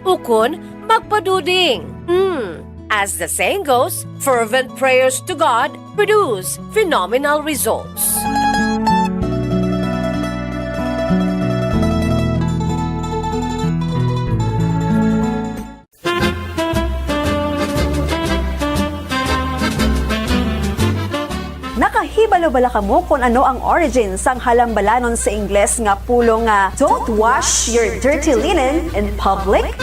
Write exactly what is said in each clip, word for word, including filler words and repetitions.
ukon magpaduding. Hmm. As the saying goes, fervent prayers to God produce phenomenal results. Nakahibalo bala kamo kon ano ang origin sang halambalanon sa Ingles nga pulong nga "Don't wash your dirty linen in public"?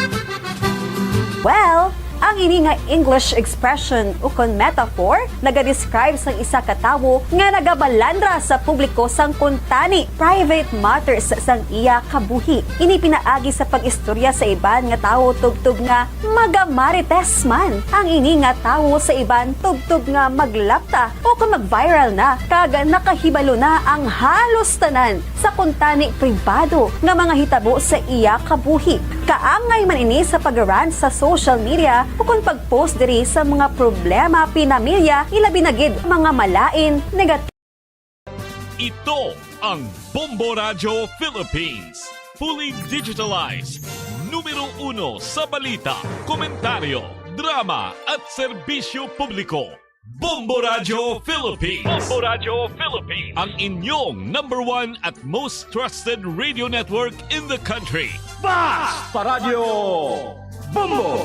Well, ang ini nga English expression ukon metaphor nagadescribe sang isa ka tawo nga nagabalandra sa publiko sang kuntani private matters sang iya kabuhi. Ini pinaagi sa pag-istorya sa iban nga tawo tubtob nga magamarites man ang ini nga tawo sa iban tubtob nga maglapta o kon mag-viral na kag nakahibalo na ang halos tanan sa kuntani pribado nga mga hitabo sa iya kabuhi. Kaangay man ini sa pag-rant sa social media o kon pag-post diri sa mga problema pinamilya, ilabi na gid mga malain, negatibo. Ito ang Bombo Radyo Philippines. Fully digitalized. Numero uno sa balita, komentaryo, drama, at serbisyo publiko. Bombo Radyo Philippines. Bombo Radyo Philippines. Ang inyong number one at most trusted radio network in the country. Basta Radyo Bombo!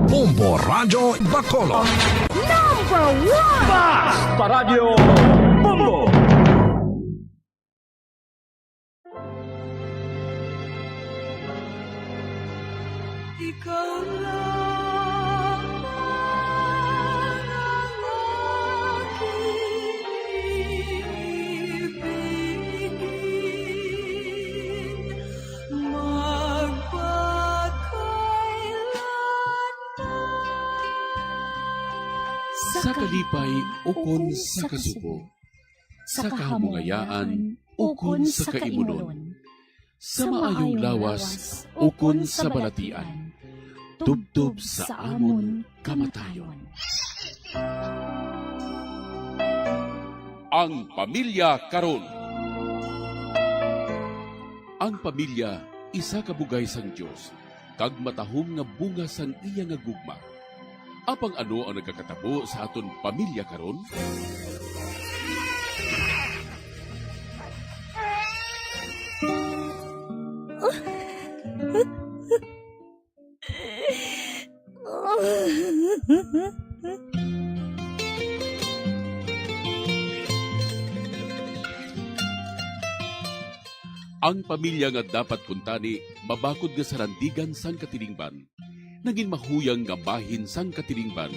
Bombo Radyo Bacolod. Number one! Basta Radyo Bombo! Ikaw lang ang aking ibigin. Sa kalipay ukon sa kasubo, sa kahamungayaan ukon sa kaimunon, sa maayong lawas ukon sa balatian, tubtob sa amon kamatayon. Ang pamilya karon. Ang pamilya isa ka bugay sang Dios, kag matahom nga bunga sang iya nga gugma. Apang ano ang nagakatabo sa aton pamilya karon? Ang pamilya nga dapat kuntani mabakod nga sarandigan sang katilingban, nagin mahuyang nga bahin sang katilingban.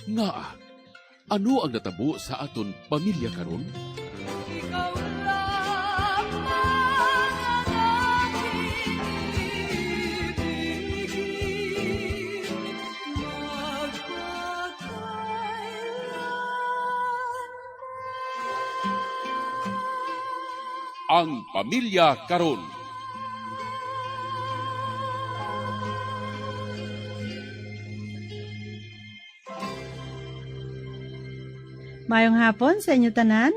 Ngaa, ano ang natabo sa aton pamilya karon? Ikaw lamang ang aking ibigin, magpakailanman. Ang pamilya karon. Mayong hapon sa inyo tanan.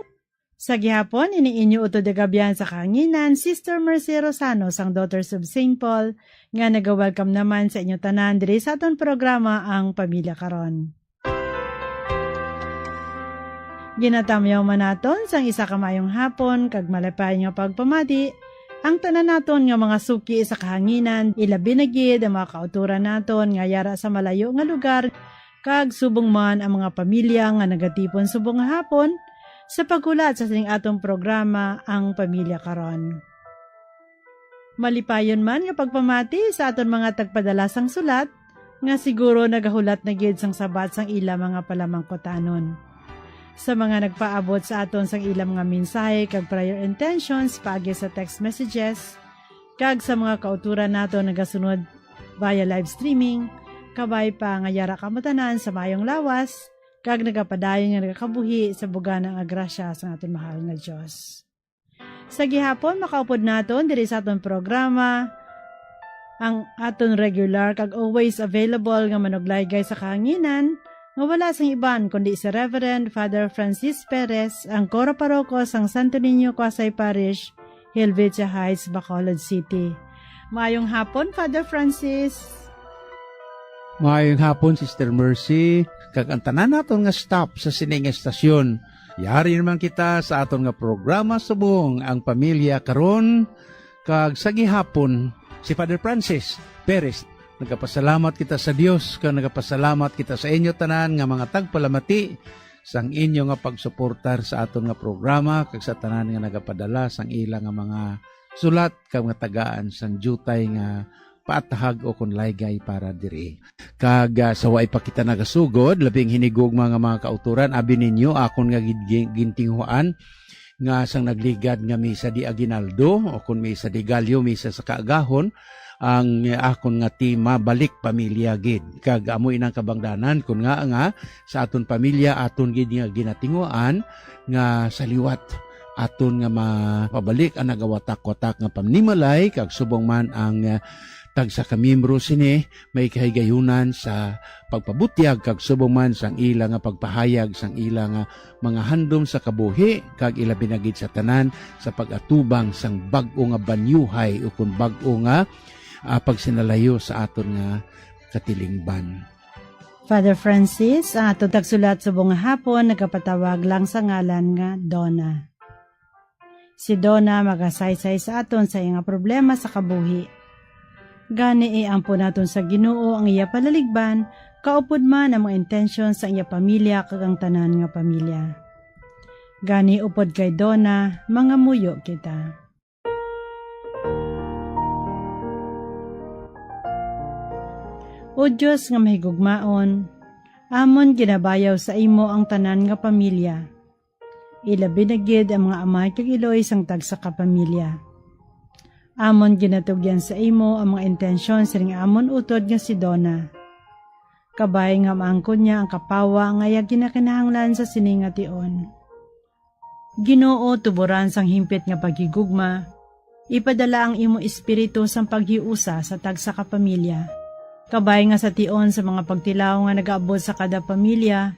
Sa gihapon, ini inyo utod nga abyan sa kahanginan, Sister Mercy Rosano sang Daughters of Saint Paul, nga naga-welcome naman sa inyo tanan diri sa aton programa, Ang Pamilya Karon. Ginatamyaw man naton sang isa ka maayong hapon kag malipay nga pagpamati ang tanan naton nga mga suki sa kahanginan, ilabi na gid ang mga kautoran naton nga yara sa malayo nga lugar, kag subong man ang mga pamilya nga nagatipon subong nga hapon sa paghulat sa sining aton programa, Ang Pamilya Karon. Malipayon man nga pagpamati sa aton mga tagpadala sang sulat, nga siguro nagahulat na gid sang sabat sang ila mga palamangkutanon. Sa mga nagpaabot sa aton sang ila mga mensahe kag prayer intentions paagi sa text messages, kag sa mga kautoran naton nagasunod via live streaming, kabay pa nga yara kamo tanan sa maayong lawas, kag nagapadayon nga nagakabuhi sa bugana nga grasya sang aton mahal nga Dios. Sa gihapon, makaupod naton diri sa aton programa ang aton regular kag always available nga manuglaygay sa kahanginan, nga wala sing iban kundi si Reverend Father Francis Perez, ang Coro Paroko sang Santo Niño Cuasay Parish, Helvetia Heights, Bacolod City. Maayong hapon, Father Francis. Maayong hapon, Sister Mercy, kag ang tanan naton nga staff sa sini nga estasyon. Yari naman kita sa aton nga programa subong ang pamilya karon, kag sa gihapon, si Father Francis Perez. Nagapasalamat kita sa Dios, kag nagapasalamat kita sa inyo tanan nga mga tagpalamati sang inyo nga pagsuportar sa aton nga programa, kag sa tanan nga nagapadala sang ila nga mga sulat kag mga tagaan sang diutay nga paatahag o kon laygay para diri. Kag, ah, sa way pa kita nagasugod, labing hinigugma nga mga kautoran, abi ninyo, akon nga gid-, gin-, gintinguhaan nga sang nagligad nga misa di aguinaldo, o kon misa di gallo, misa sa kaagahon, ang, eh, akon nga tema, balik pamilya gid. Kag amo inang kabangdanan, kun nga, nga sa aton pamilya, aton gid nga ginatinguhaan nga sa liwat aton nga mapabalik ang nagawatak-watak nga panimalay, kag subong man ang, eh, tagsa ka miyembro sini may kahigayunan sa pagpabutyag, kag subong man sang ila nga pagpahayag sang ila nga mga handom sa kabuhi, kag ilabi na gid sa tanan sa pag-atubang sang bag-o nga banyuhay ukon bag-o nga, ah, pagsinalayo sa aton nga katilingban. Father Francis, ang aton tagsulat subong nga hapon nagapatawag lang sa ngalan nga Donna. Si Donna magasaysay sa aton sa iya nga problema sa kabuhi. Gani, iampo naton sa Ginoo ang iya palaligban, kaupod man ang mga intensyon sa iya pamilya kag ang tanan nga pamilya. Gani, upod kay Donna, mangamuyo kita. O Dios nga mahigugmaon, amon ginabayaw sa imo ang tanan nga pamilya. Ilabi na gid ang mga amay kag iloy sang tagsa ka pamilya. Amon ginatugyan sa imo ang mga intensyon sining amon utod nga si Donna. Kabay nga maangkon niya ang kapawa nga iya ginakinahanglan sa sini nga tion. Ginoo, tuboran sang himpit nga paghigugma, ipadala ang imo Espiritu sang paghiusa sa tagsa ka pamilya. Kabay nga sa tion sa mga pagtilaw nga nagaabot sa kada pamilya,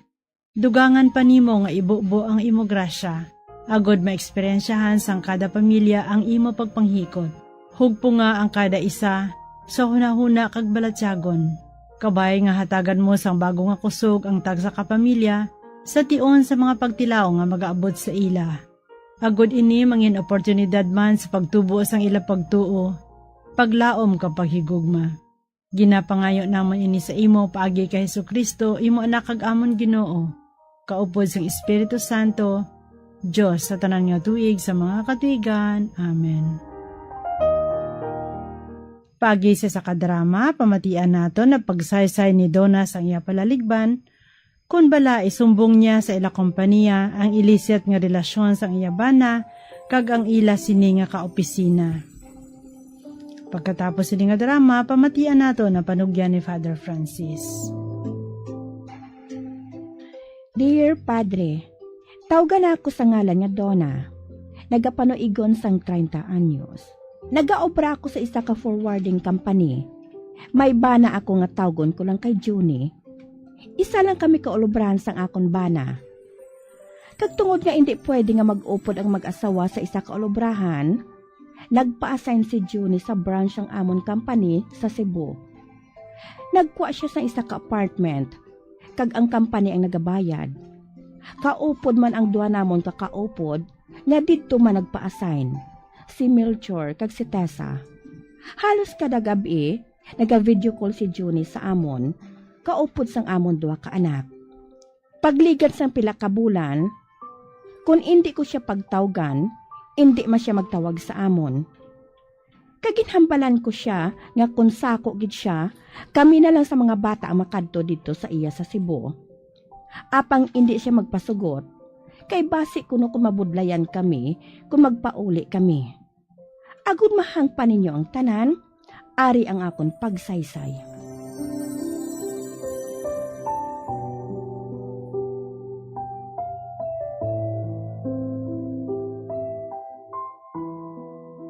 dugangan pa nimo nga ibubo ang imo grasya, agod maeksperyensyahan sang kada pamilya ang imo pagpanghikot. Hugpunga ang kada isa sa hunahuna kag balatyagon. Kabay nga hatagan mo sang bago nga kusog ang tagsa ka pamilya sa tion sa mga pagtilaw nga magaabot sa ila. Agod ini mangin oportunidad man sa pagtubo sang ila pagtuo, paglaom kag paghigugma. Ginapangayo namon ini sa imo paagi kay Jesu-Cristo, imo Anak kag amon Ginoo, kaupod sang Espiritu Santo, Dios sa tanan nga tuig sa mga katuigan. Amen. Paagi sa isa ka drama, pamatian naton ang pagsaysay ni Donna sang iya palaligban, kon bala isumbong niya sa ila kompanya ang ilisit nga relasyon sang iya bana kag ang ila sini nga kaopisina. Pagkatapos sini nga drama, pamatian naton ang panugyan ni Father Francis. Dear Padre, tawgan ako sa ngalan nga Donna. Nagapanuigon sang treinta anyos. Nagaobra ako sa isa ka forwarding company. May bana ako nga tawgon ko lang kay Junie. Isa lang kami ka ulubrahan sang akon bana. Kag tungod nga indi pwede nga mag-upod ang mag-asawa sa isa ka ulubrahan, nagpa-assign si Junie sa branch sang amon company sa Cebu. Nagkuha sia sang isa ka apartment, kag ang company ang nagabayad. Kaupod man ang duha namon ka kaupod nga didto man nagpa-assign, si Melchor kag si Tessa. Halos kada gab-i, naga-video call si Junie sa amon, kaupod sang amon duha ka anak. Pagligat sang pila ka bulan, kon indi ko sia pagtawgan, indi man sia magtawag sa amon. Kag ginhambalan ko sia nga kon sako gid sia, kami na lang sa mga bata ang makadto didto sa iya sa Cebu. Apang indi sia magpasugot, kay basi kuno kon mabudlayan kami kon magpauli kami. Agod mahangpan ninyo ang tanan, ari ang akon pagsaysay.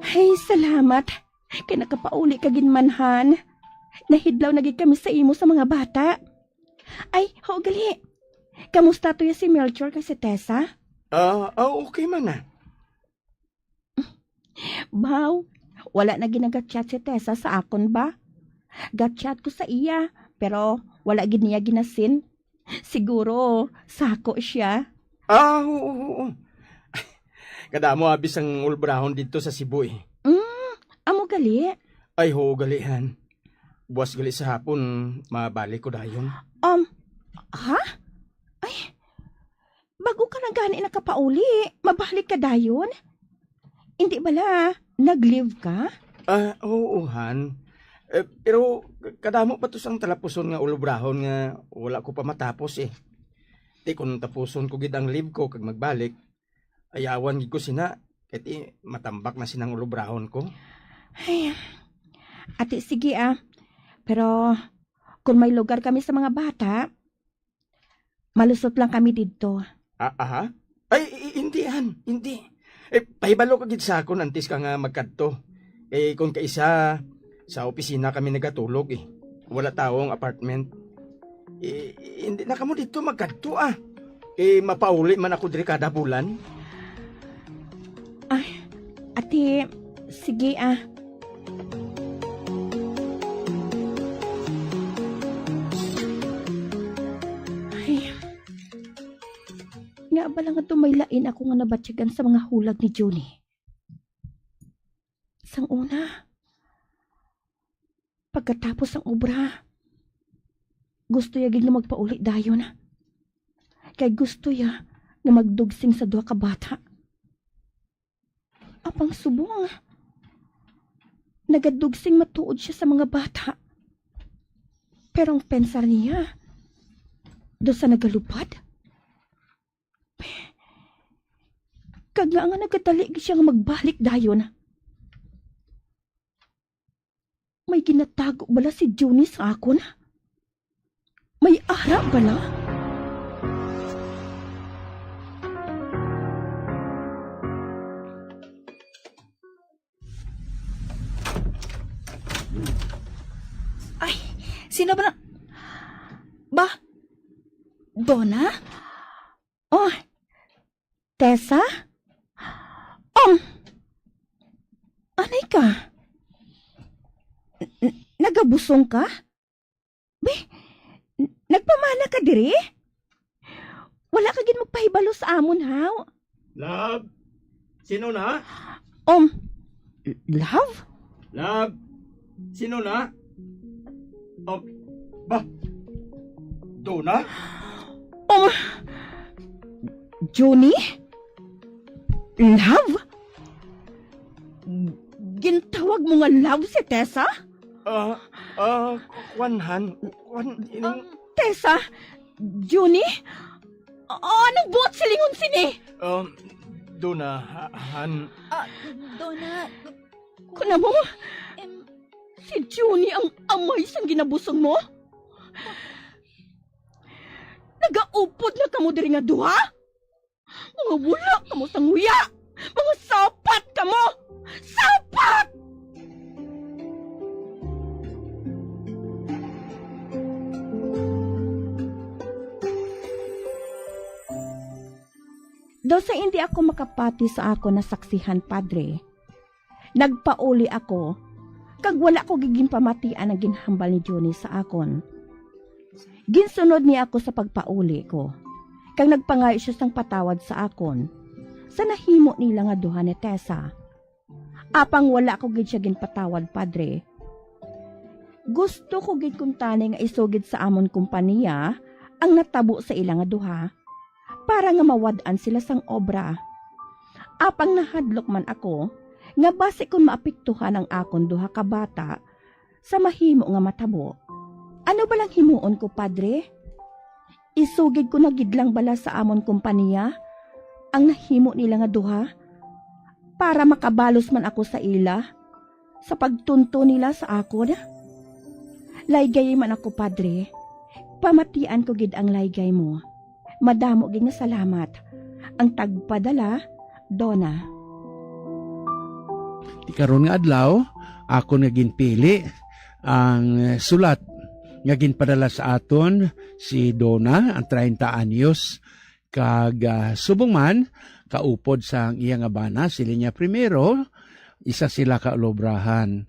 Ay, salamat. Kay nakapauli ka gid man, Han. Nahidlaw na gid kami sa imo sa mga bata. Ay, ho, gali. Kamusta tuya si Melchor kag si Tessa? Ah, ah, okay man na. Baw, wala na ginaga-chat si Tessa sa akon ba? Ga-chat ko sa iya, pero wala gid niya ginasin. Siguro, sako siya. Ah, oo, oo. Kadamo abi sang ulobrahon didto sa Cebu, eh. Mm, amo gali? Ay, oo, gali, han. Buwas gali sa hapon, mabalik ko dayon. Um, ha? Ay, bago ka na gani nakapauli, mabalik ka dayon? Hindi bala, nag-leave ka? Ah, oo, han. Eh, pero k-, kadamo pa to sang talapuson nga ulobrahon nga wala ko pa matapos, eh. Ti kung tapuson ko gid ang leave ko kag magbalik, ayawan gid ko sina, kay ti matambak na sinang ulobrahon ko. Ay, ati, sige, ah. Pero kung may lugar kami sa mga bata, malusot lang kami didto. Ah, aha? Ay, i-, hindi, han, hindi. Eh, pahibalo ka gid sa akon antes ka nga magkadto. Eh, kung kaisa, sa opisina kami nagatulog, eh. Wala tawo ang apartment. Eh, hindi na kamo didto magkadto, ah. Eh, mapauli man ako diri kada bulan. Ay, ati, sige, ah. Ay, nga bala nga may lain ako nga nabatyagan sa mga hulag ni Junie. Sang una, pagkatapos sang obra, gusto ya gid nga magpauli dayon. Kay gusto ya nga magdugsing sa duha ka bata. Apang subong, nagadugsing matuod siya sa mga bata. Pero ang pensar niya, do sa nagalupad. Kag nga, nga nagadali siya nga magbalik dayon. May ginatago bala si Junie sa akon? May ara bala? Ay, sino ba na? Ba? Donna? Oh, Tessa? Um, anay ka? N-, n-, nagabusong ka? Be, n-, nagpamana ka diri? Wala ka gid magpahibalo sa amon, haw? Love? Sino na? Um, love? Love? Sino na? Um, ba? Donna? Um, Junie? Love? Gintawag mo nga love si Tessa? Ah, ah, kwan, han. Kwan, ining Um, Tessa? Junie? Ah, anong buot silingon sini? Um, Donna, ha-, han. Ah, Donna, Kuna mo, em, si Junie ang amay sang ginabusong mo? Nagaupod na kamo diri nga duha? Mga wala kamo sang huya! Mga sapat kamo! Sapat! Daw sa hindi ako makapati sa akon nasaksihan, Padre, nagpauli ako, kag wala ko gid ginpamatian ang ginhambal ni Junie sa akon. Ginsunod niya ako sa pagpauli ko, kag nagpangayo siya sang patawad sa akon, sa nahimo nila nga duha ni Tessa. Apang wala ko gid siya ginpatawad, Padre. Gusto ko gid kuntani nga isugid sa amon kompanya ang natabo sa ila nga duha, para nga mawad-an sila sang obra. Apang nahadlok man ako nga basi kon maapektuhan ang akon duha ka bata sa mahimo nga matabo. Ano balang himuon ko, Padre? Isugid ko na gid lang bala sa amon kompanya ang nahimo nila nga duha, para makabalos man ako sa ila sa pagtunto nila sa akon? Laygay man ako, Padre. Pamatian ko gid ang laygay mo. Madamo gid nga salamat. Ang tagpadala, Donna. Ti karon nga adlaw, akon nga ginpili ang, eh, sulat nga ginpadala sa aton si Donna, ang treinta anyos, kag, ah, subong man, kaupod sang iya nga bana, si Linya Primero, isa sila ka alobrahan.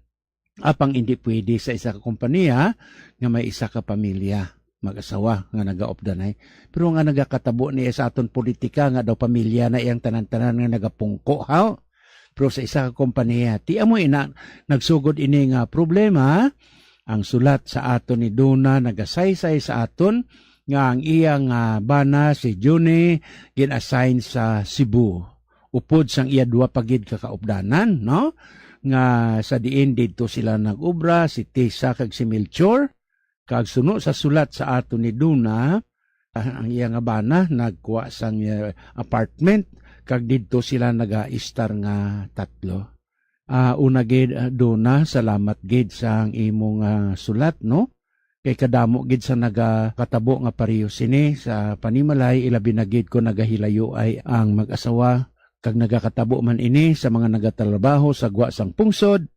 Apang indi pwede sa isa ka kompanya nga may isa ka pamilya, mag-asawa nga nagaupdanay. Pero nga nagakatabo niya sa aton politika nga daw pamilya na iyang tanan-tanan nga nagapungko, haw? Pero sa isa ka kompanya, ti amo ina nagsugod ini nga problema. Ang sulat sa aton ni Duna nagasaysay sa aton nga ang iyang, ah, bana si Juni gin-assign sa Cebu upod sang iya duwa pa gid ka kaupdanan, no? Nga sa diin didto sila nag-obra, si Tisa kag si Melchor. Kag suno sa sulat sa aton ni Duna, ah, ang iya nga bana nagkuha sang, eh, apartment, kag didto sila nagaistar nga tatlo. Ah, una gid, ah, Duna, salamat gid sa ang imong, ah, sulat, no? Kay kadamo gid sa nagakatabo nga pareho sini sa panimalay, ilabi na gid kon nagahilayo ay ang mag-asawa, kag nagakatabo man ini sa mga nagatrabaho sa gwa sang pungsod,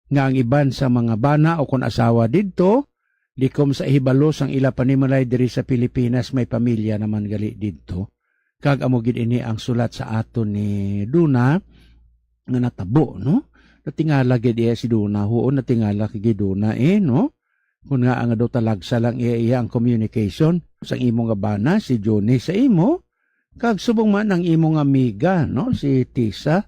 nga ang iban sa mga bana o kon asawa didto, likom sa ihibalo sang ila panimalay diri sa Pilipinas, may pamilya naman gali didto. Kag amo gid ini ang sulat sa aton ni Duna nga natabo, no? Natingala gid iya si Duna, huon, natingala gid Duna, eh, no? Kun nga ang daw talagsa lang iya, iya ang communication sang imo nga bana, si Johnny, sa imo, kag subong man ang imo nga amiga, no, si Tisa,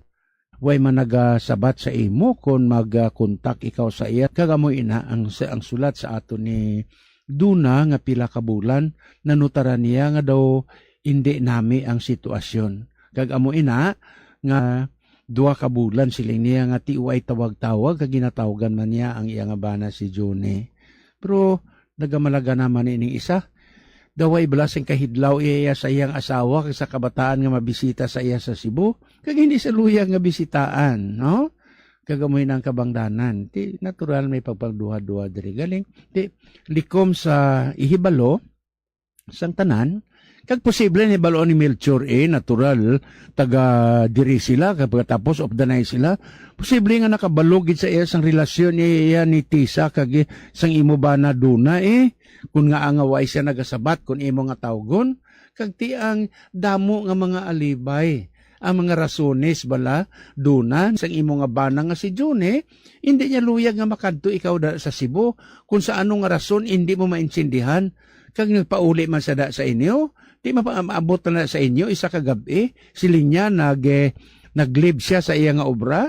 way man nagasabat sa imo kon mag-, ah, kontak ikaw sa iya. Kag amo ina ang, sa, ang sulat sa aton ni Duna nga pila ka bulan, nanutaran niya nga daw indi nami ang sitwasyon. Kag amo ina nga duha ka bulan, siling niya nga ti way tawag-tawag, kag ginatawgan man niya ang iya nga bana si Johnny. Pero nagamalaga naman ining isa. Daw way bala sing kahidlaw iya, iya sa iyang asawa kag sa kabataan nga mabisita sa iya sa Cebu, kag hindi sa luyag nga bisitaan, no? Kag amoy nang kabangdanan. Ti natural may pagpagduha-duha diri. Galing, ti likom sa ihibalo sang tanan, kag posible ni balo ni Melchor, eh, natural, taga diri sila, kag pagkatapos updanay sila. Posible nga nakabalo gid sa iya sang relasyon ni, iya ni Tisa, kag sang imo bana Duna, eh. Kun nga nga way siya nagasabat, kun imo nga tawgon, kag ti ang damo nga mga alibay, ang mga rasones bala, Duna, sang imo nga bana nga si June, hindi niya luyag nga makadto ikaw da sa Cebu, kun sa ano nga rason hindi mo maintindihan, kag nagpauli man sa da sa inyo, ti mapa-, maabot na sa inyo isa ka gab-i, siling niya nag, eh, nag-leave siya sa iya nga obra,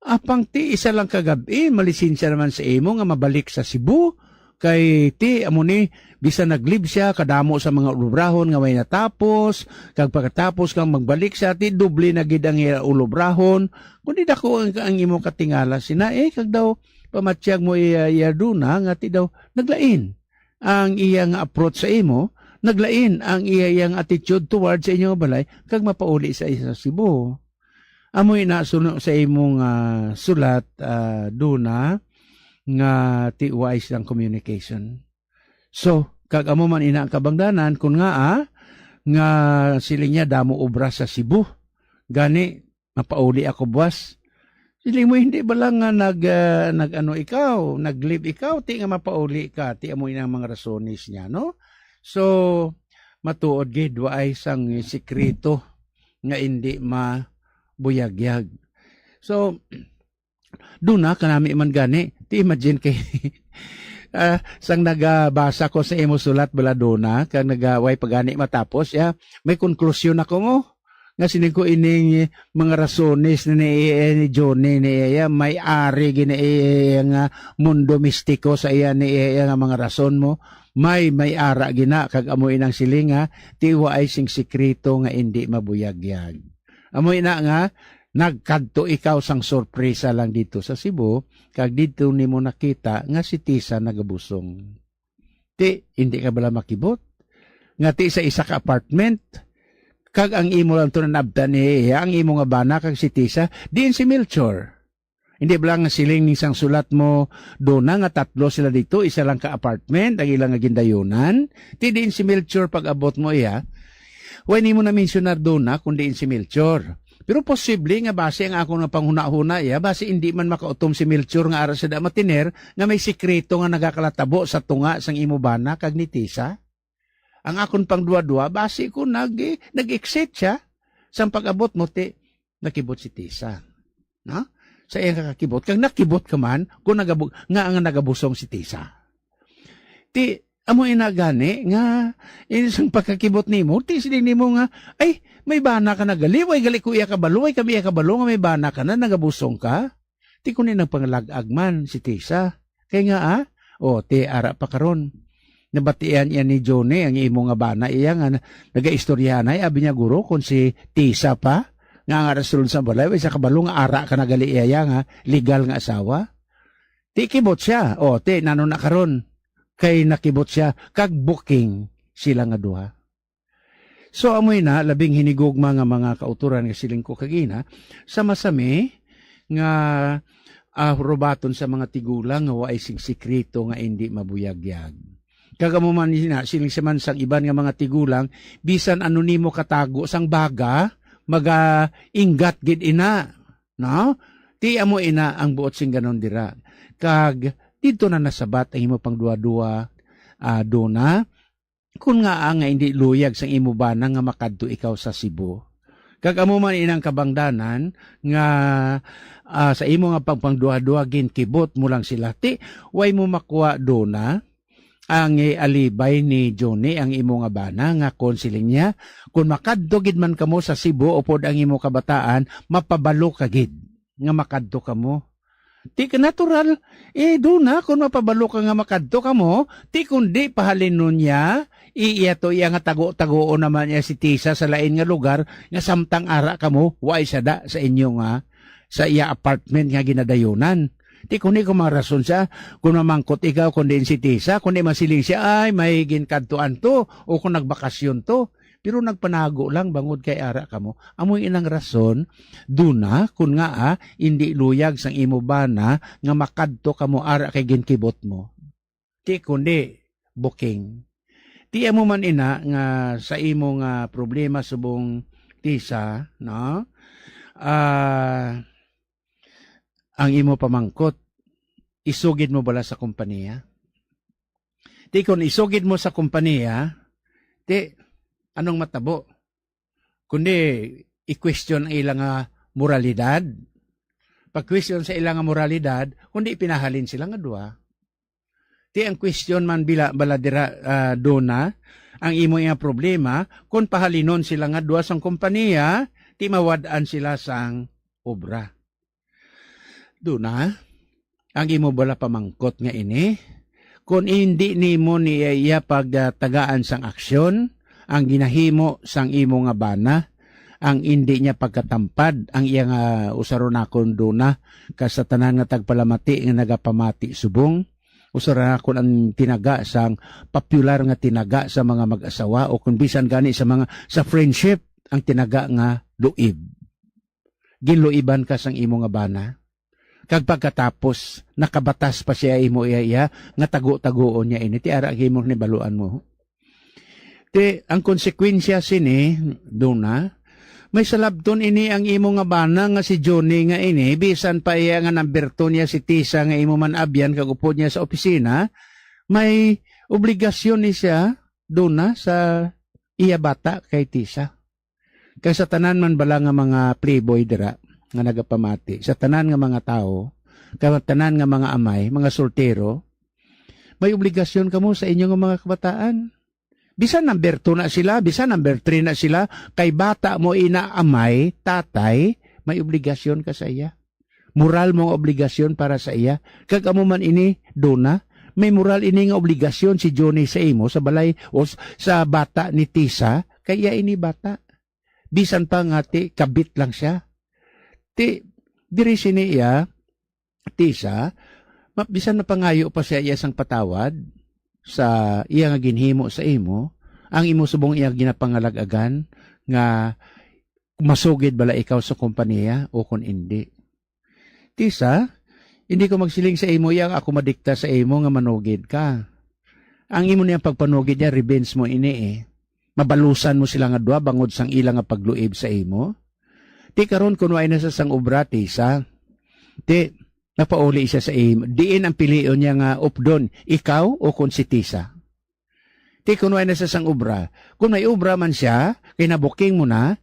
apang ti isa lang ka gab-i, malisensya naman sa imo nga mabalik sa Cebu. Kay ti amo ni, bisan nag-leave siya, kadamo sa mga ulobrahon nga may natapos, kag pagkatapos kang magbalik siya, ti doble na gid ang iya ulobrahon. Kundi dako ang, ang imo katingala sina, eh, kag daw pamatyag mo iya, iya Duna nga ti daw naglain ang iya nga approach sa imo, naglain ang iya, iya nga attitude towards sa inyo balay, kag mapauli sa isa Cebu. Amoy na suno sa imong, ah, sulat, ah, Duna, nga ti wise ang communication. So, kag amo man ina ang kabangdanan, kun nga, ah, nga siling niya damo obra sa Cebu. Gani, mapauli ako buwas. Siling mo, hindi ba lang nga nag, ah, nag-ano ikaw, nag-leave ikaw, ti nga mapauli ka, ti amo ina ang mga rasones niya, no? So, matuod gid, wa ay sang sikreto nga indi mabuyagyag. So, Duna, kanami man gani. Ti imagine kay, ah, sang nagabasa ko sa imo sulat bala Duna, kag nagaway pa gani matapos, ya, may konklusyon ako mo. Nga sining ko ining mga rasones ni, ni, ni Johnny ni iya, may ari gina iya nga mundo mistiko sa iya ni iya nga mga rason mo. May, may ara gina, kag amo inang siling nga, ti wa ay sing sikreto nga indi mabuyagyag. Amo ina nga, nagkadto ikaw sang sorpresa lang dito sa Cebu, kag dito nimo nakita nga si Tisa nagabusong. Ti, hindi ka bala makibot? Nga ti sa isa ka apartment, kag ang imo lang to nanabtan ni iya, ang imo nga bana kag si Tisa, diin si Melchor? Hindi bala nga siling ning sang sulat mo, Duna, nga tatlo sila dito, isa lang ka apartment, ang ilang nga gindayunan? Ti diin si Melchor pag-abot mo iya? Way nimo na-mensionar, Duna, kung diin si Melchor. Pero posible nga base ang akon nga panghunahuna iya, base hindi man makautom si Melchor nga ara sa da matiner nga may sikreto nga nagakalatabo sa tunga sang imo bana kag ni Tisa. Ang akon pangduwa-duwa, base ko nag-, nag-exit siya. Sang pag-abot mo, ti, nakibot si Tisa. No? sa iyang kakakibot, kag nakibot ka man kung nagabu-, nga ang nagabusong si Tisa. Ti, amo ina gani nga, ini sang pagkakibot nimo, ti siling nimo nga, "Ay, may bana ka na gali, way gali ko iya kabalo, way kami iya kabalo nga may bana ka na, nagabusong ka." Ti kundi nagpangalag-ag man si Tisa. Kay nga, ah, o, ti ara pa karon. Nabatian iya ni Johnny ang imo nga bana iya nga na-, nagaistoryahanay, abi niya, "Guro, kon si Tisa pa, nga nga sulod sa balay, way sa kabalo nga ara ka na gali iya, iya nga legal nga asawa." Ti kibot siya. O, ti nano na karon? Kay nakibot siya, kag booking sila nga duha. So, amoy na, labing hinigugma nga mga kauturan nga siling ko kagina, sa masami nga, ah, rubaton sa mga tigulang nga waay sing sikreto nga indi mabuyagyag. Kag amo man ina, siling siya man sang iban nga mga tigulang, bisan ano nimo katago sang baga, magainggat gid ina, no? Ti amo ina ang buot sing ganon dira. Kag didto na nasabat ang imo pangduwa-duwa, ah, Dona, kun ngaa nga indi luyag sang imo bana nga makadto ikaw sa Cebu. Kag amo man inang kabangdanan nga, ah, sa imo nga pagpangduha-duha ginkibot mo lang sila. Ti, way mo makuha, Dona, ang, eh, alibay ni Johnny, ang imo nga bana, nga kon siling niya, "Kon makadto gid man kamo sa Cebu upod ang imo kabataan, mapabalo ka gid nga makadto kamo." Ti ka natural, eh, Dona, kon mapabalo ka nga makadto kamo, ti kundi pahalinon niya, i-, iya to iya nga tago-tagoon naman niya si Tisa sa lain nga lugar, nga samtang ara kamo, wa siya da sa inyo nga, sa iya apartment nga ginadayunan. Ti kundi kung mga rason siya, kung mamangkot ikaw, kung diin si Tisa, kung di masiling siya, "Ay, may ginkadtuan to," o kung nagbakasyon to. Pero nagpanago lang bangod kay ara kamo. Amoy inang rason, Dona, kun ngaa, indi luyag sang imo bana nga makadto kamo ara kay ginkibot mo. Ti kundi, booking. Ti amo man ina nga sa imo nga problema subong Tisa, no? Ah, ang imo pamangkot, isugid mo bala sa kompanya? Ti kon isugid mo sa kompanya, ti anong matabo? Kundi i-question ang ila nga moralidad. Pag-question sa ila nga moralidad, kundi pinahalin sila nga duha. Ti ang question man bila, bala dira, ah, Dona, ang imo nga problema, kung pahalinon sila nga duha sang kompanya, ti mawad-an sila sang obra. Duna, ang imo bala pamangkot nga ini, kon indi nimo niya iya pagtagaan sang aksyon, ang ginahimo sang imo nga bana, ang indi niya pagkatampad, ang iya nga usaron nakon Duna, ka sa tanan nga tagpalamati nga nagapamati subong, usaron nakon ang tinaga sang popular nga tinaga sa mga mag-asawa o kung bisan gani sa mga, sa friendship, ang tinaga nga luib. Ginluiban ka sang imo nga bana, kag pagkatapos nakabatas pa siya imo iya, iya nga tago-tagoon niya ini, ti ara ang imo nibaluan mo. Ti ang konsekwensya sini, Duna, may salabton ini ang imo nga bana nga si Johnny nga ini, bisan pa iya nga number two niya si Tisa nga imo man abyan kag upod niya sa opisina, may obligasyon ni siya, Duna, sa iya bata kay Tisa. Kay sa tanan man bala nga mga playboy dira nga nagapamati, sa tanan nga mga tawo, kay tanan nga mga amay, mga soltero, may obligasyon kamo sa inyo nga mga kabataan. Bisan number two na sila, bisan number three na sila, kay bata mo ina, amay, tatay, may obligasyon ka sa iya. Moral mo nga obligasyon para sa iya. Kag amo man ini, Duna, may moral ini nga obligasyon si Johnny sa imo, sa balay, o s-, sa bata ni Tisa, kay iya ini bata. Bisan pa nga ti kabit lang siya. Ti, diri sini iya, Tisa, ma-, bisan napangayo pa siya iya sang patawad sa iya nga ginhimo sa imo, ang imo subong iya ginapangalag-agan nga masugid bala ikaw sa kompanya o kon indi. Tisa, hindi ko magsiling sa imo iya nga ako madikta sa imo nga manugid ka. Ang imo niyang pagpanugid niya, revenge mo ini eh. Mabalusan mo sila nga duha bangod sang ila nga pagluib sa imo. Ti karon kun way na sa sang obra, Tisa, ti napauli siya sa imo. Diin ang pilion niya nga updon, ikaw o kon si Tisa? Ti kun way na sa sang obra, kun may obra man siya, kay nabuking mo na,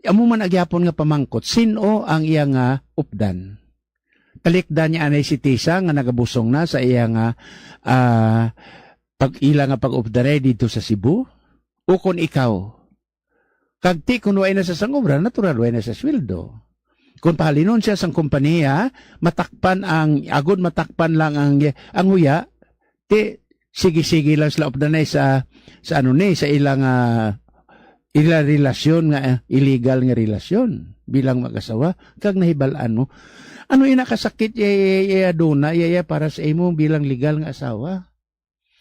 amo man agyapon nga pamangkot, sin-o ang iya nga updan? Talikdan niya anay si Tisa nga nagabusong na sa iya nga, ah, pag-ila nga pag-updaray dito sa Cebu? Ukon ikaw? Kag ti kun way na sa sang obra, natural way na sa sweldo. Kung pahalinon siya sang kompanya, matakpan ang, agod matakpan lang ang, ang huya, ti sige-sige lang sila updanay sa, sa ano ni, sa ilang, ah, ila relasyon nga, ah, illegal nga relasyon bilang mag-asawa, kag nahibal-an mo. Ano ina kasakit iya, iya, iya duna, iya, iya para sa imo bilang legal nga asawa?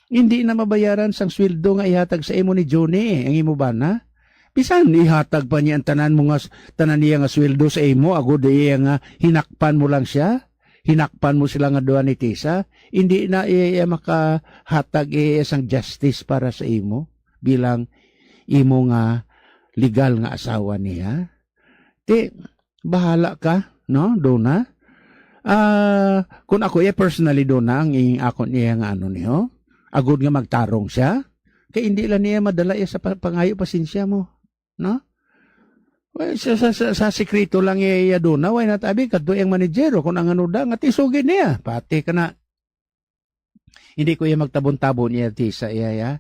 Hindi na mabayaran sang sweldo nga ihatag sa imo ni Johnny, ang imo bana. Bisan ihatag pa niya ang tanan mo nga s-, tanan niya nga sweldo sa imo, agod iya nga hinakpan mo lang siya, hinakpan mo sila nga duha ni Tisa, hindi na iya, iya makahatag iya sang justice para sa imo bilang imo nga legal nga asawa niya. Ti, bahala ka, no, Dona? Ah, kung ako, iya, personally, Dona, ang i-, akon niya nga ano niyo, agod nga magtarong siya, kay hindi lang niya madala iya sa pa-, pangayo pasensya mo, no? Well, sa, sa, sa, sa sikreto lang iya, iya, Dona, why not, abi, kadto ang manager, o kung ang ano da, nga tisugid niya, pati ka na. Hindi ko iya magtabon-tabon iya, Tisa, iya, iya.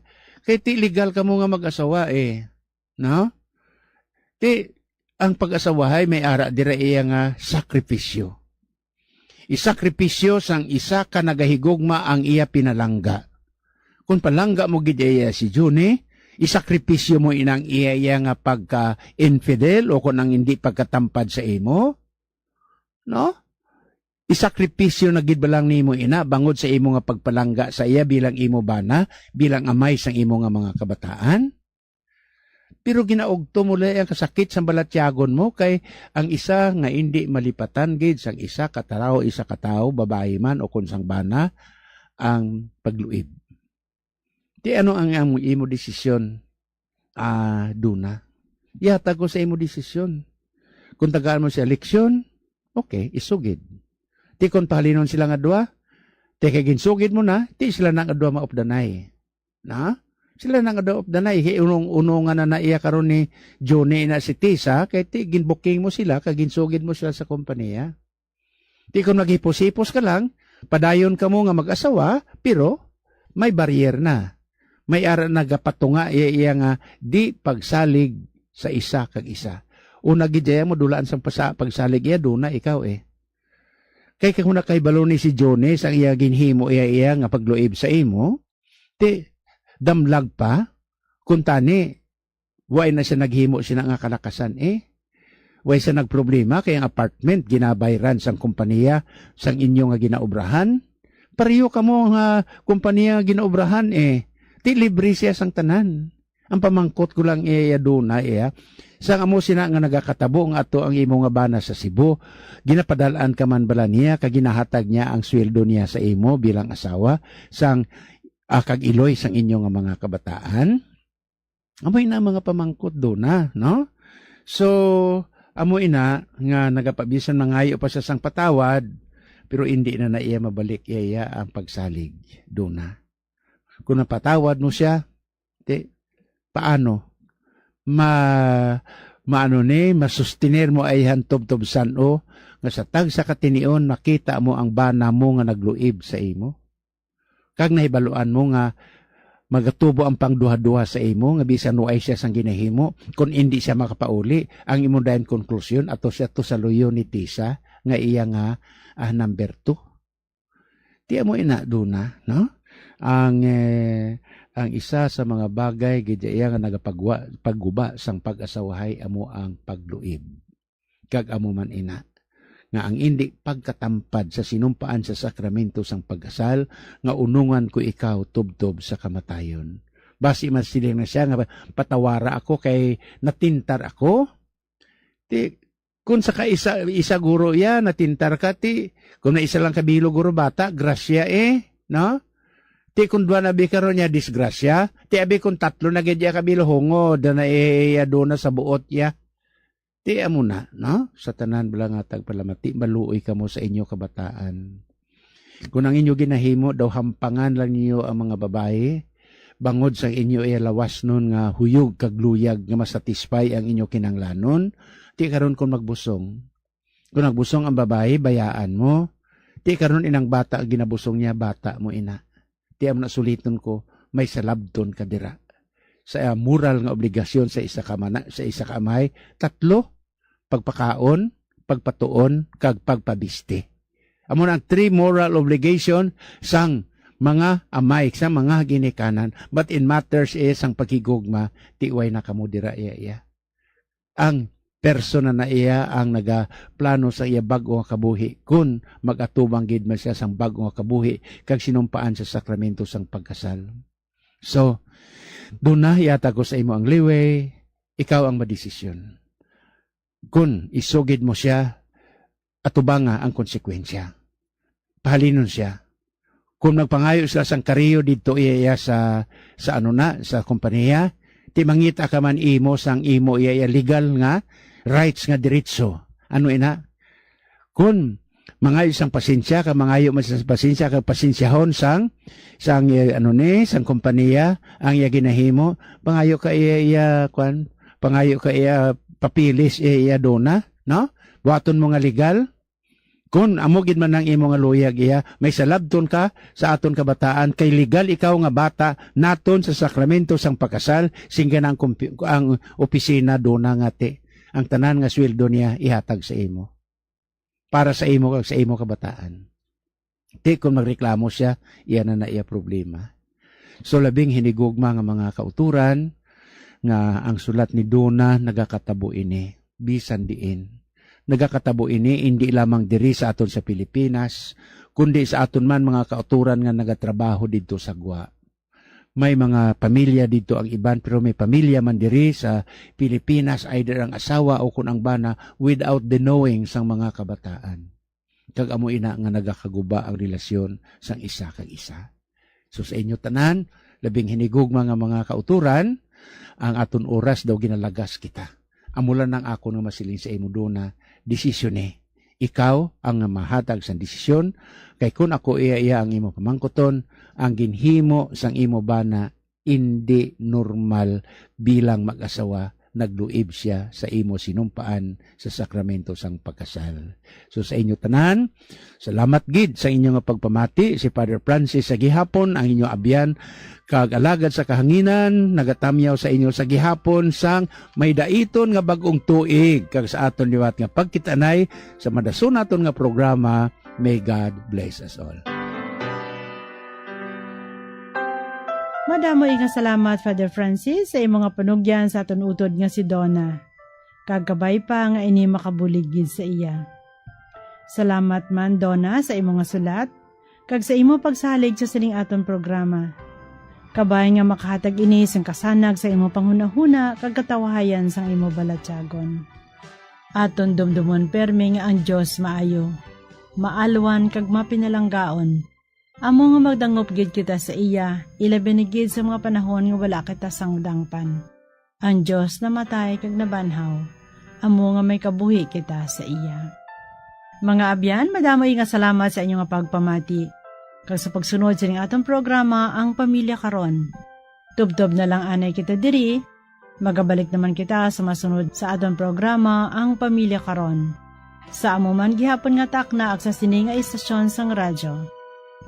Kay ti legal kamo nga mag-asawa, eh. No? Ti, ang pag-asawahay may ara dira iya nga sakripisyo. Isakripisyo sang isa ka nagahigugma ang iya pinalangga. Kung palangga mo gid iya si Juni, isakripisyo mo inang iya, iya nga pagka-infidel o kung ang hindi pagkatampad sa imo, no? Isakripisyo na gid ba lang nimo ina bangod sa imo nga pagpalangga sa iya bilang imo bana, bilang amay sang imo nga mga kabataan? Pero ginaugto mo lang ang kasakit sang balatyagon mo, kay ang isa nga indi malipatan gid sang isa ka tawo, isa ka tawo, babayi man o kon sang bana, ang pagluib. Ti ano ang, ang imo desisyon, ah, Duna? Ihatag ko sa imo desisyon. Kung tagaan mo siya leksyon, okay, isugid. Ti kung pahalinon sila nga duha, ti kay ginsugid mo na, ti sila na nga duha maupdanay. Na? Sila na nga daw updanay. Hi-, unong-unongan na na iya karon ni Johnny na si Tisa, kay ti ginbuking mo sila, kag ginsugid mo sila sa kompanya. Ti kung naghipos-hipos ka lang, padayon ka mo nga mag-asawa, pero may barrier na. May ara nagapatunga iya, iya nga di pagsalig sa isa kag isa. Una gid iya mo dulaan sang pasa-, pagsalig iya, Duna, ikaw, eh. Kay kung nakahibalo ni si Johnny sang iya ginhimo iya, iya nga pagluib sa imo, ti damlag pa, kuntani, way na siya naghimo sina nga kalakasan, eh. Way siya nagproblema kay ang apartment ginabayran sang kompanya sang inyo nga ginaobrahan. Pareho kamo nga kompanya nga ginaobrahan, eh. Ti libre siya sang tanan. Ang pamangkot ko lang, iya, iya, Duna, iya, sang amo sina nga nagakatabo nga ato ang imo nga bana sa Cebu, ginapadal-an ka man bala niya kag ginahatag niya ang sweldo niya sa imo bilang asawa sang, ah, kag iloy sang inyo nga mga kabataan? Amo ina ang mga pamangkot, Duna, no? So, amo ina nga nagapabisan mangayo pa siya sang patawad, pero indi na na iya mabalik iya, iya ang pagsalig, Duna. Kung napatawad mo siya, ti, paano? Ma-, maano ni, masustener mo ay han tubtob san-o nga sa tagsa ka tinion makita mo ang bana mo nga nagluib sa imo? Kag nahibaluan mo nga magatubo ang pangduha-duha sa imo, nga bisan waay siya sang ginahimo, kun indi siya makapauli, ang imo dayon konklusyon, ato siya to sa luyo ni Tisa, nga iya nga, ah, number two. Ti amo ina, Duna, no? Ang, eh, ang isa sa mga bagay gid iya nga nagapagwa-, pagguba sang pag-asawahay amo ang pagluib. Kag amo man ina, nga ang indi pagkatampad sa sinumpaan sa sakramento sang pagkasal, nga unungan ko ikaw tubtob sa kamatayon. Basi man siling na siya nga, "Patawara ako kay natintar ako." Ti, kung sa kaisa, isa guro iya, natintar ka, ti, kung na isa lang kabilo guro bata, grasya, eh, no? Ti, kung dua na bi karon niya, disgrasya. Ti, abi, kung tatlo na gid iya kabilo, hungod na iya, iya duna sa buot iya. Ti, amo na, no? Sa tanan bala nga tagpalamati, maluoy kamo sa inyo kabataan. Kung ang inyo ginahimo daw, hampangan lang niyo ang mga babayi, bangod sang inyo iya lawasnon nga huyog kag luyag nga masatisfy ang inyo kinahanglanon, ti karon kon magbusong. Kung nagbusong ang babayi, bayaan mo. Ti karon inang bata, ginabusong niya, bata mo ina. Ti amo na suliton ko, may salabton ka dira. Sa moral nga obligasyon sa isa ka mana-, sa isa ka amay, tatlo, pagpakaon, pagpatuon, kag pagpabisti. Amo na ang three moral obligation sang mga amay, sa mga ginikanan. But in matters, eh, sang paghigugma, ti way na kamo dira, iya, iya. Ang persona na iya ang nagaplano sa iya bag-o nga kabuhi, kun mag-atubang gid man siya sang bag-o nga kabuhi kag sinumpaan sa sakramento sang pagkasal. So, Dona, ihatag ko sa imo ang liway, ikaw ang madesisyon. Kun isugid mo siya, atubanga ang konsekwensya. Pahalinon siya. Kung nagpangayo sila sang kariyo didto iya, iya sa, sa ano na, sa kompanya, ti mangita ka man imo sang imo iya, iya legal nga rights nga diretso. Ano ina? Kung mangayo sang pasensya ka, mangayo man sang pasensya ka, pasensyahon sang, sang, eh, ano ni, sang kompanya, ang iya ginahimo, pangayo ka iya, iya, kwan, pangayo ka iya papeles, iya, iya Dona, no? Buhaton mo nga legal. Kon amo gid man ang imo nga luyag iya, may salabton ka sa aton kabataan, kay legal ikaw nga bata naton sa sakramento sang pagkasal, sing kana ang kumpi-, ang opisina Dona nga ti, ang tanan nga sweldo niya ihatag sa imo, para sa imo kag sa imo kabataan. Ti kon magreklamo siya, iya na na iya problema. So, labing hinigugma nga mga kauturan nga ang sulat ni Dona nagakatabo ini bisan diin. Nagakatabo ini indi lamang diri sa aton sa Pilipinas, kundi sa aton man mga kauturan nga nagatrabaho didto sa gwa. May mga pamilya didto ang iban, pero may pamilya man diri sa Pilipinas, either ang asawa o kun ang bana, without the knowing sang mga kabataan. Kag amo ina nga nagakaguba ang relasyon sang isa kag isa. So, sa inyo tanan, labing hinigugma nga mga kauturan, ang aton oras daw ginalagas kita. Amo lang ang akon nga masiling sa imo, Dona, desisyon ni. Ikaw ang mahatag sang desisyon, kay kun ako iya, iya ang imo pamangkuton, ang ginhimo sang imo bana indi normal. Bilang mag-asawa, nagluib siya sa imo sinumpaan sa sakramento sang pagkasal. So, sa inyo tanan, salamat gid sa inyo nga pagpamati. Si Father Francis sa gihapon, ang inyo abyan kag alagad sa kahanginan, nagatamyaw sa inyo sa gihapon sang may daiton nga bag-ong tuig, kag sa aton liwat nga pagkit-anay sa madason naton nga programa, May God bless us all. Madamo nga salamat, Father Francis, sa imo nga panugyan sa aton utod nga si Donna. Kag kabay pa nga ini makabulig gid sa iya. Salamat man, Donna, sa imo nga sulat, kag sa imo pagsalig sa sining aton programa. Kabay nga makahatag ini sang kasanag sa imo panghunahuna kag katawahayan sang imo balatyagon. Aton dumdumon permi nga ang Dios maayo, maalwan kag mapinalanggaon. Amo nga magdangop gid kita sa iya, ilabi na gid sa mga panahon nga wala kita sang dangpan. Ang Dios namatay kag nabanhaw, amo nga may kabuhi kita sa iya. Mga abyan, madamo nga salamat sa inyo nga pagpamati kag sa pagsunod sining aton programa, Ang Pamilya Karon. Tubtob na lang anay kita diri. Magabalik naman kita sa masunod sa aton programa, Ang Pamilya Karon. Sa amo man gihapon nga takna kag sa sini nga istasyon sang radyo.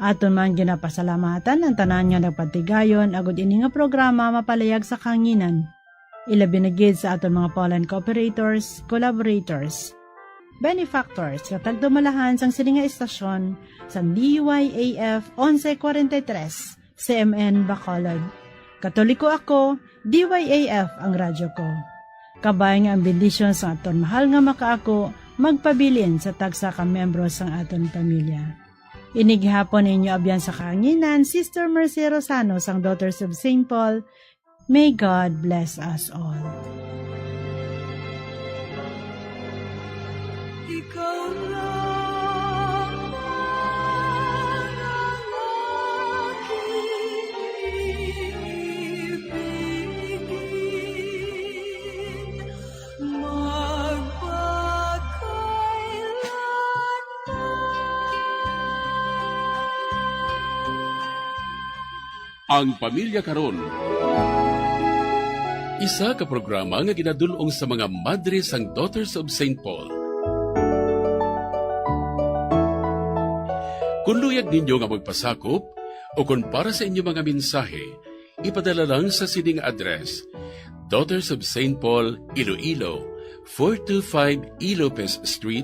Aton man ginapasalamatan ang tanan nga nagpatigayon agud ini nga programa mapalayag sa kahanginan. Ilabi na gid sa aton mga Pauline cooperators, collaborators, benefactors, kag tagdumalahan sang sini nga istasyon sang D Y A F onse kwarenta y tres, C M N Bacolod. Katoliko ako, D Y A F ang radyo ko. Kabay nga ang bendisyon sa aton mahal nga makaako magpabilin sa tagsa ka miyembro sang aton pamilya. Ini gihapon inyo abyan sa kahanginan, Sister Mercy Rosano sang Daughters of Saint Paul. May God bless us all. Ikaw lang ang aking ibigin, magpakailanman. Ang Pamilya Karon, isa ka programa nga ginadul-ong sa mga madre sang Daughters of Saint Paul. Kung luyag ninyo nga magpasakop o kung para sa inyo mga mensahe, ipadala lang sa sining address: Daughters of Saint Paul, Iloilo, four two five E Lopez Street,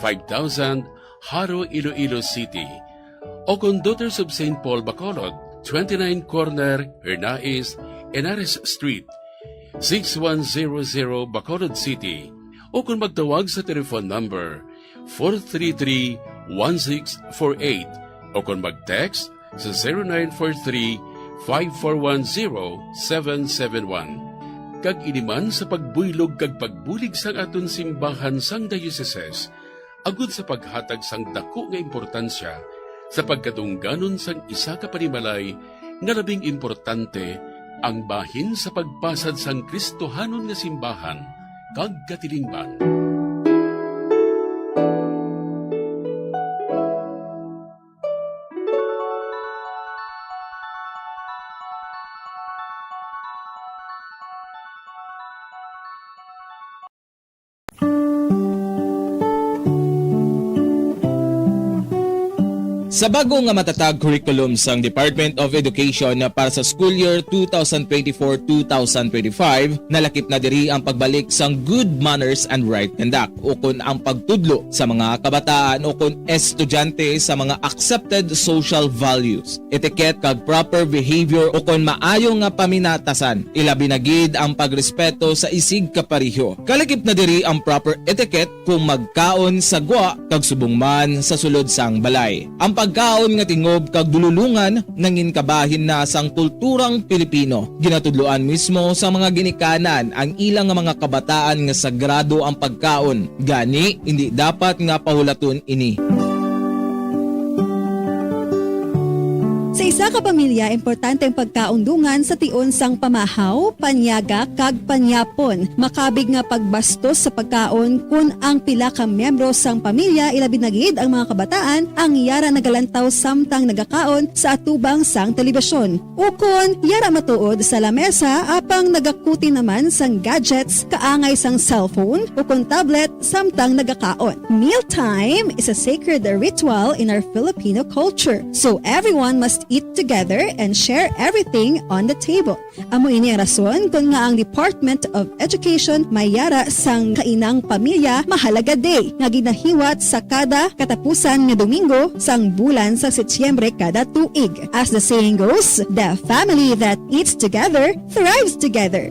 five thousand, Jaro, Iloilo City, o kon Daughters of Saint Paul, Bacolod, twenty-nine Corner Hernais, Henares Street, six one zero zero, Bacolod City, o kon magtawag sa telephone number four three three, one six four eight, o kon mag-text sa zero nine four three, five four one, zero seven seven one. Kag ini man sa pagbuylog kag pagbulig sang aton simbahan sang diocese, agud sa paghatag sang daku nga importansya sa pagkadungganon sang isa ka panimalay nga labing importante, ang bahin sa pagpasad sang Kristohanon nga simbahan kag katilingban. Sa bago nga matatag curriculum sang Department of Education para sa school year two thousand twenty-four, two thousand twenty-five, nalakip na diri ang pagbalik sang good manners and right conduct, ukon ang pagtudlo sa mga kabataan ukon estudyante sa mga accepted social values, etiquette, kag proper behavior, ukon maayo nga paminatasan, ilabi na gid ang pagrespeto sa isigkapareho. Kalakip na diri ang proper etiquette kung magkaon sa gwa kag subong man sa sulod sang balay. Ang pagkaon nga tingob kag dululongan nangin kabahin na sang kulturang Pilipino. Ginatudloan mismo sa mga ginikanan ang ilang nga mga kabataan nga sagrado ang pagkaon, gani indi dapat nga pahulaton ini. Sa isa ka pamilya, importante ang pagkaon dungan sa tion sang pamahaw, panyaga, kag panyapon. Makabig nga pagbastos sa pagkaon kon ang pila ka miyembro sang pamilya, ilabi na gid ang mga kabataan, ang yara nagalantaw samtang nagakaon sa atubang sang telebisyon. Ukon yara matuod sa lamesa apang nagakuti naman sang gadgets kaangay sang cellphone ukon tablet samtang nagakaon. Mealtime is a sacred ritual in our Filipino culture, so everyone must eat together and share everything on the table. Amo ini ang rason kon ngaa ang Department of Education may yara sang Kainang Pamilya Mahalaga Day nga ginahiwat sa kada katapusan nga Domingo sang bulan sa Setyembre kada tuig. As the saying goes, the family that eats together thrives together.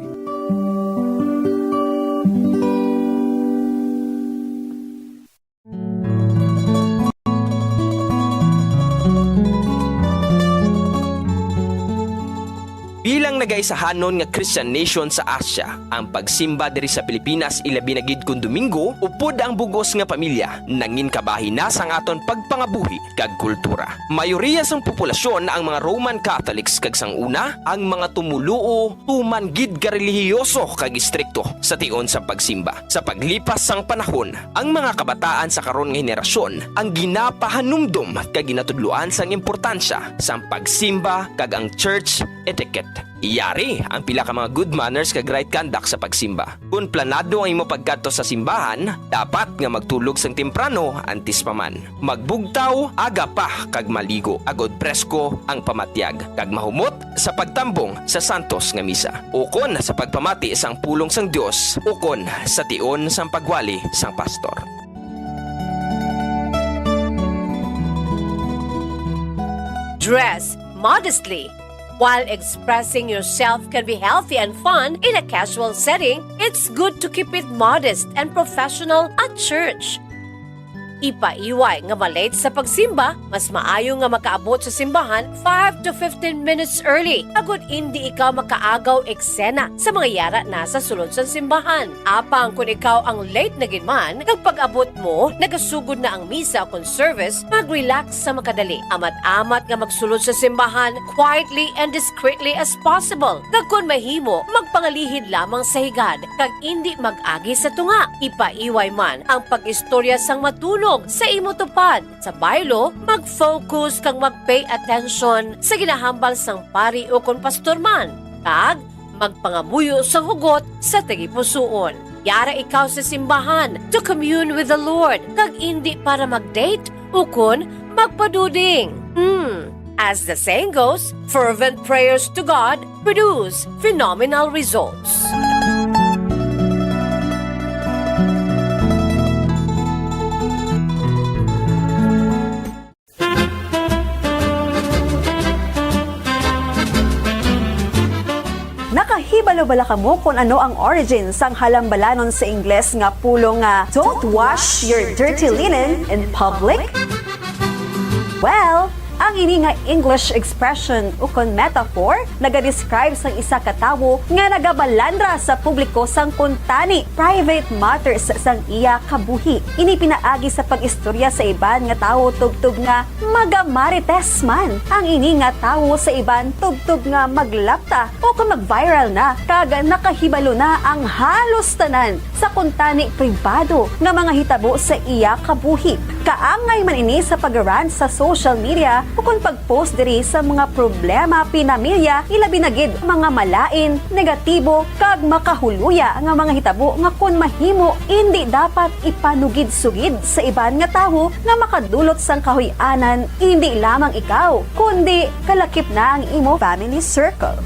Bilang nagaisahanon nga Christian nation sa Asia, ang pagsimba diri sa Pilipinas, ilabi na gid kon Domingo, upod ang bug-os nga pamilya, nangin kabahin na sang aton pagpangabuhi kag kultura. Mayoriya sang populasyon ang mga Roman Catholics, kag sang una, ang mga tumoluo tuman gid ka relihiyoso kag istrikto sa tion sang pagsimba. Sa paglipas sang panahon, ang mga kabataan sa karon nga henerasyon ang ginapahanumdom kag ginatudloan sang importansya sang pagsimba kag ang church etiquette. Yari ang pila ka mga good manners kag right conduct sa pagsimba. Kon planado ang imo pagkadto sa simbahan, dapat nga magtulog sang temprano antes pa man. Magbugtaw aga pa kag maligo, agod presko ang pamatyag, kag mahumot sa pagtambong sa santos nga misa, ukon sa pagpamati sang pulong sang Dios, ukon sa tion sang pagwali sang pastor. Dress modestly. While expressing yourself can be healthy and fun in a casual setting, it's good to keep it modest and professional at church. Ipaiway nga ma-late sa pagsimba, mas maayo nga makaabot sa simbahan five to fifteen minutes early, agod indi ikaw makaagaw eksena sa mga yara na sa sulod sang simbahan. Apang kon ikaw ang late na gid man, kag pag-abot mo, nagasugod na ang misa kon service, mag-relax sa makadali. Amat-amat nga magsulod sa simbahan quietly and discreetly as possible. Kag kon mahimo, magpangalihid lamang sa higad, kag indi mag-agi sa tunga. Ipaiway man ang pag-istorya sang matunog sa imo tupad. Sa baylo, mag-focus kag mag-pay attention sa ginahambal sang pari ukon pastor man, kag magpangamuyo sang hugot sa tagipusoon. Yara ikaw sa simbahan to commune with the Lord, kag indi para mag-date ukon magpaduding. Hmm, as the saying goes, fervent prayers to God produce phenomenal results. Nakahibalo bala kamo kon ano ang origin sang halambalanon sa Ingles nga pulong nga "Don't wash your dirty linen in public"? Well, ang ini nga English expression ukon metaphor nagadescribe sang isa ka tawo nga nagabalandra sa publiko sang kuntani, private matters, sang iya kabuhi. Ini pinaagi sa pag-istorya sa iban nga tawo tubtob nga magamarites man ang ini nga tawo sa iban tubtob nga maglapta o kon mag-viral na kag nakahibalo na ang halos tanan sa kuntani pribado nga mga hitabo sa iya kabuhi. Kaangay man ini sa pag-rant sa social media ukon pag-post diri sa mga problema pinamilya, ilabi na gid mga malain, negatibo, kag makahuluya nga mga hitabo nga kon mahimo indi dapat ipanugid-sugid sa iban nga tawo nga makadulot sang kahuy-anan, indi lamang ikaw, kundi kalakip na ang imo family circle.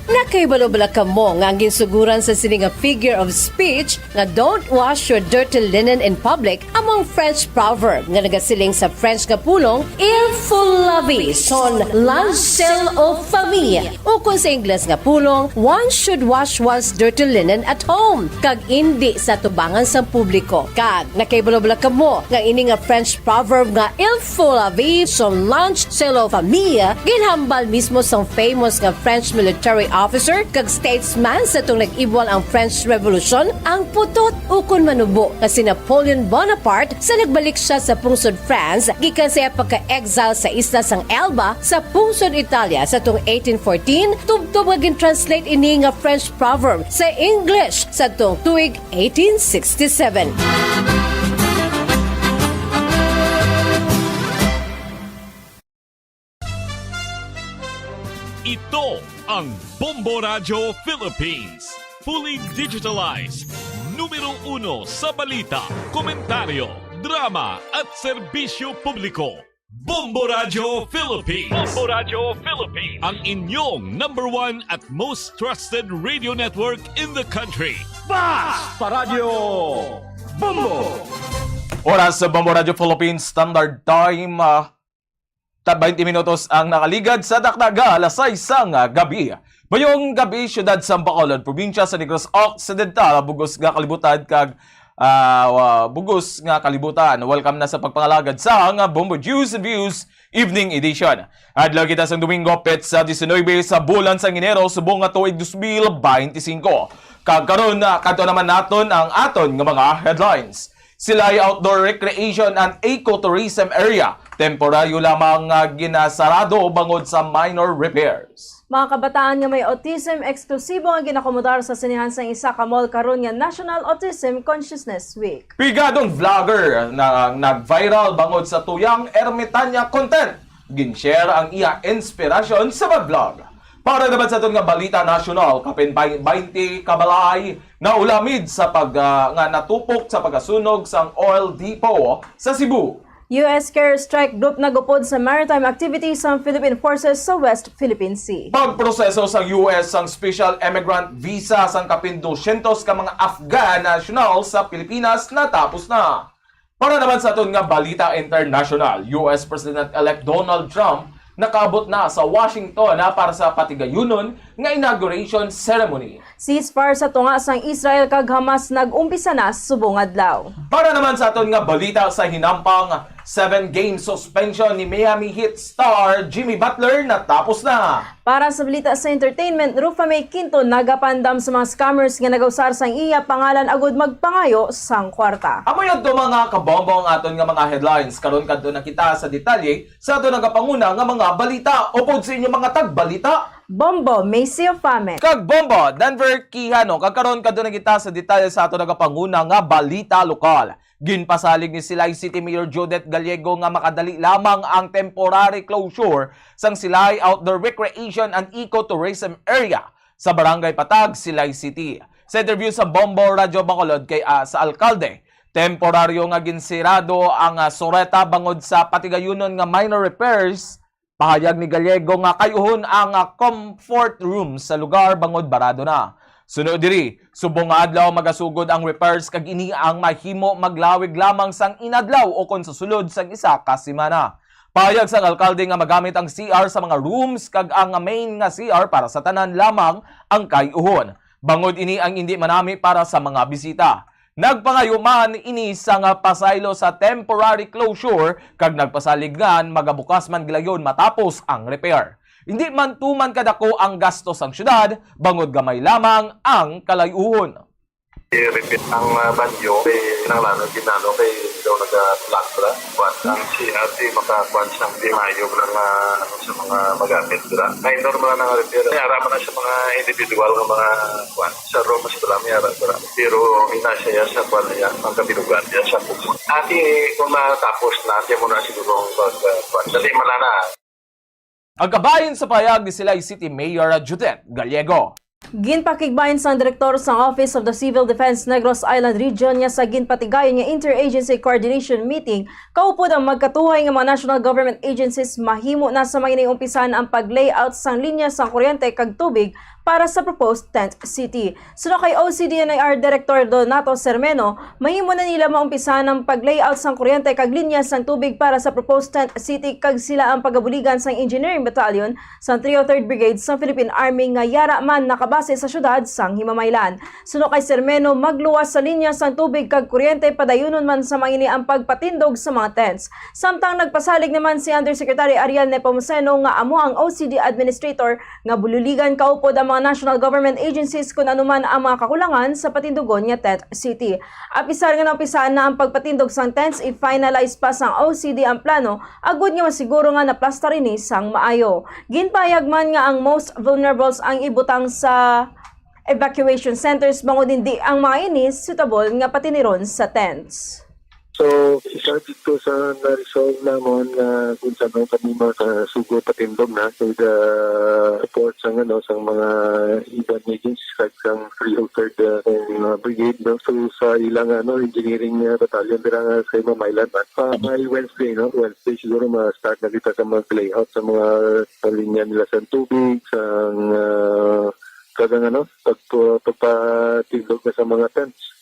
Nakahibalo bala kamo nga ang ginsuguran sa sini nga figure of speech nga "Don't wash your dirty linen in public" amo ang French proverb nga nagasiling sa French nga pulong "Il faut laver son linge sale aux femmes", ukon sa Ingles nga pulong "One should wash one's dirty linen at home", kag indi sa tubangan sang publiko. Kag nakahibalo bala kamo nga ini nga French proverb nga "Il faut laver son linge sale aux femmes" ginhambal mismo sang famous nga French military officer kag statesman sa tong nag-ibwal ang French Revolution, ang putot ukon manubo nga si Napoleon Bonaparte sa nagbalik siya sa pungsod France gikan sa iya pagka-exile sa isla sang Elba sa pungsod Italia sa tong eighteen fourteen, tubtob nga gin-translate ini nga French proverb sa English sa tong tuig eighteen sixty-seven. Ito ang Bombo Radyo Philippines. Fully digitalized. Numero uno sa balita, komentaryo, drama at serbisyo publiko. Bombo Radyo Philippines. Bombo Radyo Philippines. Ang inyong number one at most trusted radio network in the country. Basta Radyo Bombo! Oras sa Bombo Radyo Philippines Standard Time, ah, ta-, twenty minutos ang nakaligad sa takna nga alas sais sang gabi. Mayong gabi, siyudad sang Bacolod, probinsya sa Negros Occidental, bugos nga kalibutan kag, ah, wa-, bugos nga kalibutan. Welcome na sa pagpangalagad sang Bombo News and Views Evening Edition. Adlaw kita sang Domingo, petsa diecinuebe sa bulan sang Enero, subong nga tuig dos mil beintisinko. Kag karon, ah, kadto naman naton ang aton nga mga headlines. Silay Outdoor Recreation and Ecotourism Area, temporaryo lamang nga ginasarado bangod sa minor repairs. Mga kabataan nga may autism, eksklusibo nga ginakomodar sa sinehan sang isa ka mall karon nga National Autism Consciousness Week. Pigadong vlogger na nag-viral bangod sa tuyang ermitanya content. Gin-share ang iya inspirasyon sa pag-vlog. Para naman sa aton nga balita nasyonal, kapin baynte ka balay naulamid sa pag, ah, nga natupok sa pagkasunog sang oil depot sa Cebu. U S care strike group nagupod sa maritime activities sang Philippine Forces sa West Philippine Sea. Pagproseso sang U S sang special immigrant visa sang kapin dosyentos ka mga Afghan national sa Pilipinas natapos na. Para naman sa aton nga balita international, U S President-elect Donald Trump nakaabot na sa Washington, ah, para sa patigayunon nga inauguration ceremony. Ceasefire sa tunga sang Israel kag Hamas nag-umpisa na subong adlaw. Para naman sa aton nga balita sa hinampang, seven-game suspension ni Miami Heat star Jimmy Butler natapos na. Para sa balita sa entertainment, Rufa Mae Quinto nagapandam sa mga scammers nga nagausar sang iya pangalan agud magpangayo sang kwarta. Amo yadto, mga kabombo, ang aton nga mga headlines. Karon kadto na kita sa detalye sa aton nagapanguna nga mga balita. Upod sa inyo, mga tagbalita, Bombo, Macy Ofame. Kag Bombo, Denver Quijano. Kag karon kadto na kita sa detalye sa aton nagapanguna nga balita lokal. Ginpasalig ni Silay City Mayor Judith Gallego nga makadali lamang ang temporary closure sang Silay Outdoor Recreation and Ecotourism Area sa Barangay Patag, Silay City. Sa interview sa Bombo Radyo Bacolod kay, ah, sa alkalde, temporaryo nga ginsirado ang, ah, sureta bangod sa patigayunon nga minor repairs. Pahayag ni Gallego nga kay-uhon ang, ah, comfort room sa lugar bangod barado na. Sunod diri, subong nga adlaw magasugod ang repairs kag ini ang mahimo maglawig lamang sang inadlaw o kon sa sulod sang isa ka semana. Pahayag sang alkalde nga magamit ang C R sa mga rooms kag ang main nga C R para sa tanan lamang ang kay-uhon. Bangod ini ang indi manami para sa mga bisita. Nagpangayo man ini sang pasaylo sa temporary closure kag nagpasalig nga magabukas man gilayon matapos ang repair. Indi man tuman kadako ang gasto sang syudad, bangod gamay lamang ang kalay-uhon. I-repeat ang, ah, banyo, kay kinahanglan ginano kay daw naga-block ra. Kuwan, ang C R di makakuwan sang di maayo nga, ano, sa mga magamit ra. Minor man na nga repair. May ara man na sa mga individual nga mga kuwan, sa room sa dala, may ara ra. Pero ina siya sa kuwan niya, ang kabilugan niya sa kuwan. Ati, kung matapos na, di mo na siguro ang pag, ah, kuwan. Dali man na. Ang kabahin sa pahayag ni Silay City Mayor Judith Gallego. Ginpakigbahin sang direktor sang Office of the Civil Defense Negros Island Region nga sa ginpatigayon nga interagency coordination meeting, kaupod ang magkatuhay nga mga national government agencies, mahimo na sa mga ini umpisan ang pag-layout sang linya sang kuryente kag tubig para sa proposed tent city. Suno kay O C D N I R Director Donato Sermeno, mahimo na nila maumpisan ang pag-layout sang kuryente kag linya sang tubig para sa proposed tent city, kag sila ang pagabuligan sang Engineering Battalion sang three oh third Brigade sang Philippine Army nga yara man nakabase sa siyudad sang Himamaylan. Suno kay Sermeno, magluwas sa linya sang tubig kag kuryente, padayunon man sa mga ini ang pagpatindog sa mga tents. Samtang nagpasalig naman si Undersecretary Ariel Nepomuceno nga amo ang O C D Administrator nga bululigan kaupod ang mga national government agencies kun ano man ang mga kakulangan sa patindugon nga tent city. Apisar nga naumpisahan na ang pagpatindog sang tents, i-finalize pa sang O C D ang plano agud nga masiguro nga naplastar ini sang maayo. Ginpahayag man nga ang most vulnerables ang ibutang sa evacuation centers bangod hindi ang mga ini suitable nga patiniron sa tents. So, isa dito sa na-resolve namon nga kung saan kami makasugo patindog na with the support sang, ano, sang mga iban agencies kag sang three oh third, uh, and, uh, brigade, no? So, sa ilang, ano, engineering, uh, battalion dira nga sa Himamaylan man. Pa, by Wednesday, no? Wednesday siguro ma-start na kita sa mag-layout sa mga linya nila sa tubig, sang, uh, kag ang, ano, pag-, pagpatindog na sa mga tents.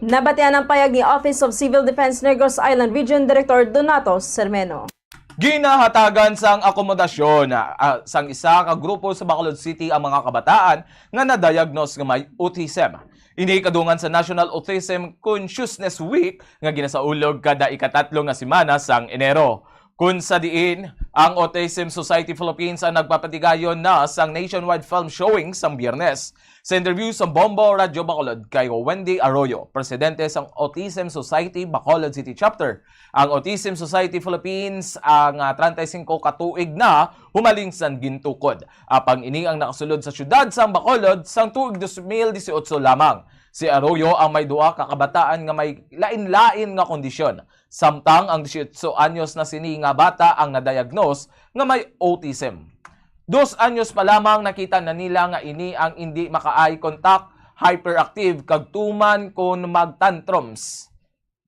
Nabatian ang payag ni Office of Civil Defense Negros Island Region Director Donato Sermeno. Ginahatagan sang akomodasyon, ah, sang isa ka grupo sa Bacolod City ang mga kabataan nga na-diagnose nga may autism. Ini kadungan sa National Autism Consciousness Week nga ginasaulog kada ikatatlo nga semana sang Enero. Kun sa diin, ang Autism Society Philippines ang nagpapatigayon na sang nationwide film showing sang Biyernes. Sa interview sa Bombo Radyo Bacolod kay Wendy Arroyo, presidente sang Autism Society Bacolod City Chapter, ang Autism Society Philippines ang, ah, treinta y cinco ka tuig na humaling sang gintukod. Apang ini ang nakasulod sa siyudad sang Bacolod sang tuig dos mil dieciocho lamang. Si Arroyo ang may duha ka kabataan nga may lain-lain nga kondisyon. Samtang ang dieciocho anyos na sini nga bata ang na-diagnose nga may autism. Dos anyos pa lamang nakita na nila nga ini ang indi maka-eye contact, hyperactive, kag tuman kon mag-tantrums.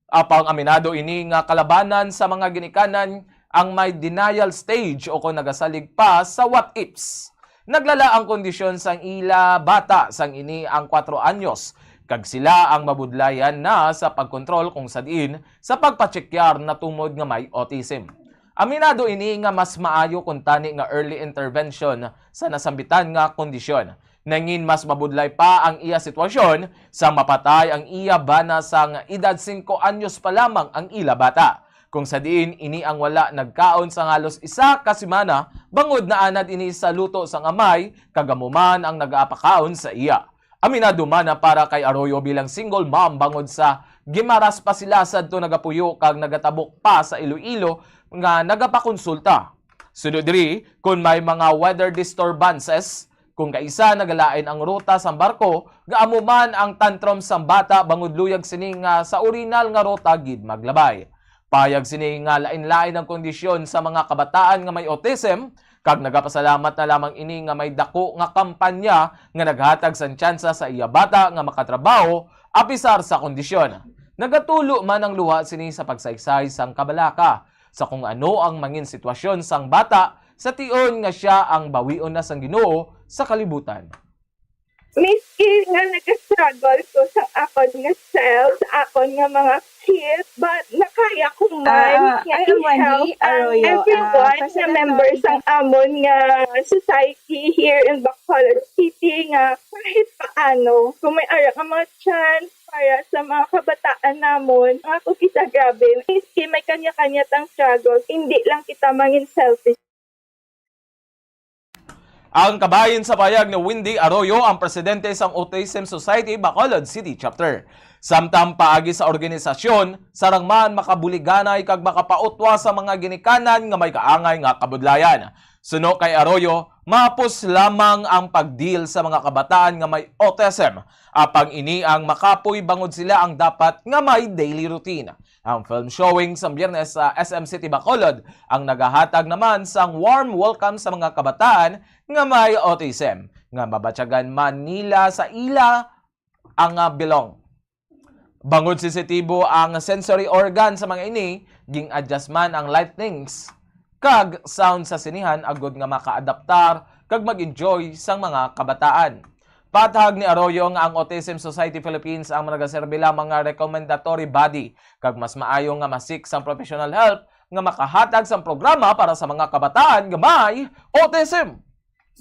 Apang aminado ini nga kalabanan sa mga ginikanan ang may denial stage o kon nagasalig pa sa what ifs. Naglala ang kondisyon sang ila bata sang ini ang kwatro anyos, kag sila ang mabudlayan na sa pagkontrol kung sa diin sa pagpatsekyar na tungod nga may autism. Aminado ini nga mas maayo kuntani nga early intervention sa nasambitan nga kondisyon. Nangin mas mabudlay pa ang iya sitwasyon sa mapatay ang iya bana sang edad singko anyos pa lamang ang ila bata. Kung sa diin ini ang wala nagkaon sang halos isa ka semana, bangod naanad ini sa luto sang amay, kag amo man ang nagaapakaon sa iya. Aminado man na para kay Arroyo bilang single mom, bangod sa gimaras pa sila sadto nagapuyo kag nagatabok pa sa Iloilo nga nagapakonsulta. Sunod diri, kon may mga weather disturbances, kung kaisa nagalain ang ruta sang barko, gaamo man ang tantrum sang bata bangod luyag sini nga sa orihinal nga ruta gid maglabay. Pahayag sini nga lain-lain ang kondisyon sa mga kabataan nga may autism, Kag nagapasalamat na lamang ini nga may dako nga kampanya nga naghatag sang tsansa sa iya bata nga makatrabaho apisar sa kondisyon. Nagatulo man ang luha sini sa pagsaysay sang kabalaka sa kung ano ang mangin sitwasyon sang bata sa tion nga sia ang bawion na sang Ginoo sa kalibutan. Miski nga nag-struggle ko sa akon nga self, sa akon nga mga kids, but nakaya ko man Ah, ah, nga I am Wendy i-help ang Arroyo, ah, everyone nga President member ng sang amon nga society here in Bacolod City nga kahit paano, kung may ara nga mga chance para sa mga kabataan namon, nga ako kita grabe, miski may kanya-kanya tang struggles, hindi lang kita mangin selfish. Ang kabahin sa payag ni Wendy Arroyo, ang presidente sang Autism Society Bacolod City Chapter. Samtang paagi sa organisasyon, sarang man makabuliganay kag makapautwa sa mga ginikanan nga may kaangay nga kabudlayan. Suno kay Arroyo, mahapos lamang ang pag-deal sa mga kabataan nga may autism, apang ini ang makapoy bangod sila ang dapat nga may daily routine. Ang film showing sa Biyernes sa S M City Bacolod ang nagahatag naman sang warm welcome sa mga kabataan nga may autism, nga mabatyagan man nila sa ila ang, ah, belong. Bangod sensitibo ang sensory organ sa mga ini, ging-adjust man ang lightings kag sound sa sinihan agud nga makaadaptar kag mag-enjoy sang mga kabataan. Pathag ni Arroyo nga ang Autism Society Philippines ang nagaserbi lamang nga recommendatory body kag mas maayo nga ma-seek sang professional help nga makahatag sang programa para sa mga kabataan nga may autism.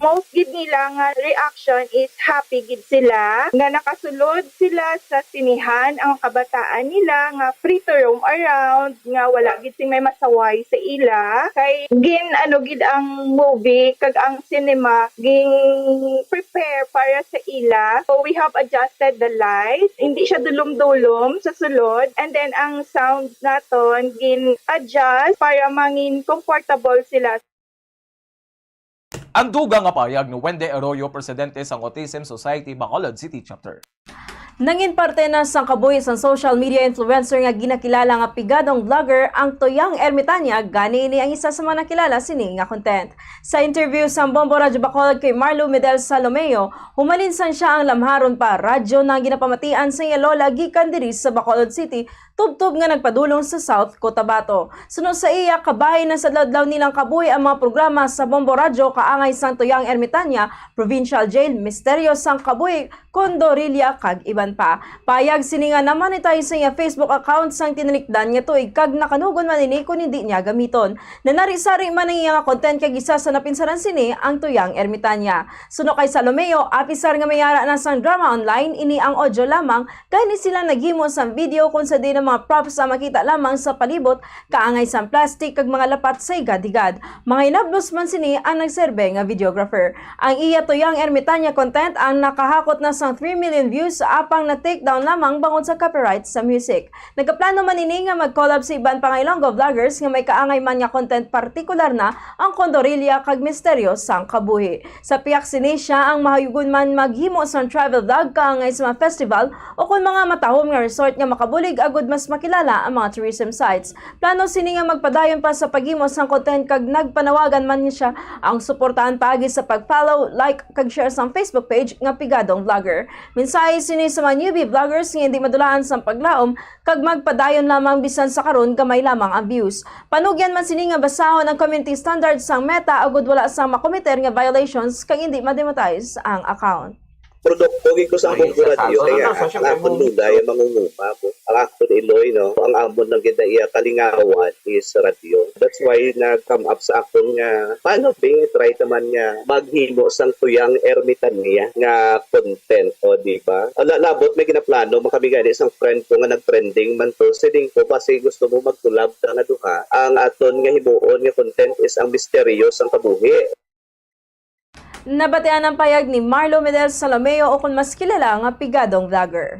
Most gid nila nga reaction is happy gid sila nga nakasulod sila sa sinihan, ang kabataan nila nga free to roam around, nga wala gid sing may masaway sa ila. Kay gin ano gid ang movie kag ang cinema gin prepare para sa ila. So we have adjusted the lights. Hindi siya dulom-dulom sa sulod. And then ang sound naton gin adjust para mangin comfortable sila. Ang dugang nga pahayag ni Wendy Arroyo, presidente sang Autism Society Bacolod City Chapter. Nangin parte na sang kabuhi sang social media influencer nga ginakilala nga pigadong vlogger ang Toyang Ermitania, gani ini ang isa sa mga nakilala sini nga content. Sa interview sang Bombo Radyo Bacolod kay Marlo Medel Salomeo, humalinsan siya ang lamharon pa radyo na ginapamatian sa iya lola gikan diri sa Bacolod City, tubtob nga nagpadulong sa South Cotabato. Suno sa iya, kabahin na sa adlaw-adlaw nilang kabuhi ang mga programa sa Bombo Radyo kaangay sang Toyang Ermitania, Provincial Jail, Misteryo sang Kabuhi, Condorilla, kag iban pa. Payag sini nga na-monetize sa iya Facebook account sang tinalikdan nga tuig kag nakanugon man ini kon hindi niya gamiton. Nanari-sari man ang iya nga content kag isa sa napinsaran sini ang Toyang Ermitania. Suno kay Salomeo, apisar nga may ara na sang drama online, ini ang audio lamang, gani sila naghimo sang video kon sa diin ang mga props ang makita lamang sa palibot, kaangay sang plastic kag mga lapat sa higad-higad. Mga inablos man sini ang nagserbe nga videographer. Ang iya Toyang Ermitania content ang nakahakot na sang three million views, apang na-take down lamang bangod sa copyright sa music. Nagaplano man ini nga mag-collab sa iban pa nga Ilonggo vloggers nga may kaangay man nga content, partikular na ang Condorilla kag Misteryo sang Kabuhi. Sa pihak sini, siya ang mahayugon man maghimo sang travel vlog kaangay sa mga festival o kon mga matahom nga resort nga makabulig agud mas makilala ang mga tourism sites. Plano sini nga magpadayon pa sa paghimo sang content kag nagpanawagan man siya ang suportahan paagi sa pag-follow, like, kag share sang Facebook page nga Pigadong Vlogger. Mensahe sini sa mga newbie vloggers nga hindi madulaan sang paglaom kag magpadayon lamang bisan sa karon gamay lamang ang views. Panugyan man sini nga basahon ang community standards sang Meta agud wala sang makomiter nga violations kag hindi ma-demonetize ang account. Produkto gid ko sa akong radyo, kaya ang akon lulay ang mangunguma mo, ang akon iloy, no? Ang amon lang gid na iya kalingawan is radyo. That's why nag-come up sa akon nga, paano ba, try ta man nga maghimo sang Toyang Ermitania nga content, o di ba? Ala, labot may ginaplano man kami gani sang friend ko nga nag-trending man to. Siling ko, basi gusto mo mag-collab ta nga duha. Ang aton nga himuon nga content is ang Misteryo sang Kabuhi. Nabatian ang payag ni Marlo Medel Salomeo, o kon mas kilala nga Pigadong Vlogger.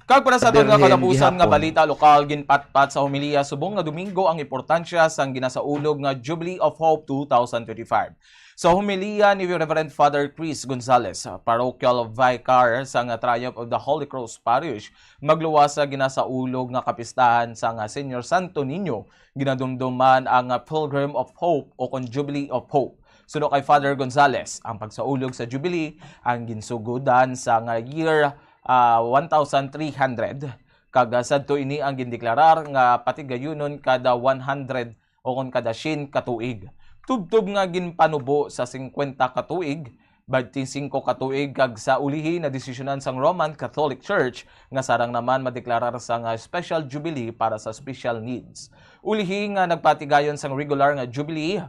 Kag para sa aton nga katapusan nga balita lokal, ginpatpat sa homilya subong nga Domingo ang importansya sang ginasaulog nga Jubilee of Hope two thousand twenty-five. Sa homilya ni Reverend Father Chris Gonzalez, parochial vicar sa nga Triumph of the Holy Cross Parish, magluwas sa ginasaulog nga kapistahan sang Señor Santo Niño, ginadumduman ang Pilgrim of Hope o kon Jubilee of Hope. Suno kay Father Gonzales, ang pagsaulog sa Jubilee ang ginsugodan sa nga year, ah, one thousand three hundred, kag, ah, sadto ini ang gindeklarar nga patigayunon kada one hundred o kon kada siyam ka tuig. Tubtob nga ginpanubo sa singkwenta ka tuig, twenty-five ka tuig, kag sa ulihi nadesisyonan sang Roman Catholic Church nga sarang naman madeklarar sang, ah, special jubilee para sa special needs. Ulihi nga nagpatigayon sang regular nga jubilee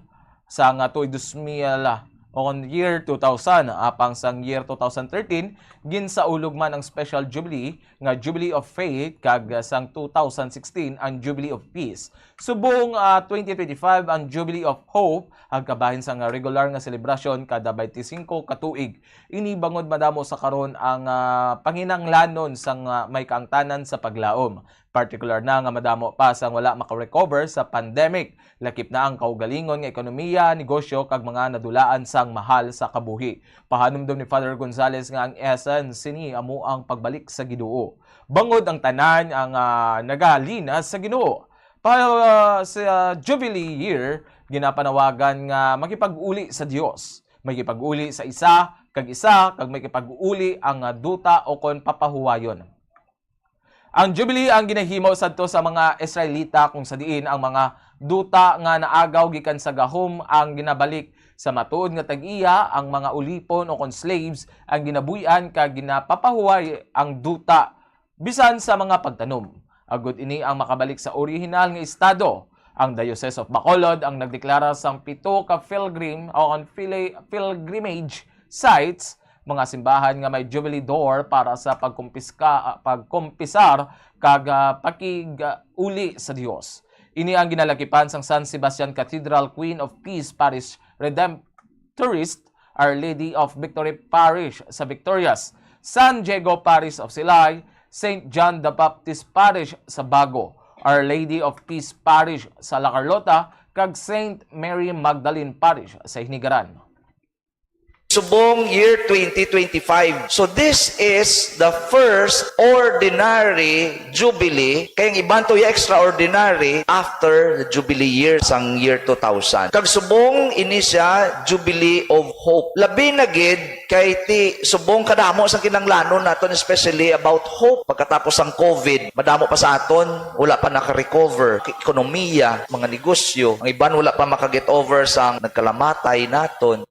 sa nga tuig dos mil, ah, o kon year two thousand, apang sang year two thousand thirteen, ginsaulog man ang special jubilee nga Jubilee of Faith, kag sang two thousand sixteen ang Jubilee of Peace. Subong, ah, twenty twenty-five ang Jubilee of Hope, ang kabahin sang regular nga selebrasyon kada twenty-five ka tuig. Ini bangod madamo sa karon ang, ah, panginahanglanon sang, ah, may kaangtanan sa paglaom, partikular na nga madamo pa sang wala makarecover sa pandemic. Lakip na ang kaugalingon nga ekonomiya, negosyo, kag mga nadulaan sang mahal sa kabuhi. Pahanumdom ni Father Gonzales nga ang essence sini amo ang pagbalik sa Ginoo. Bangod ang tanan ang, ah, nagahalin sa Ginoo. Pa, ah, sa Jubilee year, ginapanawagan nga makipag-uli sa Dios, makipag-uli sa isa kag isa, kag makipag-uli ang, ah, duta o kon papahuwayon. Ang Jubilee ang ginahimo sadto sa mga Israelita, kung sa diin ang mga duta nga naagaw gikan sa gahom ang ginabalik sa matuod nga tag-iya, ang mga ulipon o kon slaves ang ginabuy-an kag ginapapahuway ang duta bisan sa mga pagtanom, agud ini ang makabalik sa orihinal nga estado. Ang Diocese of Bacolod ang nagdeklara sang pito ka pilgrim o ang pili-, pilgrimage sites, mga simbahan nga may Jubilee door para sa pagkumpiska-, pagkumpisar kag, ah, pakig-uli sa Dios. Ini ang ginalakipan sang San Sebastian Cathedral Queen of Peace Parish Redemptorist, Our Lady of Victory Parish sa Victorias, San Diego Parish of Silay, Saint John the Baptist Parish sa Bago, Our Lady of Peace Parish sa La Carlota, kag Saint Mary Magdalene Parish sa Hinigaran. Subong year twenty twenty-five. So this is the first ordinary jubilee, kay ang iban to ya extraordinary after the jubilee year sang year two thousand. Kag subong ini siya jubilee of hope. Labi na gid kay ti subong kadamo sang kinahanglanon naton, especially about hope pagkatapos sang covid. Madamo pa sa aton wala pa naka-recover. K-, ekonomiya, mga negosyo, ang iban wala pa maka-get over sang nagkalamatay naton.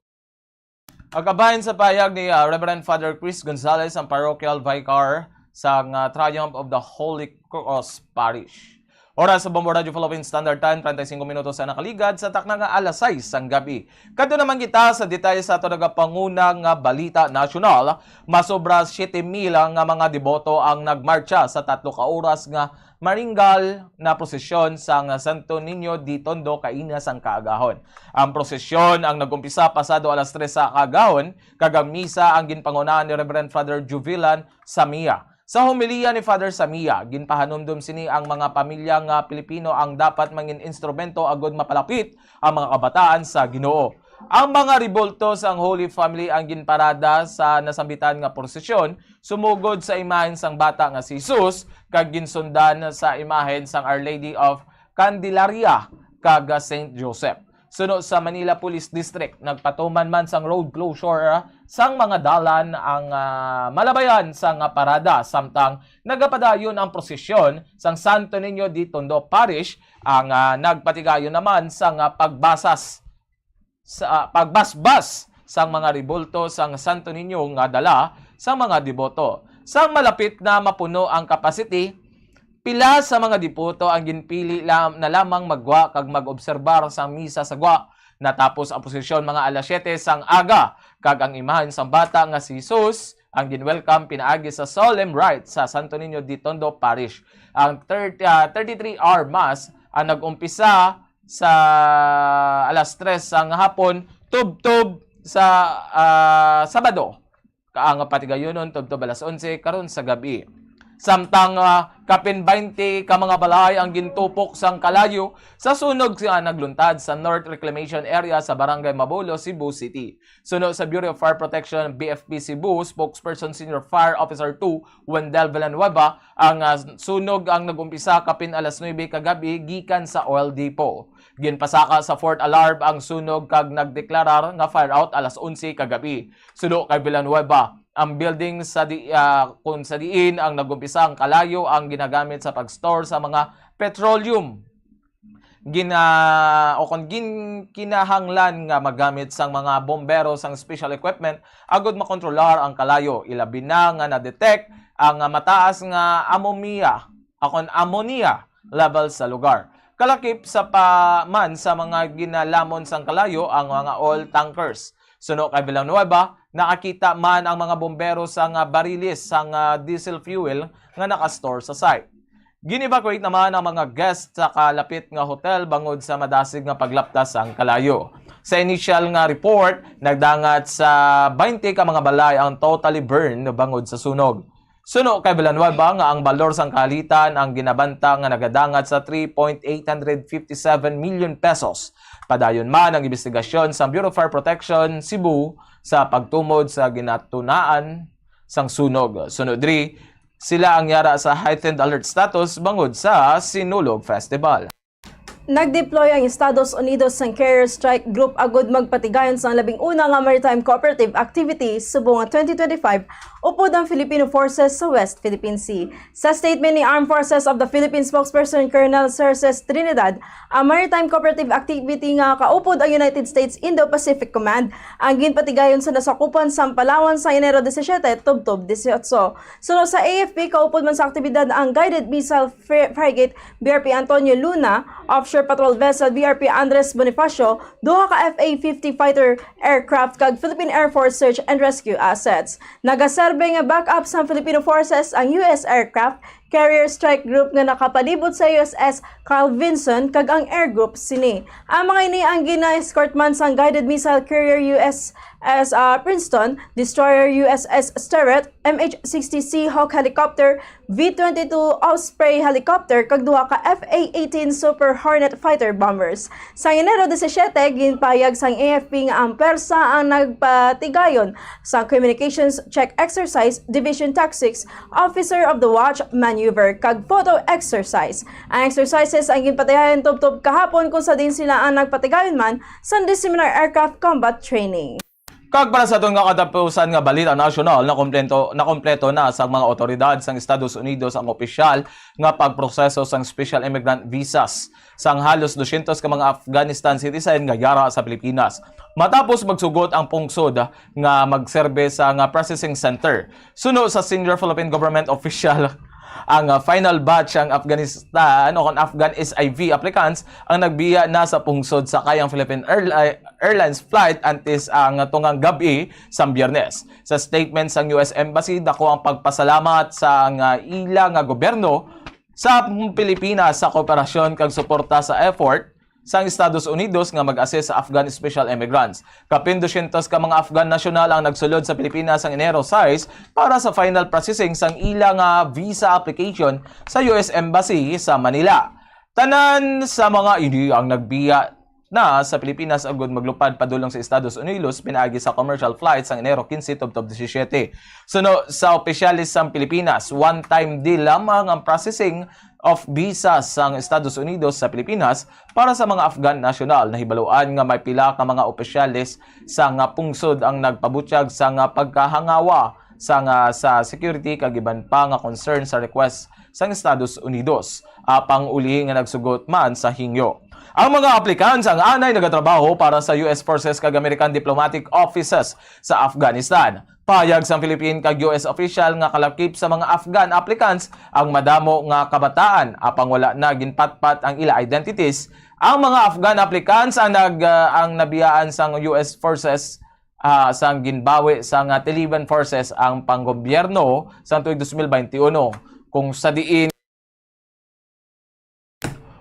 Ang kabahin sa pahayag ni, ah, Reverend Father Chris Gonzalez, ang parochial vicar sa nga Triumph of the Holy Cross Parish. Oras sa Bombo Radyo Philippine Standard Time, treinta y cinco minutos ang nakaligad sa takna nga alas sais sang gabi. Kadto naman kita sa detalye sa ato nagapanguna nga balita nasyonal. Masobra siete mil nga mga deboto ang nagmartsa sa tatlo ka oras nga maringal na prosesyon sang Santo Niño de Tondo kaina sang kaagahon. Ang prosesyon ang nag-umpisa pasado alas tres sa kaagahon, kag ang misa ang ginpangunahan ni Reverend Father Juvilan Samia. Sa homilya ni Father Samia, ginpahanumdom sini ang mga pamilya nga Pilipino ang dapat mangin instrumento agud mapalapit ang mga kabataan sa Ginoo. Ang mga rebulto sang Holy Family ang ginparada sa nasambitan nga prosesyon, sumugod sa imahen sang bata nga si Jesus, kag ginsundan sa imahen sang Our Lady of Candelaria kag Saint Joseph. Suno sa Manila Police District, nagpatuman man sang road closure, ah, sang mga dalan ang, ah, malabayan sang parada, samtang nagapadayon ang prosesyon sang Santo Niño de Tondo Parish, ang, ah, nagpatigayon naman sang, ah, pagbasas sa, ah, pagbasbas sang mga rebulto sang Santo Niño nga dala sang mga deboto. Sang malapit na mapuno ang capacity, pila sa mga deboto ang ginpili la-, na lamang maggwa kag mag-obserbar sang misa sa gwa. Natapos ang prosesyon mga alas siyete sang aga, kag ang imahen sang bata nga si Jesus ang ginwelcome pinaagi sa solemn rite sa Santo Niño de Tondo Parish. Ang thirty, ah, thirty-three hour mass ang nag-umpisa sa alas tres sang hapon tubtob sa, ah, Sabado, ka-, ang patigayunon tubtob alas onse karon sa gabi. Samtang, ah, Kapin baynte ka mga balay ang gintupok sang kalayo sa sunog nga nagluntad sa North Reclamation Area sa Barangay Mabulo, Cebu City. Suno sa Bureau of Fire Protection, B F P Cebu, spokesperson Senior Fire Officer two, Wendell Villanueva, ang, ah, sunog ang nag-umpisa kapin alas nuebe kagabi gikan sa oil depot. Ginpasaka sa fourth alarm ang sunog kag nagdeklarar nga fire out alas onse kagabi. Suno kay Villanueva, ang building sa di, ah, kung sa diin ang nag-umpisa ang kalayo ang ginagamit sa pag-store sa mga petroleum. Gina-, o kon gin-, kinahanglan nga magamit sang mga bombero sang special equipment agud makontrolar ang kalayo, ilabi na nga na-detect ang, ah, mataas nga amomia, o kon ammonia level sa lugar. Kalakip sa pa man sa mga ginalamon sang kalayo ang mga oil tankers. Suno kay Villanueva, nakakita man ang mga bombero sa nga bariles sang, ah, diesel fuel nga naka-store sa site. Gin-evacuate naman ang mga guest sa kalapit nga hotel bangod sa madasig nga paglaptas sang kalayo. Sa initial nga report, nagdangat sa baynte ka mga balay ang totally burned bangod sa sunog. Suno kay Villanueva nga ang balor sang kahalitan ang ginabanta nga nagadangat sa three point eight hundred fifty seven million pesos. Padayon man ang imbestigasyon sang Bureau of Fire Protection Cebu sa pagtumod sa ginatunaan sang sunog. Sunod diri, sila ang yara sa heightened alert status bangod sa Sinulog Festival. Nag-deploy ang Estados Unidos sang Carrier Strike Group agud magpatigayon sang labing una nga maritime cooperative activity subong nga twenty twenty-five upod ang Filipino forces sa West Philippine Sea. Sa statement ni Armed Forces of the Philippines spokesperson Colonel Cerces Trinidad, ang maritime cooperative activity nga kaupod ang United States Indo-Pacific Command ang ginpatigayon sa nasakupan sang Palawan sa Enero disisiete tubtob disiotso. Suno sa A F P, kaupod man sa aktibidad ang guided missile fri-, frigate B R P Antonio Luna, offshore patrol vessel B R P Andres Bonifacio, duha ka F A fifty fighter aircraft, kag Philippine Air Force search and rescue assets. Nagaserbe nga backup sa Filipino forces ang U S aircraft carrier strike group nga nakapalibot sa U S S Carl Vinson kag ang air group sini. Ang mga ini ang gina-escort man sang guided missile carrier U S S, ah, Princeton, destroyer U S S Sterrett, M H sixty Seahawk helicopter, V twenty-two Osprey helicopter, kag duha ka F A eighteen Super Hornet fighter bombers. Sa Enero disisiete, ginpahayag sang A F P nga ang pwersa ang nagpatigayon sa Communications Check Exercise, Division Tactics, Officer of the Watch Maneuver, kag Photo Exercise. Ang exercises ang ginpatigayon tubtob kahapon, kung sa diin sila ang nagpatigayon man sa Seminar Aircraft Combat Training. Kag para sa aton nga katapusan nga balita nasyonal, nakumpleto, nakumpleto na sa mga awtoridad sang Estados Unidos ang opisyal nga pagproseso sang special immigrant visas sang halos dosyentos ka mga Afghanistan citizen nga yara sa Pilipinas, matapos magsugot ang pungsod nga magserbe sa nga processing center. Suno sa senior Philippine government official, ang, ah, final batch ang Afghanistan o kon Afghan S I V applicants ang nagbiya na sa pungsod sakay ang Philippine Airli-, Airlines flight antes ang tungang gab-i sang Biyernes. Sa statement sang U S Embassy, dako ang pagpasalamat sa nga ila nga gobyerno sa Pilipinas sa kooperasyon kag suporta sa effort sang Estados Unidos nga mag-assist sa Afghan special immigrants. Kapin dosyentos ka mga Afghan nasyonal ang nagsulod sa Pilipinas sang Enero sais para sa final processing sang ila nga visa application sa U S Embassy sa Manila. Tanan sa mga ini ang nagbiya na sa Pilipinas agud maglupad padulong sa Estados Unidos pinaagi sa commercial flight sang Enero kinse tubtob disisiete. Suno sa opisyales sang Pilipinas, one-time deal lamang ang processing of visa sang Estados Unidos sa Pilipinas para sa mga Afghan national. Nahibaluan nga may pila ka mga opisyales sa nga pungsod ang nagpabutyag sa nga pagkahangawa sa nga sa security kag iban pa nga concern sa request sang Estados Unidos. Apang uli nga nagsugot man sa hingyo. Ang mga applicants ang anay nagatrabaho para sa U S forces kag American diplomatic offices sa Afghanistan. Pahayag sang Philippine kag U S official nga kalakip sa mga Afghan applicants ang madamo nga kabataan, apang wala na ginpatpat ang ila identities. Ang mga Afghan applicants ang nag-, ah, ang nabiyaan sang U S forces, ah, sang ginbawi sang, ah, Taliban forces ang panggobyerno sang tuig dos mil baynte uno, kung sa diin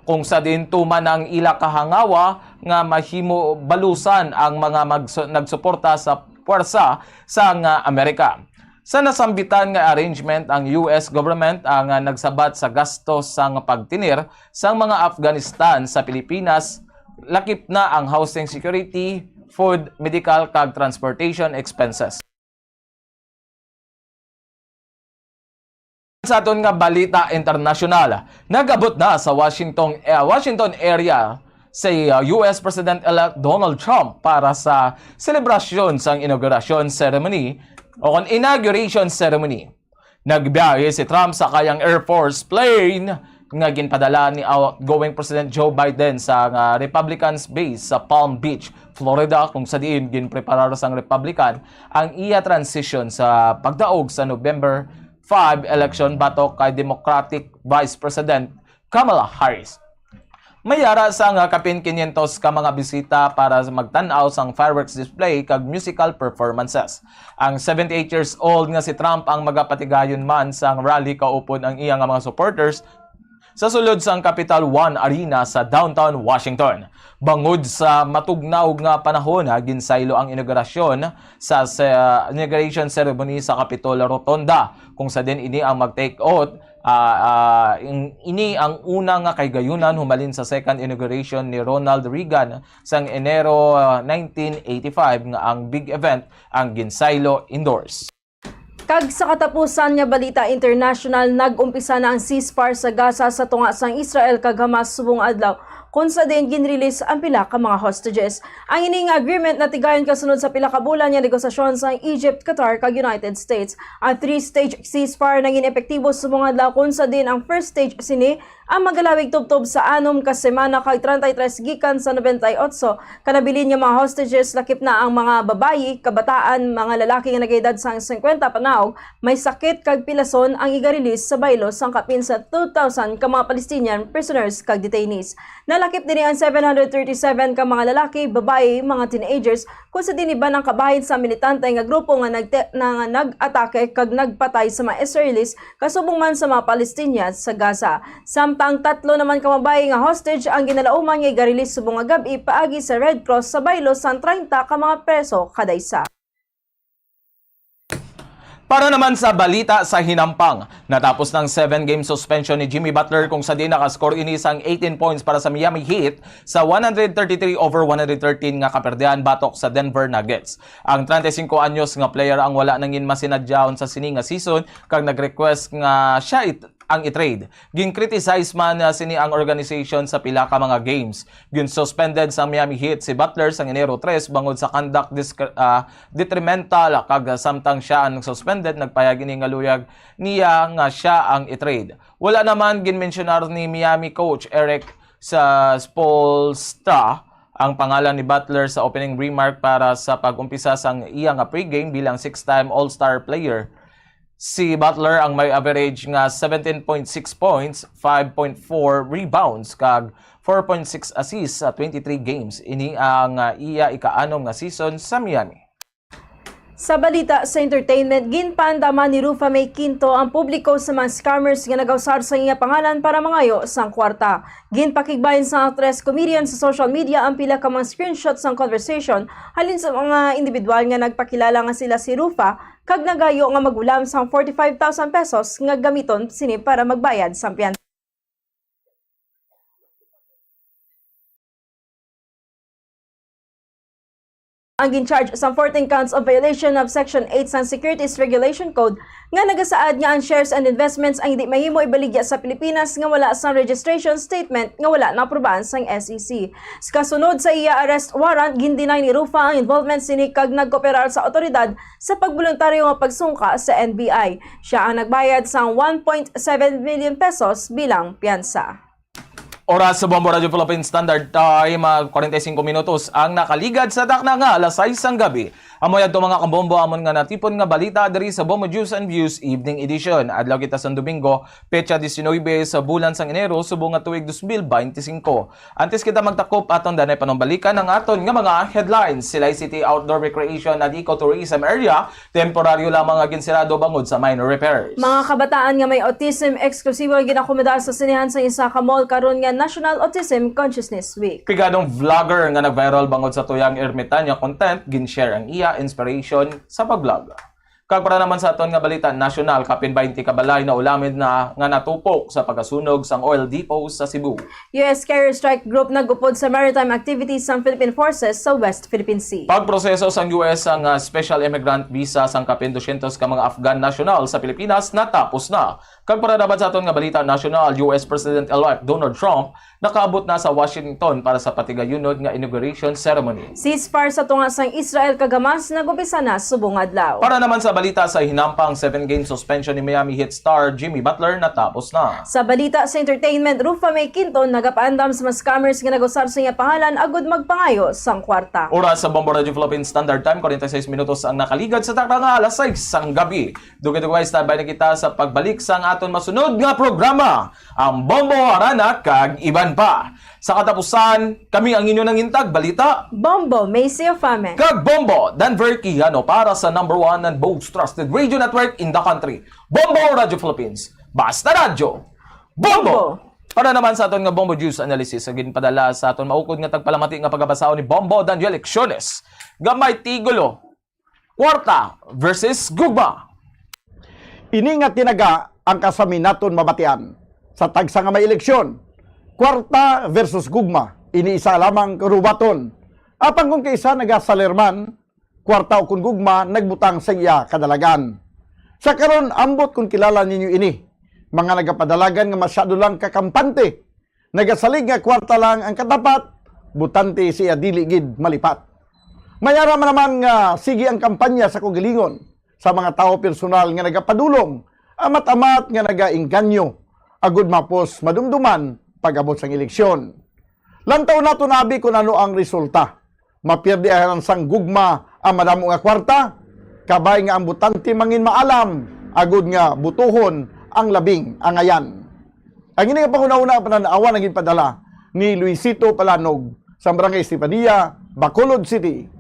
kung sa diin tuman ang ila kahangawa nga mahimo balusan ang mga magsu-, nagsuporta sa puwersa sang Amerika. Sa nasambitan nga arrangement, ang U S government ang, ah, nagsabat sa gastos sang pagtinir sang mga Afghanistan sa Pilipinas, lakip na ang housing security, food, medical, kag transportation expenses. Sa aton nga balita internasyonal, nag-abot na sa Washington, eh, Washington area si, uh, U S President-elect Donald Trump para sa selebrasyon sang inaugurasyon ceremony o kon inauguration ceremony. Nagbiyahe si Trump sakay ang Air Force plane nga ginpadala ni outgoing President Joe Biden sa, uh, Republicans base sa Palm Beach, Florida, kung sa diin ginpreparar sang Republican ang iya transition sa pagdaog sa November five election batok kay Democratic Vice President Kamala Harris. May ara sang kapin quinientos ka mga bisita para sa magtan-aw sang fireworks display kag musical performances. Ang seventy-eight years old nga si Trump ang magapatigayon man sang rally kaupod ang iya nga mga supporters sa sulod sang Capital One Arena sa downtown Washington. Bangod sa matugnaw nga panahon, ah, ginsaylo ang inaugurasyon sa, sa inauguration ceremony sa Capitol Rotonda, kung sa din ini ang mag-take out, ah, ah, in-, ini ang una nga kahigayunan humalin sa second inauguration ni Ronald Reagan sang Enero, ah, nineteen eighty-five, nga ang big event ang ginsaylo indoors. Kag sa katapusan nga balita international, nag-umpisa na ang ceasefire sa Gaza sa tunga sang Israel kag Hamas subong adlaw, kung sa diin ginrelease ang pila ka mga hostages. Ang ini nga agreement natigayon kasunod sa pila ka bulan nga negosasyon sa Egypt, Qatar, kag United States. Ang three-stage ceasefire naging epektibo subong adlaw, kung sa diin ang first stage sini ang magalawig tubtob sa anom ka semana kag treinta y tres gikan sa noventa y ocho ka nabilin nga mga hostages, lakip na ang mga babayi, kabataan, mga lalaki nga nagaedad sang singkwenta panaog, may sakit kag pilason ang iga-release sa baylo sang kapin sa two thousand ka mga Palestinian prisoners kag detainees. Nalakip diri ang seven hundred thirty-seven ka mga lalaki, babayi, mga teenagers, kung sa diin iban ang kabahin sa militante nga grupo nga nagte-, na, nga nag-atake kag nagpatay sa mga Israelis kasubong man sa mga Palestinians sa Gaza. Samtang tatlo naman ka mga babayi nga hostage ang ginalauman nga iga-release subong nga gab-i paagi sa Red Cross sa baylo sang treinta ka mga preso kada isa. Para naman sa balita sa hinampang, natapos ng seven-game suspension ni Jimmy Butler, kung sa diin nakascore ini sang eighteen points para sa Miami Heat sa one hundred thirty-three over one hundred thirteen nga kaperdihan batok sa Denver Nuggets. Ang treinta y cinco anyos nga player ang wala nangin masinadyaon sa sini nga season kag nag-request nga siya it-, ang i-trade. Gin-criticize man, ah, sini ang organization sa pila ka mga games. Gin-suspended sang Miami Heat si Butler sang Enero tres bangod sa conduct discre-, ah, detrimental, kag samtang siya ang suspended, nagpahayag ini nga luyag niya nga siya ang i-trade. Wala naman ginmensyonar ni Miami coach Eric sa Spoelstra ang pangalan ni Butler sa opening remark para sa pag-umpisa sang iya nga pregame bilang six-time All-Star player. Si Butler ang may average nga seventeen point six points, five point four rebounds, kag four point six assists sa twenty-three games. Ini ang, ah, iya ikaanom nga season sa Miami. Sa balita sa entertainment, ginpaandaman ni Rufa May Quinto ang publiko sa mga scammers nga nagausar sa iya pangalan para mangayo sang kwarta. Ginpakigbahin sang aktres comedian sa social media ang pila ka mga screenshot sang conversation halin sa mga individual nga nagpakilala nga sila si Rufa kag nagayo nga mag-ulam sang forty-five thousand pesos nga gamiton sini para magbayad sang piyansa. Ang gin-charge sang fourteen counts of violation of Section eight sang Securities Regulation Code nga nagasaad nga ang shares and investments ang hindi mahimo ibaligya sa Pilipinas nga wala sang registration statement nga wala naaprobahan sang S E C. Kasunod sa iya arrest warrant, gin-deny ni Rufa ang involvement sini kag nagkooperar sa awtoridad sa pagboluntaryo nga pagsungka sa N B I. Siya ang nagbayad sang one point seven million pesos bilang piyansa. Oras sa Bombo Radyo Philippine Standard Time, ah, kwarenta y cinco minutos ang nakaligad sa takna nga alas sais sang gabi. Amo yadto, mga kabombo, amon nga natipon nga balita diri sa Bombo Juice and Views Evening Edition. Adlaw kita sa Domingo, petsa diecinuebe sa bulan sang Enero, subong nga tuig dos mil beintisinko. Antes kita magtakop, aton danay panumbalikan ang aton nga mga headlines. Silay City Outdoor Recreation and Ecotourism Area, temporaryo lamang nga ginsirado bangod sa minor repairs. Mga kabataan nga may autism, eksklusibo nga ginakomodar sa sinehan sa isa ka mall karon nga National Autism Consciousness Week. Pigadong vlogger nga nag-viral bangod sa tuyang ermitanya content, gin-share ang iya inspiration sa pag-vlog. Kag para naman sa aton nga balita nasyonal, kapin twenty ka balay na ulamin na nga natupok sa pagkasunog sang oil depot sa Cebu. U S carrier strike group nagupod sa maritime activities sang Philippine Forces sa West Philippine Sea. Pagproseso sang U S ang, ah, special immigrant visa sang kapin dosyentos ka mga Afghan national sa Pilipinas natapos na. Kag para dapat sa aton nga balita nasyonal, U S President-elect Donald Trump nakaabot na sa Washington para sa patigayunod nga inauguration ceremony. Ceasefire sa tunga sang Israel kag Hamas nag-umpisa na subong adlaw. Para naman sa balita sa hinampang, seven-game suspension ni Miami Heat star Jimmy Butler natapos na. Sa balita sa entertainment, Rufa Mae Quinto nagapaandam sa mga scammers nga nag-usar sa iya pangalan agud magpangayo sang kwarta. Oras sa Bombo Radio Philippines Standard Time, forty-six minutos ang nakaligad sa takna nga alas sais sang gabi. Dugay-dugay, standby na kita sa pagbalik sang aton masunod nga programa, ang Bombo, Harana kag iban pa. Sa katapusan, kami ang inyo nangintag balita, Bombo Macy Ofame. Kag Bombo Denver Quijano para sa number one and most trusted radio network in the country, Bombo Radio Philippines. Basta radyo, Bombo! Bombo! Para naman sa aton nga Bombo Juice Analysis, nga ginpadala sa aton maukod nga tagpalamati nga pagabasahon ni Bombo Daniel Lecciones, nga may titulo, Kwarta versus Gugma. Ini nga tinaga ang kasami naton mabatian sa tagsa nga may eleksyon. Kwarta versus gugma, ini isa lamang karubaton. Apang kung kaisa nagasalir man, kwarta ukon gugma nagbutang sa iya kadalagan. Sa karon, ambot kon kilala ninyo ini, mga nagapadalagan nga masyado lang kakampante, nagasalig nga kwarta lang ang katapat, butante sa iya dili gid malipat. May ara man naman nga sige ang kampanya sa kaugalingon sa mga tawo personal nga nagapadulong, amat-amat nga nagaengganyo, agud mapos madumduman pag-abot sang eleksyon. Lantaw naton abi kon ano ang resulta. Mapirdi ahan sang gugma ang madamo nga kwarta, kabay nga ang butante mangin maalam, agud nga butuhon ang labing angayan. Ang ini nga panghunahuna panan-awan ang ginpadala ni Luisito Palanog sa Barangay Estefanía, Bacolod City.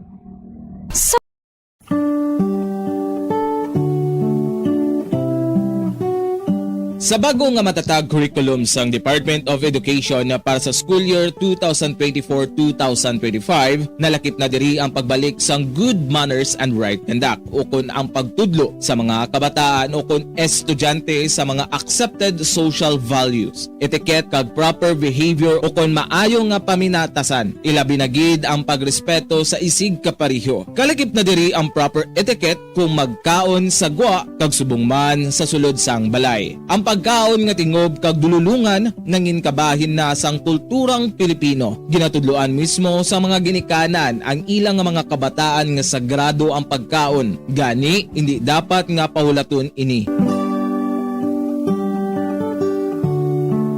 Sa bago nga matatag curriculum sang Department of Education para sa school year two thousand twenty-four, two thousand twenty-five, nalakip na diri ang pagbalik sang good manners and right conduct, ukon ang pagtudlo sa mga kabataan ukon estudyante sa mga accepted social values, etiquette kag proper behavior ukon maayo nga paminatasan, ilabi na gid ang pagrespeto sa isigkapareho. Kalakip na diri ang proper etiquette kung magkaon sa gwa kag subong man sa sulod sang balay. Ang pagkaon nga tingob kag dululongan nangin kabahin na sang kulturang Pilipino. Ginatudloan mismo sa mga ginikanan ang ilang nga mga kabataan nga sagrado ang pagkaon, gani indi dapat nga pahulaton ini.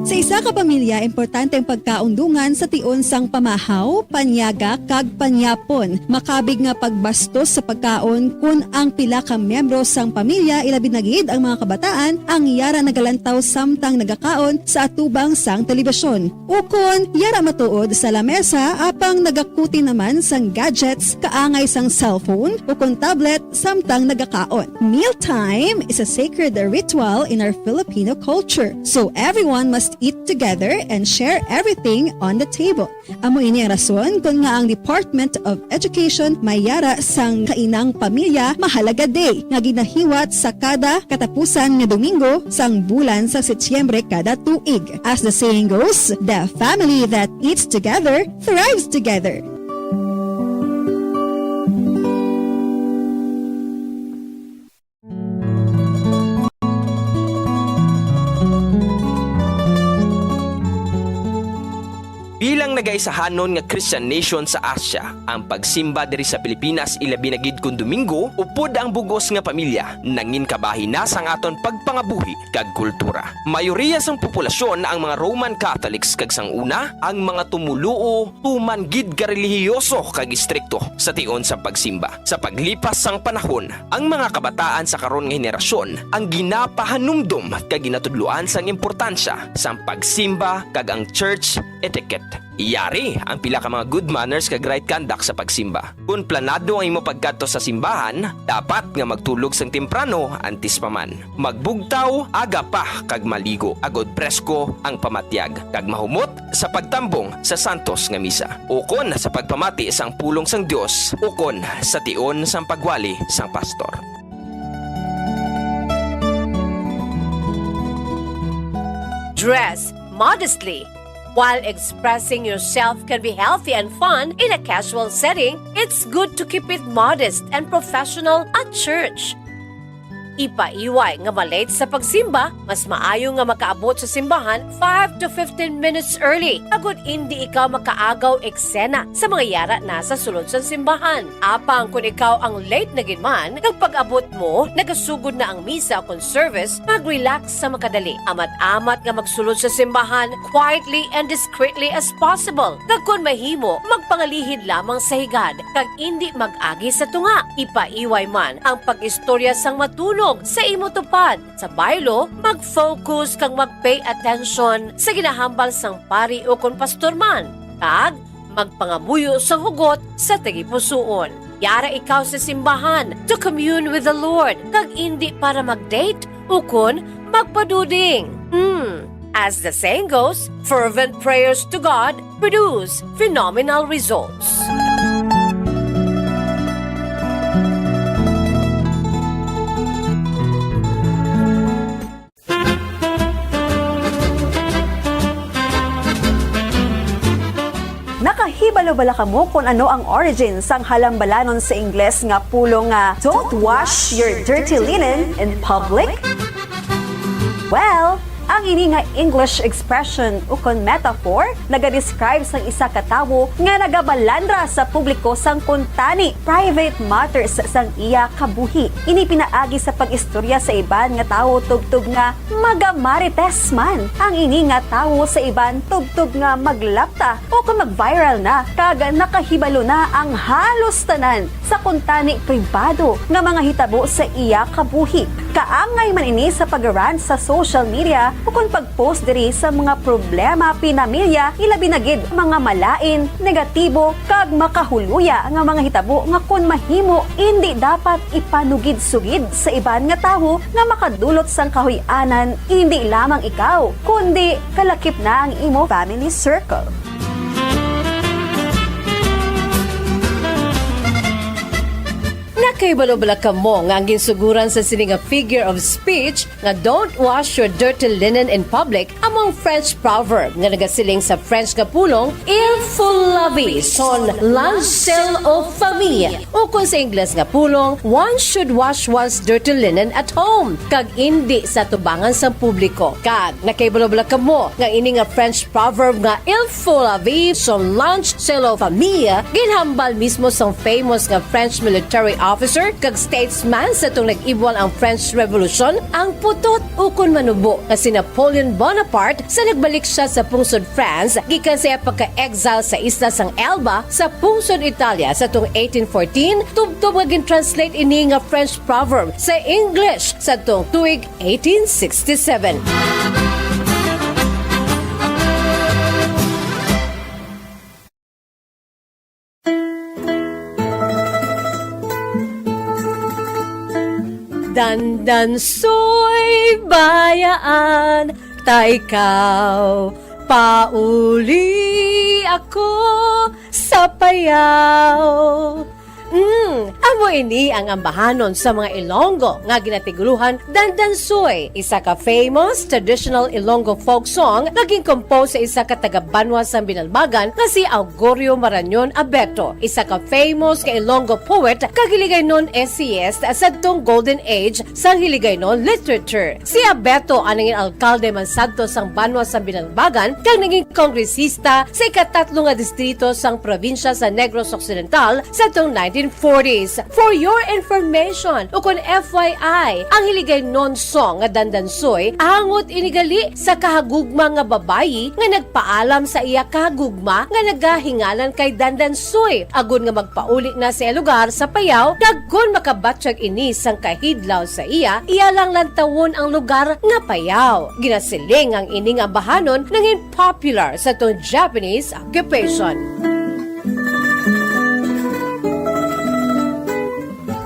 Sa isa ka pamilya, importante ang pagkaon dungan sa tion sang pamahaw, panyaga, kag panyapon. Makabig nga pagbastos sa pagkaon kon ang pila ka miyembro sang pamilya, ilabi na gid ang mga kabataan, ang yara nagalantaw samtang nagakaon sa atubang sang telebisyon. Ukon yara matuod sa lamesa apang nagakuti naman sang gadgets kaangay sang cellphone ukon tablet samtang nagakaon. Mealtime is a sacred ritual in our Filipino culture, so everyone must eat together and share everything on the table. Amo ini ang rason kon ngaa ang Department of Education may yara sang Kainang Pamilya Mahalaga Day nga ginahiwat sa kada katapusan nga Domingo sang bulan sa Setyembre kada tuig. As the saying goes, the family that eats together thrives together. Bilang nagaisahanon nga Christian nation sa Asia, ang pagsimba diri sa Pilipinas, ilabi na gid kon Domingo, upod ang bug-os nga pamilya, nangin kabahin na sang aton pagpangabuhi kag kultura. Mayoriya sang populasyon ang mga Roman Catholics, kag sang una, ang mga tumoluo tuman gid ka relihiyoso kag istrikto sa tion sa pagsimba. Sa paglipas sang panahon, ang mga kabataan sa karon nga henerasyon ang ginapahanumdom kag ginatudloan sang importansya sang pagsimba kag ang church etiquette. Yari ang pila ka mga good manners kag right conduct sa pagsimba. Kon planado ang imo pagkadto sa simbahan, dapat nga magtulog sang temprano antes pa man. Magbugtaw aga pa kag maligo agod presko ang pamatyag, kag mahumot sa pagtambong sa santos nga misa, ukon sa pagpamati sang pulong sang Dios, ukon sa tion sang pagwali sang pastor. Dress modestly. While expressing yourself can be healthy and fun in a casual setting, it's good to keep it modest and professional at church. Ipaiway nga ma-late sa pagsimba, mas maayo nga makaabot sa simbahan five to fifteen minutes early, agod indi ikaw makaagaw eksena sa mga yara na sa sulod sang simbahan. Apang kon ikaw ang late na gid man, kag pag-abot mo, nagasugod na ang misa kon service, mag-relax sa makadali. Amat-amat nga magsulod sa simbahan quietly and discreetly as possible. Kag kon mahimo, magpangalihid lamang sa higad, kag indi mag-agi sa tunga. Ipaiway man ang pag-istorya sang matunog sa imo tupad. Sa baylo, mag-focus kag mag-pay attention sa ginahambal sang pari ukon pastor man, kag magpangamuyo sang hugot sa tagipusoon. Yara ikaw sa simbahan to commune with the Lord, kag indi para mag-date ukon magpaduding. Hmm. As the saying goes, fervent prayers to God produce phenomenal results. Nakahibalo bala kamo kon ano ang origin sang halambalanon sa Ingles nga pulong nga "Don't wash your dirty linen in public"? Well, ang ini nga English expression ukon metaphor nagadescribe sang isa ka tawo nga nagabalandra sa publiko sang kuntani private matters sang iya kabuhi. Ini pinaagi sa pag-istorya sa iban nga tawo tubtob nga magamarites man ang ini nga tawo sa iban tubtob nga maglapta o kon mag-viral na kag nakahibalo na ang halos tanan sa kuntani pribado nga mga hitabo sa iya kabuhi. Kaangay man ini sa pag-rant sa social media ukon pag-post diri sa mga problema pinamilya, ilabi na gid mga malain, negatibo, kag makahuluya nga mga hitabo nga kon mahimo indi dapat ipanugid-sugid sa iban nga tawo nga makadulot sang kahuy-anan indi lamang ikaw, kundi kalakip na ang imo family circle. Nakahibalo bala kamo nga ang ginsuguran sa sini nga figure of speech nga "Don't wash your dirty linen in public" amo ang French proverb nga nagasiling sa French nga pulong "Il faut laver son linge sale aux femmes", ukon sa Ingles nga pulong "One should wash one's dirty linen at home", kag indi sa atubangan sang publiko. Kag nakahibalo bala kamo nga ini nga French proverb nga "Il faut laver son linge sale aux femmes" ginhambal mismo sang famous nga French military officer kag statesman sa atong nag-ibwal ang French Revolution, ang putot ukon manubo nga si Napoleon Bonaparte sa nagbalik siya sa pungsod France gikan sa iya pagka-exile sa isla sang Elba sa pungsod Italia sa atong eighteen fourteen, tubtob nga gin-translate ini nga French proverb sa English sa atong tuig eighteen sixty-seven. Dandansoy, bayaan ta ikaw, pauli ako sa payaw. Mm, amo ini ang ambahanon sa mga Ilonggo nga ginatigulohan Dandansoy, isa ka famous traditional Ilonggo folk song nga gin-compose sa isa ka taga-banwa sang Binalbagan nga si Augurio Marañon Abeto, isa ka famous ka Ilonggo poet kag Hiligaynon essayist sadtong golden age sang Hiligaynon literature. Si Abeto ang nangin alkalde man sadto sang banwa sang Binalbagan kag nangin kongresista sa ikatatlo nga distrito sang probinsya sa Negros Occidental sadtong nineteen forties. For your information, ukon F Y I, ang Hiligaynon song nga Dandansoy angot ini gali sa kahagugma nga babayi nga nagpaalam sa iya kahagugma nga nagahinganan kay Dandansoy, agod nga magpauli na sa iya lugar sa Payao, kag kon makabatyag ini sang kahidlaw sa iya, iya lang lantawon ang lugar nga Payao. Ginasiling ang ini nga ambahanon nangin popular sa atong Japanese occupation.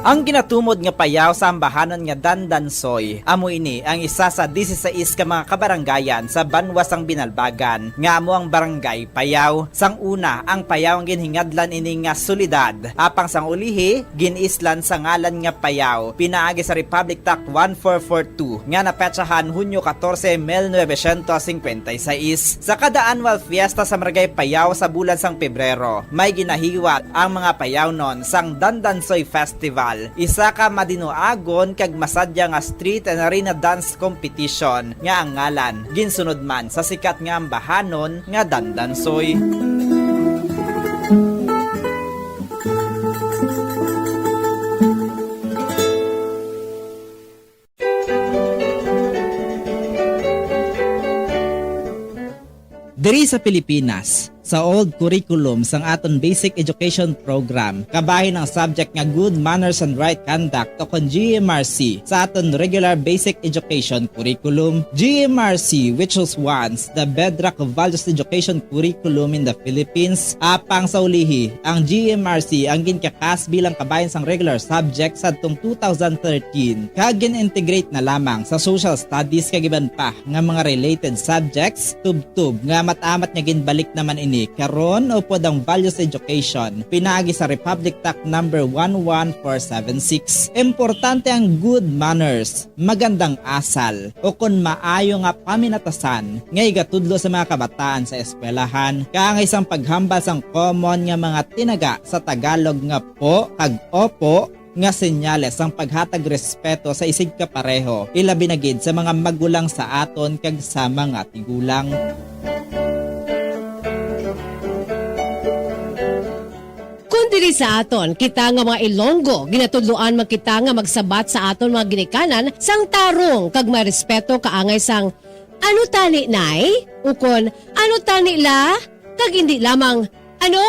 Ang ginatumod nga payaw sa ambahanon nga Dandansoy amo ini ang isa sa disisais ka mga kabarangayan sa banwa sang Binalbagan, nga amo ang Barangay Payaw. Sang una, ang Payaw ang ginhingadlan ini nga syudad, apang sang ulihi, gin-islan sa ngalan nga Payaw pinaagi sa Republic Act one four four two nga napetsahan Hunyo katorse, mil novecientos singkwenta y seis. Sa kada annual fiesta sa Barangay Payaw sa bulan sang Pebrero, may ginahiwat ang mga Payawnon sang Dandansoy Festival, isa ka madinuagon kag masadya nga street and arena dance competition nga ang ngalan ginsunod man sa sikat nga ambahanon nga Dandansoy. Diri sa Pilipinas, sa old curriculum sang aton basic education program, kabahin ang subject nga Good Manners and Right Conduct o kon G M R C sa aton regular basic education curriculum. G M R C, which was once the bedrock of values education curriculum in the Philippines, apang sa ulihi, ang G M R C ang ginkakas bilang kabahin sang regular subject sadtong two thousand thirteen, kag gin-integrate na lamang sa social studies kag iban pa nga mga related subjects, tubtob nga amat-amat nga ginbalik naman ini karon upod ang values education pinaagi sa Republic Act number one one four seven six. Importante ang good manners, magandang asal, o kon maayo nga paminatasan nga igatudlo sa mga kabataan sa eskwelahan, kaangay sang paghambal sang common nga mga tinaga sa Tagalog nga po kag opo, nga senyales sang paghatag respeto sa isigkapareho, ilabi na gid sa mga magulang sa aton kag sa mga tigulang. Kon diri sa aton, kita nga mga Ilonggo, ginatudloan man kita nga magsabat sa aton mga ginikanan sang tarong kag may respeto kaangay sang, "Ano tani, Nay?" ukon, "Ano tani, La?" Kag indi lamang, "Ano?"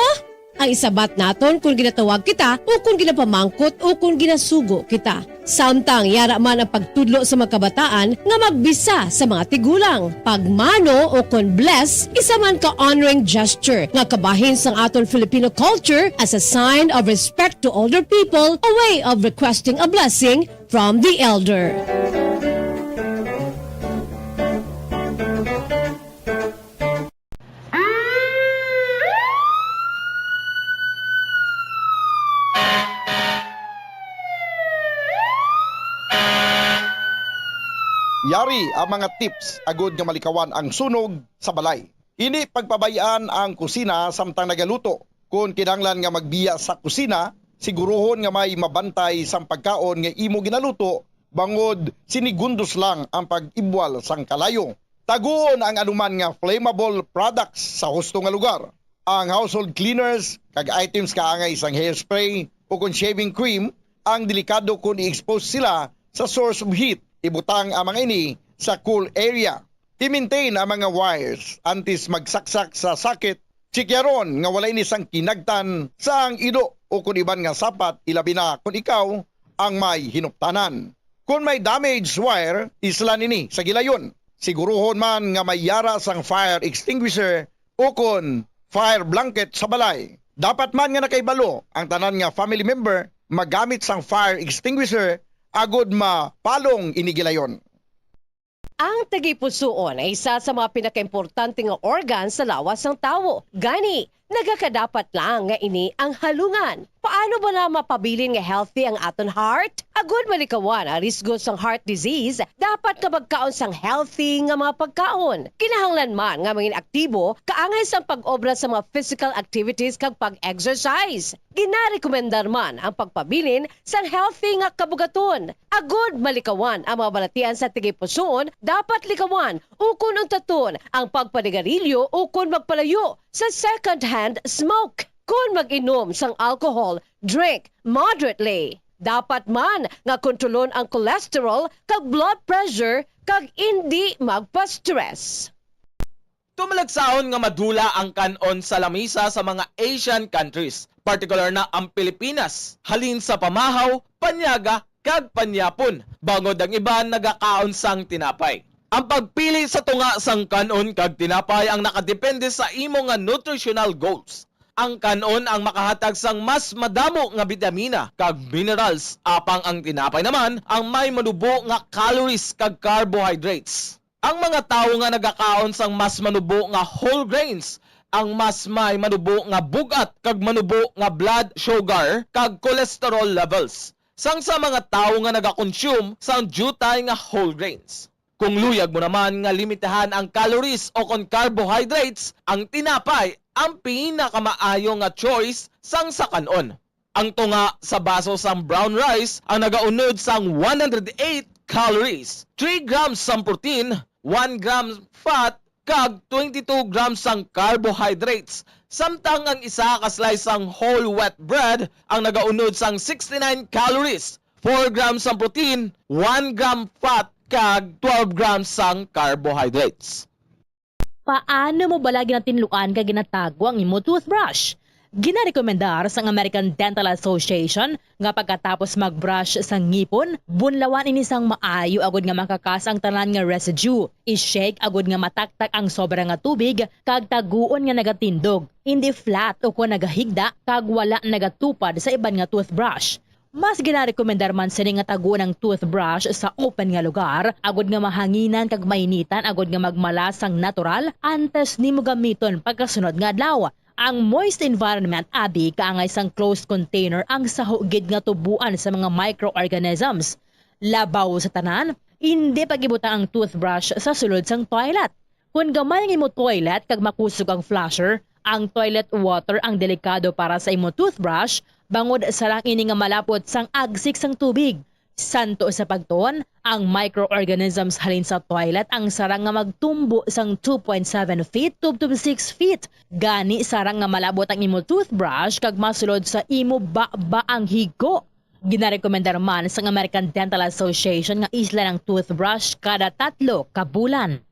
ang isabat naton kon ginatawag kita o kon ginapamangkot o kon ginasugo kita. Samtang yara man ang pagtudlo sa mga kabataan nga magbisa sa mga tigulang. Pagmano o kon bless, isa man ka honoring gesture nga kabahin sang aton Filipino culture as a sign of respect to older people, a way of requesting a blessing from the elder. Yari ang mga tips agud nga malikawan ang sunog sa balay. Indi pagpabay-an ang kusina samtang nagaluto. Kon kinahanglan nga magbiya sa kusina, siguruhon nga may mabantay sang pagkaon nga imo ginaluto, bangod sinigundos lang ang pag-ibwal sang kalayo. Taguon ang anuman nga flammable products sa husto nga lugar. Ang household cleaners kag items kaangay sang hairspray o kon shaving cream ang delikado kon i-expose sila sa source of heat. Ibutang ang mga ini sa cool area. I-maintain ang mga wires antes magsaksak sa socket. Tsikyaron nga wala ini sang kinagtan sa ang ido o kon iban nga sapat, ilabi na kon ikaw ang may hinuptanan. Kon may damaged wire, islan ini sa gilayon. Siguruhon man nga may yara sang fire extinguisher o kon fire blanket sa balay. Dapat man nga nakahibalo ang tanan nga family member magamit sang fire extinguisher agod mapalong ini gilayon. Ang tagipusoon ay isa sa mga pinakaimportante nga organ sa lawas sang tawo. Gani, nagakadapat lang nga ini ang halungan. Paano bala mapabilin nga healthy ang aton heart? Agud malikawan ang risgo sang heart disease, dapat nga magkaon sang healthy nga mga pagkaon. Kinahanglan man nga mangin aktibo kaangay sang pag-obra sa mga physical activities kag pag-exercise. Ginarekomendar man ang pagpabilin sang healthy nga kabugaton. Agud malikawan ang mga balatian sa tagipusoon, dapat likawan ukon untaton ang pagpanigarilyo ukon magpalayo sa second-hand smoke. Kon mag-inom sang alcohol, drink moderately. Dapat man nga kontrolon ang cholesterol kag blood pressure kag indi magpa-stress. Tumalagsahon nga madula ang kan-on sa lamisa sa mga Asian countries, partikular na ang Pilipinas, halin sa pamahaw, panyaga, kag panyapon, bangod ang iban nagakaon sang tinapay. Ang pagpili sa tunga sang kan-on kag tinapay ang nakadepende sa imo nga nutritional goals. Ang kan-on ang makahatag sang mas madamo nga bitamina kag minerals, apang ang tinapay naman ang may manubo nga calories kag carbohydrates. Ang mga tawo nga nagakaon sang mas manubo nga whole grains ang mas may manubo nga bug-at kag manubo nga blood sugar kag cholesterol levels, sang sa mga tawo nga nagakonsume sang diutay nga whole grains. Kung luyag mo naman nga limitahan ang calories o kon carbohydrates, ang tinapay ang pinakamaayo nga choice sang sa kan-on. Ang tunga sa baso sang brown rice ang nagaunod sang one hundred eight calories, three grams sang protein, one gram fat, kag twenty-two grams sang carbohydrates, samtang ang isa ka slice sang whole wheat bread ang nagaunod sang sixty-nine calories, four grams sang protein, one gram fat, kag twelve grams sang carbohydrates. Paano mo bala ginatinluan kag ginatago ang imo toothbrush? Ginarekomendar sang American Dental Association nga pagkatapos mag-brush sa ngipon, bunlawan ini sang maayo agud nga makakas ang tanan nga residue. I-shake agud nga mataktak ang sobra nga tubig kag taguon nga nagatindog, hindi flat o kon nagahigda kag wala nagatupad sa iban nga toothbrush. Mas ginarekomendar man sini nga taguon ang toothbrush sa open nga lugar, agud nga mahanginan kag mainitan agud nga magmala sang natural antes nimo gamiton pagkasunod nga adlaw. Ang moist environment abi kaangay sang closed container ang saho gid nga tuboan sa mga microorganisms. Labaw sa tanan, indi pag-ibutang ang toothbrush sa sulod sang toilet. Kon gamay ang imo toilet kag makusog ang flusher, ang toilet water ang delikado para sa imo toothbrush, bangod sarang ini nga malapot sang agsik sang tubig. Santo sa pagtuon, ang microorganisms halin sa toilet ang sarang nga magtumbo sang two point seven feet tubtob six feet. Gani, sarang nga malabot ang imo toothbrush kag masulod sa imo baba ang higo. Ginarekomendar man sang American Dental Association nga islan ang toothbrush kada tatlo ka bulan.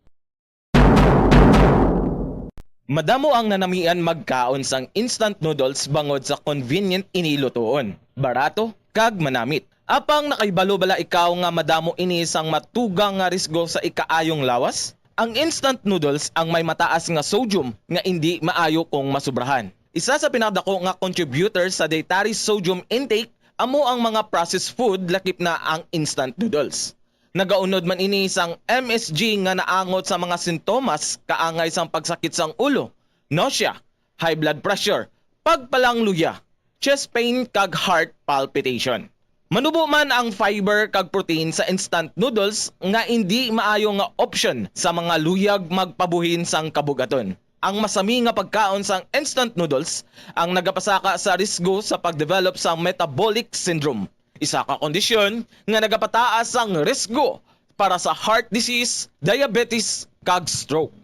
Madamo ang nanamian magkaon sang instant noodles bangod sa convenient ini lutoon, barato, kag manamit. Apang nakahibalo bala ikaw nga madamo ini sang matugang nga risgo sa ikaayong lawas? Ang instant noodles ang may mataas nga sodium nga indi maayo kung masubrahan. Isa sa pinakadako nga contributor sa dietary sodium intake amo ang mga processed food, lakip na ang instant noodles. Nagaunod man ini sang M S G nga naangot sa mga sintomas kaangay sang pagsakit sang ulo, nausea, high blood pressure, pagpalangluya, chest pain, kag heart palpitation. Manubo man ang fiber kag protein sa instant noodles nga indi maayo nga option sa mga luyag magpabuhin sang kabugaton. Ang masami nga pagkaon sang instant noodles ang nagapasaka sa risgo sa pag-develop sa metabolic syndrome, isa ka kondisyon nga nagapataas sang risgo para sa heart disease, diabetes, kag stroke.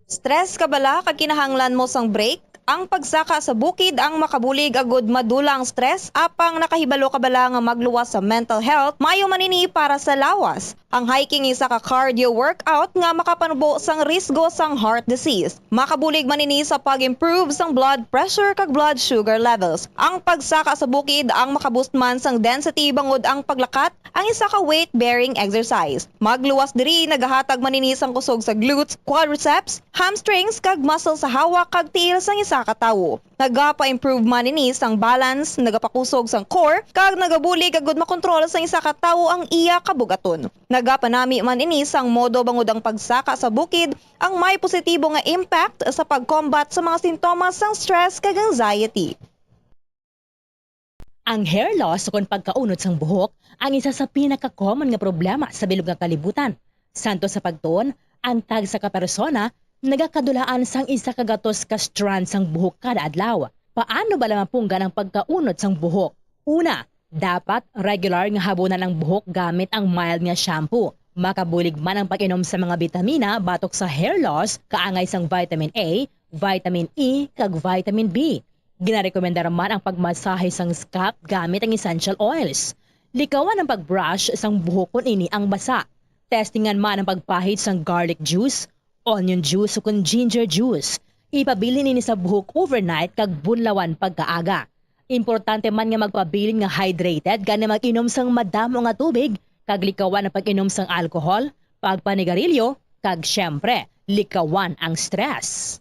Stress ka bala kag kinahanglan mo sang break? Ang pagsaka sa bukid ang makabulig agud madula ang stress, apang nakahibalo ka bala nga magluwas sa mental health? Maayo man ini para sa lawas. Ang hiking isa ka cardio workout nga makapanubo sang risgo sang heart disease. Makabulig man ini sa pag-improve sang blood pressure kag blood sugar levels. Ang pagsaka sa bukid ang makaboost man sang density bangod ang paglakat ang isa ka weight-bearing exercise. Magluwas diri nagahatag man ini sang kusog sa glutes, quadriceps, hamstrings, kag muscle sa hawak kag tiil sang isa ka tawo. Nagapa-improve man ini sang balance, nagapakusog sang core, kag nagabulig agud makontrol sang isa ka tawo ang iya kabugaton. Nagapanami man ini sang modo bangod ang pagsaka sa bukid ang may positibo nga impact sa pag-combat sa mga sintomas sang stress kag anxiety. Ang hair loss ukon pagkaunod sang buhok ang isa sa pinaka-common nga problema sa bilog nga kalibutan. Santo sa pagtuon, ang tagsa ka persona nagakadulaan sang isa ka gatos ka strand sang buhok kada adlaw. Paano bala mapunggan ang pagkaunod sang buhok? Una, dapat regular nga habunan ang buhok gamit ang mild nga shampoo. Makabulig man ang pag-inom sa mga bitamina batok sa hair loss, kaangay sang vitamin A, vitamin E, kag vitamin B. Ginarekomendar man ang pagmasahe sang scalp gamit ang essential oils. Likawan ang pag-brush sang buhok kon ini ang basa. Testingan man ang pagpahid sang garlic juice, onion juice, o kon ginger juice. Ipabilin ini sa buhok overnight kag bunlawan pagkaaga. Importante man nga magpabilin nga hydrated, gani mag-inom sang madamo nga tubig, kag likawan ang pag-inom sang alcohol, pagpanigarilyo, kag, siyempre, likawan ang stress.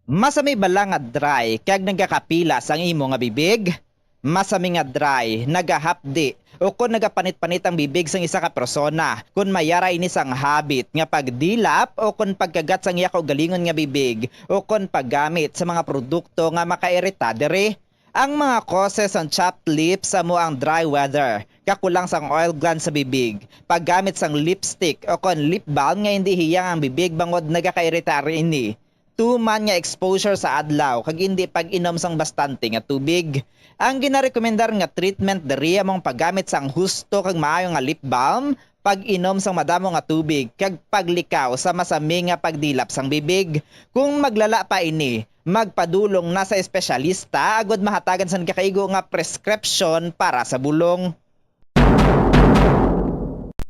Masami bala nga dry kag nagakapilas ang imo nga bibig? Masami nga dry, nagahapdi, o kon nagapanit-panit ang bibig sang isa ka persona. Kon mayara ini sang habit nga pagdilap o kon pagkagat sang iya kaugalingon nga bibig o kon paggamit sa mga produkto nga makairita diri. Ang mga causes sang chapped lips amo ang dry weather, kakulang sang oil glands sa bibig, paggamit sang lipstick o kon lip balm nga indi hiyang ang bibig bangod nagakairita ini, tuman nga exposure sa adlaw, kag indi pag-inom sang bastante nga tubig. Ang ginarekomendar nga treatment diri amo ang paggamit sang husto kag maayo nga lip balm, pag-inom sang madamo nga tubig, kag paglikaw sa masami nga pagdilap sang bibig. Kung maglala pa ini, magpadulong na sa espesyalista agud mahatagan sang nagakaigo nga prescription para sa bulong.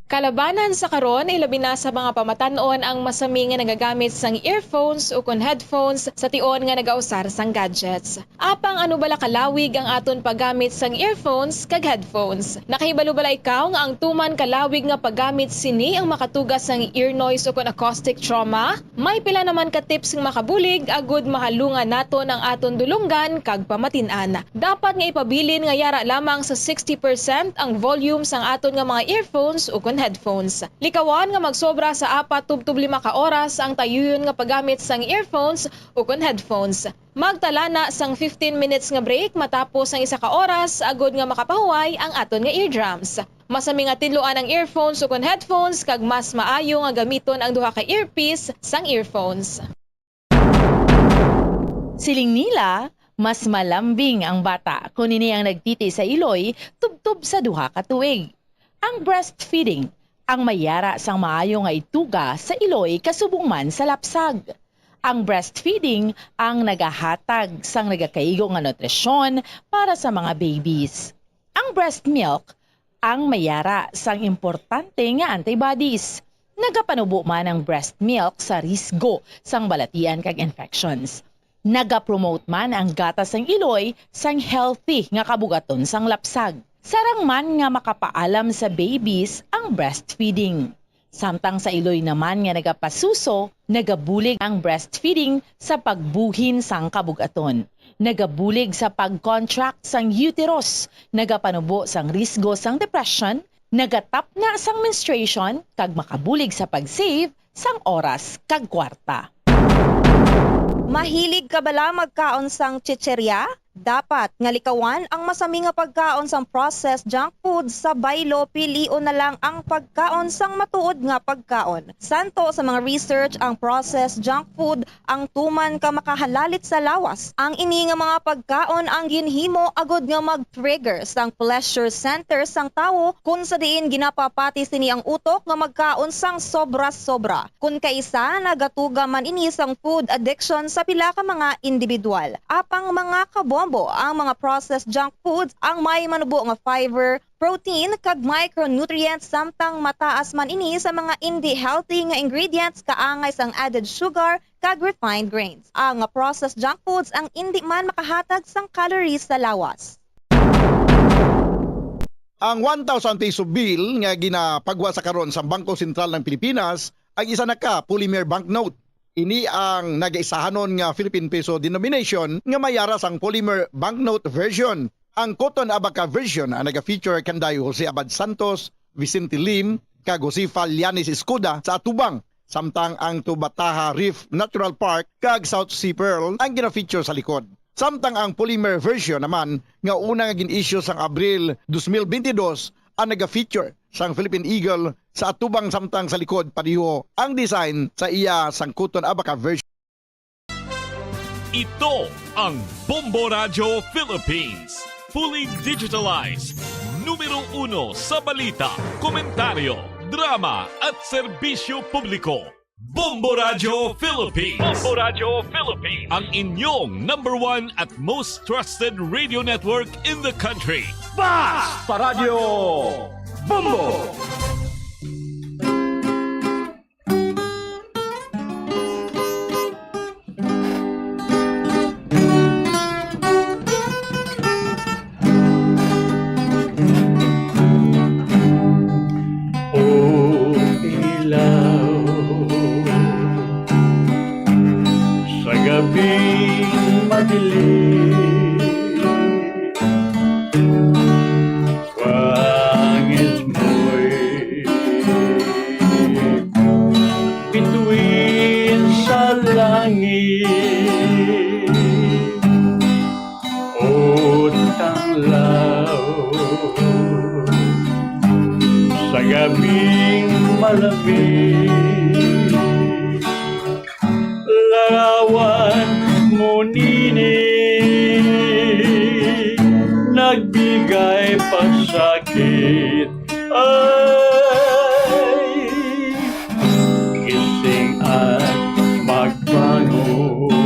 Kalabanan sa karon, ilabi na sa mga pamatan-on ang masami nga nagagamit sang earphones ukon headphones sa tion nga nagausar sang gadgets. Apang ano bala kalawig ang aton paggamit sang earphones kag headphones? Nakahibalo bala ikaw nga ang tuman kalawig nga paggamit sini ang makatuga sang ear noise ukon acoustic trauma? May pila naman ka tips nga makabulig agud mahalungan naton ang aton dulonggan kag pamatin-an. Dapat nga ipabilin nga yara lamang sa sixty percent ang volume sang aton nga mga earphones ukon headphones. Likawan nga magsobra sa apat tubtob lima ka oras ang tayuyon nga paggamit sang earphones ukon headphones. Magtala na sang fifteen minutes nga break matapos ang isa ka oras agud nga makapahuway ang aton nga eardrums. Masami nga tinluan ang earphones ukon headphones kag mas maayo nga gamiton ang duha ka earpiece sang earphones. Siling nila, mas malambing ang bata kon ini ang nagtiti sa iloy tubtob sa duha ka tuig. Ang breastfeeding ang mayara sang maayo nga ituga sa iloy kasubong man sa lapsag. Ang breastfeeding ang nagahatag sang nagakaigo nga nutrisyon para sa mga babies. Ang breast milk ang mayara sang importante nga antibodies. Nagapanubo man ang breast milk sa risgo sang balatian kag infections. Nagapromote man ang gatas sang iloy sang healthy nga kabugaton sang lapsag. Sarang man nga makapaalam sa babies ang breastfeeding. Samtang sa iloy naman nga nagapasuso, nagabulig ang breastfeeding sa pagbuhin sang kabugaton. Nagabulig sa pag-contract sang uterus, nagapanubo sang risgo sang depression, nagatapna sang menstruation, kag makabulig sa pag-save sang oras kag kwarta. Mahilig ka bala magkaon sang chicheria? Dapat nga likawan ang masami nga pagkaon sang processed junk food sa baylo, pilion na lang ang pagkaon sang matuod nga pagkaon. Santo sa mga research, ang processed junk food ang tuman ka makahalalit sa lawas. Ang ini nga mga pagkaon ang ginhimo agud nga mag-trigger sang pleasure center sang tawo, kun sa diin ginapapati sini ang utok nga magkaon sang sobra-sobra. Kun kaisa, nagatuga man ini sang food addiction sa pila ka mga individual. Apang, mga kabombo, ang mga processed junk foods ang may manubo nga fiber, protein, kag micronutrients, samtang mataas man ini sa mga indi healthy nga ingredients kaangay sang added sugar kag refined grains. Ang processed junk foods ang indi man makahatag sang calories sa lawas. Ang one thousand peso bill nga ginapagwa sa karon sa Bangko Sentral ng Pilipinas ang isa na ka polymer banknote. Ini ang nagaisahanon nga Philippine peso denomination nga mayara sang polymer banknote version. Ang Cotton Abaca version ang naga-feature kanday Jose Abad Santos, Vicente Lim, kag Josefa Llanes Escuda sa atubang, samtang ang Tubataha Reef Natural Park kag South Sea Pearl ang gina-feature sa likod. Samtang ang polymer version naman nga una nga gin-issue sang Abril dos mil bentidós ang naga-feature sang Philippine Eagle sa atubang, samtang sa likod padiho ang design sa iya sang Cotton Abaca version. Ito ang Bombo Radyo Philippines. Fully digitalized. Numero uno sa balita, komentaryo, drama at serbisyo publiko. Bombo Radyo Philippines. Bombo Radyo Philippines. Ang inyong number one at most trusted radio network in the country. Basta Radyo Bombo! O ilaw, sa gabi Pangis mo'y bituin sa langit, o tanglaw sa gabing malamig. Larawan mo nini, nagbigay pasakit. Ay, gising at magbangon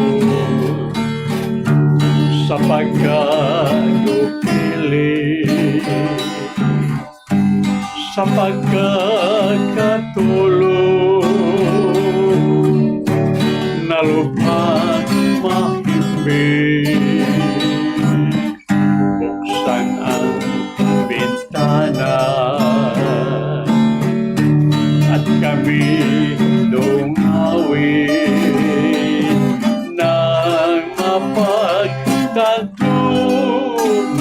sa pagkadupili, sa pagkakatulog, nalupad mahimbing. Buksan ang bintana at kami dungawin nang mapagtanto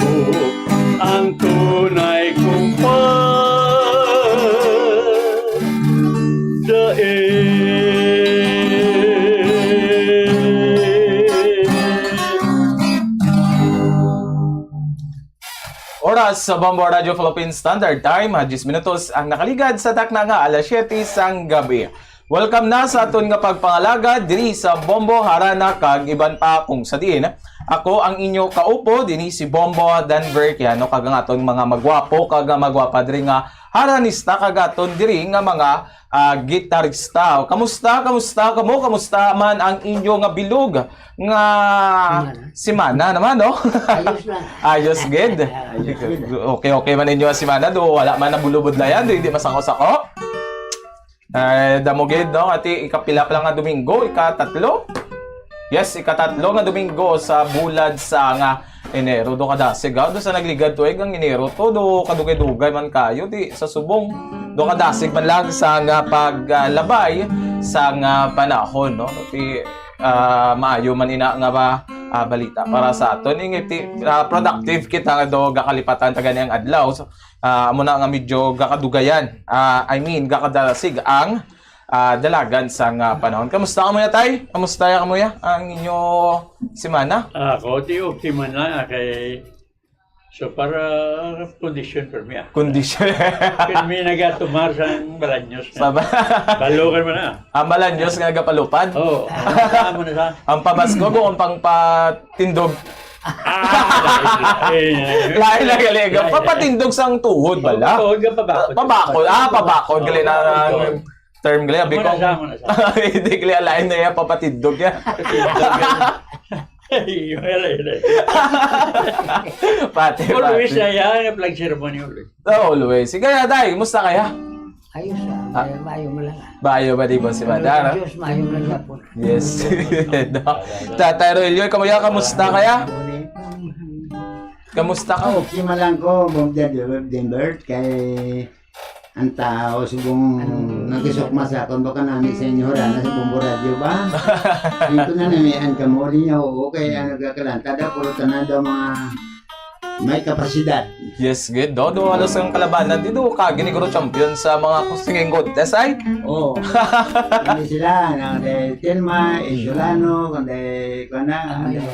mo ang tunay kong pagdaig. Oras sa Bombo Radyo Philippine Standard Time, ah, diyes minutos ang nakaligad sa takna nga alas siyete sang gabi. Welcome na sa aton nga pagpangalagad diri sa Bombo Harana kag iban pa kung sa diin. Ako ang inyo kaupo dinhi, si Bombo Danver Quiano, kag ang aton mga magwapo kag magwapa diri nga haranista kag aton diri nga mga, ah, gitarista. Kamusta? Kamusta kamo? Kamusta man ang inyo nga bilog nga semana naman, no? Ayos lang. Ayos gid. Ayos gid. Okay, okay man inyo ang semana, do wala man nabulubudlayan, do hindi masako-sako. Ay, damo gid, no? Ati, ikapila pa lang nga Domingo, ikatatlo? Yes, ikatatlo nga Domingo sa bulad sa nga Enero. Do kadasig, ah. Do sa nagligad tuig ang Enero to, do kadugay-dugay man kayo, di sa subong. Do kadasig man lang sa nga paglabay sa nga panahon, no? Ti, ah, maayo man ina nga ba, ah, balita para sa aton. Ingit ti, ah, productive kita nga do gakalipatan ta gani ang adlaw. So, ah, amo na nga medyo gakadugayan. Ah, I mean, gakadasig ang, ah, dalagan sa nga panahon. Kamusta kamo ya, tay? Kamusta ya kamo ya ang inyo semana? Ah, ako, ti, optimal na, ah, kay, so, para kondisyon, permi, ah. Kondisyon. Kay may nagatumar sa Balaños na. Sa ba- Balo ka naman, ah. Ang Balaños nga gapalupad? Oo. Ang tama na sa Ang pamasko kung pang patindog. Ah, lain, lain. Lain na gali. Lain, lain. Papatindog sang tuhod bala. Tuhod nga pabakod. Pabakod. Ah, pabakod. Gali na ang term gali. Abi ko. Amo na sa, amo na sa. Hindi gali, lain na yan, papatindog yan. Patindog yan. Ay, wala, wala. Pati, Always pati. Na yan, yung flag ceremony always. Oh, always. Sige, Day, musta kaya? Ayos, ah. Ah. May-, maayo man lang, ah. Maayo ba, di ba, si Ano Madam, sa ah? Diyos, maayo man lang po. Yes. No? Tatay Roelio, kamo ya, kamusta kaya? Kamusta ka? Okay man lang ko, Bong Denver, kay ang tao, subong nagisukma sa akon, baka nami sa inyo, wala na sa Bombo Radyo ba? Ito na namian ka mo, di niya, oo, kay ano, kakalanta daw, puro tanan daw mga may kapasidad. Yes, gid. Do, do, halos ang kalabanan dito, kagi ni Guro Champion sa mga singing contest, ay? Oo. Hindi sila, nang de Telma, Insulano, kundi, kuwan na, Ah, ano,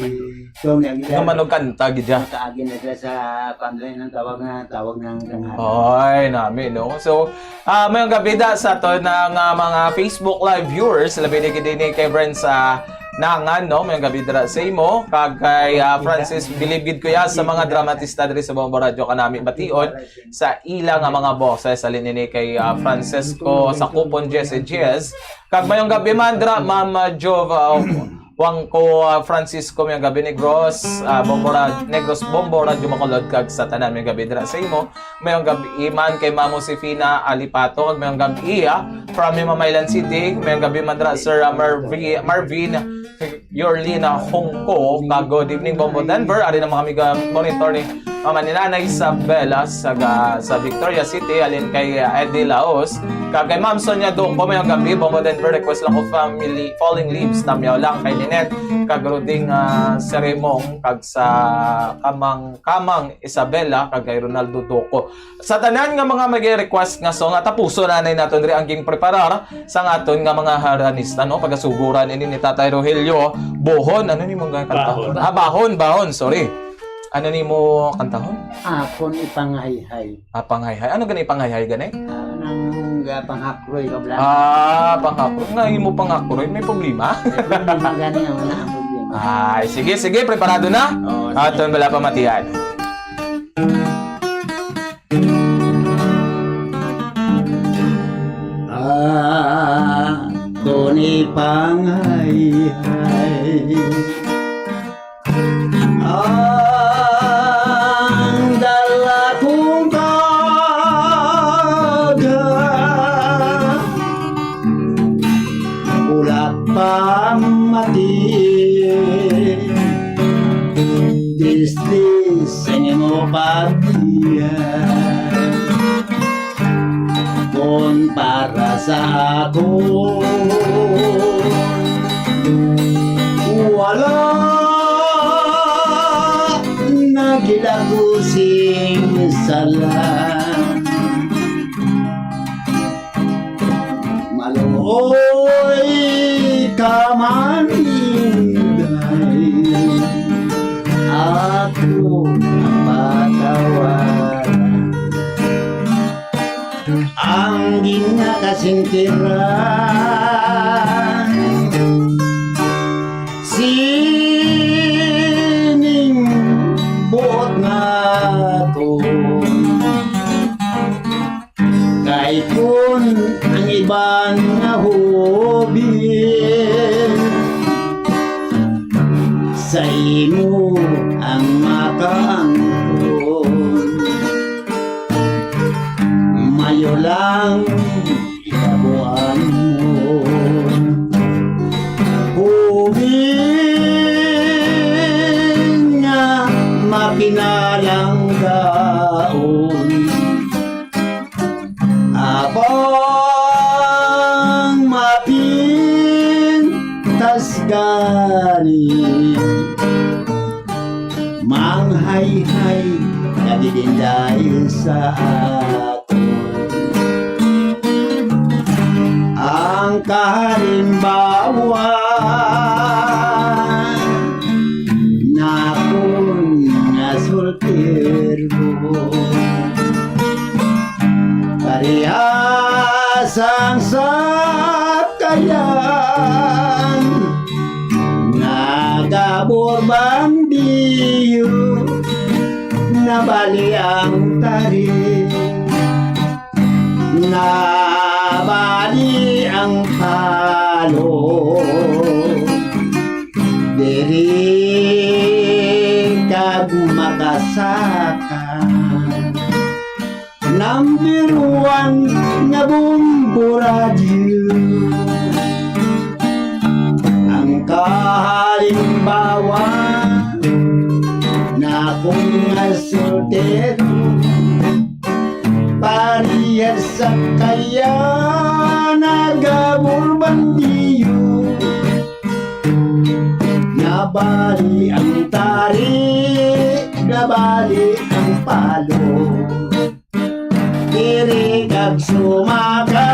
si Tony Aguilar. Nga manugkanta, gid, ya. Kaagi na sila sa, kuwan, ang tawag na, tawag ng tanghali. Ay, nami, no? So, ah, mayong gabi da sa aton nga mga Facebook Live viewers, labi na gid ini kay Brent sa Nangan, no? Mayong gabi dira sa imo. Kag kay, ah, Francis, bilib gid ko ya sa mga dramatista diri sa Bombo Radyo kanami bation sa ila nga mga boses. Halin ini kay, ah, Francisco Sacupon, Jesse Jez. Kag mayong gabi man dira, Ma'am, ah, Jov, ah, Juanco, ah, Francisco, mayong gabi, Negros, ah, Bombo Ra-, Negros Bombo Radyo Bacolod, kag sa tanan, mayong gabi dira sa imo. Mayong gabi man kay Ma'am Josefina Alipato, kag mayong gabi, ah, from Himamaylan City. Mayong gabi man dira, Sir, ah, Marvi-, Marvin, kag, Yorlina Hongko, kag good evening, Bombo Denver. Ari naman kami ga-monitor ni Mama ni Nanay Isabela sa, ga-, sa Victoria City, alin kay, uh, Eddie Laos. Kag kay Ma'am Sonia Duco, may gabi, Bombo Denver, request lang ko family, Falling Leaves, Tamyaw Lang, kay Ninette, kag Ruding, uh, Seremong, kag sa Kamang, Kamang Isabela, kag kay Ronaldo Duco. Sa tanan nga mga mag-request nga song, nga tapuson anay naton diri ang ginpreparar sang aton nga mga haranista, no? Pagasuguran ini ni Tatay Rogelio Bohon. Ano ni mong kanta? Bahon. Ah, Bahon, Bahon, sorry. Ano ni mo kantahon? Akon ipangayhay. Ah, pangayhay. Ano gani ipangayhay gani? Ah, nang ga panghakroy ka bla. Ah, panghakroy. Nga imo panghakroy, may problema? May problema gani, wala ang problema. Ay, sige, sige, preparado na? Oo, sige. Aton bala pamatian. Ako ni pangayhay ang dala kong kaga. Wala pa mati. Distis ang imo pagtiya. Kon para sa ako, wala na gid ako sing sala. Maluoy ka man, Inday, ako ang patawaran. Ang ginakasingkiran sining buot nga ako. Kay kun ang iban nga hobi sa imo ang makaangkon, mayo lang ikabuan mo. Hobi nga mapinalanggaon. Abang mapintas gani, manghayhay ka gid, Inday, sa akon. Ang kahalimbawa nakon nga soltero, parehas ang sakayan, nagabor bandiyo, nabali ang tarik. Nabali ang palo, diri kag makasaka. Number one nga bombo radyo, ang kahalimbawa nakon nga soltero. Parehas sa kaya nagabor bandiyo, nabali ang tari, nabali ang palo. Diri kag sumaka,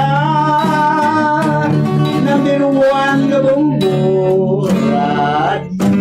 number one nga bombo radyo.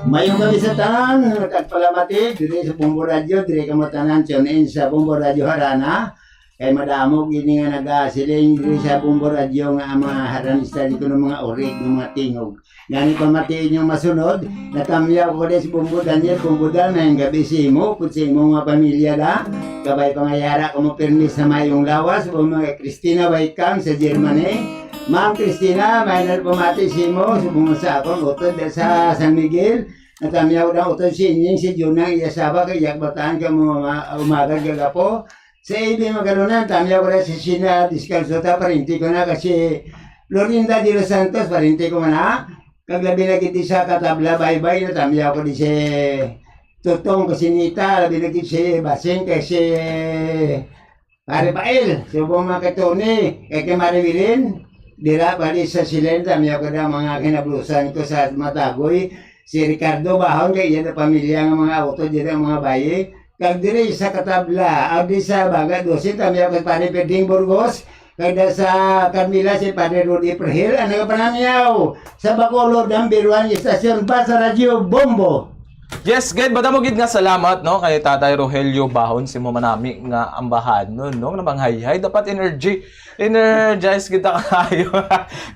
Mayong gabi sa tanan, nagpalamati diri sa Bombo Radyo, diri kamo tanan tune in sa Bombo Radyo Harana. Kay madamo gini nga nagasiling diri sa Bombo Radyo nga ang mga haranista di kuno mga urig nga mga tingog. Gani pamati inyong masunod, natamyaw ko diri si Bombo Daniel. Bombo Dan, mayong gabi sa imo, pud sa imo nga pamilya da. Kabay pangayara ko mo pirmi sa mayong lawas, Bombo Christina Baikang sa Germany. Ma'am Christina, may nagpamati sa imo, subong sa akong utod sa San Miguel. Natamyaw na utod si Inying, si Junang, iya saba, kay iyang bataan ka mga uma-, umagad gagapo. Sa A B Magalunan, tamyaw ko na si Sina Descalzo ta, parinti ko na kasi Lorinda de los Santos, parinti ko man na. Kag labi na gid sa katabla, baybay, natamyaw ko di si Tutong, kasi Nita, labi na gid si Basing, kay si Pare Pail, subong mga katoni, kay kay Mare Wilin, dira bali sa Silen, tamyaw ko na mga kinablusan ko sa Matagoy, si Ricardo Bahon, kay iya na pamilya nga mga auto, dira ang mga bayi, kag diri sa Katabla, o di sa Baga Dosin, tamyaw ko Pare Peding Burgos, kag da sa Carmela si Pare Rudy Perhil, ang nagapanamyaw sa Bacolod, number one station, Basta Radyo Bombo. Yes, gid, madamo gid nga salamat, no, kay Tatay Rogelio Bahon, si mo manami nga ambahanon, no, nga manghayhay. Dapat energy, energize kita kayo.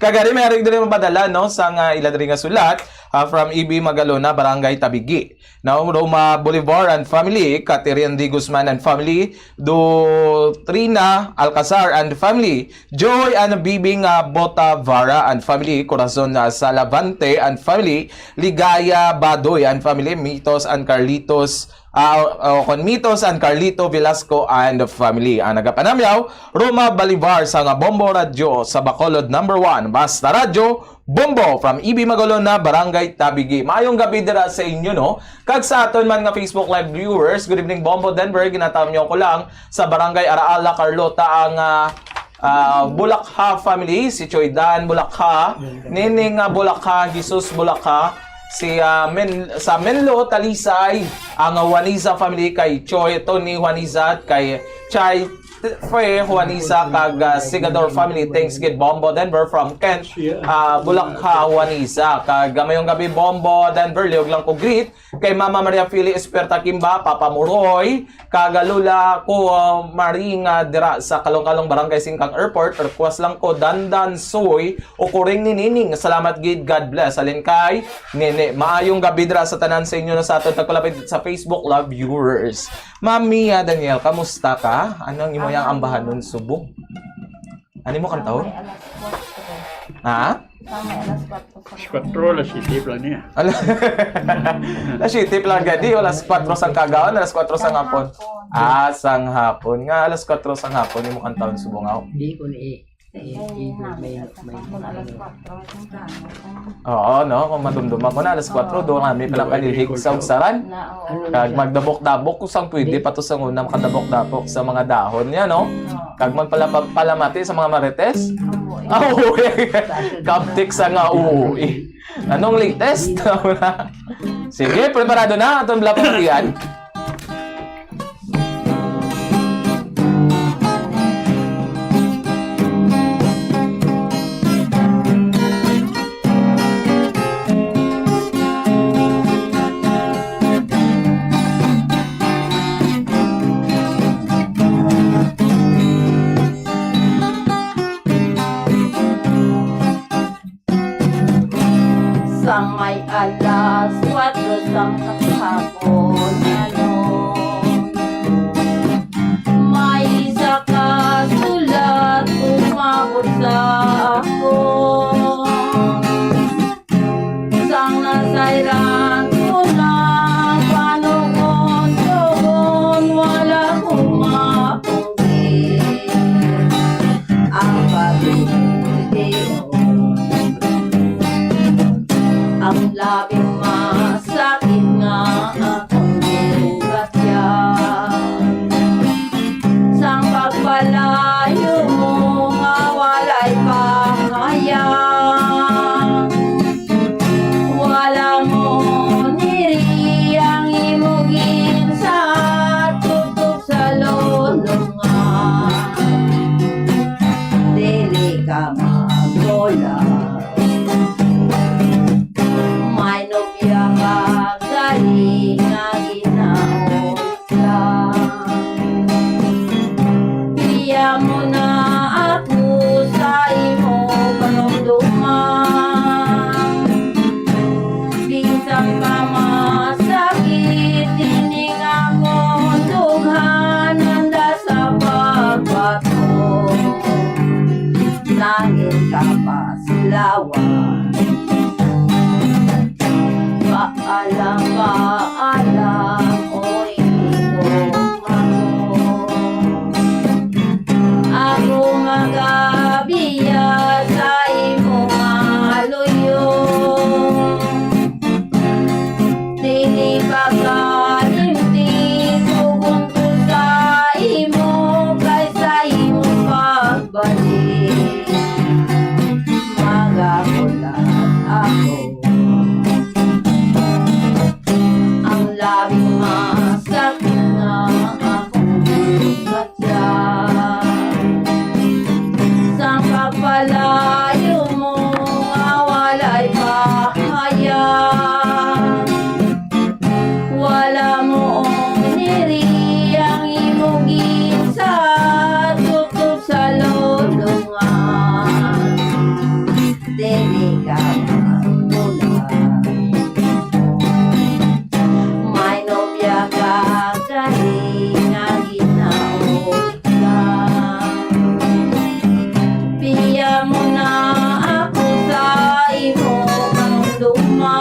Kagari, may arig diri mapadala, no, sa nga ila diri nga sulat, ah, from E B Magalona, Barangay Tabigi. Now, Roma Bolivar and family, Catherine D. Guzman and family, Dutrina Alcazar and family, Joy and Bibing, ah, Botavara and family, Corazon, ah, Salavante and family, Ligaya Badoy and family, Mitos and Carlitos, ah, o kon Mitos and Carlito Velasco and family. Ang nagapanamyaw, Roma Bolivar sa nga Bombo Radyo sa Bacolod number one. Basta Radyo, Bombo from E B Magalona, Barangay Tabigi. Maayong gabi dira sa inyo, no? Kag sa aton man nga Facebook Live viewers, good evening, Bombo Denver. Ginatamyaw ko lang sa Barangay Araala, Carlota, ang, ah, ah, Bulakha family, si Choy Dan Bulakha, Nining, ah, Bulakha, Jesus Bulakha, si, ah, Men-, sa Menlo, Talisay, ang, ah, Juaniza family, kay Choy, Tony Juaniza, kay Chay Fe Juaniza, kag, ah, Sigador family. Thanks gid, Bombo Denver, from Kent, ah, Bulakha, Juaniza. Kag, ah, mayong gabi, Bombo Denver, liog lang ko greet kay Mama Maria Fili Esperta Kimba, Papa Moroy, kag, ah, Lola ko, ah, Maring, ah, dira sa Kalong-Kalong, Barangay Singkang Airport. Request lang ko, Dandan Soy, o Kuring ni Nining. Salamat gid, God bless. Halin kay Nene. Maayong gabi dira sa tanan sa inyo na sa aton tagpalapit sa Facebook Live viewers. Ma'am Mia Daniel, kamusta ka? Ano ang imo yang ambahanon subong? Ano mo kantahon? May alas kuwatro. Ha? Sa may alas kuwatro sa Alas kuwatro, alas siyete pa lang niya. Ala-, alas siyete pa lang gani, alas kuwatro sang kagaon, alas kuwatro sang hapon. Hapon. Ah, sang hapon. Nga alas kuwatro sang hapon, imo kantahon subong ako. Di ko ni, eh, eh, may, may, may, Kung alas kuwatro, kung kano, kung Oo, no? Kung madumduma ko na, alas kuwatro, doon kami pala Oo, palihig sa ikaw. Ugsaran. Na, oo. Ano Kag lang siya? magdabok-dabok kung sang pwede Di. pa to sa una, makadabok-dabok sa mga dahon niya, no? Oo. Kag magpalapa-, palamati sa mga marites. Oo, eh. Ah, oo, eh. Kaptik sa nga, oo, eh. Anong latest? Sige, preparado na. Atong lapang yan. Sang may alas kuwatro sang hapon, ano, may isa ka sulat umabot sa akon. Sang nasayran ko na, panugon-tugon, wala ko maungit. Ang pagdibdib, ang labing masakit nga akong gihugatyan. Sang pagpalayo mo nga walay pahayag, wala mo niri ang imo ginsaad, tubtob sa lulungan. Dili ka magbulag. May nobya ka gali nga ginaon lang. Iya mo na ako sa imo panumduman. Bisan pa masakit ining akong dughan, handa sa pagbato. Nangin ka pa silawan. Paalam, paalam, oy, ikaw ako. May nobya ka, galing nga ginaot ka. Biya mo na ako sa imo kang luma.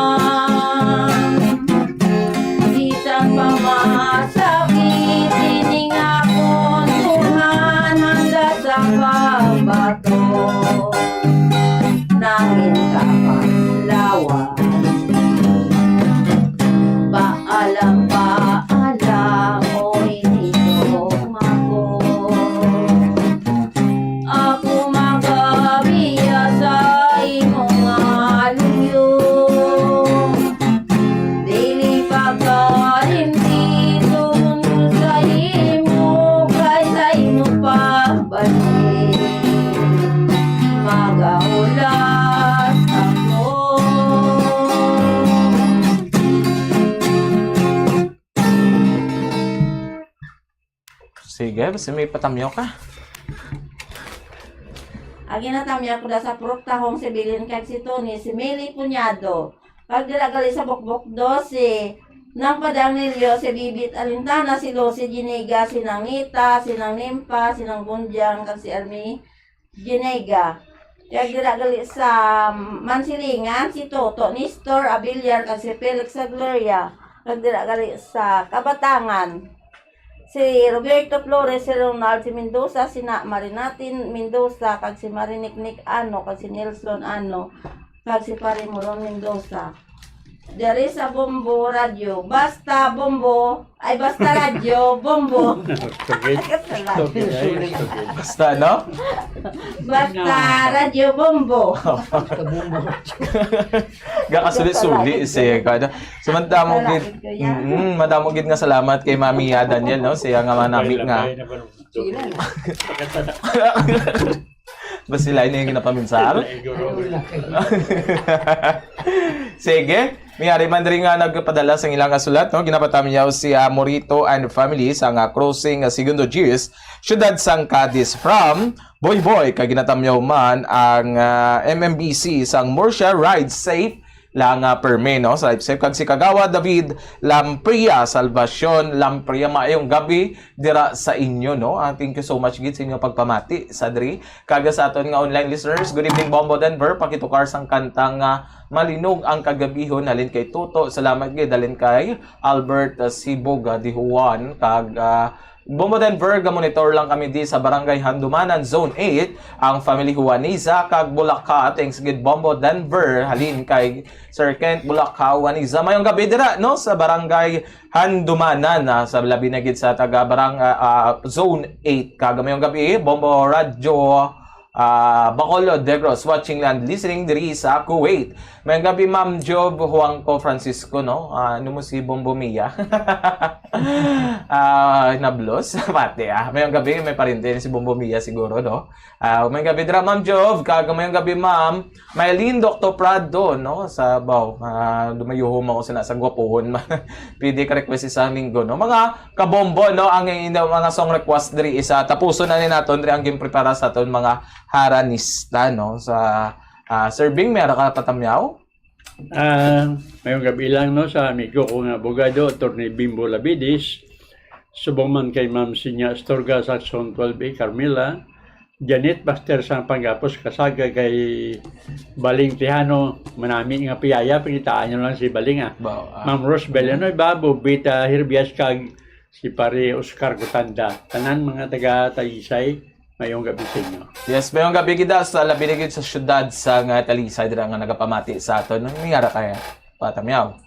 Bisan pa masakit ining akon duhan, handa sa pagbato nangin ka panlawan. Paalam, paalam, oy, nindong ako. Ako magabiya sa imo nga luyo. Dili pagkalimti tungod sa imo, kay sa imo pagbalik magahulat ako. Sige, basta may patamyaw ka. Ang ginatamyaw ko da sa Prok Tahong, si Bilin kag si Tony, si Mili Punyado. Pag dira gali sa Bukbok dose, nang Padang Nilyo, si Bibit Alintana, si Lucy Giniga, si Nang Nita, si Nang Nimpa, si Nang Bunjang, kag si Army Ginega. Kag dira gali sa Mansilingan, si Toto Nestor Abiliar kag si Felix Sagloria. Kag dira gali sa Kabatangan, si Roberto Flores, si Ronald, si Mendoza, si Na Marinatin Mendoza, kag si Mariniknik Ano, kag si Nelson Ano, kag si Pare Moron Mendoza. Diri sa Bombo Radyo. Basta Bombo. Ay, basta Radyo Bombo. Tugid. Kasala. Tugid, ay, tugid. Basta, no? Basta Radyo Bombo. Basta Bombo. Gakasuli-suli, sige, kada. So, madamo gid, Salamat, kuya. Mm, madamo gid nga salamat kay Mami, ah, Daniel, no? Siya nga manami nga. Sige lang. Ba sila ini yung ginapaminsar? Sige. May ari man diri nga nagpadala sang ilang nga sulat, no? Ginapatamyaw si, ah, Morito and family sa nga crossing, ah, Segundo Gis, siyudad sang Cadiz from Boy Boy. Kag ginatamyaw man ang, ah, M M B C sang Murcia. Ride safe lang, ah, permi, no? Sa safe kag si Kagawa David Lampria, Salvacion Lampria, maayong gabi dira sa inyo, no? Ah, thank you so much gid sa inyo pagpamati sa diri. Kag sa aton nga online listeners, good evening, Bombo Denver. Pakitukar sang kanta nga Malinog ang Kagabihon, halin kay Toto. Salamat gid, halin kay Albert, ah, Sibog, ah, Dihuan. Kag, ah, Bombo Denver, ga-monitor lang kami di sa Barangay Handumanan, Zone eight, ang family Juaniza kag Bulaka. Thanks gid, Bombo Denver, halin kay Sir Kent Bulaka, Juaniza. Mayong gabi dira, no, sa Barangay Handumanan, ah, sa labi na gid sa taga barang-, ah, ah, Zone eight. Kag mayong gabi, Bombo Radyo, ah, Bacolod, Negros, watching and listening diri sa Kuwait. Mayong gabi, Ma'am Job Juanco Francisco, no? Ah, ano mo si Bombo Mia? Ah, nablos? Pati, ah. Mayong gabi, may parente si Bombo Mia siguro, no? Ah, mayong gabi dira, Ma'am Job. Kag mayong gabi, Ma'am. Maylin Doctor Prado, no? Sa, baw, ah, dumayuhom ako sa, sa gwapuhon. Pwede ka request isang linggo, no? Mga kabombo, no? Ang inyong mga song request diri isa. Tapuson na ni naton diri ang ginprepara sa aton mga haranista, no? Sa, ah, Sir Bing, may ara ka patamyaw? Ah, mayong gabi lang, no, sa amigo ko nga abogado, Attorney Bimbo Labides, subong man kay Ma'am Sinya Astorga, Section twelve A, Carmela, Janet Pastor sang Panggapos Kasaga, kay Baling Tejano, manami nga piyaya, pangitaan nyo lang si Baling, ah. Ba, ah. Ma'am Rose Bellanoy, Babo, Bita Hirbias, kag si Pare Oscar Gutanda. Tanan mga taga Talisay, mayong gabi sa inyo. Yes, mayong gabi gid sa labi na gid sa syudad sa nga Talisay dira nga nagapamati sa aton. May ara kay patamyaw?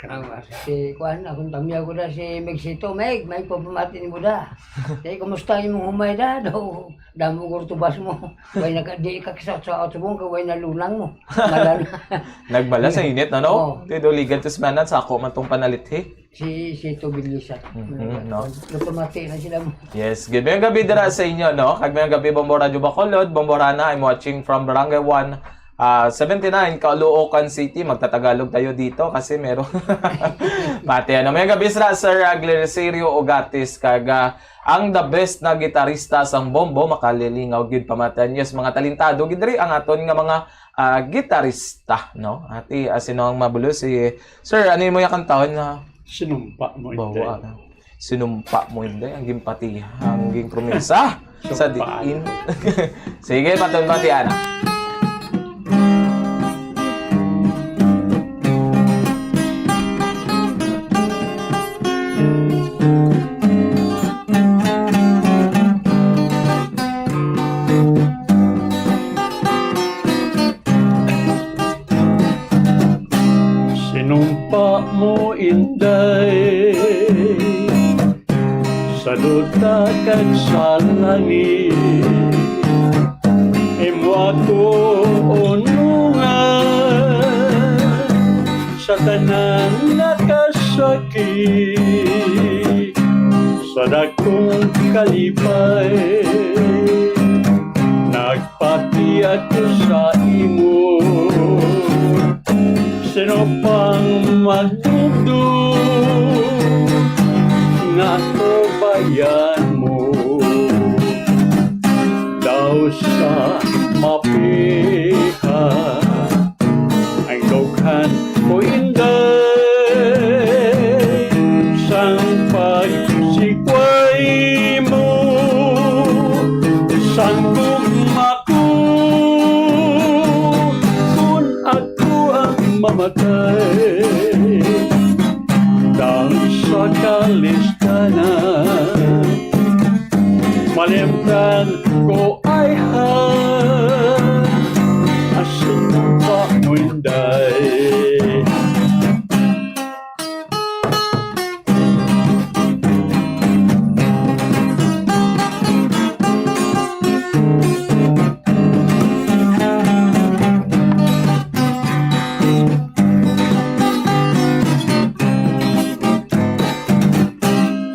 Ang, ah, si kuan, akong tamyaw ko na si Megsito. Meg, may pamati ni mo da. Kay, kumusta imong humay da? Daw, damo ko tubas mo. Way naka-, di ka kisat sa atubong ka, way nalunang mo. Malan. Nagbala sa init, ano? Oo. Kay daw ligan to semanan sa ako man tong panalithi. Si, si Tobilisa. Mhm, no? Napamati na sila mo. Yes, gid. Mayong gabi dira sa inyo, no? Kag mayong gabi, Bombo Radyo Bacolod, Bombo Rana, I'm watching from Barangay one, ah, seventy-nine, Caloocan City. Magtatagalog tayo dito kasi meron pati, ano. Mayong gabi, Sir, Sir Agleserio Ogatis, kag, ah, ang the best na gitarista sang Bombo, makalilingaw gid pamatan. Yes, mga talentado gid diri ang aton nga mga ah, gitarista, no? Ati, ah, sino ang mabulo? Si Sir, ano mo yung kantahon na Sinumpa mo, Inday. Bawa na. Sinumpa mo, Inday, ang gimpatihan, ang ginpromesa. Sa Sumpaan. Diin. Sige, patulbati, ana. Sinumpa mo, Inday, sa duta kag sa langit. Imo ako unungan sa tanan nga kasakit, sa dakong kalipay. Nagpati ako sa imo. Sino pang magdugdog nga tubayan mo? Daw sa mapiha ang dughan ko, Inday, sang pagsikway mo, sang gugma ko, kun ako ang mamatay. Dang sa kalisdanan, malimtan ko ay ha, asin pa mo, Inday.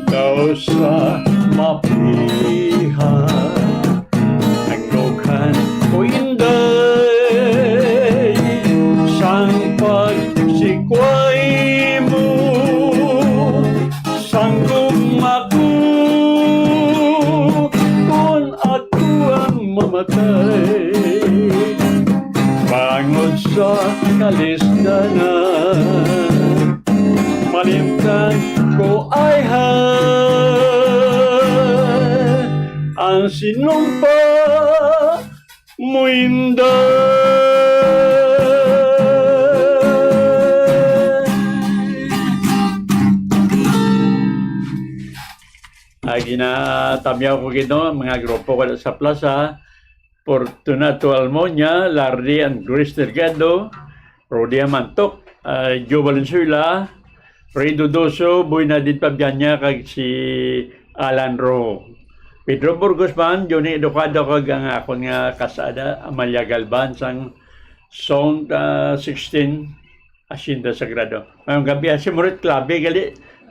Daw sa mapiha ang dughan ko, Inday, sang pagsikway mo, sang gugma ko, kun ako ang mamatay. Bangod sa kalisdanan, malimtan ko ay ha, ang sinumpa mo, Inday. Ay, ginatamyaw ko gid, no, mga grupo ko sa plaza, Fortunato Almonia, Larry and Grace Delgado, Rodia Mantok, ah, Joe Valenzuela, Ray Dodoso, Boy Nadine Pabianya, kag si Alan Ro. Pedro Burgos man, Johnny Educado, kag ang akon nga kasada, Amalia Galban, sang Zone, ah, sixteen, Hacienda Sagrado. Mayong gabi, ah, si Morit Clave, gali.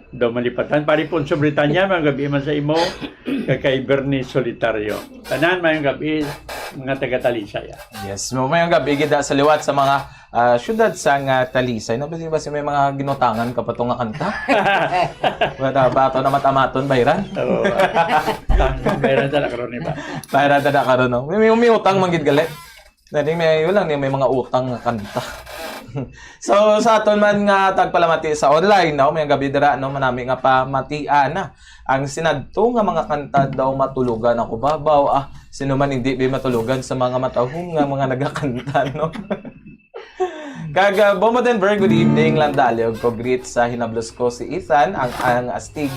Daw malipatan. Pari Ponso Britanya, mayong gabi man sa imo. Kag kay Bernie Solitario. Tanan, mayong gabi, mga taga-Talisay, ah. Yes, mo, mayong gabi, gid sa liwat sa mga, ah, syudad sang, ah, Talisay. No, basi, basi may mga ginutangan ka pa to nga kanta. Wala ba to na matamaton, Bayran? Oo. Tang-, Bayran, tala karon, iba. Bayran, tala karon, no? May, may, may utang man gid gali. Nani, may, wala ni, may mga utang nga kanta. So, sa aton man nga tagpalamati sa online, no, may gabi dira, no, manami nga pamatian na. Ang sinadto nga mga kanta daw, "Matulogan Ako Babaw." Ah, sino man hindi bi matulogan sa mga matahom nga mga nagakanta, no? Kag, ah, Bombo Denver, good evening lang, dali og ko greet sa hinablos ko si Ethan, ang, ang astig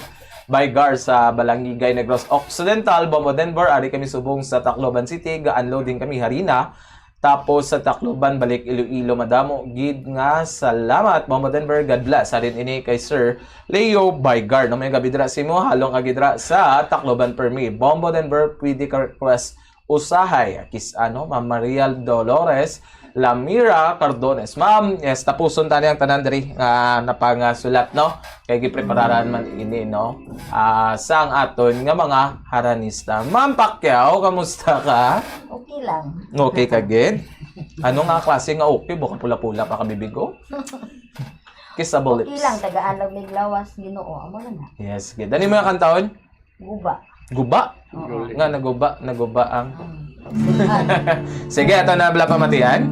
Baygar sa Balangigay, Negros Occidental. Bombo Denver, ari kami subong sa Tacloban City, ga-unloading kami harina. Tapos sa Tacloban, balik Iloilo, madamo gid nga salamat, Bombo Denver. God bless. Harin ini kay Sir Leo Baygar. No, may gabi dira sa imo, halong agi dira sa Tacloban permi. Bombo Denver, pwede ka request usahay. Kis-, ano, Ma'am Maria Dolores Lamira Cardones. Ma'am, yes, tapuson tani ang tanan diri nga napangasulat, no? Kay giprepararan man ini, no? Ah, sang aton nga mga haranista. Ma'am Pacquiao, kamusta ka? Okay lang. Okay ka gid? Ano nga klase nga okay? Buka pula-pula pa ka, bibig, oh. Kissable lips. Okay lang, tagaan lang mig lawas, Ginoo. Amo na na. Yes, gid. Ano mo yung kantahon? Guba. Guba? Oo. Nga naguba, naguba ang Mm. Sige, ato na bala pamatian.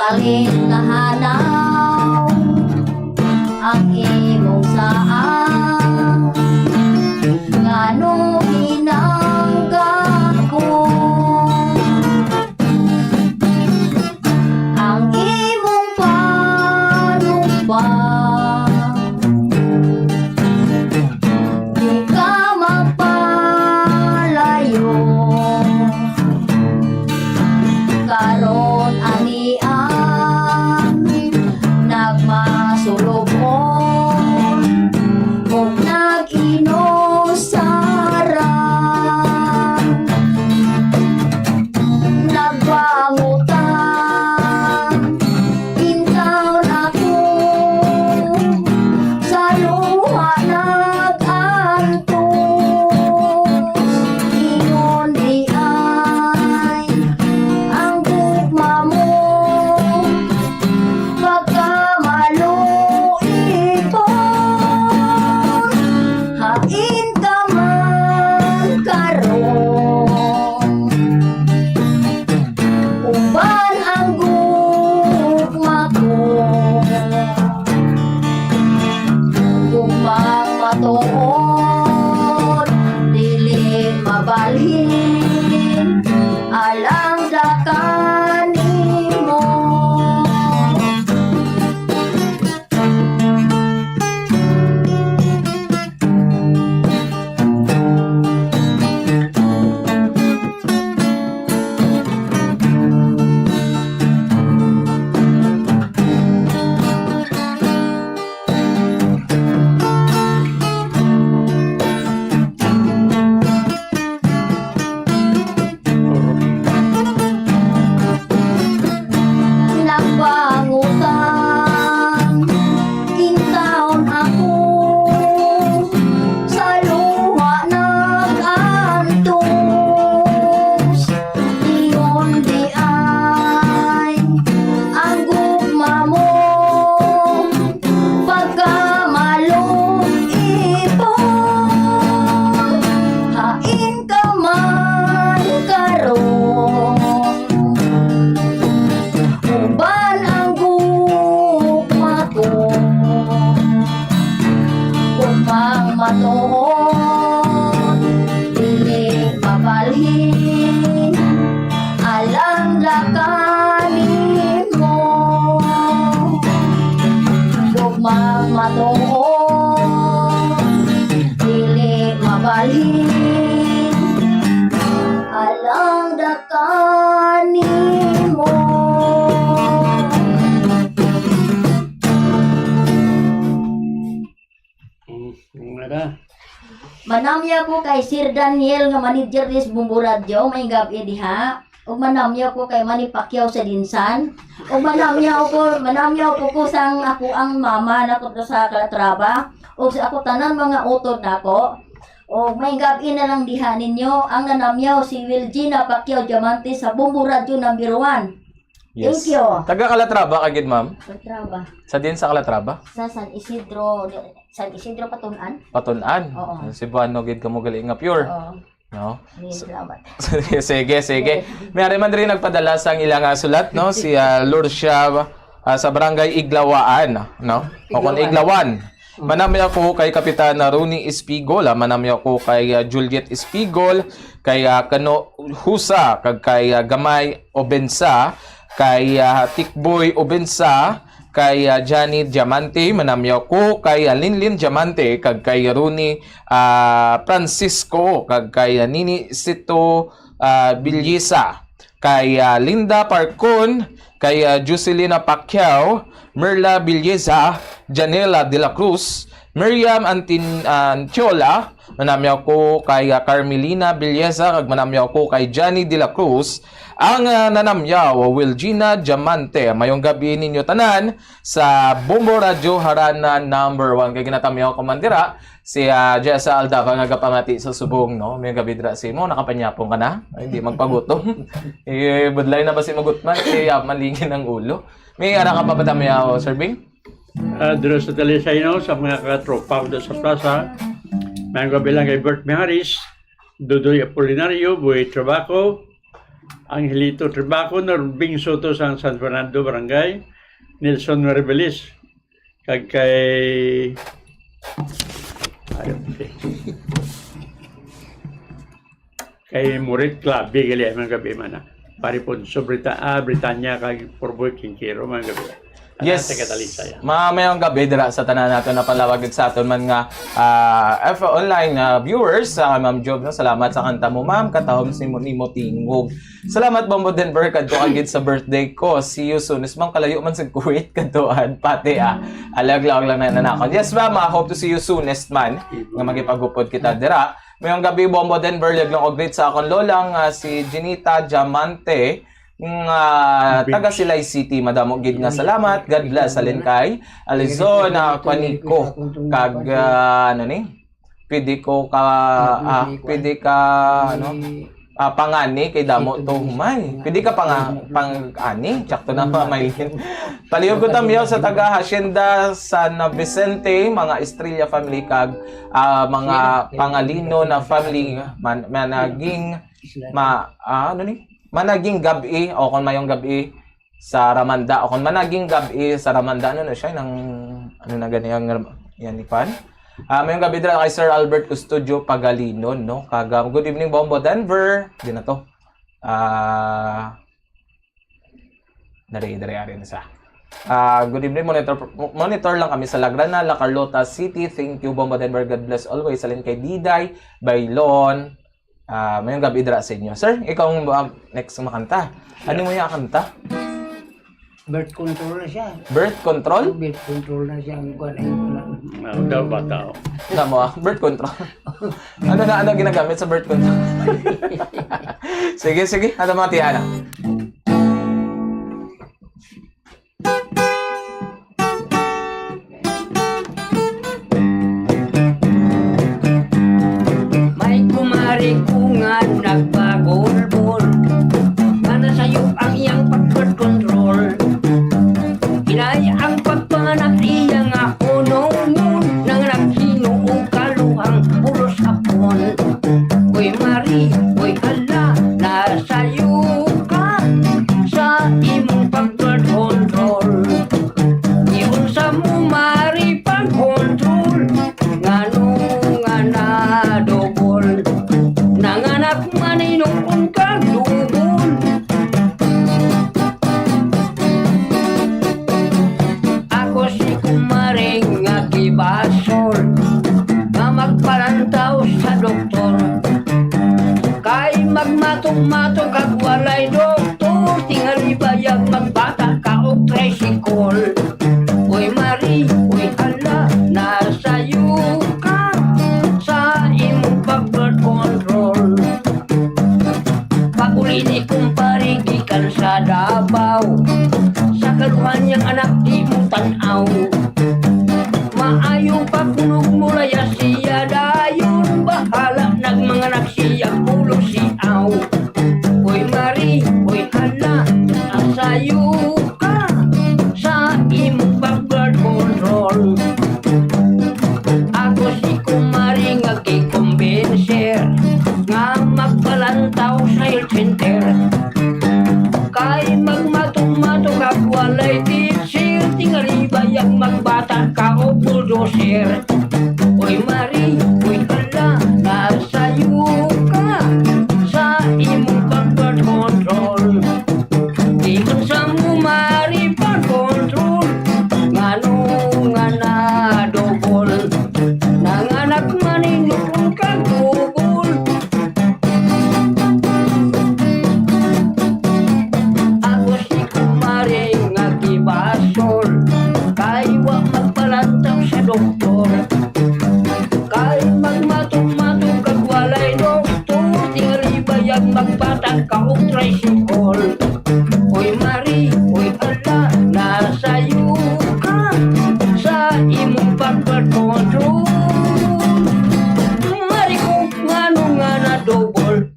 Alin nahanaw ang imong saang? Ngano hinangga ko ang imong panumpa? Di ka magpalayo. Karon ani ang nagmasulubon ug nag-inusara. Nagpangutang, intawon ako, sa luha nag-antos. Ingon di ay ang gugma mo, pagkamaluipon. Hain ka man karon, uban ang gugma ko. Gugmang matuod, dili mabalhin, alang da kanimo. Nagpangutang, intawon ako, sa luha nag-antos. Ingon di ay ang gugma mo, pagkamaluipon. Hain ka man karon, uban ang gugma ko. Gugmang matuod, dili mabalhin, alang da kanimo. Gugmang matuod, dili mabalhin, alang da kanimo. Mm, nga na. Manamya ko kay Sir Daniel nga manager ni Bombo Radio, may gab-i diha. Ug manamya ko kay Manny Pacquiao sa Dinsan. Ug manamya ko, manamya ko ko sang ako ang mama na ko sa Calatrava. Ug sa ako tanan mga utod nako. Ug may gab-i na lang diha ninyo ang nanamyaw si Wilgina Pacquiao Diamante sa Bombo Radio number one. Yes. Thank you. Taga Calatrava ka gid, ma'am? Calatrava. Sa din sa Calatrava? Sa San Isidro, San Isidro Patun-an. Patun-an. Oo. Cebuano gid kamo gali nga pure. Oo. No? Ayun, salamat. Sige, sige. May ari man diri nagpadala sang ila nga sulat, no? Si, ah, Lurcia, ah, sa Barangay Iglawaan, no? O kung Iglawan. Iglawan. Manamya ko kay Kapitana Rooney Espigol, ah, manamya ko kay, ah, Juliet Espigol, kay, ah, Kano Husa, kag kay, ah, Gamay Obensa, kay, ah, Tikboy Obensa, kay, ah, Johnny Diamante, manamya ko kay, ah, Linlin Diamante, kag kay Rooney, ah, Francisco, kag kay, ah, Nini Sito, ah, Bilyesa, kay, ah, Linda Parcon, kay, ah, Jocelina Pacquiao, Merla Bilyesa, Janela de la Cruz, Miriam Antin-, Antiola, manamyaw ko kay, ah, Carmelina Bilyesa, kag manamyaw ko kay Johnny de la Cruz, ang, ah, nanamyaw, Wilgina Diamante. Mayong gabi ninyo tanan sa Bombo Radio Harana number one. Kay ginatamyaw ko man dira, si, ah, Jessa Aldaca nga gapamati sa subong, no? May gabi dira si mo, nakapanyapong ka na? Ay, hindi magpagutom. Eh, budlay na ba si magutman? Eh, ah, malingin ang ulo. May ara ka papatamyaw, Sir Bing? Ah, dira sa Talisay, no, sa mga katropa ko sa plaza, may gabi lang kay Bert Miharis, Dudoy Apolinario, Boy Trabaco, Angelito Tribaco, Norbing Soto sang San Fernando Barangay, Nelson Rebeles, kag kay, ay, okay. Kay Murit Clave, gali, maayong gab-i man, ah. Pare Ponso, Brita-, ah, Britanya, kag Purboy Quinquero, maayong gab-i. Ang Yes. Taga Talisay, ah. Ma-, maayong gab-i dira sa tanan naton, napanlawag gid sa aton man nga, ah, F online, ah, viewers. Ah, Ma'am Job, no? Salamat sa kanta mo, ma'am. Katahom sa imo, nimo tingog. Salamat, Bombo Denver, kadto ka gid sa birthday ko. See you soonest, ma'am. Kalayo man sa Kuwait, kadtuan. Pati, ah, alaglaw lang na nanakon. Yes, ma'am. Ah, hope to see you soonest man. Nga magipagupod kita dira. Maayong gab-i, Bombo Denver. Yag lang og greet sa akon lola nga si Jenita Diamante, nga Big. Taga Silay City. Madamo gid nga salamat. God bless. Halin kay Alizona Juanico. Kag, ah, ano ni? Pwede ko ka, ah, pwede ka, ano? Ah, pangani kay damo to humay. Pwede ka panga-, pang-ani. Tsakto na, Ma'am Maylin. Palihog ko tamyaw sa taga Hacienda San Vicente, mga Estrella family kag, ah, mga Pangalino na family, man-, managing, ma-, ah, ano ni? Managing gab-i, o kung maayong gab-i sa Ramanda, o kung managing gab-i sa Ramanda, ano na siya, nang, ano na gani ang ram-, yan ni Pan? Ah, maayong gab-i dira kay Sir Albert Custodio Pagalinon, no? Kag, ah, good evening, Bombo Denver. Di na to. Ah, Dari, dari, ari na sa. Ah, good evening, monitor, monitor lang kami sa Lagrana, La Carlota City. Thank you, Bombo Denver. God bless always. Halin kay Diday Baylon. Ah, maayong gab-i dira sa inyo. Sir, ikaw ang, ah, next makanta. Ano mo yung kanta? Birth control na siya. Birth control? Birth control na siya. Ang kuwan, ayun pala. Ano daw, bata, oh. Tama, ah. Birth control. Ano na, ano ginagamit sa birth control? Sige, sige. Ano, mga tiyana? May kumari ko nga nagpagulbol, nga nasayop ang iyang pag-birth control. Inay ang pagpanganak iya nga hunong-hunon, nanganak hinuog kaluhang pulos hapon. Uy, Mari, uy, hala, nasayop ka sa imong pag-birth control. Giunsa mo, Mari, pag-control? Ngano nga na-double? Nanganak man hinuon kag double. Ako si kumare nga gibasol, nga magpalantaw sa doktor. Kay magmatok-matok kag walay doktor, tingali bayag magbata ka og tricycle. Uy, Mari, uy, hala, nasayop ka sa imong pag-birth control. Pag-uli ni kumpare gikan sa Davao, sa kaluhan niyang anak di mo tan-aw. Maayo pa kunog mulaya siya dayon, bahala nagmanganak siya, pulos siaw. Uy, Mari, uy, hala, nasayop ka sa imong pag-birth control. Ako si kumari nga gikombenser nga magpalantaw sa health center. Kay magmatok-matok kag walay teacher, tingali bayag magbata ka og bulldozer. Uy, Mari, uy, hala, nasayop ka sa imong pag-birth control. Di man sa mo mari pag-control, ngano nga na-double? Nanganak man hinuon kag double. Ako si kumare nga gibasol, kay wa magpalantaw sa doktor. Kay magmatok-matok kag walay doktor, tingali bayag magbata ka og tricycle. Uy, Mari, uy, ala, nasayop ka sa imong pag-control. Mari ko, ngano nga na-double?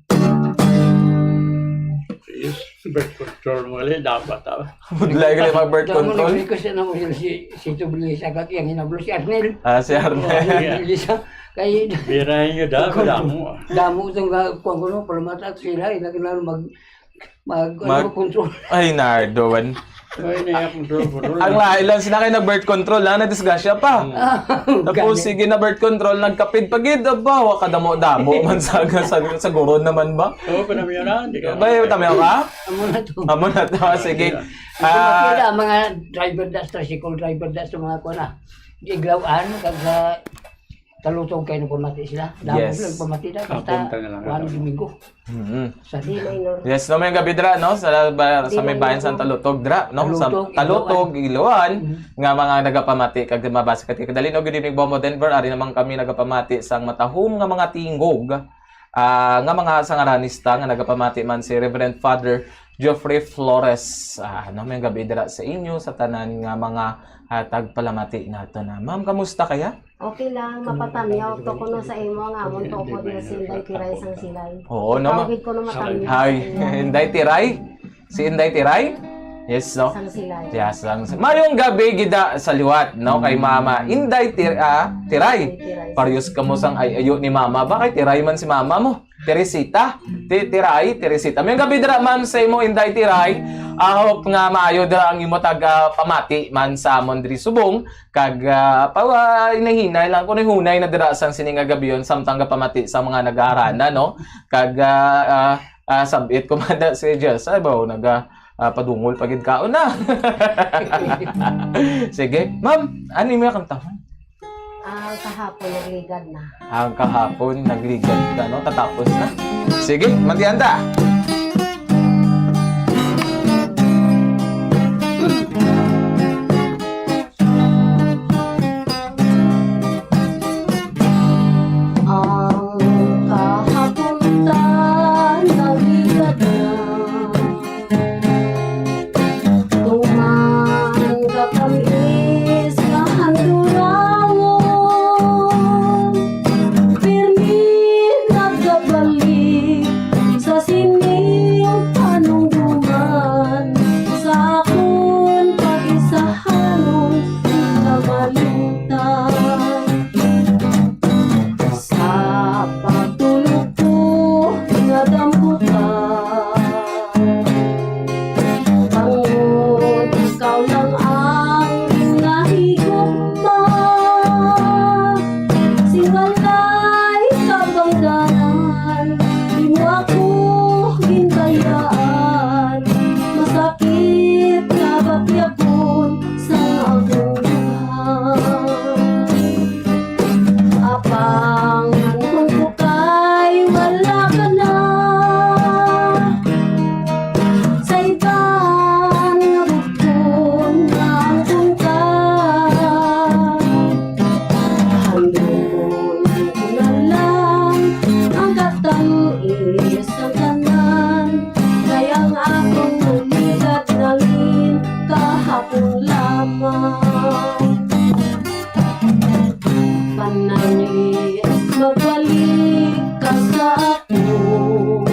Yes, birth control mo gali, dapat, ah. Budlay gali mag-birth control. Damo nag-request na mo si, si Tubli sa kag iyang hinablo, si Arnel. Ah, si Arnel. Oh, Arnel Lisa. Kay Birahin nyo daw, damo, ah. Damo itong, ah, kung kuno, palamata sila, eh, nag-, mag-, Mag, ano, mag-control. Ay, Nardo, wan. Ay, naiya, control, control. Ang lahi lang sina kay nag-birth control, ha? Nadisgrasya pa. Mm. Tapos, gani. Sige na birth control, nagkapid pa gid, aba, wa kadamo-damo man sa, sa, sa guron naman ba? Oo, panamiyo na, hindi ka. Ba, yung tamiyo ka? Amo na to. Amo na to, sige. Hindi. Ah, makita, mga driver das, tricycle driver das, mga kuwan na. Iglawan, kag, ah, Talutog kay nagpamati sila. Damo, yes, sila nagpamati na. Basta Apunta na lang kuwan, ako. Domingo. Mm-hmm. Sa di minor. Yes, no, may gabi dra, no? Sa, ba, sa may bayan sa Talutog dra, no? Sa Talutog, Talutog, Igloan, mm-hmm, nga mga nagapamati, kag mabasa ka, kadali, no, good evening, Bombo Denver, ari naman kami nagapamati sang matahom nga mga tingog, ah, nga mga sangaranista nga nagapamati man si Reverend Father Geoffrey Flores. Ah, no, may gabi dra sa inyo, sa tanan nga mga, ah, tagpalamati nato na. Ma'am, kamusta kaya? Okay lang, mapatamyaw to kuno sa imo nga amon tukod nga si Inday Tiray sang Silay. Oo, no, ma-, Ikaw gid kuno matamyaw sa imo. Hi, Inday Tiray? Si Inday Tiray? Yes, no? Sang Silay. Yes, sang si-, mayong gabi gid sa liwat, no, kay Mama Inday Tir-, ah, Tiray. Inday Tiray. Pareho kamo sang ay-ayo ni Mama ba? Kay Tiray man si Mama mo. Teresita. Ti-, Tiray, Teresita. Mayong gabi dira, ma'am, sa imo, Inday Tiray. I hope nga maayo dira ang imo tag, ah, pamati man sa amon diri subong. Kag, ah, pa, ah, hinay-hinay lang, kung hunay na dira sang sini nga gabion, samtang gapamati sa mga nag-aarana, no? Kag, ah, ah, ah, sabit ko man da si Jess, ay ba, nag, ah, ah, padungol pa gid kaon na. Sige, ma'am, ano yung kantahon? Ang kahapon, nagligad na. Ang kahapon, nagligad na, no? Tatapos na. Sige, mantian ta. Ang kahapon ta, nagligad na. Tuman katamis nga handuraon, pirmi nagabalik sa sining panumdoman, sa akon pag-isahanon, di ka malimtan. Sa pagtulog ko, nadamgo ka. Bangod ikaw lang ang nahigugma. Sing walay kabangdanan, di mo ako ginbayaan. Masakit nga batyagon sa akong duha. Apang anhon ko kay wala ka na. Sa iban nga bukon nga angkon ka. Handumon ko na lang ang katamis sang tanan. Kay ang akon nagligad nangin kahapon lamang. Pananglit magbalik ka sa akon.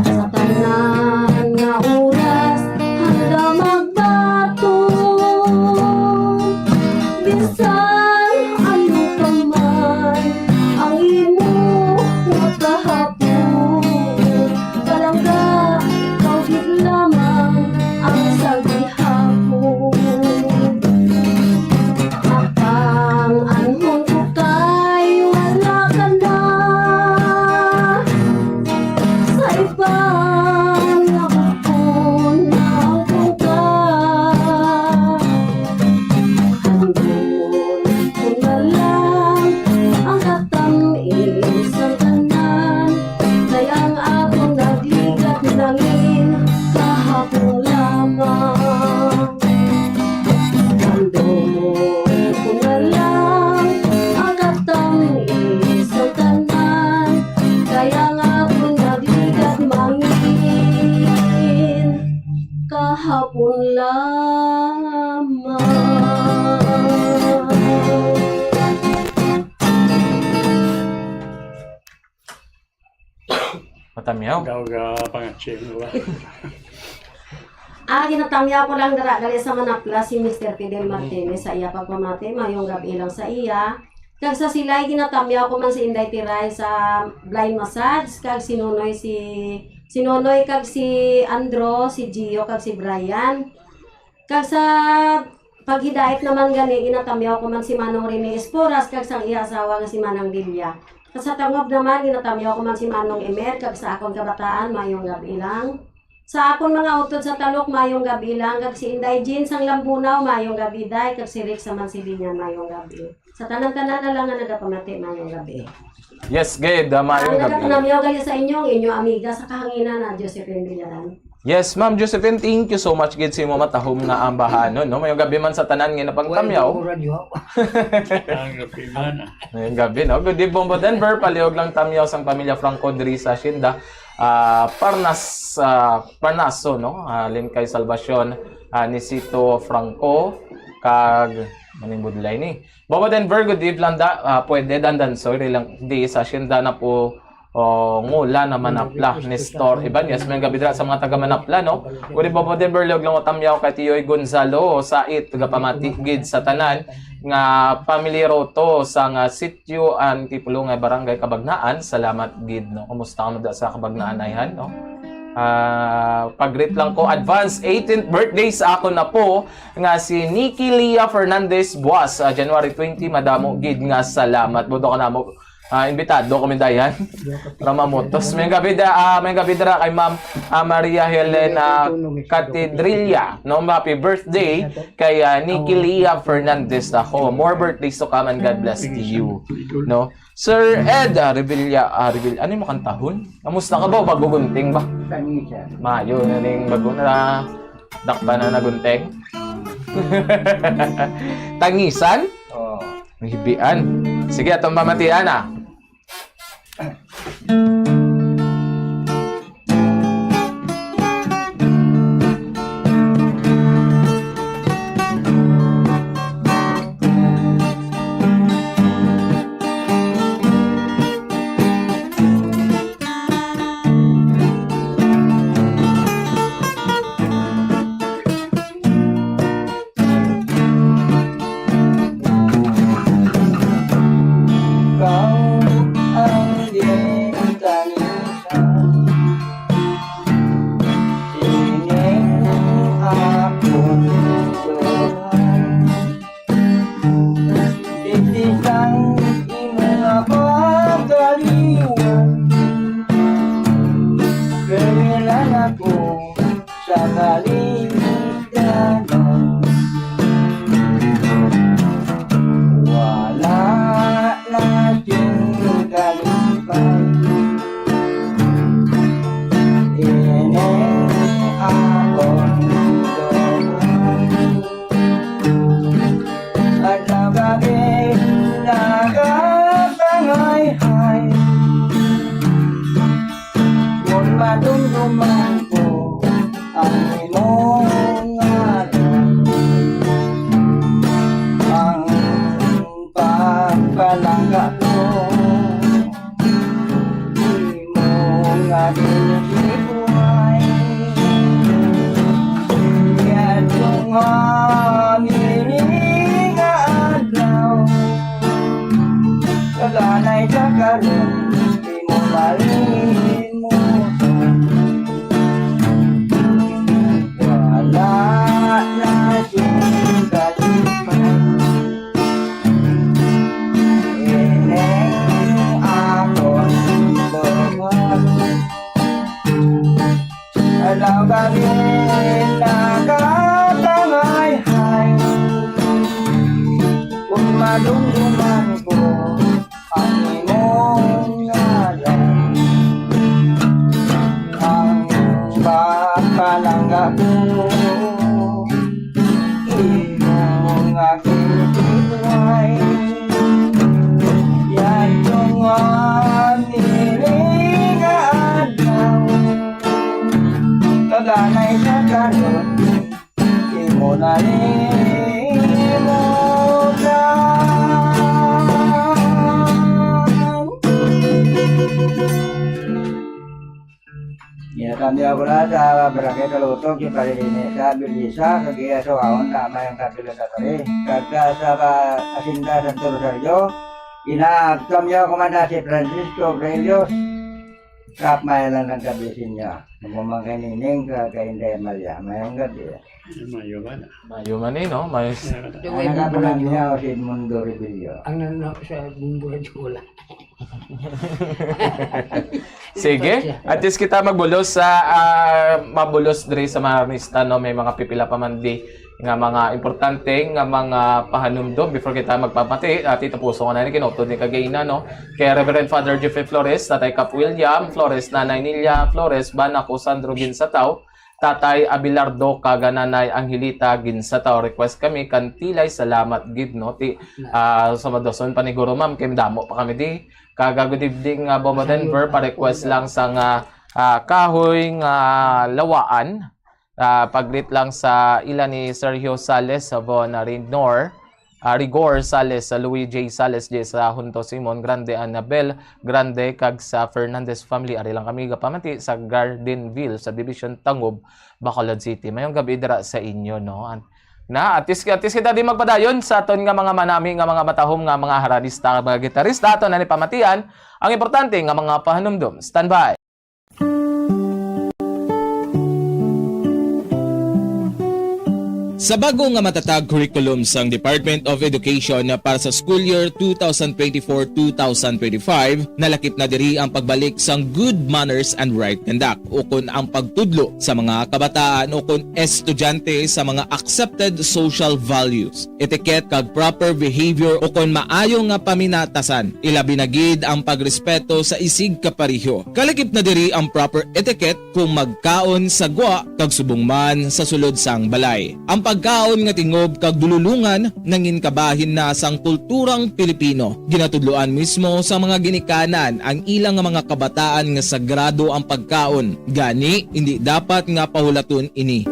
Sa tanan nga oras, handa magbaton. Bisan ano pa man ang imo nga kahapon, palangga, ikaw gid lamang ang sa gihapon. Apang anhon ko kay wala ka na. Sa iban nga bukon naangkon ka. Handumon ko na lang ang katamis sang tanan. Kay ang akon nagligad nangin kahapon lamang. Handumon ko na lang ang katamis sang tanan. Kay ang akon nagligad mangin kahapon lamang. Matamyaw. Daw ga pangatsin, wala. Ah, ginatamyaw ko lang dira, dali sa manaplas si Mister Fidel Martinez sa iya pagpamati, mayong gab-i lang sa iya. Kag sa silay, ginatamyaw ko man si Inday Tiray sa blind massage, kag si Nonoy si Si Nonoy kag si Andro, si Gio kag si Brian. Kag sa paghidait naman gani, ginatamyaw ko man si Manong Rene Esporas kag sang iya asawa nga si Manang Delia. Kag sa Tangob naman, ginatamyaw ko man si Manong Emer kag sa akon kabataan, maayong gab-i lang. Sa akon mga utod sa Talok, maayong gab-i lang, kag si Inday Jean sang Lambunaw, maayong gab-i, Day, kag si Rex sa Mansilinan, maayong gab-i. Sa tanan-tanan na lang nga nagapamati, maayong gab-i. Yes, gid, ah, Ang maayong gab-i. nagapanamyaw gani sa inyo, ang inyo amiga sa kahanginan na Josephine Villaran. Yes, Ma'am Josephine, thank you so much gid sa imo matahom nga ambahanon, no? Maayong gab-i man sa tanan nga napangtamyaw. Ang kapiman. Maayong gab-i, no? Good evening, Bobo Denver. Palihog lang tamyaw sang pamilya Franco diri sa Hacienda. Ah, Parnas, ah, Parnaso, no? Ah, Linkay Salvacion, ah, Nisito Franco, kag maning budlay ni. Bobo Denver, good evening lang da. Ah, pwede dandan, sorry lang. Di sa Hacienda na po, oh, ngula na manapla, Nestor Ibanez. Maayong gab-i dira sa mga taga Manapla, no? Good evening, Bobo Denver, liog lang tamyaw kay Tiyoy Gonzalo, sa it, tagapamati gid sa tanan nga pamilya Roto sa nga sitio Antipolo nga barangay Kabagnaan. Salamat gid, no? Kumusta kamo da sa Kabagnaan, ayhan, no? Ah, pag-greet lang ko, advance eighteenth birthday sa ako na po nga si Nikki Lia Fernandez Buas, ah, January twenty. Madamo gid nga salamat. Buto ka namo. Ah, imbitado kami dayan. Ramamotos. Maayong gab-i da, ah, maayong gab-i dira kay Ma'am, ah, Maria Helena Catedrilla, no? Happy birthday kay, ah, Nikki Lia Fernandez ako. More birthdays to come and God bless to you, no? Sir Ed, ah, Revilla, ah, Revilla, ano yung makantahon? Kamusta ka ba? Bago gunting ba? Tangisan. Mayo na ning bago na dakpan na nagunting. Tangisan? Oh. Ang hibian. Sige, atong pamatian, ah. Ikaw ang gintangisan, sining akong duha. Dili sang imo nga pagkaliwan, kailan ako sa kaligayahan. Wala na sing kalipay. Ini akong duha. Adlaw gabi nakatangayhay. Kung madumduman ko ang imong ngalan, ang pagpalangga ko, imong ginhibuhay. Yadto nga mini nga adlaw, kaganay sa karon, di mo malimutan. Wala na sing kalipay. Ini akong buhat. Adlaw gabi nakatangayhay. Kung madumduman ko ang imong ngalan, ang pagpalangga ko, imong akong buhay. Yadto nga mini nga adlaw, kaganay sa karon, imo na limutan. Ginatambyan ko na sa Barangay Kalutog, si Pare Rene sa Belisa, kag iya asawaon na may ang kapila sa kare. Kag sa, sa ba, Asinda Santo Rosario, ginatambyan ko man na si Francisco Aurelius, Kap, may lang ang gabi sa inyo. Namumangkinining ka kay Inday Amalia. Mayong gabi. Mayo ba na? Mayo man eh, no? May Ang nagkapalang niya o si Edmundo Rebello. Ang nano sa Bumbo Radiola. Sige. At least kita magbulos sa, ah, mabulos diri sa mga artista, no? May mga pipila pa man di nga mga importante nga mga pahanumdom before kita magpamati. Ati tapuso nga na ni kinutod ni kagina, no? Kay Reverend Father Jeffrey Flores, Tatay Cap William Flores, Nanay Nilia Flores, Bana ko Sandro Ginsataw, Tatay Abelardo kag Nanay Angelita Ginsataw. Request kami kan Tilay, salamat gid, no? Ti, ah, sa madoson pa ni Guro, ma'am, kay damo pa kami di. Kag, ah, good evening, ah, Bomba Denver, pa-request lang sa nga, ah, kahoy nga lawaan. Ah, pag-greet lang sa ila ni Sergio Sales, sa Von Rinor, ah, Rigor Sales, sa Louis J Sales, di sa Hunto Simon Grande, Annabel Grande, kag sa Fernandez family. Ari lang kami gapamati sa Gardenville, sa Division Tangub, Bacolod City. Mayong gabi dira sa inyo, no? An-, na, atis, atis kita di magpadayon sa aton nga mga manami nga mga matahom nga mga haranista, mga gitarista, aton na ni pamatian ang importante nga mga pahanumdom. Standby. Sa bago nga matatag curriculum sang Department of Education para sa school year two thousand twenty-four, two thousand twenty-five, nalakip na diri ang pagbalik sang good manners and right conduct, ukon ang pagtudlo sa mga kabataan ukon estudyante sa mga accepted social values, etiquette, kag proper behavior, ukon maayo nga paminatasan, ilabi na gid ang pagrespeto sa isig kapareho. Kalakip na diri ang proper etiquette kung magkaon sa gwa kag subong man sa sulod sang balay. Ang pagkaon nga tingob kag dululongan nangin kabahin na sang kulturang Pilipino. Ginatudloan mismo sa mga ginikanan ang ilang nga mga kabataan nga sagrado ang pagkaon. Gani, indi dapat nga pahulaton ini.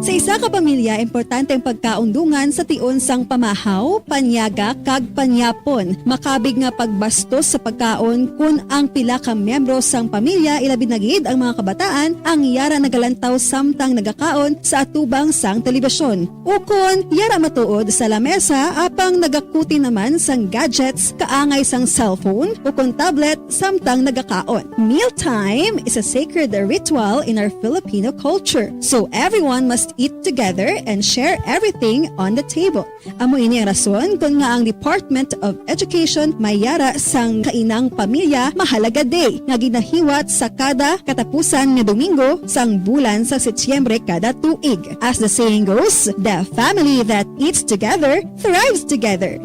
Sa isa ka pamilya, importante ang pagkaon dungan sa tion sang pamahaw, panyaga, kag panyapon. Makabig nga pagbastos sa pagkaon kon ang pila ka miyembro sang pamilya, ilabi na gid ang mga kabataan, ang yara nagalantaw samtang nagakaon sa atubang sang telebisyon. Ukon, yara matuod sa lamesa apang nagakuti naman sang gadgets kaangay sang cellphone ukon tablet samtang nagakaon. Mealtime is a sacred ritual in our Filipino culture, so everyone must eat together and share everything on the table. Amo ini ang rason kon ngaa ang Department of Education may yara sang Kainang Pamilya Mahalaga Day nga ginahiwat sa kada katapusan nga Domingo sang bulan sa Setyembre kada tuig. As the saying goes, the family that eats together thrives together.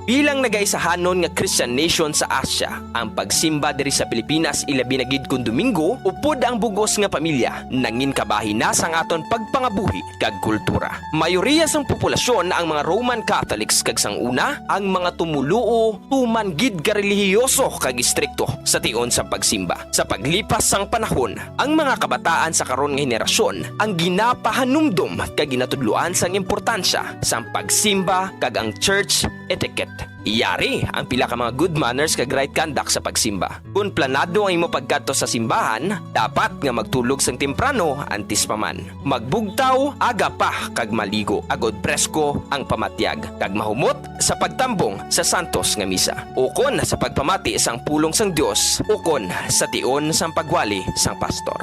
Bilang nagaisahanon nga Christian nation sa Asia, ang pagsimba diri sa Pilipinas, ilabi na gid kon Domingo, upod ang bug-os nga pamilya, nangin kabahin na sang aton pagpangabuhi kag kultura. Mayoriya sang populasyon ang mga Roman Catholics, kag sang una, ang mga tumoluo tuman gid ka relihiyoso kag istrikto sa tion sa pagsimba. Sa paglipas sang panahon, ang mga kabataan sa karon nga henerasyon ang ginapahanumdom kag ginatudloan sang importansya sang pagsimba kag ang church etiquette. Yari ang pila ka mga good manners kag right conduct sa pagsimba. Kon planado ang imo pagkadto sa simbahan, dapat nga magtulog sang temprano antes pa man. Magbugtaw aga pa kag maligo, agod presko ang pamatyag, kag mahumot sa pagtambong sa santos nga misa, ukon sa pagpamati sang pulong sang Dios, ukon sa tion sang pagwali sang pastor.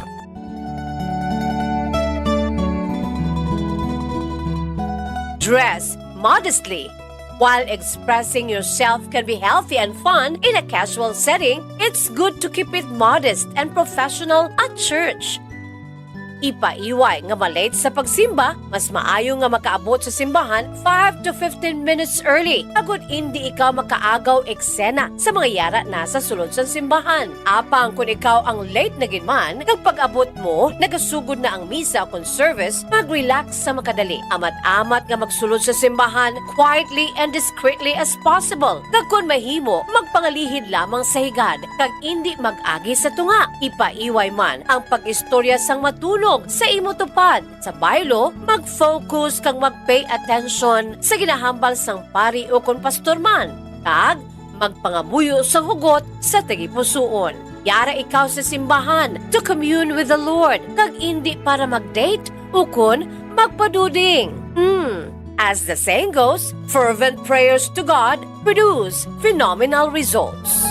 Dress modestly. While expressing yourself can be healthy and fun in a casual setting, it's good to keep it modest and professional at church. Ipaiway nga ma-late sa pagsimba, mas maayo nga makaabot sa simbahan five to fifteen minutes early, agod indi ikaw makaagaw eksena sa mga yara na sa sulod sang simbahan. Apang kon ikaw ang late na gid man, kag pag-abot mo, nagasugod na ang misa kon service, mag-relax sa makadali. Amat-amat nga magsulod sa simbahan quietly and discreetly as possible. Kag kon mahimo, magpangalihid lamang sa higad, kag indi mag-agi sa tunga. Ipaiway man ang pag-istorya sang matunog sa imo tupad. Sa baylo, mag-focus kag mag-pay attention sa ginahambal sang pari ukon pastor man, kag magpangamuyo sang hugot sa tagipusoon. Yara ikaw sa simbahan to commune with the Lord, kag indi para mag-date ukon magpaduding. Hmm. As the saying goes, fervent prayers to God produce phenomenal results.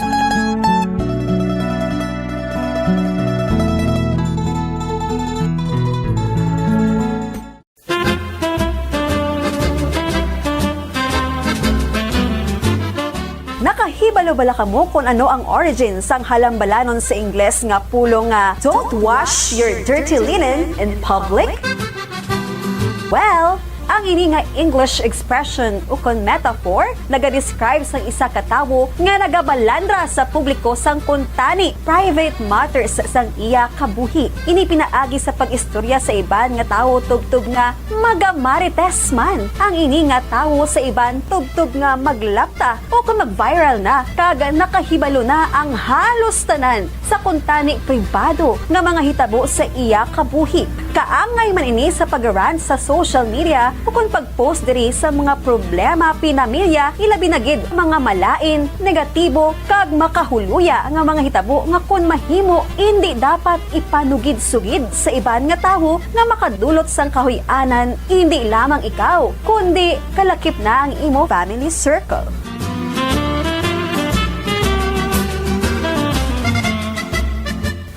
Nakahibalo bala kamo kon ano ang origin sang halambalanon sa Ingles nga pulong nga "Don't wash your dirty linen in public"? Well, ang ini nga English expression ukon metaphor nagadescribe sang isa ka tawo nga nagabalandra sa publiko sang kuntani, private matters sang iya kabuhi. Ini pinaagi sa pag-istorya sa iban nga tawo tubtob nga magamarites man ang ini nga tawo sa iban tubtob nga maglapta o kon mag-viral na kag nakahibalo na ang halos tanan sa kuntani pribado nga mga hitabo sa iya kabuhi. Kaangay man ini sa pag-rant sa social media ukon pag-post diri sa mga problema pinamilya, ilabi na gid mga malain, negatibo, kag makahuluya nga mga hitabo nga kon mahimo, indi dapat ipanugid-sugid sa iban nga tawo nga makadulot sang kahuy-anan, indi lamang ikaw, kundi kalakip na ang imo family circle.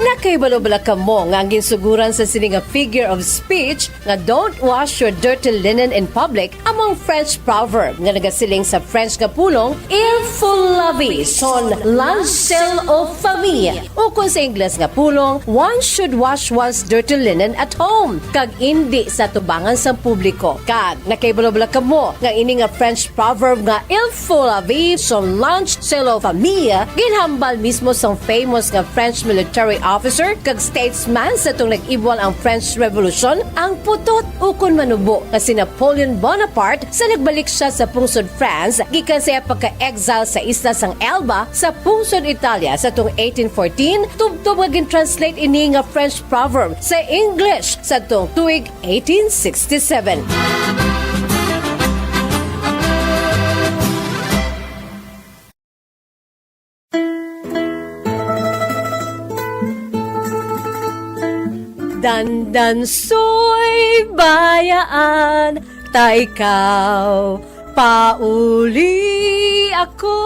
Nakahibalo bala kamo nga ang ginsuguran sa sini nga figure of speech nga "Don't wash your dirty linen in public" amo ang French proverb nga nagasiling sa French nga pulong "Il faut laver son linge sale aux femmes", ukon sa Ingles nga pulong "One should wash one's dirty linen at home," kag indi sa atubangan sang publiko. Kag nakahibalo bala kamo nga ini nga French proverb nga "Il faut laver son linge sale aux femmes" ginhambal mismo sang famous nga French military officer kag statesman sa atong nag-ibwal ang French Revolution, ang putot ukon manubo nga si Napoleon Bonaparte, sa nagbalik siya sa pungsod France gikan sa iya pagka-exile sa isla sang Elba sa pungsod Italia sa atong eighteen fourteen, tubtob nga gin-translate ini nga French proverb sa English sa atong tuig eighteen sixty-seven. Dandansoy, bayaan ta ikaw, pauli ako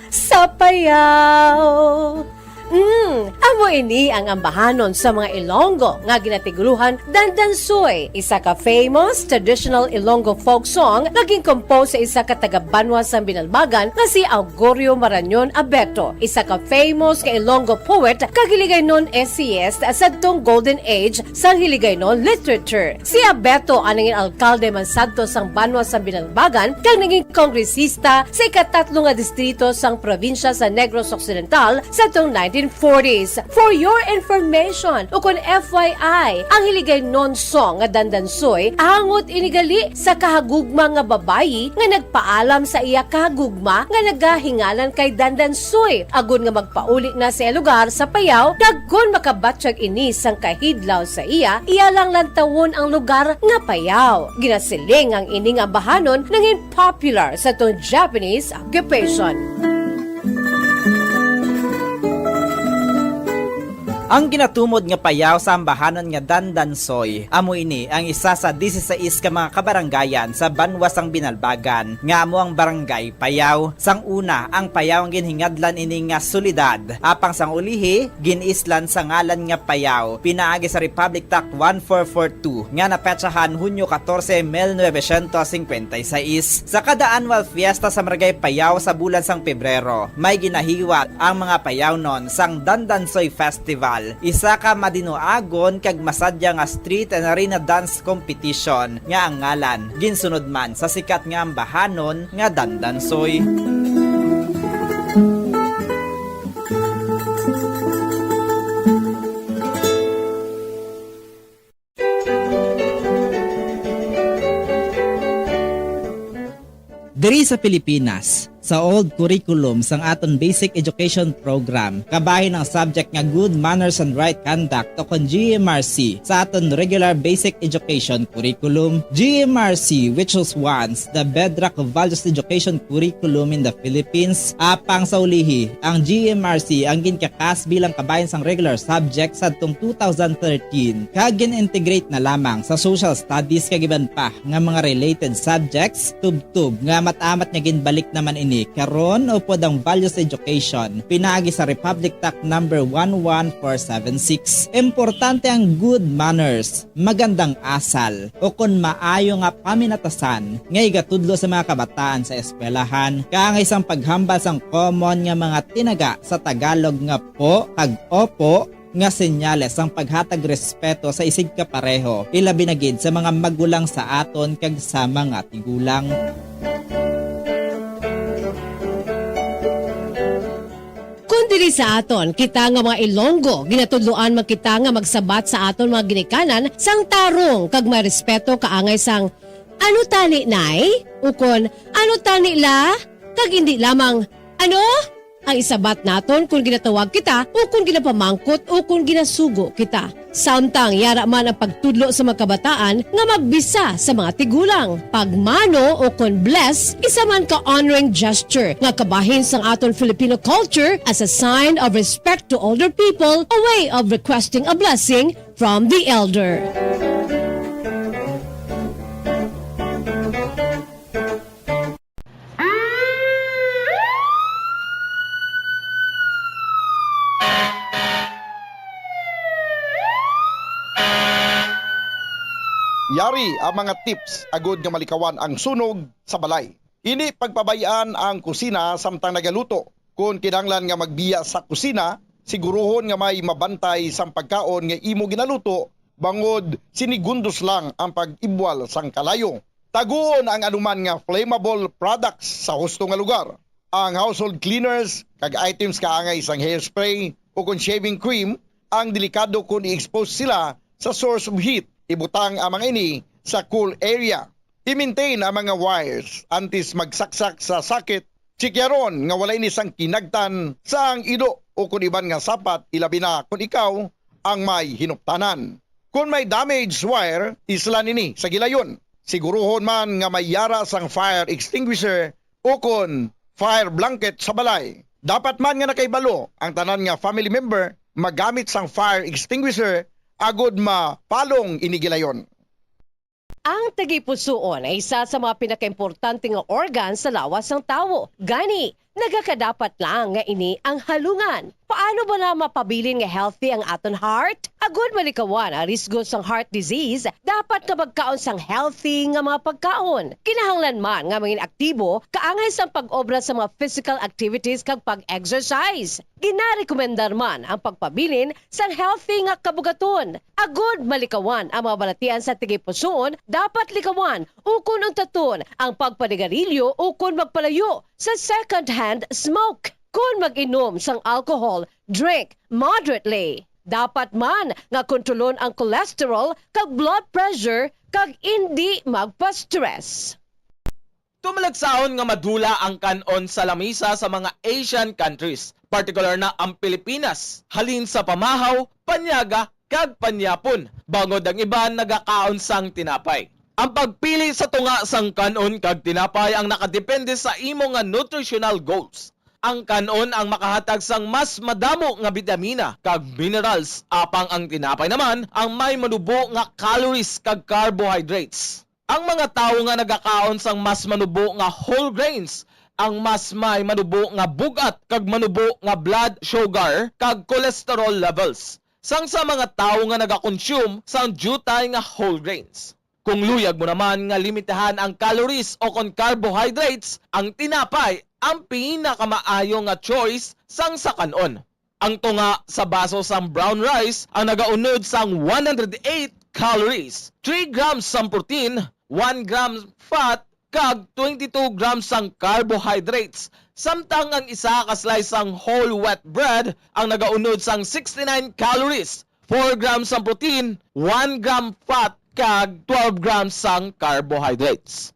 sa Payao. Mm, amo ini ang ambahanon sa mga Ilonggo nga ginatigulohan Dandansoy, isa ka famous traditional Ilonggo folk song nga gin-compose sa isa ka taga-banwa sang Binalbagan nga si Augurio Marañon Abeto, isa ka famous nga Ilonggo poet kag Hiligaynon essayist sadtong Golden Age sang Hiligaynon literature. Si Abeto ang nangin alkalde man sadto sang banwa sang Binalbagan kag nangin kongresista sa ikatatlo nga distrito sang probinsya sa Negros Occidental sadtong nineteen forties. For your information, ukon F Y I, ang Hiligaynon song nga Dandansoy, angot ini gali sa kahagugma nga babayi nga nagpaalam sa iya kahagugma nga nagahinganan kay Dandansoy, agod nga magpauli na sa iya lugar sa Payao, kag kon makabatyag ini sang kahidlaw sa iya, iya lang lantawon ang lugar nga Payao. Ginasiling ang ining ambahanon nangin popular sa atong Japanese occupation. Ang ginatumod nga Payao sa ambahanon nga Dandansoy, amo ini ang isa sa disisais ka mga kabaranggayan sa banwa sang Binalbagan, nga amo ang Barangay Payao. Sang una, ang Payao ang ginhingadlan ini nga syudad, apang sang ulihi, gin-islan sa ngalan nga Payao, pinaagi sa Republic Act one four four two nga napetsahan Hunyo katorse, mil novecientos singkwenta y seis. Sa kada annual fiesta sa Barangay Payao sa bulan sang Pebrero, may ginahiwat ang mga Payaonon sang Dandansoy Festival, isa ka madinuagon kag masadya nga street and arena dance competition nga ang ngalan ginsunod man sa sikat nga ambahanon nga Dandansoy. Diri sa Pilipinas, sa old curriculum sang aton basic education program, kabahin ang subject nga good manners and right conduct, o kon G M R C, sa aton regular basic education curriculum. G M R C, which was once the bedrock of values education curriculum in the Philippines, apang sa ulihi, ang G M R C ang ginkakas bilang kabahin sang regular subject sadtong two thousand thirteen, kag gin-integrate na lamang sa social studies kag iban pa nga mga related subjects, tubtob nga amat-amat nga ginbalik naman ini karon upod ang values education pinaagi sa Republic Act number one one four seven six. Importante ang good manners, magandang asal, o kon maayo nga paminatasan nga igatudlo sa mga kabataan sa eskwelahan, kaangay sang paghambal sang common nga mga tinaga sa Tagalog nga po kag opo, nga senyales sang paghatag respeto sa isigkapareho, ilabi na gid sa mga magulang sa aton kag sa mga tigulang. Kon diri sa aton, kita nga mga Ilonggo, ginatudloan man kita nga magsabat sa aton mga ginikanan sang tarong kag may respeto kaangay sang, "Ano tani, Nay?" ukon, "Ano tani, La?" kag indi lamang, "Ano?" Ang isabat naton kon ginatawag kita o kon ginapamangkot o kon ginasugo kita. Samtang yara man ang pagtudlo sa mga kabataan nga magbisa sa mga tigulang. Pagmano o kon bless, isa man ka honoring gesture nga kabahin sang aton Filipino culture as a sign of respect to older people, a way of requesting a blessing from the elder. Yari ang mga tips agud nga malikawan ang sunog sa balay. Indi pagpabay-an ang kusina samtang nagaluto. Kon kinahanglan nga magbiya sa kusina, siguruhon nga may mabantay sang pagkaon nga imo ginaluto, bangod sinigundos lang ang pag-ibwal sang kalayo. Taguon ang anuman nga flammable products sa husto nga lugar. Ang household cleaners kag items kaangay sang hairspray o kon shaving cream ang delikado kon i-expose sila sa source of heat. Ibutang ang mga ini sa cool area. I-maintain ang mga wires antes magsaksak sa socket. Chikyaron nga wala ini sang kinagtan sang ido o kon iban nga sapat, ilabi na kon ikaw ang may hinuptanan. Kon may damaged wire, islan ini sa gilayon. Siguruhon man nga may yara sang fire extinguisher o kon fire blanket sa balay. Dapat man nga nakahibalo ang tanan nga family member magamit sang fire extinguisher agud mapalong ini gilayon. Ang tagipusoon ay isa sa mga pinakaimportante nga organ sa lawas sang tawo. Gani, nagakadapat lang nga ini ang halungan. Paano bala mapabilin nga healthy ang aton heart? Agud malikawan ang risgo sang heart disease, dapat nga magkaon sang healthy nga mga pagkaon. Kinahanglan man nga mangin aktibo kaangay sang pag-obra sa mga physical activities kag pag-exercise. Ginarekomendar man ang pagpabilin sang healthy nga kabugaton. Agud malikawan ang mga balatian sa tagipusoon, dapat likawan ukon untaton ang pagpanigarilyo ukon magpalayo sa second-hand smoke. Kon mag-inom sang alcohol, drink moderately. Dapat man nga kontrolon ang cholesterol kag blood pressure kag indi magpa-stress. Tumalagsaon nga madula ang kan-on sa lamisa sa mga Asian countries, partikular na ang Pilipinas, halin sa pamahaw, panyaga, kag panyapon, bangod ang iban nagakaon sang tinapay. Ang pagpili sa tunga sang kan-on kag tinapay ang nakadepende sa imo nga nutritional goals. Ang kan-on ang makahatag sang mas madamo nga bitamina kag minerals, apang ang tinapay naman ang may manubo nga calories kag carbohydrates. Ang mga tawo nga nagakaon sang mas manubo nga whole grains ang mas may manubo nga bug-at kag manubo nga blood sugar kag cholesterol levels sang sa mga tawo nga nagakonsume sang diutay nga whole grains. Kung luyag mo naman nga limitahan ang calories o kon carbohydrates, ang tinapay ang pinakamaayo nga choice sang sa kan-on. Ang tunga sa baso sang brown rice ang nagaunod sang one hundred eight calories, three grams sang protein, one gram fat, kag twenty-two grams sang carbohydrates, samtang ang isa ka slice sang whole wheat bread ang nagaunod sang sixty-nine calories, four grams sang protein, one gram fat, kag twelve grams sang carbohydrates.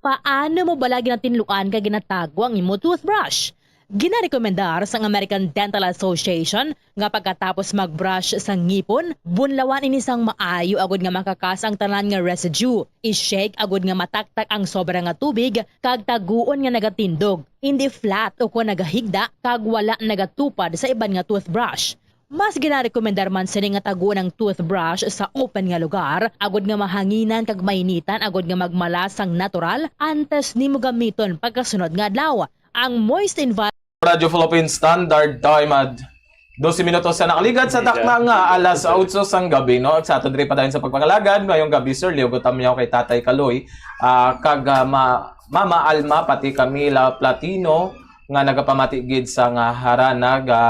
Paano mo bala ginatinluan kag ginatago ang imo toothbrush? Ginarekomendar sang American Dental Association nga pagkatapos mag-brush sa ngipon, bunlawan ini sang maayo agud nga makakas ang tanan nga residue. I-shake agud nga mataktak ang sobra nga tubig kag taguon nga nagatindog, hindi flat o kon nagahigda kag wala nagatupad sa iban nga toothbrush. Mas ginarekomendar man sini nga taguon ang toothbrush sa open nga lugar, agud nga mahanginan kag mainitan agud nga magmala sang natural antes nimo gamiton pagkasunod nga adlaw. Ang moist environment Radyo Philippine Standard Time at dose minutos sa nakaligad sa takna nga alas otso sang gabi, no? Sa aton diri pa dayon sa pagpangalagad, mayong gabi, Sir Leo Gutamyaw, kay Tatay Kaloy, ah, kag, ah, ma-, Mama Alma, pati Camila Platino, nga nagapamati gid sa nga harana ga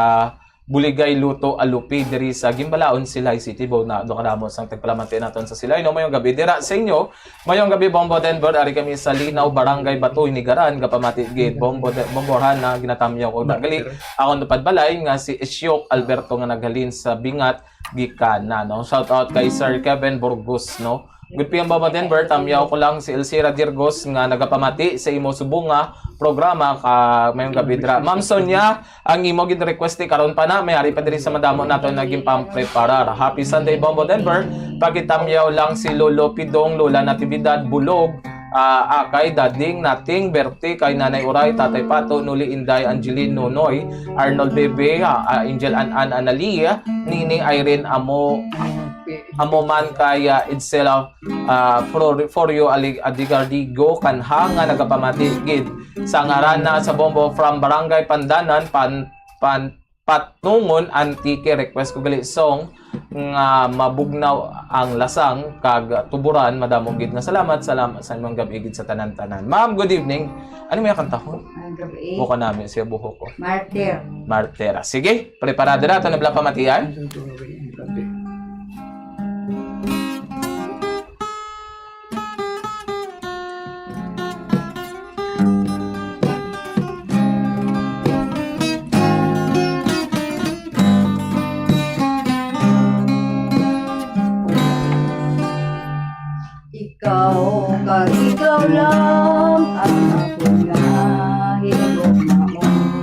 Buligay Luto Alupi diri sa Gimbalaon, Silay City. Bo na, do kadamo sang tagpalamati naton sa Silay, no? Mayong gabi dira sa inyo. Mayong gabi, Bombo Denver. Ari kami sa Linaw, Barangay Batoy, Nigaran. Gapamati gid, Bombo De-, Bombo Hana, ginatamyaw ko. Gali, akong tupad balay nga si Isyok Alberto nga naghalin sa Bingat, gikan na, no? Shout out kay Sir Kevin Burgos, no? Good P M, Bombo Denver. Tamyaw ko lang si Elcira Dirgos nga nagapamati sa imo subong nga programa ka mayong gabi dira. Ma'am Sonia, ang imo gin-request ni karon pa na, may ari pa diri sa madamo nato nga ginpampreparar. Happy Sunday, Bombo Denver. Pakitamyaw lang si Lolo Pidong, Lola Natividad, Bulog, ah, Akay, Dading, Nating, Berti, kay Nanay Uray, Tatay Pato, Nuli, Inday, Angeline, Nonoy, Arnold, Bebe, ah, ah, Angel, An-, An-, Analia, Nini, Irene, Amo, Amo man kay, ah, Edsel, ah, Flor-, Florio Ali-, Adigardigo Kanha nga nagapamati gid sa ngaran na sa Bombo from Barangay Pandanan, Pan-, Pan-, Patnongon, Antique. Request ko gali song nga mabugnaw ang lasang kag tuburan. Madamo gid nga salamat. Salamat sa imong gab-i gid sa tanan-tanan. Ma'am, good evening. Ano may kantahon? Ang gabi. Buka nami siya buhok ko. Martir. Martir. Sige, preparado na. Ito na bala pamatian. Ikaw kag ikaw lang ang akon nga higugmaon.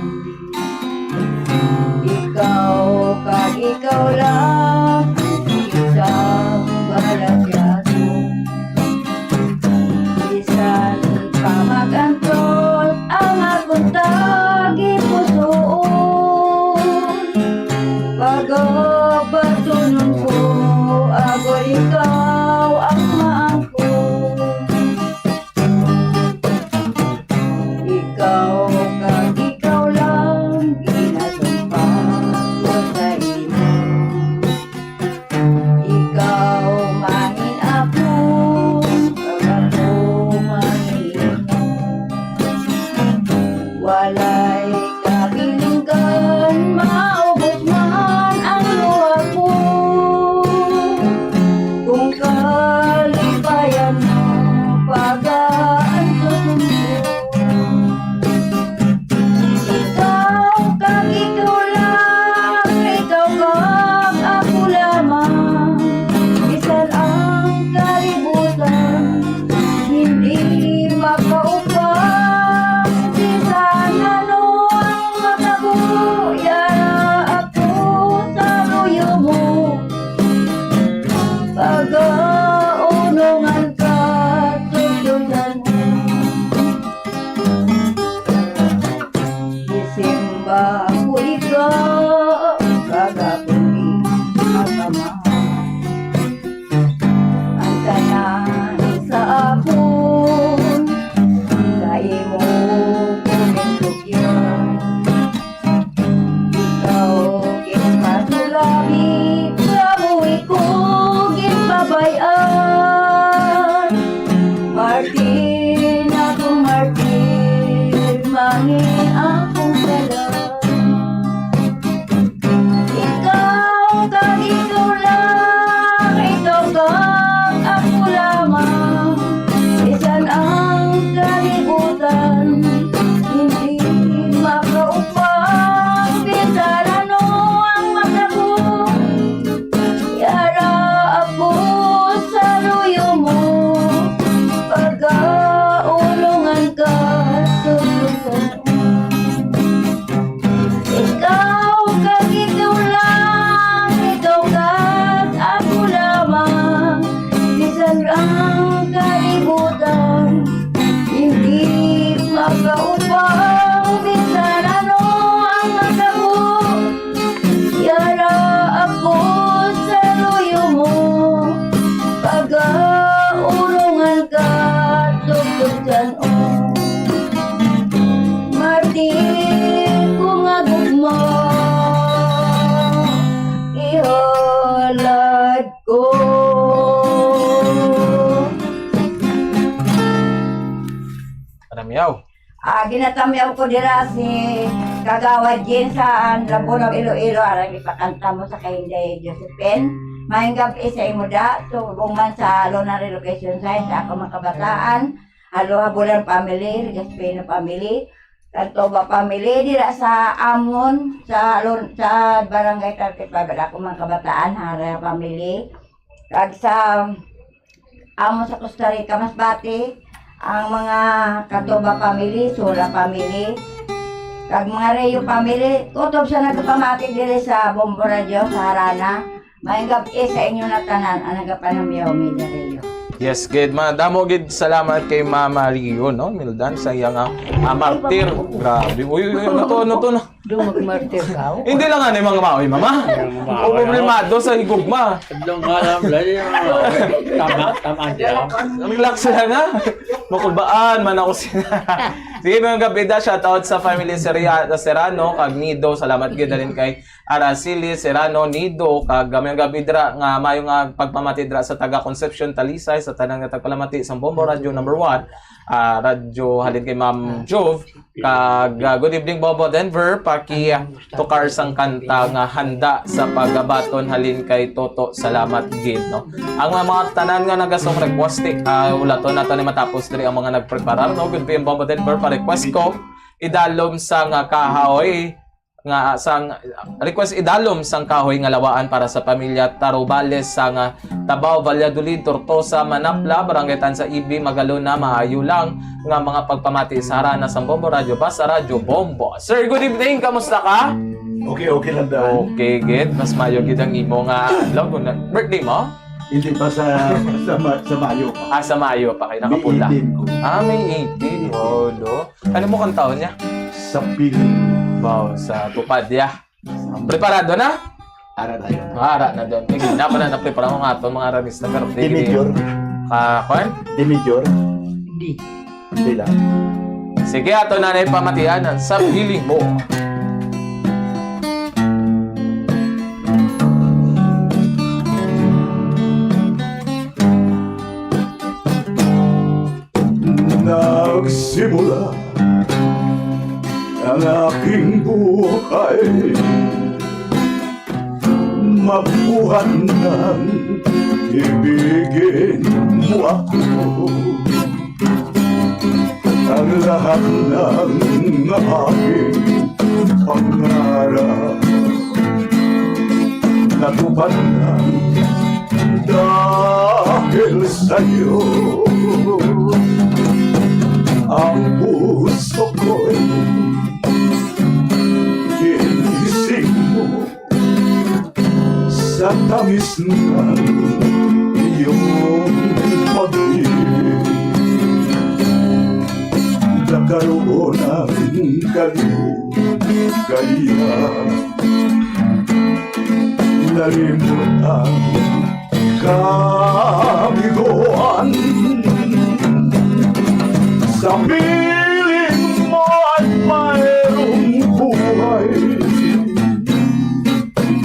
Ikaw kag ikaw lang ang isang balasyason. Bisan pa mag-antos ang akon tagipusoon, pagabatunon ko, agod ikaw ang maangkon. Ang kalibutan, hindi makaupang, bisan ano ang matabo. Yara ako sa luyo mo, pagaurungan ka, tugtog tan-o. Martir ko nga gugma, ihalad ko. Panamyaw. Ah, ginatamyaw ko dira si Kagawad Jin sa Lambunong, Iloilo, alang ipakanta mo sa kay Inday Josephine. Maayong gab-i sa imo da, subong man sa Luna Relocation Science, sa ako mga kabataan, Aloha Bulan family, Legaspeño family, Tantoba family, dira sa amon, sa Lun-, sa Barangay thirty-five, ako mga kabataan, Hara family, kag sa amo sa Costa Rica, Masbate, ang mga Katoba family, Sula family, kag mga Reo family, kutob sa nagapamati diri sa Bombo Radio sa Harana. Maayong gab-i sa inyo na tanan, ang nagapanamyaw, Milda Reo. Yes, gid, madamo gid salamat kay Mama Rio, no? Mildan, sa iya nga, ah, martir. Grabe. Uy, uy, uy, ano to, ano to, no? Do magmartir ka, oh. Hindi lang ano yung mga maoy, mama. Yung mga O, maoy, problemado sa higugma. Adlaw nga lang, wala yung tama, tama dyan. Relax lang, ha? Makulbaan man ako sina. Sige, mga gab-i da, shout out sa family Seria-, Serrano, kag Nido, salamat gid, dalin kay Araceli Serrano, Nido, kag, ah, mga gab-i dira nga mayo nga pagpamati dira sa taga Concepcion, Talisay, sa tanan nga tagpalamati sa Bombo Radio number one, ah, radyo halin kay Ma'am Jove, kag, ah, good evening, Bombo Denver, paki, ah, tukar sang kanta nga handa sa pagabaton halin kay Toto, salamat gid, no? Ang mga, mga tanan nga nagasong request, eh, ah, ulaton nato ni matapos diri ang mga nagpreparar, no? Good evening, Bombo Denver, pa-request ko, idalom sang, ah, kahoy, nga sang request idalom sang kahoy nga lawaan para sa pamilya Tarubales sang, ah, Tabaw, Valladolid, Tortosa, Manapla, Barangay Tansa, Ibi, Magalona, maayo lang nga mga pagpamati sa harana sang Bombo Radyo, basta Radyo Bombo. Sir, good evening. Kamusta ka? Okay, okay lang, Dan. Okay, gid. Mas mayo gid ang imo nga adlaw. Kung na-, birthday mo? Hindi pa sa, sa, Ma-, sa Mayo pa. Ah, sa Mayo pa kayo May nakapula. eighteen ko. Ah, May eighteen. Wow, do. Ano mo kang taon niya? Sa piling. Wow, sa tupad niya. Preparado na? Ara tayo. Ara na doon. Tingin na pa na naprepara mo nga itong mga ramis na, pero Di di major. Ka, kwan? Di major. Di. Di lang. Sige, ato na na ipamatian ang sa piling mo. Nagsimula ang aking buhay. Mabuhat nang ibigin mo ako. Ang lahat ng aking pangarap natupad na dahil sa'yo. Ang puso ko'y ginising mo sa tamis ng iyong pag-ibig. Nagkaroon ng kaligaya. Nalimot ang kabiguan. Sa piling mo ay mayroong buhay.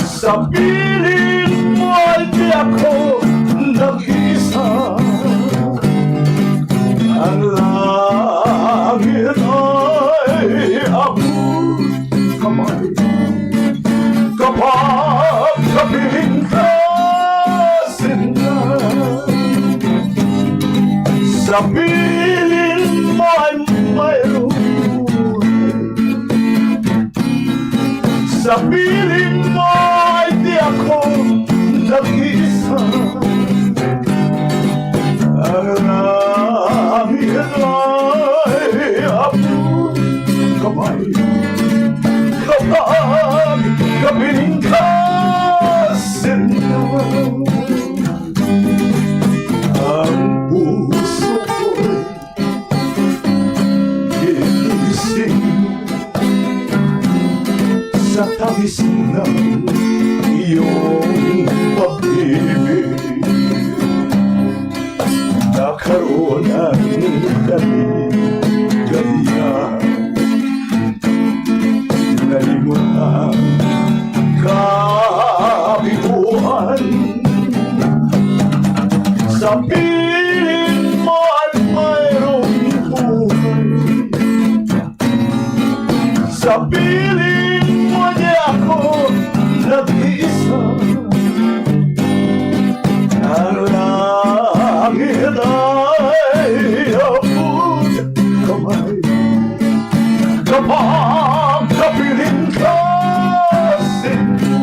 Sa piling mo ay di ako nag-iisa. Ang langit ay abot kamay. Kapag kapiling ka, sinta, sa piling mo ay mayroon. Sa piling mo ay di ako nag-iisa. Ang langit ay abot kamay. Kapag kapiling ka, sinta, ang Karon ang dali, kaya nalimot ang kabiguan. Sa piling mo ang mayroong buhay. Sa piling mo di ako nag-iisa. Ang langit ay abot kamay. Kapag kapiling ka, sinta.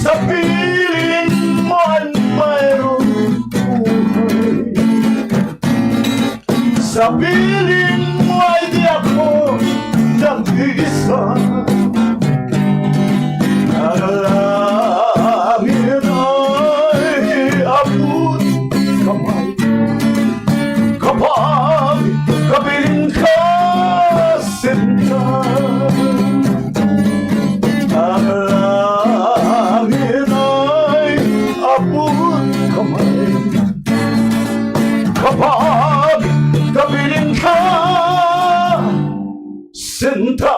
Sa piling mo ang mayroong buhay. Sa piling mo ay di ako nag-iisa. Ang langit ay abot kamay. Kapag kapiling ka, sinta. Ang langit ay abot kamay. Kapag kapiling ka, sinta.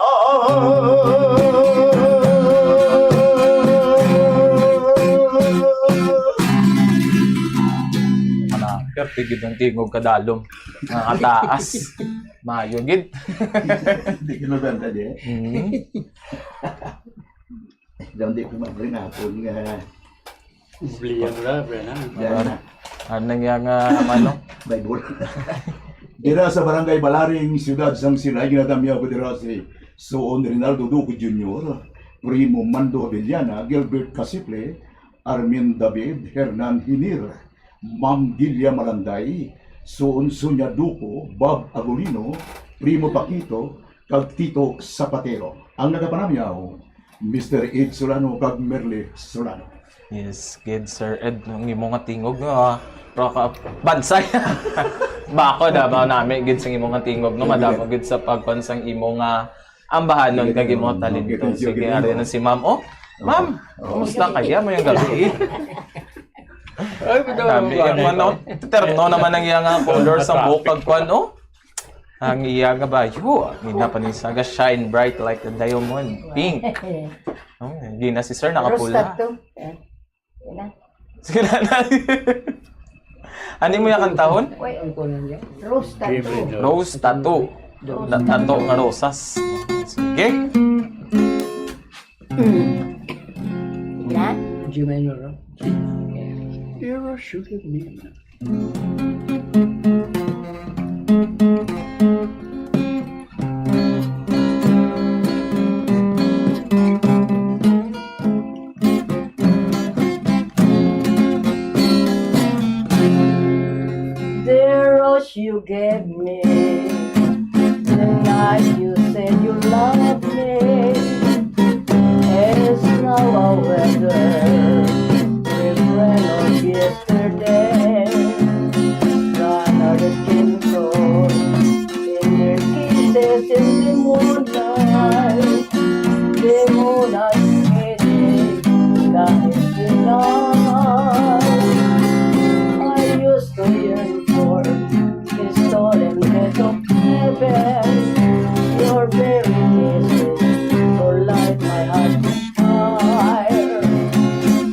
Wala, perte gid ang tingog kadalom. Nakataas. Maayo gid. Hindi ka nabenta, di? Hmm. Daw di ko mabring hapon nga. Biblia mo na, pre, na. Yan na. Ano nga nga, ano? Bible. Dira sa Barangay Balaring, Siyudad sang Sinay, ginadamya ko dira si Suon Rinaldo Duco Junior, Primo Mando Avellana, Gilbert Casiple, Armin David, Hernan Hinir, Ma'am Gilia Malanday, Suon Sonia Duco, Bob Agulino, Primo Paquito, kag Tito Zapatero. Ang nagapanamyaw, Mister Ed Solano kag Merle Solano. Yes, gid, Sir Ed, ang imo nga tingog nga, ah, ra ka bansay. Bako na ba nami gid sa imo nga tingog nga madamo gid sa pagkuan sang imo nga ambahanon kag imo nga talento. Sige, ari na si Ma'am. Oh, Ma'am, kumusta kaya mo yung gabi? Ay, madamo. Ang ano, terno naman ang iyang, ah, color sa buhok kag kuan, oh. Ang iya nga bayo, gina pa ni sa ga shine bright like the diamond. Pink. Oh, gina si sir nakapula. Rose tattoo. Eh, yun na. Sige na, na. Ano mo yung kantahon? Wait. Ang kulang yan. Rose tattoo. Rose tattoo. Na tato nga rosas. Sige. Mm. Yan. G minor, no? Pero sugar me. The rose you gave me the night you said you loved me is now a weather, the friend of yesterday. Gone are the chemicals in their kisses in the moonlight. The moonlight fading, that is the night I used to yearn for. Stolen breath of heaven, your very kisses so light my heart on fire.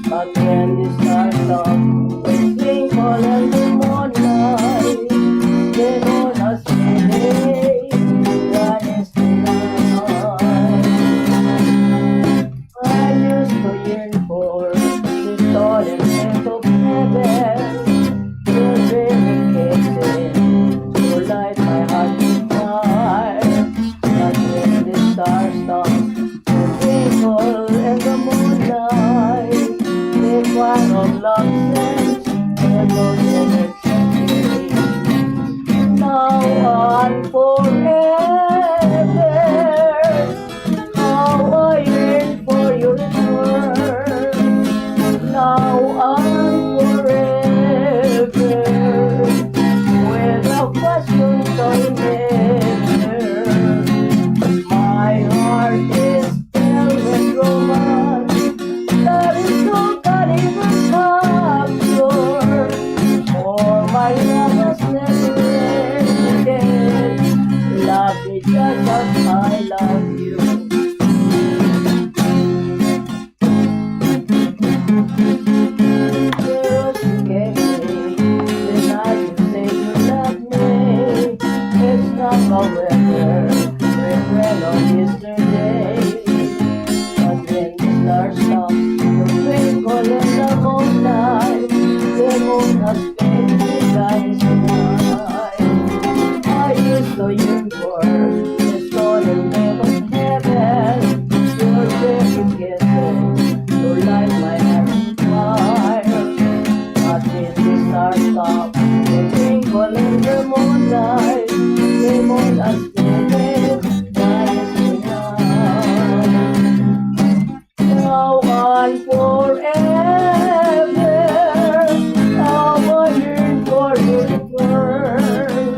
But when the stars stop to twinkle in the moonlight, the moon has faded, gone is the night. I used to yearn for the tallest height of heaven, to dream in kisses, to light my heart with fire. But when the stars stop to twinkle in the moonlight, the choir of love sings a golden symphony. Now and forever, now I yearn for your return. Now and forever, without question I never. My heart is filled with romance that is so can even capture. When the stars stop twinkling in the moonlight, the moon has given that is enough. Now and forever, how I yearn for your return.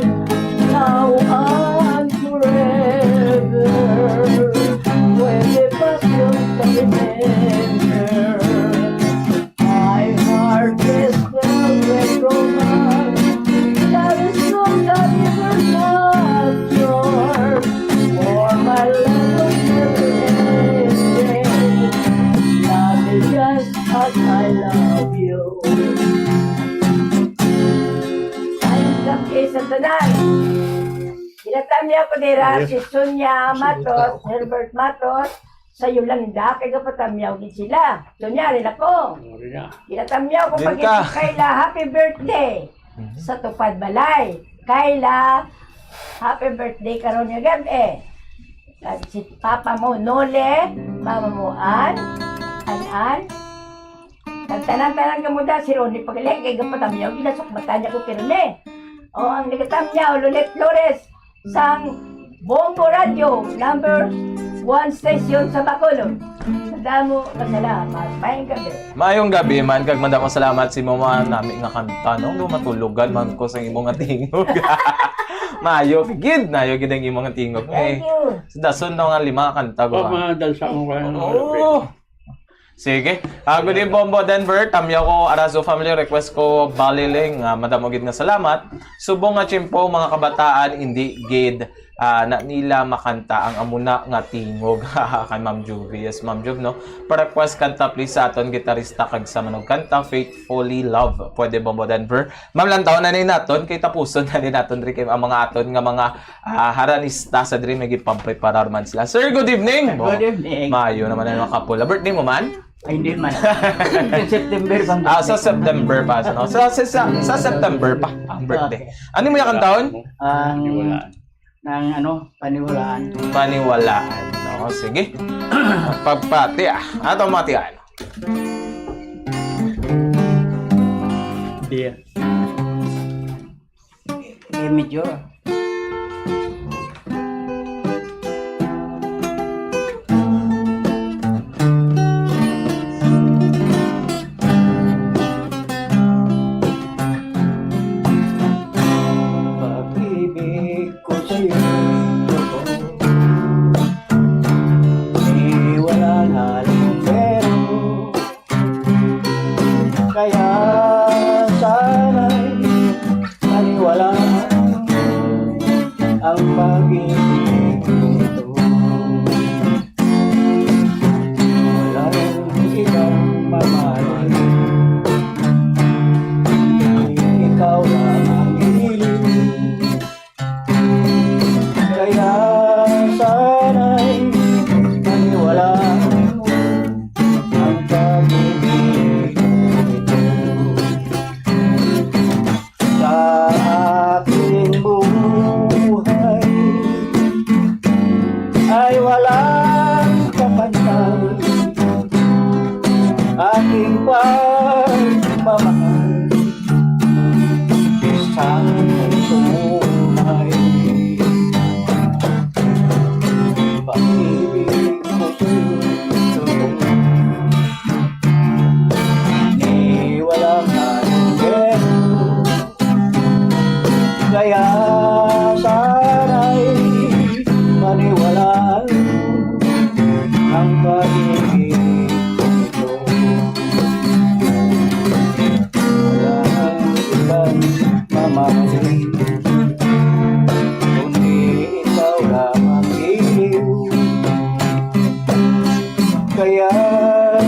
Now and forever, when the past will remember. My heart is filled with romance. Love is so that never captured. For my love was never ending. Love me just as I love you. Ay, kape sa tanan. Ginatamyaw ko dira Ayos. Si Sonia Matos, Herbert Matos, sa Yolanda, kay gapatamyaw gid sila. Sonia, rin ako. Ano rin na? Ginatamyaw ko Din pag ka. Kayla, happy birthday. Mhm. Sa Tupad Balay. Kayla, happy birthday karon nga gabi. At si Papa mo, Nole, Mama mo, An, An, An. Ang tanan-tanan ka mo da, si Ronnie Pagaling, kay gapatamyaw, ginasukmatan niya ko pirmi. O, ang nagatamyaw, Lolet Flores, sang Bombo Radio, number one station sa Bacolod. Madamo nga salamat. Mayong gabi. Mayong gabi man, kag madamo salamat si Mama, nami nga kanta, no? Nga matulogan man ko sa imo nga tingog. Mayo gid, nayo gid ang imo nga tingog. Thank Eh, you. Sa dason daw nga lima ka kanta, Oh, ba? Mga dalsa mo kayo. Oo. Sige. Ah, good evening, Bombo Denver. Tamyaw ko, Arazo family, request ko, Baliling. Ah, madamo gid nga salamat. Subong nga tiyempo, mga kabataan, hindi gid, ah, na nila makanta ang amo na nga tingog. Kay Ma'am Juvie. Yes, Ma'am Juv, no? Pa-request kanta, please, sa aton gitarista kag sa manog kanta, Faithfully Love. Pwede, Bombo Denver? Ma'am, lantaw na ni naton, kay tapuson na ni naton, Ricky, ang mga aton nga mga Ah, haranista sa diri, may gipampreparar man sila. Sir, good evening. Good evening. Maayo naman ang makapula. Birthday mo man? Ay, hindi man. Sa September bang Ah, sa birthday? September pa. Sa, no? Sa, sa, sa, sa September pa ang birthday. Okay. Ano mo yung kantahon? Ang, Paniwalaan. Ng ano, paniwalaan. Paniwalaan. No? Sige. Pagpati ah. Ato mati ah. Diya. Eh, medyo. Pag-ibig ko sa'yo, eh, wala na lang pero. Kaya sana'y paniwalaan ang pag-ibig ko ito. Walang ibang mamahalin, ikaw lang ang hiling. Kaya sana'y maniwala ang pag-ibig ko ito. Sa aking buhay ay walang kapantay aking pagmamahal. Isang tunay pag-ibig ko sa'yo. Ni walang anong kaya sana'y maniwalaan ang pag-ibig ko ito. Walang ibang mamahalin, kundi ikaw lamang, iliw. Kaya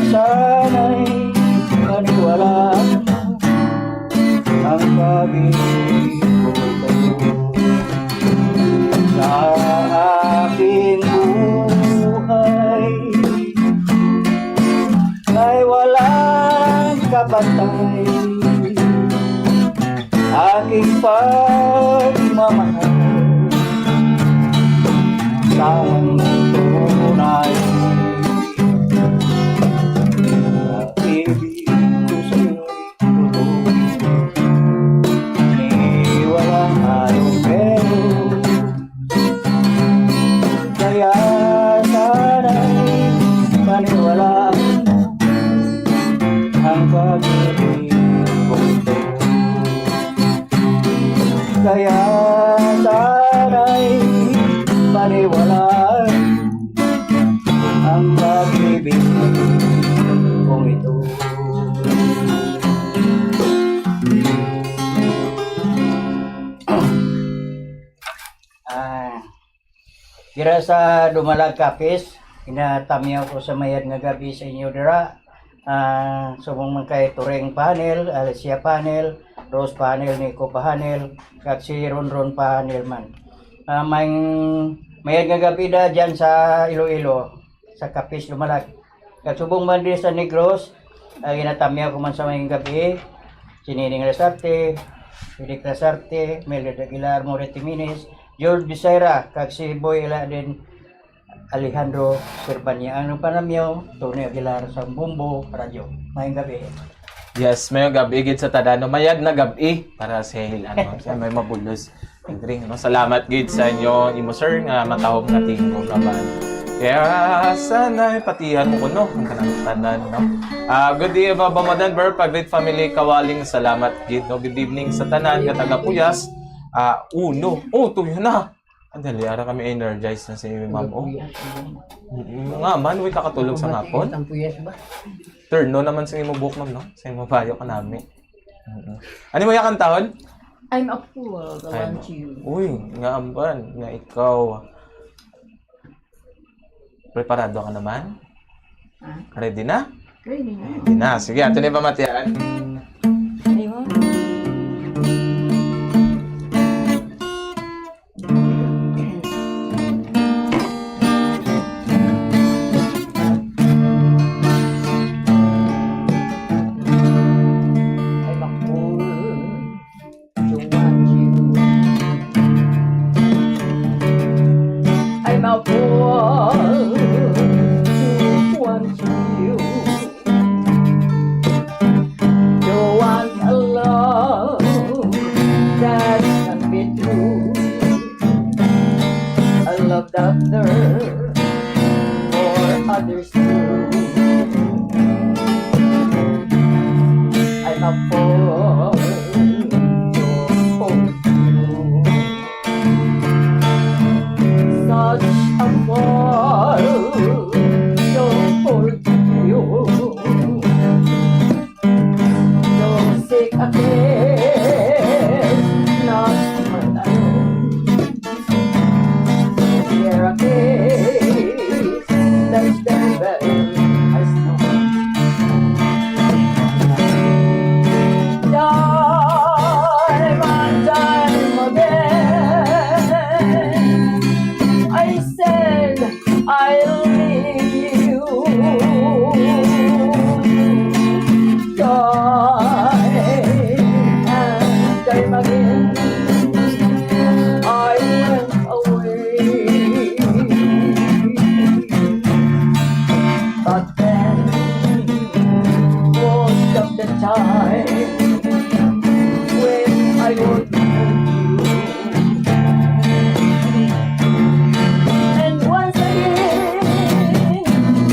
sana'y paniwalaan mo ang pag-ibig ko sa'yo. Sa aking buhay ay walang kapantay aking pagmamahal. Isang tunay na ibig ko sa'yo'y totoo. Kaya sana'y paniwalaan ang pag-ibig kong ito. Ah, dira sa Dumalag, Capiz, ginatamyaw ko sa mayad nga gab-i sa inyo dira. Ah, subong man kay Turing Panel, Alicia Panel, Rose Panel, Nico Panel, kag si Ronron Panel man. Ah, may mayad nga gab-i da dyan sa Iloilo, sa Capiz, Dumalag. Kag subong man diri sa Negros, ah, ginatamyaw ko man sa mayong gab-i, si Nining Lasarte, Felix Lasarte, Mildred Aguilar, Moretti Minis, George Becerra, kag si Boy Ila din, Alejandro Serbania. Ang nagpanamyaw, Tony Aguilar sa Bombo Radyo. Mayong gab-i. Yes, mayong gab-i gid sa tanan, no? Mayad na gab-i para sa Hil, ano, sa may mabulos. Ang drink, no? Salamat gid sa inyo, imo, sir, nga matahom nga tingog naman. Kaya sana patihan mo kuno ang kanang tanan, no? Ah, good day, Ma'am Madan Ber, Pagrit family, Kawaling, salamat gid, no? Good evening sa tanan nga taga Puyas. Ah, uno. Oh, tuyo na. Ang dali, ara kami energized na sa inyo, ma'am, oh. Kuya, ano? Mm, nga man, way kakatulog sa Mabati hapon. Ang puyas ba? Turno naman sa imo buhok, ma'am, no? Sa imo bayo ka nami. Mm. Ano mo yung kantahon? I'm a fool, the Ay, one no. you. Uy, nga amban, nga ikaw. Preparado ka naman? Ha? Ready na? Ready na. Ready na. Sige, ato na yung pamatian. Ano yun? I'm a fool to want you. I'm a fool to want you. You want a love that can be true. A love that there for others too. I'm a fool to hold you. Such a fool to hold you. Don't seek a kiss, not one alone. Here a kiss, that's the best I know. Time and time again, I said, I'll leave you. Time and time again, I went away. But then, most of the time, when I would And once again,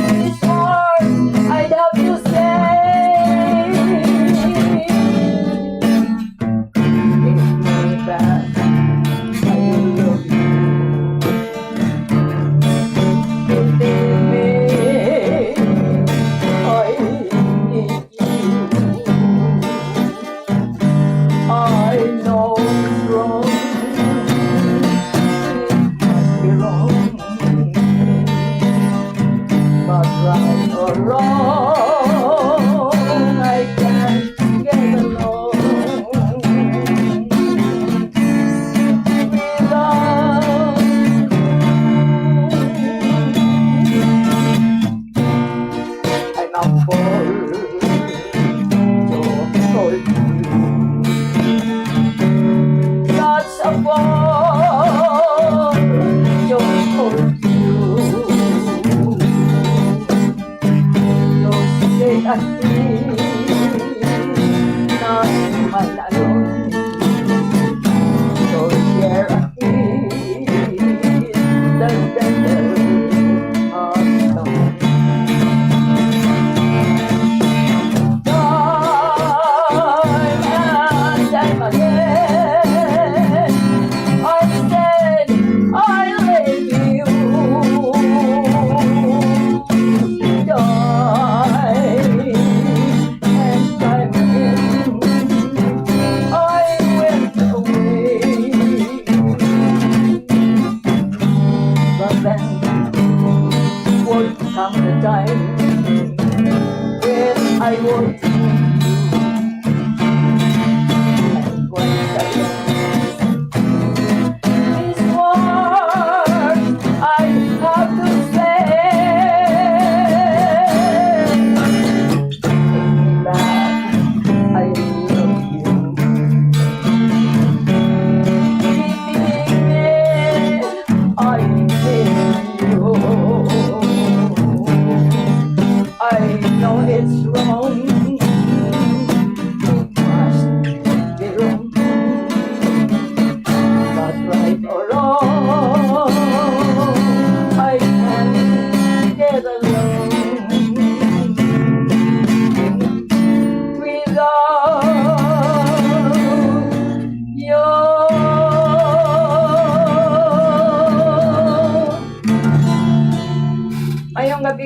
this heart I'd have to say, take me back. I love you. You take me. I need I know it's wrong. It must be wrong. But right or wrong, I can't get along. Love. I'm a fool to hold you. Such a fool to hold you. You say a thing, not my alone. You share a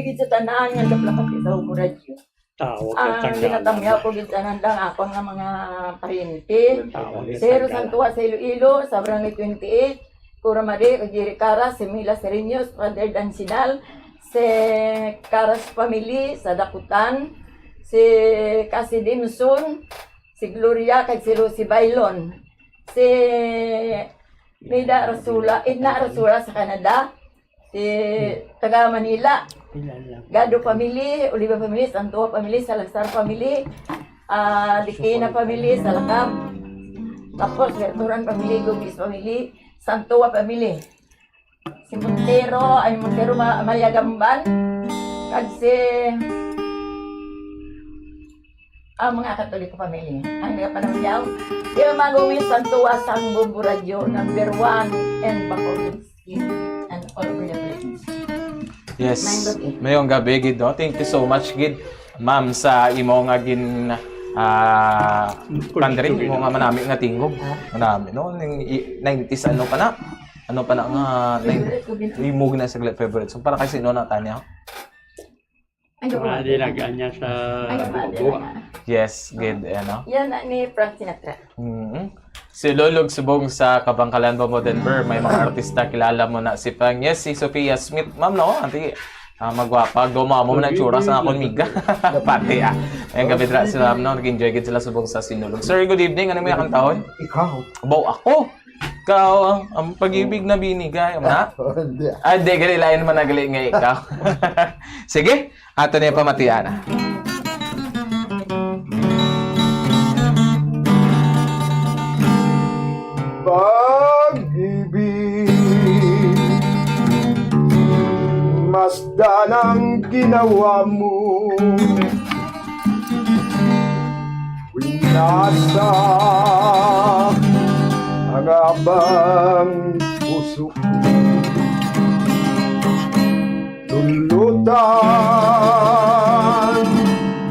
Gid sa tanan nga naglapat sa Ubo Radyo. Tawag sa Ang tanggalan. Ginatamyaw ko gid tanan lang akon nga mga pariente. Tawag sa Sir tanggalan. Santua sa Iloilo, sa Barangay twenty-eight, Cora Marie, Ujiri Cara, si Mila Seriños, Father Dansidal, si Caras family sa Dakutan, si Cassie Dimson, si Gloria, kag si Lucy Bailon, si Mida Rasula, Edna Rasula sa Canada, si taga Manila, Ilan lang. Gado family, Oliva family, Santua family, Salazar family, ah, Dikina family, Salakab. Tapos, Berturan family, Gugis family, Santua family. Si Montero, ay Montero Ma-, Maria Gamban. Kag si, ah, mga Katoliko family. Ang mga panamyaw, di ba, magawin Santua sang Bombo Radyo, number one and Bacolod City and all over the Philippines. Yes. Maayong gabi. Maayong gabi gid, no? Thank you so much gid, ma'am, sa imo nga gin, ah, Kulit, pandering, kulit. Imo nga manami nga tingog. Ah. Manami, no? Ning i-, nineties ano pa na? Ano pa na nga, nine-, Favorite ko din. Imo na sa favorite. So, para kay sino na, Tanya? Ay, Mga ako. Dilaga niya sa Ay, ako, buwa. Dilaga. Yes, gid, eh, no? Yan na ni Frank Sinatra. Mm. Si Lolog Subong sa Kabangkalan, Bombo, Denver. May mga artista kilala mo na si Pang. Yes, si Sophia Smith, ma'am, no? Anti, ah, magwapa. Gumamo man ang tsura sa akon miga. Pati, ah. Ayun, gabi dira sila, no? Nag-enjoy gid sila subong sa Sinulog. Sir, good evening. Ano may kantahon? Ikaw. Bo, ako? Ikaw, ang pag-ibig na binigay, ano na? Hindi. Ah, di, gali, lain man na gali nga ikaw. Sige, ato na yung pamatiana. Pag-ibig, masdan ang ginawa mo. Winasa ang abang puso ko. Tulutan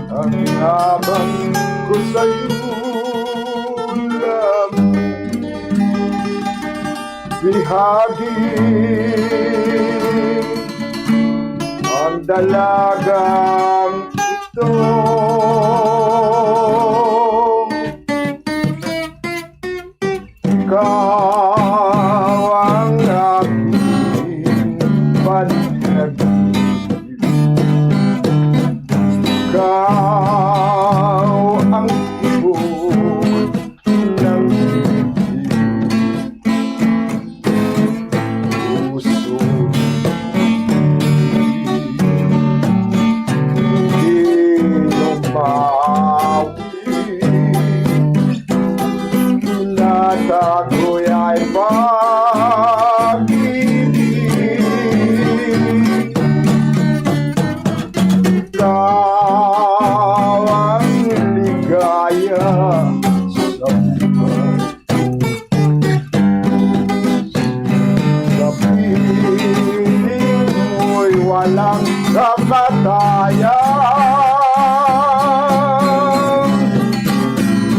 ang abang ko sa'yo lang. Bihagi ang dalagang ito. Ikaw ang aking panaginip. Ikaw ang ibon ng dibdib. Puso, di lumaw. Kinatagoy ay pag-ibig. Ikaw ang ligaya sa buhay. Sa piling mo'y walang kamatayan.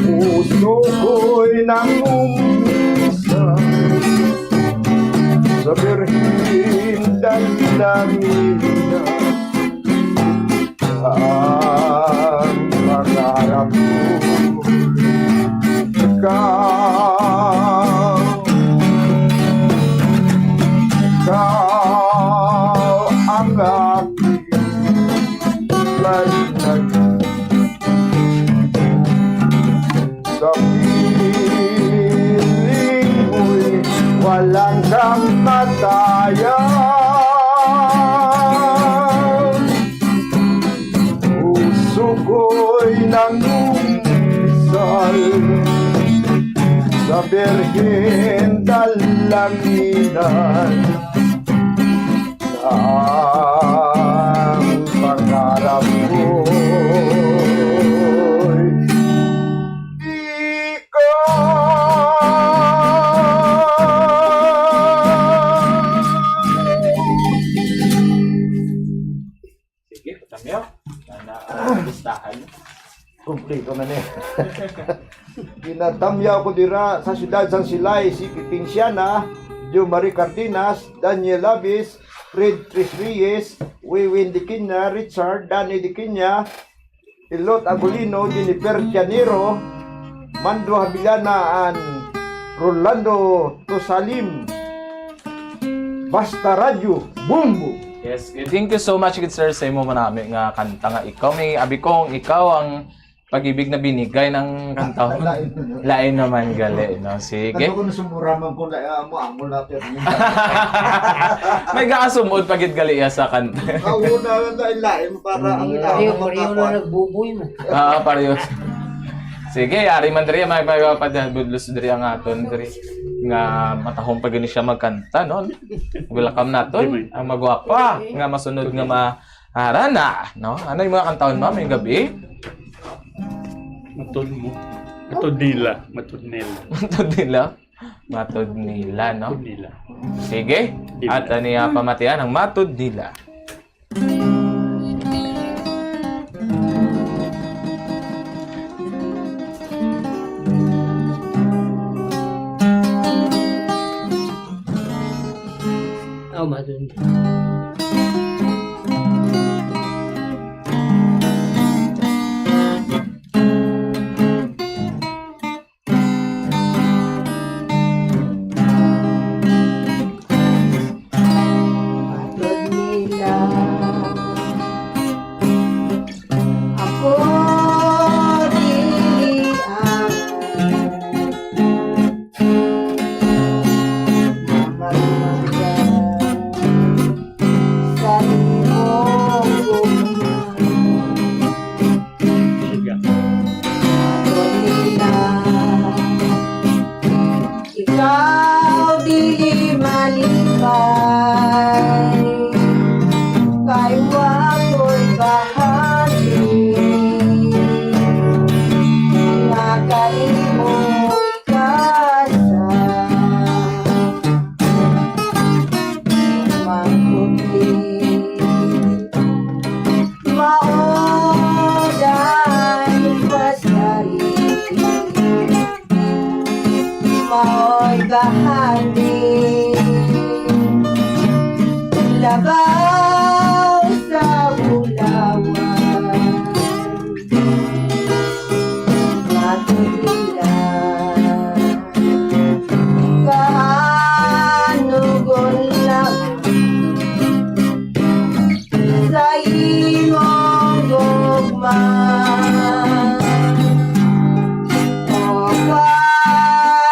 Puso ko'y nangungisay sa Birhen Dalangina. Ang pangarap ko, ikaw, ikaw ang aking panag-, sa piling mo'y walang kamatayan. Puso ko'y nangungisal sa Birhen Dalanginan. Ang pangarap ko'y ikaw. Sige, patamyo. Na, na, ah, listahan. Kumplito na niya. Ginatamyaw ko dira sa siyudad sang Silay, si Pipinciana, Jo Marie Cardenas, Daniel Labis, Fred Tres Reyes, Wiwin Diquiña, Richard, Danny Diquiña, Ilot Agulino, Jennifer Tianero, Mando Habilana, and Rolando Tosalim. Basta Radyo, boom, boom! Yes, thank you so much, good sir, sa imo manami nga kanta nga ikaw may abi kong ikaw ang pag-ibig na binigay ng kanta. Lain naman. Lain naman gali, no? Sige. Ano ko nasumuraman ko na, ah, mo, amo na, pero may gaasumod pa gid gali iya sa kanta. Kauna na lain para ang Pareho, ilaw pareho na makakuha. Nagbuboy mo. Ah, pareho. Sige, ari man diri, may mga padabudlos diri ang aton diri nga matahom pa gani siya magkanta, no? Welcome naton ang magwapa nga masunod nga ma-, arana, no? Ano yung mga kantahon, ma'am, yung gabi? Matod mo. Matod nila. Matod nila. Matod nila. Matod nila, no? Matod nila. Sige. Di At nila. Ano yung pamatian ang matod nila? Oh, madun. Matod nila, ako dili ang mamalangga sa imong gugma. Ako nila, ikaw dili malipay, kay wa ko'y bahandi nga kaimo ikasa. Mangkupli. Mao day pasari, mao'y bahandi, labaw sa bulawan. Matod nila, kaanugon lang sa imong gugma. O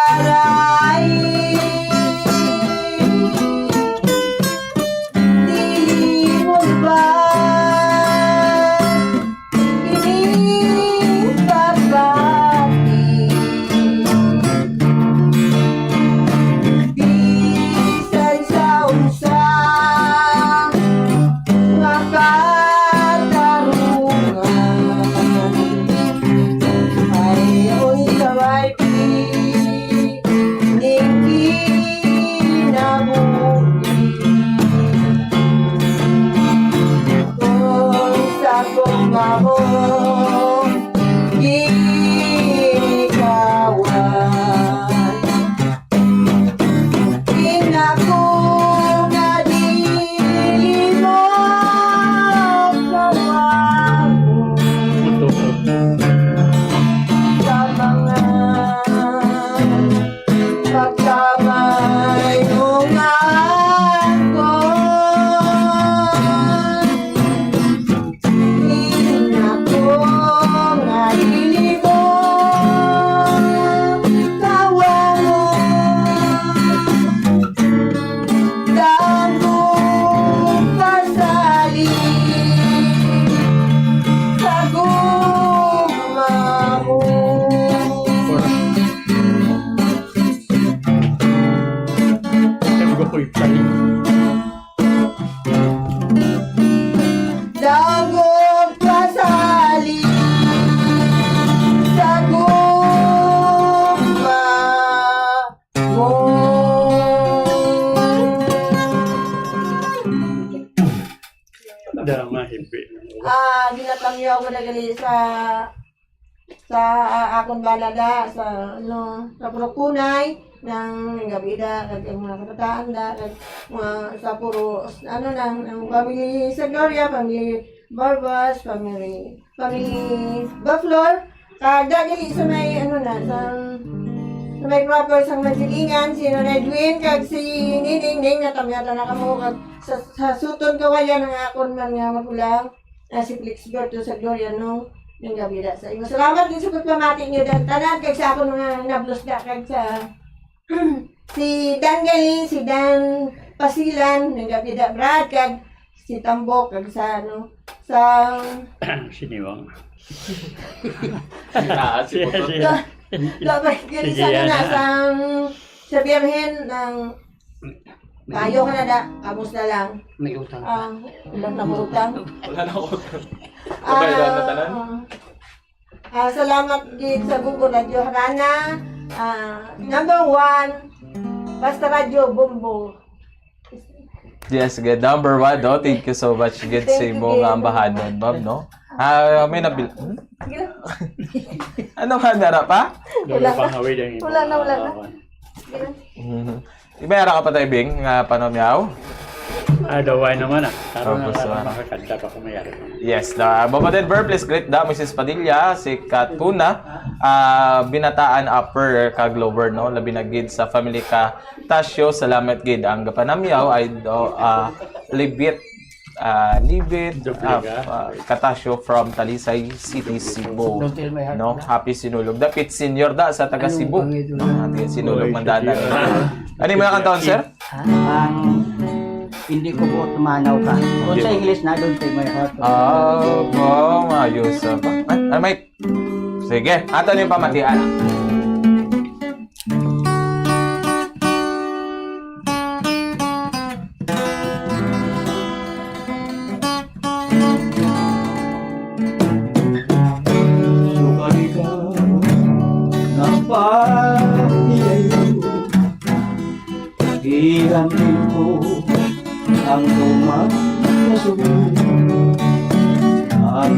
paray, dili mo ba ini kabati? Bisan sa unsa nga katarungan, ay unsa may ning kinabuhi. Kung sa kong amo ginikawan, ing ako nga dili mo kawan. Sa mga pagkamay mo nga ako. Ing ako nga dili mo kawan. Damo ka salig sa gugma mo. Ang gukoy pa rin. Damo ka salig sa gugma mo. Dama, hibi. Ah, ginatangyaw ko na gali sa sa, ah, akon bana da, sa, ano, sa Purok Kunay, nang gabi da, kag ang mga kabataan da, kag mga sa puro, ano, nang, ang family sa Gloria, family Barbas, family, family Baflor, kag da dili sa may, ano na, sa, sa may proper sang Mansilingan, si Nonoy Edwin, kag si Nining, Ning, natamyatan na kamo, kag sa, sa Sutton, Cauayan, ang akon man nga magulang, ah, si Felix Berto sa Gloria, no, ning gabi da sa imo. Salamat din sa pagpamati niyo, dan tanan, kag sa akon mga nablos da, kag sa si Dan Galing, si Dan Pasilan, ning gabi da, Brad, kag si Tambok, kag sa, ano, sa Siniwang. Taas si Siya, Putot. siya. Lo, lo, ba, Sige, sa, yan na, na. sa, sa Birhen ng Tayo ka na da, amos na lang. May utang pa. Ah, wala na ko utang. Wala na ko utang. Ah, Nabayran na tanan? Ah, salamat gid sa Bubo Radyo Harana. Ah, number one, Basta Radyo Bombo. Yes, good. Number one, no? Thank you so much, good, Thank sa you, imo nga Gil. Ambahanon, ma'am, no? Ah, may nabil-, hmm? Gil. Ano nga, dara pa? Wala Wala na. pang away din yung Wala na, mga wala na. Gil. Mhm. May ara ka pa, Tay Bing, nga panamyaw? Ah, daway naman, ah. Karon Tapos, na lang ah, makakanta pa kung may ara. Yes, the Bobo Denver, please greet the Missus Padilla, si Katuna, ah, Binataan Upper kag Lower, no? Labi na gid sa family ka Tasyo, salamat gid. Ang gapanamyaw ay do, ah, Libit, ah, Libit, Doble ah, ka. ah, Katasyo from Talisay City, Cebu. Don't tell my heart No, na. Happy Sinulog. Dapit senior da sa taga Anong Cebu. pangit yun? Ah, taga Sinulog, Oy, Mandanan. sige. Ano yung mga kantaon, sir? Ha? Ang hindi ko buot manaw ka. Kung sa English na, don't take my heart. Ah, oh, maayos, ah. Ah, ah, Mike. Sige, ato ni pamatian. Sukali ka nagpahilayo. Ihambin ko ang tuman nga sugo. Ang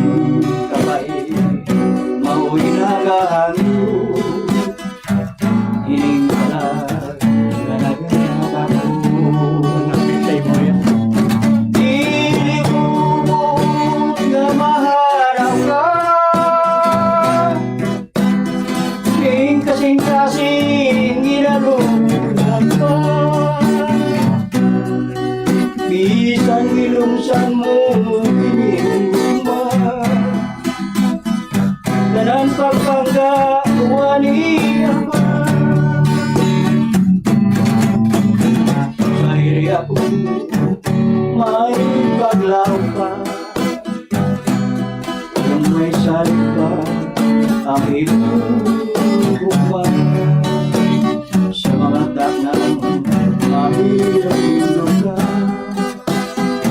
kabay mao'y nagahangyo. Ining kalag nga nagatago. Dili ko buot nga maharap ka. Ning kasing-kasing ginalunan ka. Bisan ilumsan mo kining luma, tanan pagpangga kuwani ako. Sa iri ako may paglaw pa. Kung may salita ang iyong gugma sa mga taknang mahirap yung lugar,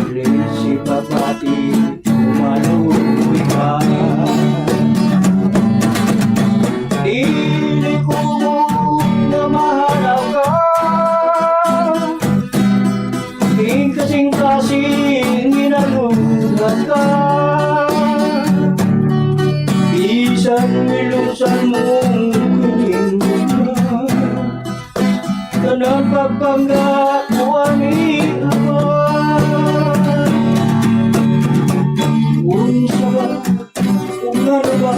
rin si Papati umaluwi ka. Dili ko na mahalaw ka. Ing kasing-kasing ginalugat ka. Bisan milusan mo kining lugar, tanan pagpangga ko ani aman. Unsa ba, kung ano ba,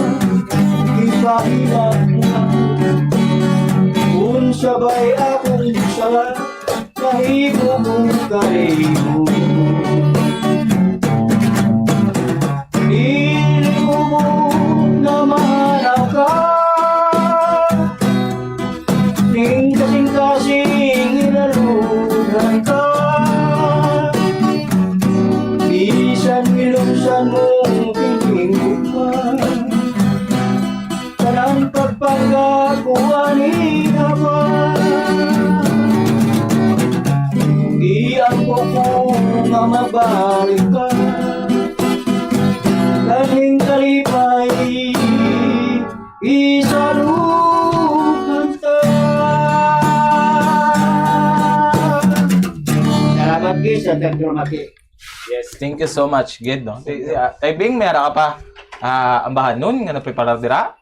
ipahilak mo. Unsa ba'y akong sala? Kahimo kong kahimo. Dili ko mo na mahanaw ka. Ning kasing-kasing ilalugan ka. Bisan ilumsan mo kining gugma, tanan pagpangga ko ani aman. Di ang buko nga mabalik ka. Kaning kalipay, isalukan ta. Salamat, guys, sa Doctor Maki. Yes, thank you so much, gid, no? Tay, ah, Tay Bing, may ara ka pa? ah, ambahanon nga nagpreparar dira?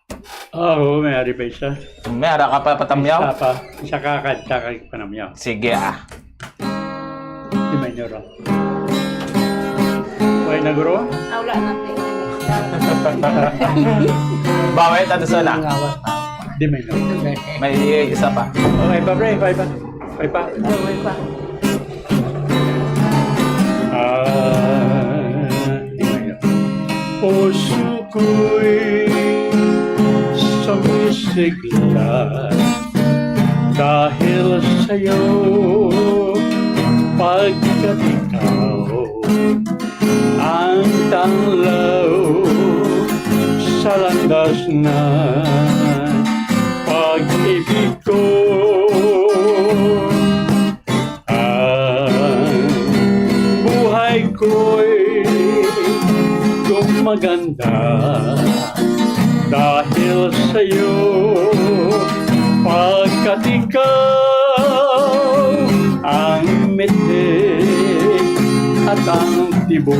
Oo, may ari pa isa. May ara ka pa patamyaw? Isa pa. Isa ka kanta kay panamyaw. Sige, ah. Di may nuro. Way na, guro? Ah, wala na, te. Bawal, tato sa na. Di may nuro. May isa pa. Okay pa, pre. Okay pa. Okay pa. Okay pa. Ah, puso ko'y sumisigla dahil sa'yo, pagkat ikaw ang tanglaw sa landas na pag-ibig ko. Ang buhay ko'y gumaganda dahil sa'yo, pagkat ikaw ang mithi at ang tibo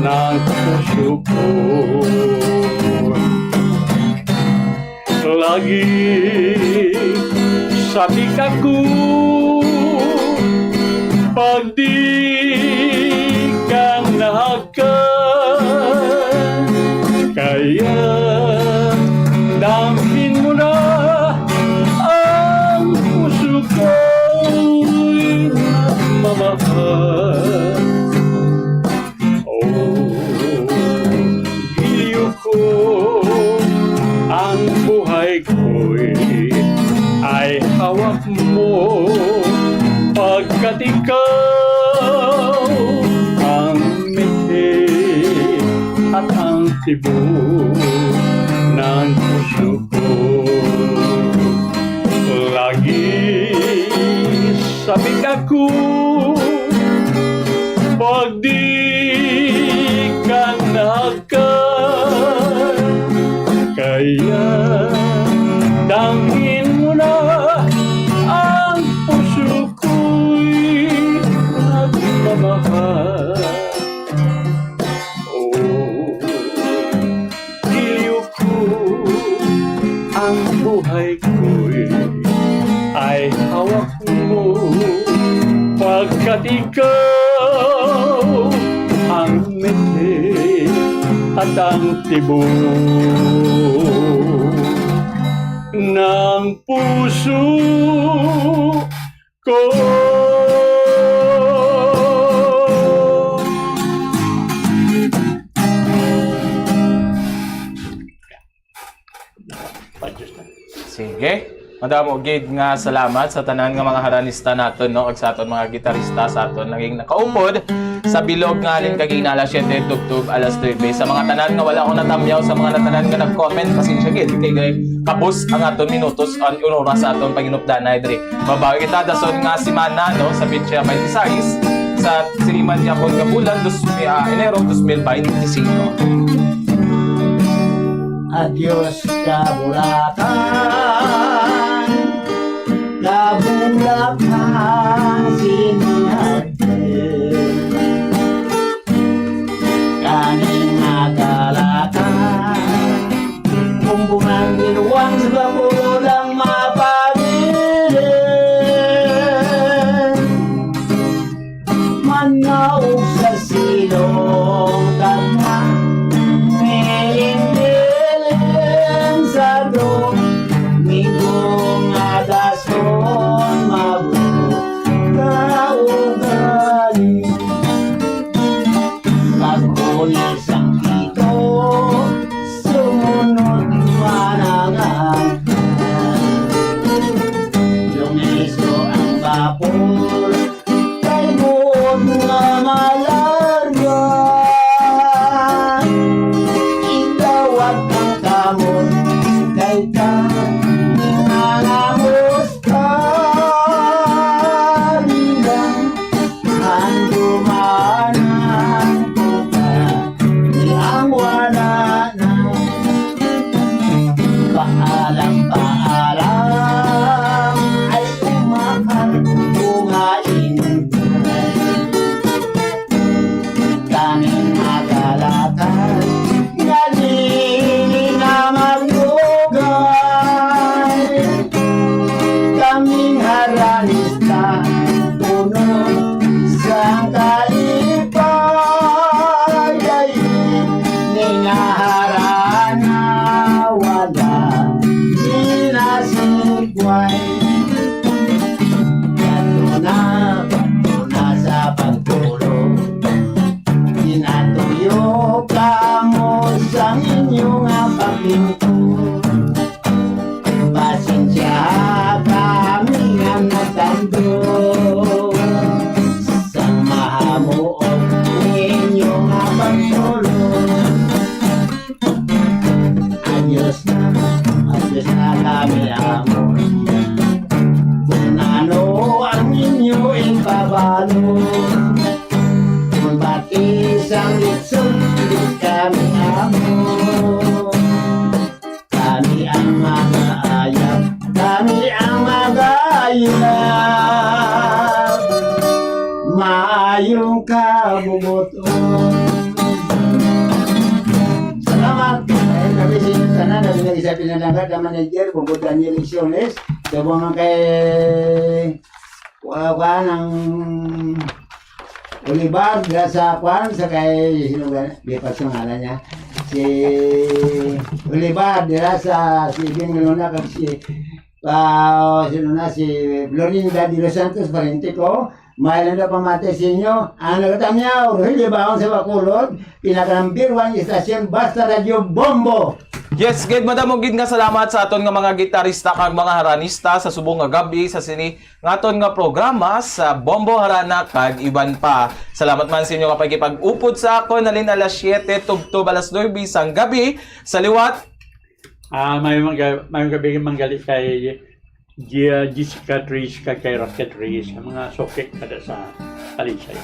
ng puso ko. Lagi sabik ako pag di ka nahagkan. Kaya damhin mo na ang puso ko'y nagmamahal. O giliw ko, ang buhay ko'y ay hawak mo, pagkat ikaw ang mithi at ang tibo ng puso ko. Lagi sabik ako pag di ka nagkan, kaya damhin mo na ang puso ko'y nagmamahal. O giliw ko, ang buhay ko'y ay hawak mo, pagkat ikaw ang mithi at ang tibo ng puso ko. Sige. Madamo gid nga salamat sa tanan nga mga harmonista naton, no, kag sa aton mga gitarista sa aton naging nakaupod sa bilog nga halin kaginala siete tubtob alas nuebe. Sa mga tanan nga wala ko natamyaw, sa mga tanan nga nag-comment, pasensya gid kay, kay kabus ang aton minutos, ang oras sa aton panginupdanay diri. Mabawi kita dason nga semana, no, sa petsa twenty-six, sa siniman gihapon nga bulan, dos, ah, Enero dos mil beintisinco. Adios, kabulakan, kabulakan, sinihan. Kaning nakalakay, kumpunan, binuang sa kapulang mapabilin. Manaog sa silong tagna, miling-miling sa dong, ni Kami ang mag-aayap, kami ang mag-aayap. Maayong kabubuton. Salamat. Ay, kami sa inyo tanan, kami nag-isa pinalangga, ang manager, Bumbo Daniel Lecciones. Subong man kay, wa, wa, nang Olivar, dira sa kwan, sa kay, sino ba? Di pa sa ngalan niya. Si Olivar, dira sa, si Edwin Luna, kag si, ah, sino na, si Florinda de los Santos, pariente ko. Maayong adlaw, pamati sa inyo. Ang nagatamyaw, Rogelio Baon sa Bacolod, pinaka number one istasyon, Basta Radyo Bombo. Yes, gid, madamo gid nga salamat sa aton nga mga gitarista kag mga haranista sa subong nga gab-i sa sini nga aton nga programa sa Bombo, Harana kag iban pa. Salamat man sa inyo nga pagkipag-upod sa akon halin alas siete tubtob alas nuebe sang gabi. Sa liwat, Ah, may mga, may mga gabi manggali kay Gia, Jessica Trees, kag kay Raquel Trees, ang mga suki kada sa Talisay.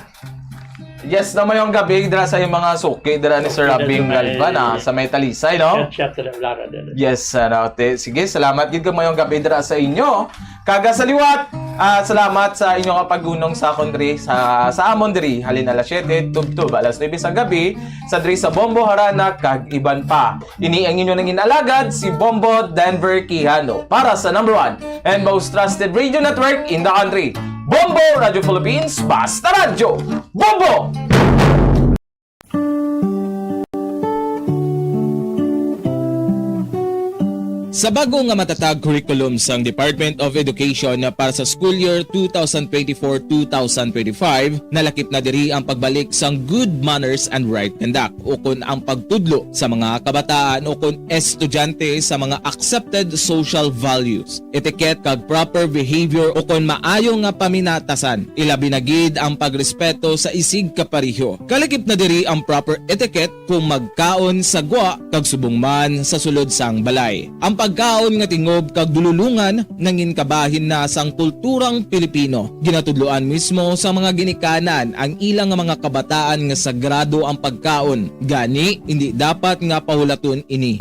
Yes, na mayong gabi dira sa iyong mga suki dira ni Sir Okay, Rabing dito may Galvan, ah, sa may Talisay, no? Chat, chat, wala ka dito. Yes, ano, te, sige, salamat gid kag mayong gabi dira sa inyo. Kaga sa liwat, ah, salamat sa inyo nga pag-unong sa akon diri, sa, sa amon diri, halin alas siete tubtob alas nuebe sa gabi, sa diri sa Bombo, Harana kag iban pa. Ini ang inyo nangin alagad, si Bombo Denver Quijano, para sa number one and most trusted radio network in the country, Bombo Radio Philippines, Basta Radyo Bombo! Sa bago nga matatag curriculum sang Department of Education para sa school year two thousand twenty-four, two thousand twenty-five, nalakip na diri ang pagbalik sang good manners and right conduct, ukon ang pagtudlo sa mga kabataan ukon estudyante sa mga accepted social values, etiquette, kag proper behavior ukon maayo nga paminatasan, ilabi na gid ang pagrespeto sa isigkapareho. Kalakip na diri ang proper etiquette kung magkaon sa gwa kag subong man sa sulod sang balay. Ang pagkaon nga tingob kag dululongan nangin kabahin na sang kulturang Pilipino. Ginatudloan mismo sa mga ginikanan ang ilang mga kabataan nga sagrado ang pagkaon, gani indi dapat nga pahulaton ini.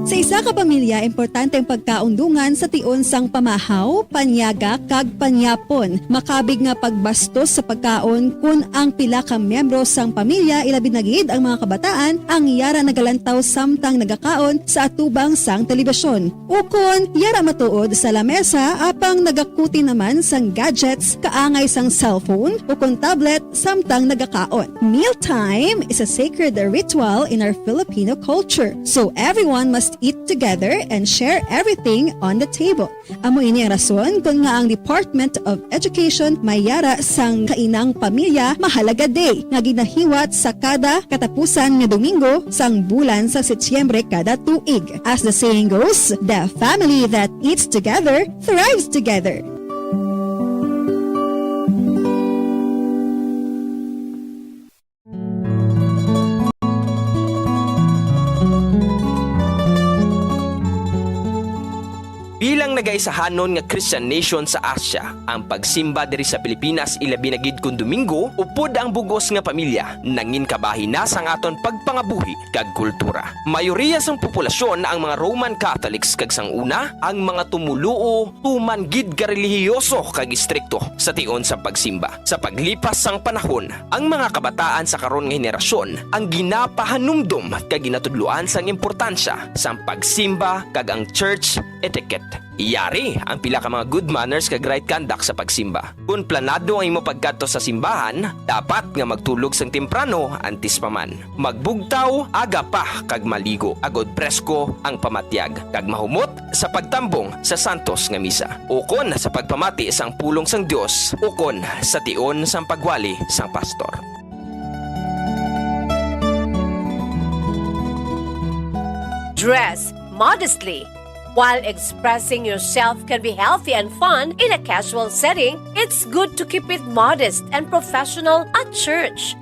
Sa isa ka pamilya, importante ang pagkaon dungan sa tion sang pamahaw, panyaga, kag panyapon. Makabig nga pagbastos sa pagkaon kon ang pila ka miyembro sang pamilya, ilabi na gid ang mga kabataan, ang yara nagalantaw samtang nagakaon sa atubang sang telebisyon. Ukon yara matuod sa lamesa apang nagakuti naman sang gadgets kaangay sang cellphone ukon tablet samtang nagakaon. Mealtime is a sacred ritual in our Filipino culture, so everyone must eat together and share everything on the table. Amo ini ang rason kon nga ang Department of Education may yara sang Kainang Pamilya Mahalaga Day nga ginahiwat sa kada katapusan nga Domingo sang bulan sa Setyembre kada tuig. As the saying goes, the family that eats together thrives together. Bilang nagaisahanon nga Christian nation sa Asia, ang pagsimba diri sa Pilipinas, ilabi na gid kon Domingo, upod ang bug-os nga pamilya, nangin kabahin na sang aton pagpangabuhi kag kultura. Mayoriya sang populasyon ang mga Roman Catholics, kag sang una, ang mga tumoluo tuman gid ka relihiyoso kag istrikto sa tion sang pagsimba. Sa paglipas sang panahon, ang mga kabataan sa karon nga henerasyon ang ginapahanumdom kag ginatudloan sang importansya sang pagsimba kag ang church etiquette. Yari ang pila ka mga good manners kag right conduct sa pagsimba. Kon planado ang imo pagkadto sa simbahan, dapat nga magtulog sang temprano antes pa man. Magbugtaw aga pa kag maligo agod presko ang pamatyag, kag mahumot sa pagtambong sa santos nga misa, ukon sa pagpamati sang pulong sang Dios, ukon sa tion sang pagwali sang pastor. Dress modestly. While expressing yourself can be healthy and fun in a casual setting, it's good to keep it modest and professional at church.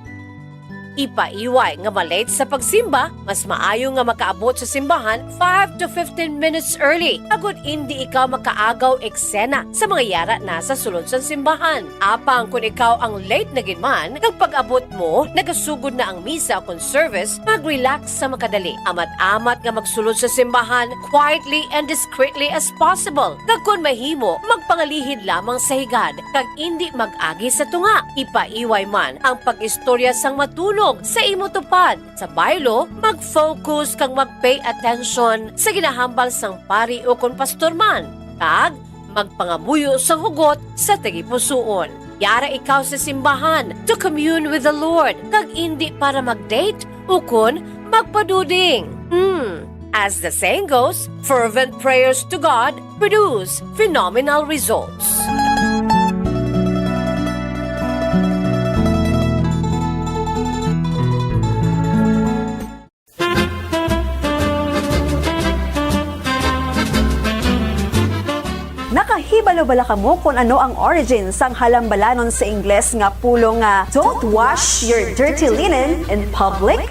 Ipaiway nga ma-late sa pagsimba, mas maayo nga makaabot sa simbahan five to fifteen minutes early, agud indi ikaw makaagaw eksena sa mga yara na sa sulod sang simbahan. Apang kon ikaw ang late na gid man, kag pag-abot mo, nagasugod na ang misa kon service, mag-relax sa makadali. Amat-amat nga magsulod sa simbahan quietly and discreetly as possible. Kag kon mahimo, magpangalihid lamang sa higad, kag indi mag-agi sa tunga. Ipaiway man ang pag-istorya sang matunog sa imo tupad. Sa baylo, mag-focus kag mag-pay attention sa ginahambal sang pari ukon pastor man, kag magpangamuyo sang hugot sa tagipusoon. Yara ikaw sa simbahan to commune with the Lord, kag indi para mag-date ukon magpaduding. Hmm. As the saying goes, fervent prayers to God produce phenomenal results. Nakahibalo bala kamo kon ano ang origin sang halambalanon sa Ingles nga pulong nga "Don't wash your dirty linen in public"?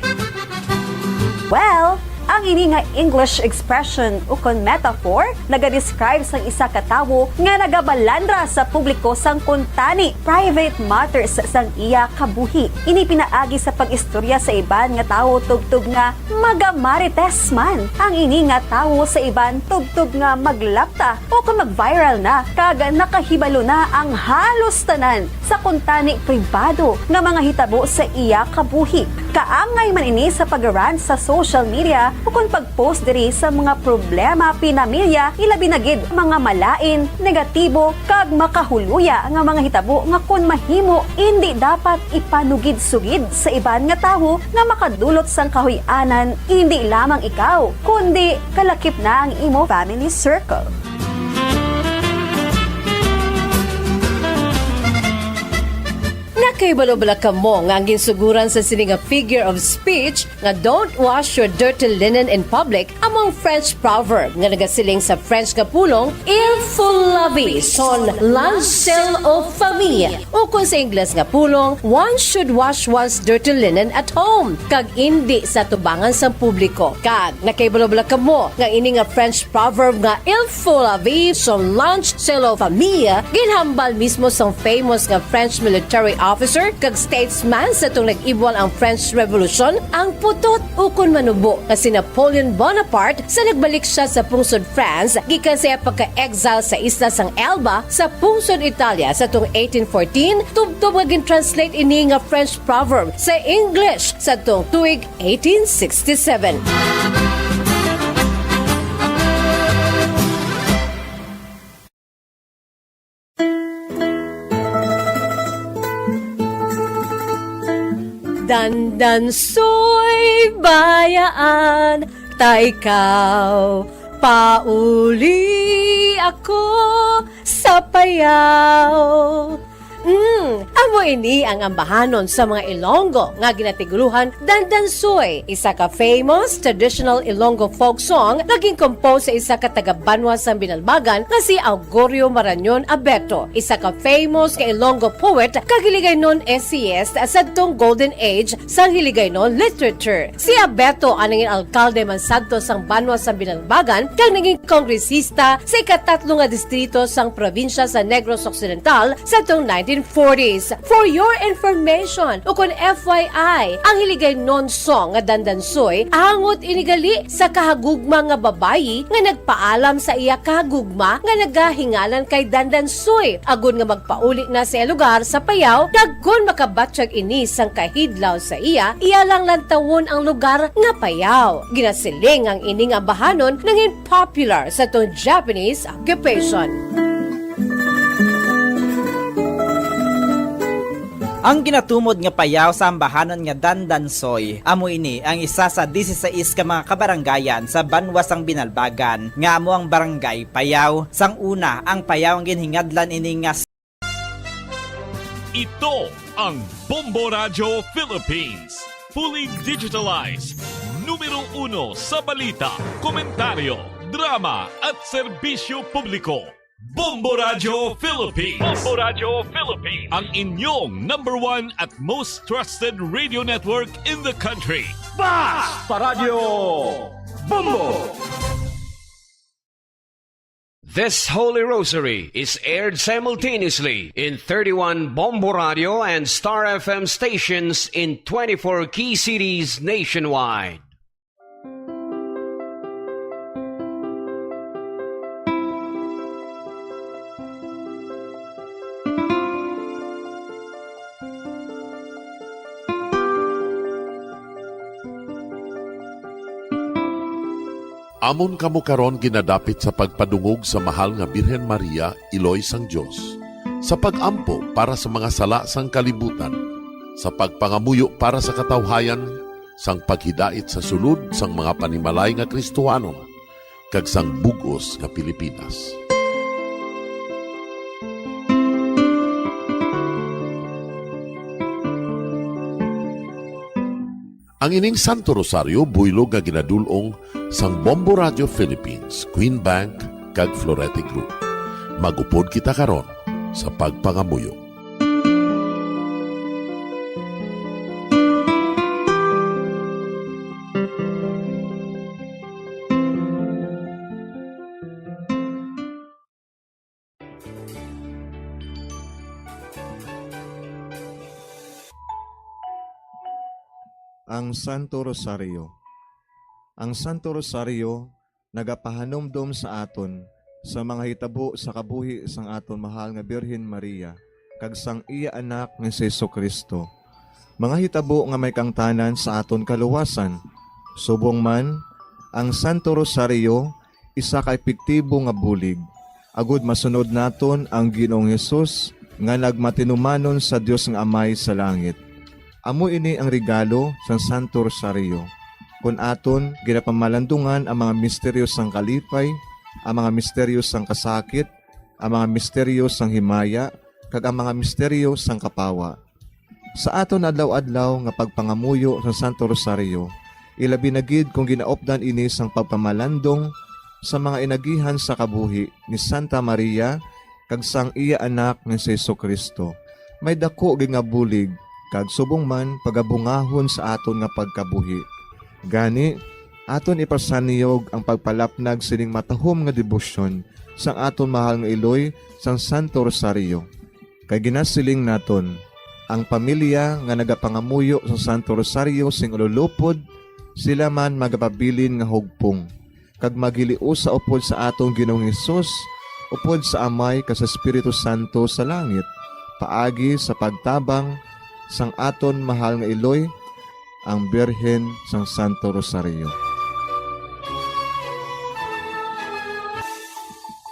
Well, ang ini nga English expression ukon metaphor nagadescribe sang isa ka tawo nga nagabalandra sa publiko sang kuntani, private matters, sang iya kabuhi. Ini pinaagi sa pag-istorya sa iban nga tawo tubtob nga magamarites man ang ini nga tawo sa iban tubtob nga maglapta o kon mag-viral na kag nakahibalo na ang halos tanan sa kuntani pribado nga mga hitabo sa iya kabuhi. Kaangay man ini sa pag-rant sa social media ukon pag-post diri sa mga problema pinamilya, ilabi na gid mga malain, negatibo, kag makahuluya nga mga hitabo nga kon mahimo indi dapat ipanugid-sugid sa iban nga tawo nga makadulot sang kahuy-anan, indi lamang ikaw, kundi kalakip na ang imo family circle. Nakahibalo bala kamo nga ang ginsuguran sa sini nga figure of speech nga "Don't wash your dirty linen in public" amo ang French proverb nga nagasiling sa French nga pulong "Il faut laver son linge sale aux femmes", ukon sa Ingles nga pulong "One should wash one's dirty linen at home", kag indi sa tubangan sang publiko. Kag nakahibalo bala kamo nga ini nga French proverb nga "Il faut laver son linge sale aux femmes" ginhambal mismo sang famous nga French military officer kag statesman sa tong nag-ibwal ang French Revolution, ang putot ukon manubo nga si Napoleon Bonaparte, sa nagbalik siya sa pungsod France gikan sa iya pagka-exile sa isla sang Elba sa pungsod Italia sa tong eighteen fourteen, tubtob nga gin-translate ini nga French proverb sa English sa tong tuig eighteen sixty-seven. Dandansoy, bayaan ta ikaw, pauli ako sa payaw. Mm, amo ini ang ambahanon sa mga Ilonggo nga ginatiguluhan Dandansoy, isa ka famous traditional Ilonggo folk song nga gin-compose sa isa ka taga-banwa sang Binalbagan nga si Augurio Marañon Abeto, isa ka famous nga Ilonggo poet kag Hiligaynon essayist sadtong golden age sang Hiligaynon literature. Si Abeto ang nangin alkalde man sadto sang banwa sang Binalbagan kag nangin kongresista sa ikatatlo nga distrito sang probinsya sa Negros Occidental sadtong nineteen forties. For your information, ukon F Y I, ang Hiligaynon song nga Dandansoy angot ini gali sa kahagugma nga babayi nga nagpaalam sa iya kahagugma nga nagahinganan kay Dandansoy, agod nga magpauli na sa iya lugar sa Payao, kag kon makabatyag ini sang kahidlaw sa iya, iya lang lantawon ang lugar nga Payao. Ginasiling ang ini nga ambahanon nangin popular sa tong Japanese occupation. Ang ginatumod nga Payao sa ambahanon nga Dandansoy, amo ini ang isa sa disisais ka mga kabarangayan sa banwa sang Binalbagan, nga amo ang Barangay Payao. Sang una, ang Payao ang ginhingadlan ini nga Ito ang Bombo Radyo Philippines. Fully digitalized. Numero uno sa balita, komentaryo, drama at serbisyo publiko. Bombo Radyo Philippines. Bombo Radyo Philippines. Ang inyong number one at most trusted radio network in the country. Basta Radyo Bombo! This Holy Rosary is aired simultaneously in thirty-one Bombo Radio and Star F M stations in twenty-four key cities nationwide. Amon kamo karon ginadapit sa pagpadungog sa Mahal nga Birhen Maria, Iloy sang Dios, sa pag-ampo para sa mga sala sang kalibutan, sa pagpangamuyo para sa katawhayan, sang paghidait sa sulod sang mga panimalay nga Kristohanon, kag sang bug-os nga Pilipinas. Ang ining Santo Rosario buylog nga ginadul-ong sang Bombo Radio Philippines, Queen Bank, kag Florete Group. Mag-upod kita karon sa pagpangamuyo. Ang Santo Rosario. Ang Santo Rosario nagapahanumdom sa aton sa mga hitabo sa kabuhi sang aton mahal nga Birhen Maria kag sang iya Anak nga si Jesu-Cristo, mga hitabo nga may kaangtanan sa aton kaluwasan. Subong man, ang Santo Rosario isa ka epektibo nga bulig agod masunod naton ang Ginoong Hesus nga nagmatinumanon sa Dios nga Amay sa langit. Amo ini ang regalo sang Santo Rosario. Kon aton ginapamalandungan ang mga misteryo sang kalipay, ang mga misteryo sang kasakit, ang mga misteryo sang himaya, kag ang mga misteryo sang kapawa. Sa aton adlaw-adlaw nga pagpangamuyo sa Santo Rosario, ilabi na gid kon ginaupdan ini sang pagpamalandong sa mga inagihan sa kabuhi ni Santa Maria kag sang iya Anak nga si Jesu-Cristo, may daku gid nga bulig kag subong man pagabungahon sa aton nga pagkabuhi. Gani, aton ipasanyog ang pagpalapnag sining matahom nga debosyon sang aton mahal nga iloy sang Santo Rosario. Kay ginasiling naton, ang pamilya nga nagapangamuyo sa Santo Rosario sing ululupod, sila man magapabilin nga hugpong, kag maghiliusa upod sa aton Ginoong Hesus, upod sa Amay kag sa Espiritu Santo sa langit, paagi sa pagtabang sang aton mahal nga iloy, ang Birhen sang Santo Rosario.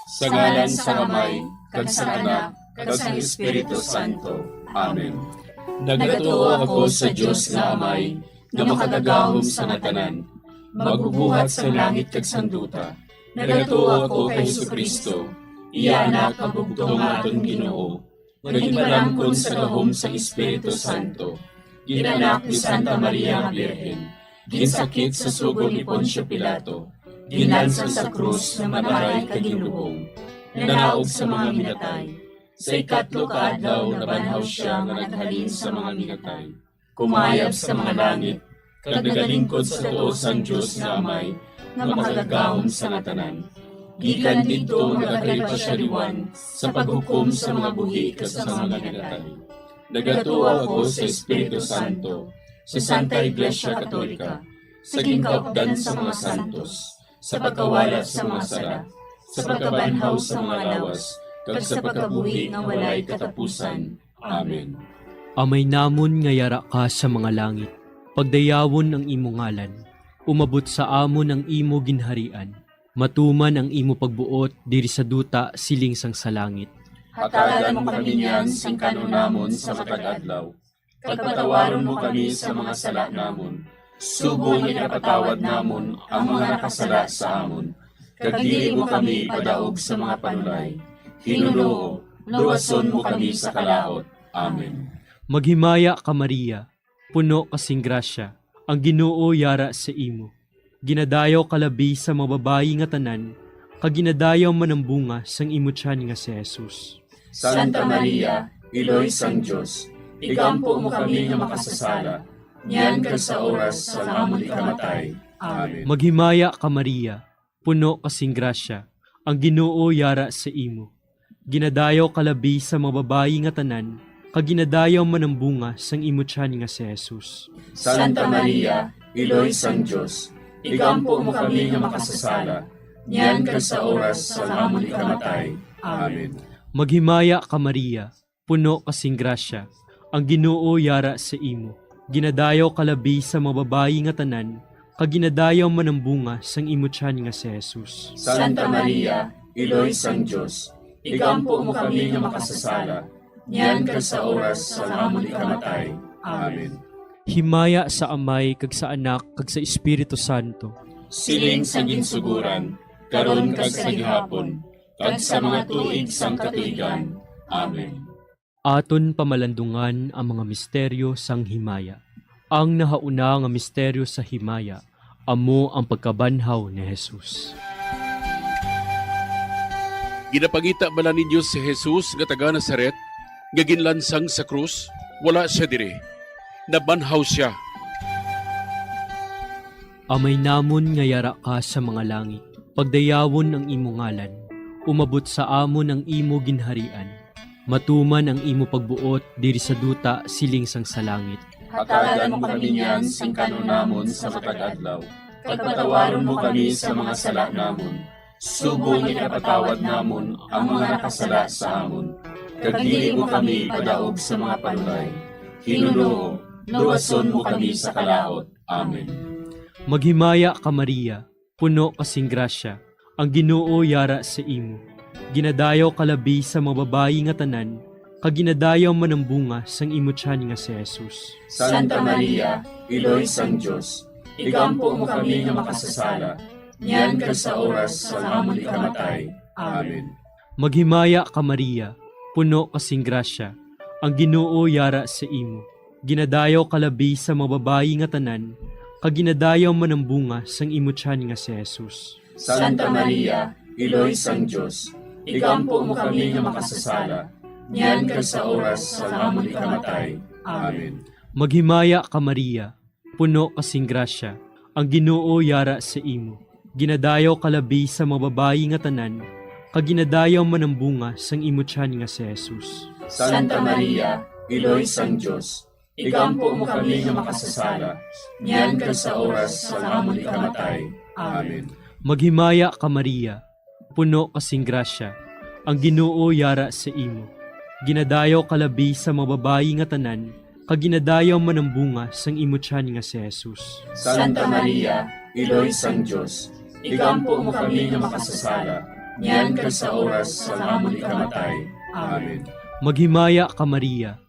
Sa ngalan sang Amay, kag sang Anak, kag sang Espiritu Santo. Amen. Nagatuo ako sa Dios nga Amay, nga makagagahom sa nga tanan, magbubuhat sang langit kag sang duta. Nagatuo ako kay Jesu-Cristo, iya Anak nga bugtong nga aton Ginoo, nga ginpalangkon sa gahom sang Espiritu Santo, gin-anak ni Santa Maria nga Birhen, ginsakit sa sugo ni Poncio Pilato, ginlansang sa krus, namatay kag ginlubong, nanaog sa mga minatay. Sa ikatlo ka adlaw nabanhaw sia nga naghalin sa mga minatay, kumayab sa mga langit, kag nagalingkod sa tuo sang Dios nga Amay, nga makagagahom sa nga tanan. Gikan didto nagakari pa sia liwan sa paghukom sa mga buhi kag sa mga minatay. Nagatuo ako sa Espiritu Santo, sa Santa Iglesia Katolika, sa ginkaupdan sa mga santos, sa pagkawala sa mga sala, sa pagkabanhaw sa mga lawas, kag sa pagkabuhi nga walay katapusan. Amen. Amay namon nga yara ka sa mga langit, pagdayawon ang imo ngalan. Umabot sa amon ang imo ginharian. Matuman ang imo pagbuot diri sa duta siling sang sa langit. Hatagan mo kami niyan sing kan-on namon sa matag adlaw. Kag patawaron mo kami sa mga sala namon, subong nga ginapatawad namon ang mga nakasala sa amon. Kag dili mo kami ipadaog sa mga panulay. Hinunoo, luwason mo kami sa kalaut. Amen. Maghimaya ka, Maria, puno ka sing grasya, ang Ginoo yara sa imo. Ginadayaw ka labi sa mga babayi nga tanan, kag ginadayaw man ang bunga sang imo tiyan nga si Jesus. Santa Maria, Iloy sang Dios, igampo mo kami nga makasasala, niyan kag sa oras sang amon ikamatay. Amen. Maghimaya ka, Maria, puno ka sing grasya, ang Ginoo yara sa imo. Ginadayaw ka labi sa mga babayi nga tanan, kag ginadayaw man ang bunga sang imo tiyan nga si Jesus. Santa Maria, Iloy sang Dios, igampo mo kami nga makasasala, niyan kag sa oras sang amon ikamatay. Amen. Maghimaya ka, Maria, puno ka sing grasya, ang Ginoo yara sa imo. Ginadayaw ka labi sa mga babayi nga tanan, kag ginadayaw man ang bunga sang imo tiyan nga si Jesus. Santa Maria, Iloy sang Dios, igampo mo kami nga makasasala, niyan kag sa oras sang amon ikamatay. Amen. Himaya sa Amay, kag sa Anak, kag sa Espiritu Santo. Siling sa ginsuguran, karon kag sa gihapon, kag sa mga tuig sang katuigan. Amen. Aton pamalandungan ang mga misteryo sang himaya. Ang nahauna nga misteryo sa himaya amo ang pagkabanhaw ni Jesus. Ginapangita bala ninyo si Jesus nga taga Nazaret, nga ginlansang sa krus? Wala sia diri. Nabanhaw sia. Amay namon nga yara ka sa mga langit, pagdayawon ang imo ngalan. Umabot sa amon ang imo ginharian. Matuman ang imo pagbuot diri sa duta siling sang sa langit. Hatagan mo kami niyan sing kanon namon sa matag adlaw, kag patawaron mo kami sa mga sala namon, subong nga ginapatawad namon ang mga nakasala sa amon. Kag dili mo kami ipadaog sa mga panulay. Hinunoo, luwason mo kami sa kalaut. Amen. Maghimaya ka, Maria, puno ka sing grasya, ang Ginoo yara sa imo. Ginadayaw ka labi sa mga babayi nga tanan, kag ginadayaw man ang bunga sang imo tiyan nga si Jesus. Santa Maria, Iloy sang Dios, igampo mo kami nga makasasala, niyan kag sa oras sang amon ikamatay. Amen. Maghimaya ka, Maria, puno ka sing grasya, ang Ginoo yara sa imo. Ginadayaw ka labi sa mga babayi nga tanan, kag ginadayaw man ang bunga sang imo tiyan nga si Jesus. Santa Maria, Iloy sang Dios, igampo mo kami nga makasasala, niyan kag sa oras sang amon ikamatay. Amen. Maghimaya ka, Maria, puno ka sing grasya, ang Ginoo yara sa imo. Ginadayaw ka labi sa mga babayi nga tanan, kag ginadayaw man ang bunga sang imo tiyan nga si Jesus. Santa Maria, Iloy sang Dios, igampo mo kami nga makasasala, niyan kag sa oras sang amon ikamatay. Amen. Maghimaya ka, Maria, puno ka sing grasya, ang Ginoo yara sa imo. Ginadayaw ka labi sa mga babayi nga tanan, kag ginadayaw man ang bunga sang imo tiyan nga si Jesus. Santa Maria, Iloy sang Dios, igampo mo kami nga makasasala, niyan kag sa oras sang amon ikamatay. Amen. Maghimaya ka, Maria,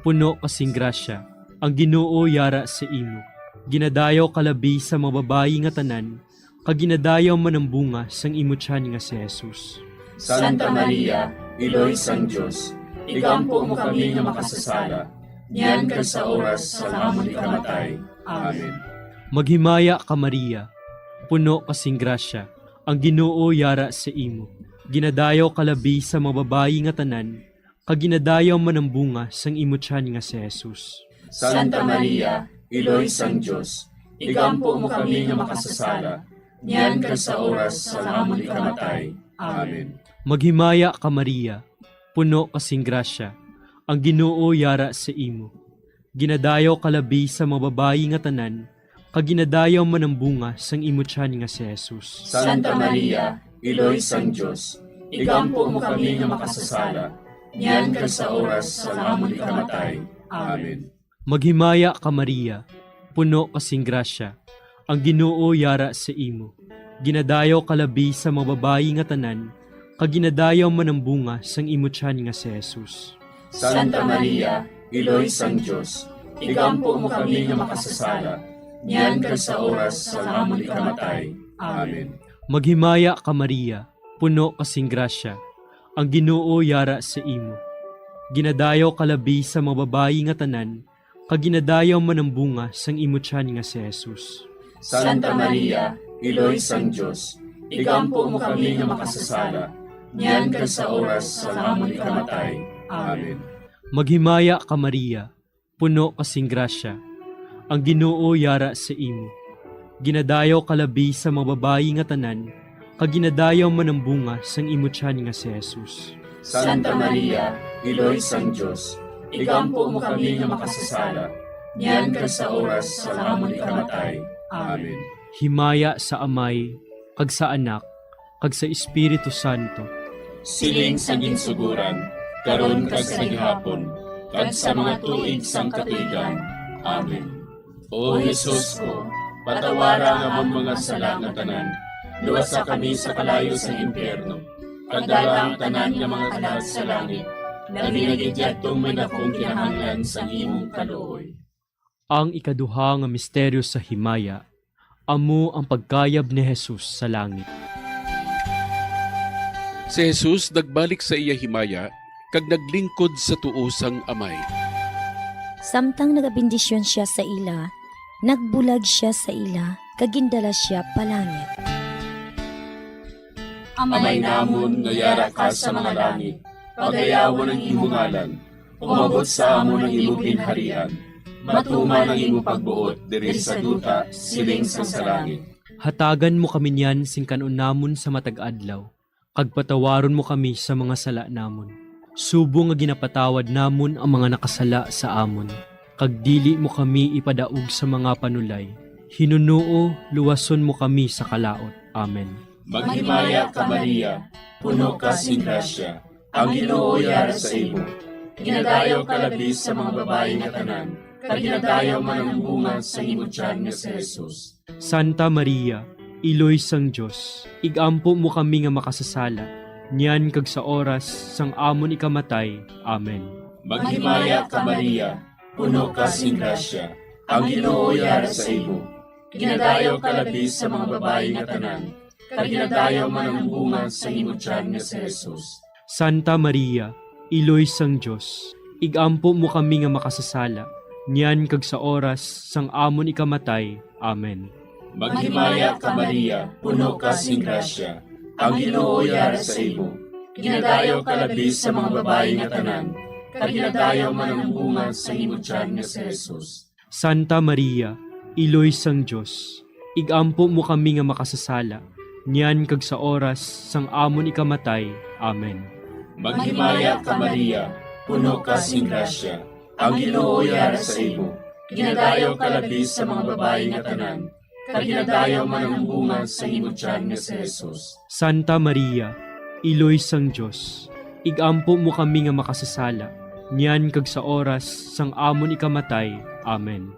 puno ka sing grasya, ang Ginoo yara sa imo. Ginadayaw ka labi sa mga babayi nga tanan, kag ginadayaw man ang bunga sang imo tiyan nga si Jesus. Santa Maria, Iloy sang Dios, igampo mo kami nga makasasala, niyan kag sa oras sang amon ikamatay. Amen. Maghimaya ka, Maria, puno ka sing grasya, ang Ginoo yara sa imo. Ginadayaw ka labi sa mga babayi nga tanan, kag ginadayaw man ang bunga sang imo tiyan nga si Jesus. Santa Maria, Iloy sang Dios, igampo mo kami nga makasasala, niyan kag sa oras sang amon ikamatay. Amen. Maghimaya ka, Maria, puno ka sing grasya, ang Ginoo yara sa imo. Ginadayaw ka labi sa mga babayi nga tanan, kag ginadayaw man ang bunga sang imo tiyan nga si Jesus. Santa Maria, Iloy sang Dios, igampo mo kami nga makasasala, niyan kag sa oras sang amon ikamatay. Amen. Maghimaya ka, Maria, puno ka sing grasya, ang Ginoo yara sa imo. Ginadayaw ka labi sa mga babayi nga tanan, kag ginadayaw man ang bunga sang imo tiyan nga si Jesus. Santa Maria, Iloy sang Dios, igampo mo kami nga makasasala, niyan kag sa oras sang amon ikamatay. Amen. Maghimaya ka, Maria, puno ka sing grasya, ang Ginoo yara sa imo. Ginadayaw ka labi sa mga babayi nga tanan, kag ginadayaw man ang bunga sang imo tiyan nga si Jesus. Santa Maria, Iloy sang Dios, igampo mo kami nga makasasala, niyan kag sa oras sang amon ikamatay. Amen. Maghimaya ka, Maria, puno ka sing grasya. Ang Ginoo yara sa imo. Ginadayaw ka labi sa mga babayi nga tanan, kag ginadayaw man ang bunga sang imo tiyan nga si Jesus. Santa Maria, Iloy sang Dios, igampo mo kami nga makasasala, niyan kag sa oras sang amon ikamatay. Amen. Himaya sa Amay, kag sa Anak, kag sa Espiritu Santo. Siling sa ginsuguran, karon kag sa gihapon, kag sa mga tuig sang katuigan. Amen. O Jesus ko, patawara ang amon mga sala nga tanan, luwasa kami sa kalayo sang impyerno, kag dala ang tanan nga mga kalag sa langit, labi na gid yadtong may dakong kinahanglan sang imong kaluoy. Ang ikaduha nga misteryo sa himaya, amo ang pagkayab ni Jesus sa langit. Si Jesus nagbalik sa iya himaya kag naglingkod sa tuo sang Amay. Samtang nagabendisyon sia sa ila, nagbulag sia sa ila, kag gindala sia pa langit. Amay namon nga yara ka sa mga langit, pagayawon ang imo ngalan. Umabot sa amon ang imo ginharian. Matuman ang imo pagbuot diri sa duta, siling sang sa langit. Hatagan mo kami niyan sing kan-on namon sa matag adlaw, kag patawaron mo kami sa mga sala namon, subong nga ginapatawad namon ang mga nakasala sa amon, kag dili mo kami ipadaog sa mga panulay. Hinunoo, luwason mo kami sa kalaut. Amen. Maghimaya ka, Maria, puno ka sing grasya, ang Ginoo yara sa imo. Ginadayaw ka labi sa mga babayi nga tanan, kag ginadayaw man ang bunga sa imo tiyan nga si Jesus. Santa Maria, Iloy sang Dios, igampo mo kami nga makasasala, niyan kag sa oras sang amon ikamatay. Amen. Maghimaya ka, Maria, puno ka sing grasya, ang Ginoo yara sa imo. Ginadayaw ka labi sa mga babayi nga tanan, kag ginadayaw man ang bunga sa imo tiyan nga si Jesus. Santa Maria, Iloy sang Dios, igampo mo kami nga makasasala, niyan kag sa oras sang amon ikamatay. Amen. Maghimaya ka, Maria, puno ka sing grasya, ang Ginoo yara sa imo. Ginadayaw ka labi sa mga babayi nga tanan, kag ginadayaw man ang bunga sa imo tiyan nga si Jesus. Santa Maria, Iloy sang Dios, igampo mo kami nga makasasala, niyan kag sa oras sang amon ikamatay. Amen. Maghimaya ka, Maria, puno ka sing grasya, ang Ginoo yara sa imo. Ginadayaw ka labi sa mga babayi nga tanan, kag ginadayaw man ang bunga sa imo tiyan nga si Jesus. Santa Maria, Iloy sang Dios, igampo mo kami nga makasasala, niyan kag sa oras sang amon ikamatay. Amen.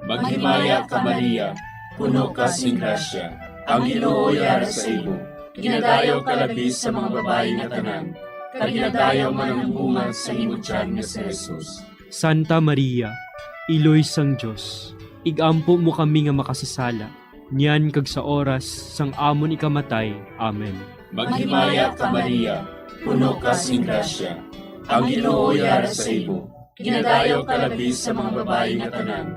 Maghimaya ka, Maria, puno ka sing grasya, ang Ginoo yara sa imo. Ginadayaw ka labi sa mga babayi nga tanan, kag ginadayaw man ang bunga sa imo tiyan nga si Jesus. Santa Maria, Iloy sang Dios, igampo mo kami nga makasasala, niyan kag sa oras sang amon ikamatay. Amen. Maghimaya ka, Maria, puno ka sing grasya, ang Ginoo yara sa imo. Ginadayaw ka labi sa mga babayi nga tanan,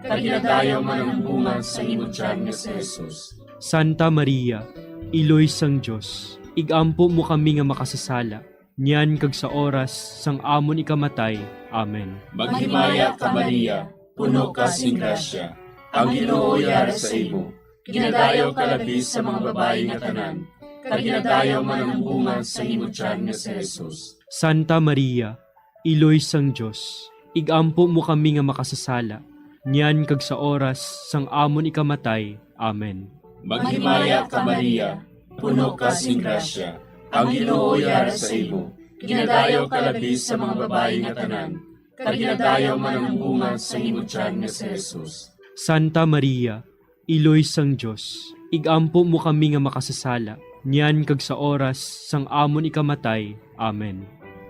kag ginadayaw man ang bunga sa imo tiyan nga si Jesus. Santa Maria, Iloy sang Dios, igampo mo kami nga makasasala, niyan kag sa oras sang amon ikamatay. Amen. Maghimaya ka, Maria, puno ka sing grasya, ang Ginoo yara sa imo. Ginadayaw ka labi sa mga babayi nga tanan, kag ginadayaw man ang bunga sa imo tiyan nga si Jesus. Santa Maria, Iloy sang Dios, igampo mo kami nga makasasala, niyan kag sa oras sang amon ikamatay. Amen. Maghimaya ka, Maria, puno ka sing grasya, ang Ginoo yara sa imo. Ginadayaw ka labi sa mga babayi nga tanan, kag ginadayaw man ang bunga sa imo tiyan nga si Jesus. Santa Maria, Iloy sang Dios, igampo mo kami nga makasasala, niyan kag sa oras sang amon ikamatay. Amen.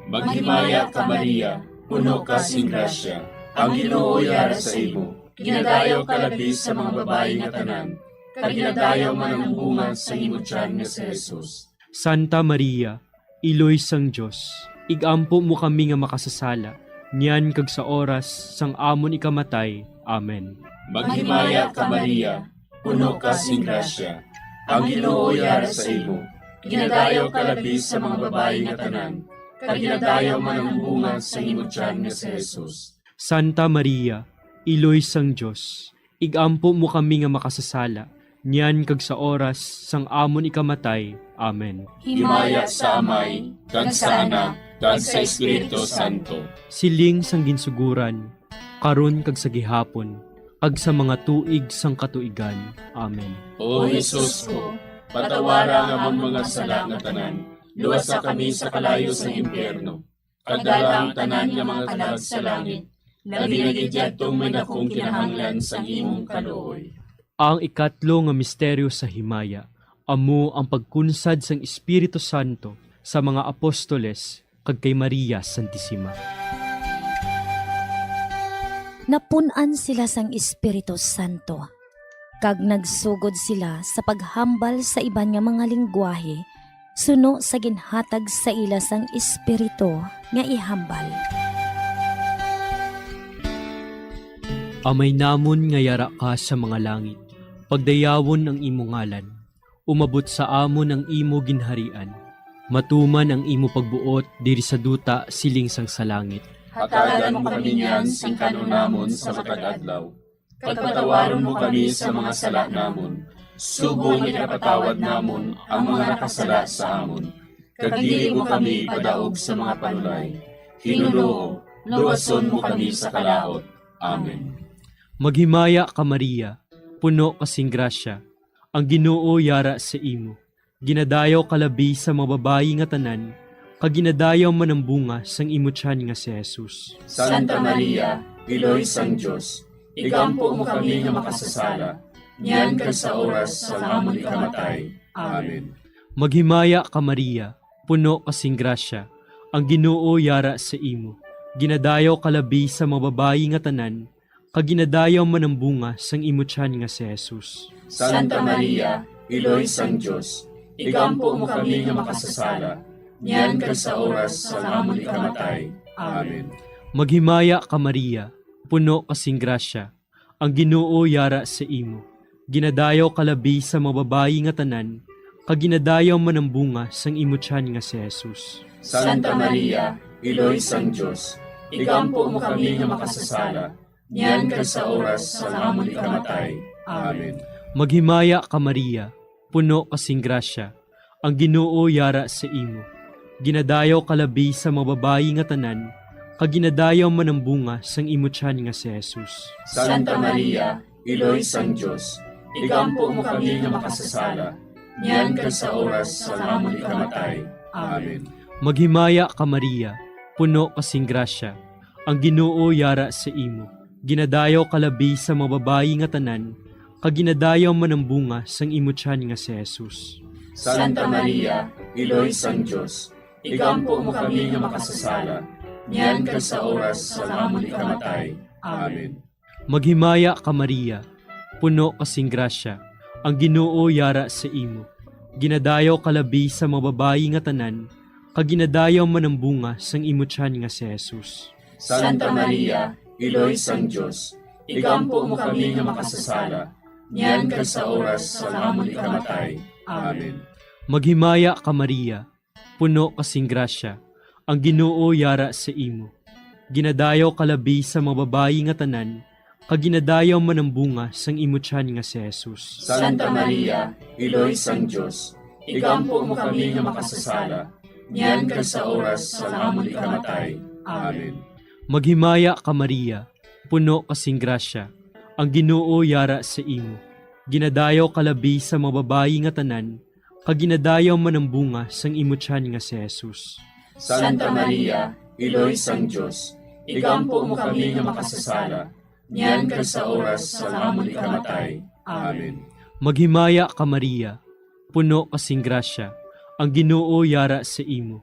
Maghimaya ka, Maria, puno ka sing grasya, ang Ginoo yara sa imo. Ginadayaw ka labi sa mga babayi nga tanan, kag ginadayaw man ang bunga sa imo tiyan nga si Jesus. Santa Maria, Iloy sang Dios, igampo mo kami nga makasasala, niyan kag sa oras sang amon ikamatay. Amen. Maghimaya ka, Maria, puno ka sing grasya, Ang Ginoo yara sa imo. Ginadayaw ka labi sa mga babayi nga tanan, kag ginadayaw man ang bunga sa imo tiyan nga si Jesus. Santa Maria, Iloy sang Dios, igampo mo kami nga makasasala, niyan kag sa oras sang amon ikamatay. Amen. Himaya sa Amay, kag sa Anak, kag sa Espiritu Santo. Siling sang ginsuguran, karon kag sa gihapon, kag sa mga tuig sang katuigan. Amen. O Jesus ko, patawara ang amon mga sala nga tanan, luwasa kami sa kalayo sang impyerno, kag dala ang tanan nga mga kalag sa langit, labi na gid yadtong may dakong kinahanglan sang imong kaluoy. Ang ikatlo nga misteryo sa himaya amo ang pagkunsad sang Espiritu Santo sa mga apostoles kag kay Maria Santisima. Napun-an sila sang Espiritu Santo, kag nagsugod sila sa paghambal sa iban nga mga linggwahe suno sa ginhatag sa ila sang Espiritu nga ihambal. Amay namon nga yara ka sa mga langit, pagdayawon ang imo ngalan. Umabot sa amon ang imo ginharian. Matuman ang imo pagbuot diri sa duta siling sang sa langit. Hatagan mo kami niyan sing kan-on namon sa matag adlaw. Kag patawaron mo kami sa mga sala namon, subong nga ginapatawad namon ang mga nakasala sa amon. Kag dili mo kami ipadaog sa mga panulay. Ginoo, luwason mo kami sa kalaut. Amen. Maghimaya ka, Maria, puno ka sing grasya, ang Ginoo yara sa imo. Ginadayaw ka labi sa mga babayi nga tanan, kag ginadayaw man ang bunga sang imo tiyan nga si Jesus. Santa Maria, Iloy sang Dios, igampo mo kami nga makasasala, niyan kag sa oras sang amon ikamatay. Amen. Maghimaya ka, Maria, puno ka sing grasya, ang Ginoo yara sa imo. Ginadayaw ka labi sa mga babayi nga tanan, kag ginadayaw man ang bunga sang imo tiyan nga si Jesus. Santa Maria, Iloy sang Dios, igampo mo kami nga makasasala, niyan kag sa oras sang amon ikamatay. Amen. Maghimaya ka, Maria, puno ka sing grasya, ang Ginoo yara sa imo. Ginadayaw ka labi sa mga babayi nga tanan, kag ginadayaw man ang bunga sang imo tiyan nga si Jesus. Santa Maria, Iloy sang Dios, igampo mo kami nga makasasala, niyan kag sa oras sang amon ikamatay. Amen. Maghimaya ka, Maria, puno ka sing grasya, ang Ginoo yara sa imo. Ginadayaw ka labi sa mga babayi nga tanan, kag ginadayaw man ang bunga sang imo tiyan nga si Jesus. Santa Maria, Iloy sang Dios, igampo mo kami nga makasasala, niyan kag sa oras sang amon ikamatay. Amen. Maghimaya ka, Maria, puno ka sing grasya, ang Ginoo yara sa imo. Ginadayaw ka labi sa mga babayi nga tanan, kag ginadayaw man ang bunga sang imo tiyan nga si Jesus. Santa Maria, Iloy sang Dios, igampo mo kami nga makasasala, niyan kag sa oras sang amon ikamatay. Amen. Maghimaya ka, Maria, puno ka sing grasya, ang Ginoo yara sa imo. Ginadayaw ka labi sa mga babayi nga tanan, kag ginadayaw man ang bunga sang imo tiyan nga si Jesus. Santa Maria, Iloy sang Dios, igampo mo kami nga makasasala, niyan kag sa oras sang amon ikamatay. Amen. Maghimaya ka, Maria, puno ka sing grasya, ang Ginoo yara sa imo. Ginadayaw ka labi sa mga babayi nga tanan, kag ginadayaw man ang bunga sang imo tiyan nga si Jesus. Santa Maria, Iloy sang Dios, igampo mo kami nga makasasala, niyan kag sa oras sang amon ikamatay. Amen. Maghimaya ka, Maria, puno ka sing grasya, ang Ginoo yara sa imo. Ginadayaw ka labi sa mga babayi nga tanan, kag ginadayaw man ang bunga sang imo tiyan nga si Jesus. Santa Maria, Iloy sang Dios, igampo mo kami nga makasasala, niyan kag sa oras sang amon ikamatay. Amen. Maghimaya ka, Maria, puno ka sing grasya, ang Ginoo yara sa imo.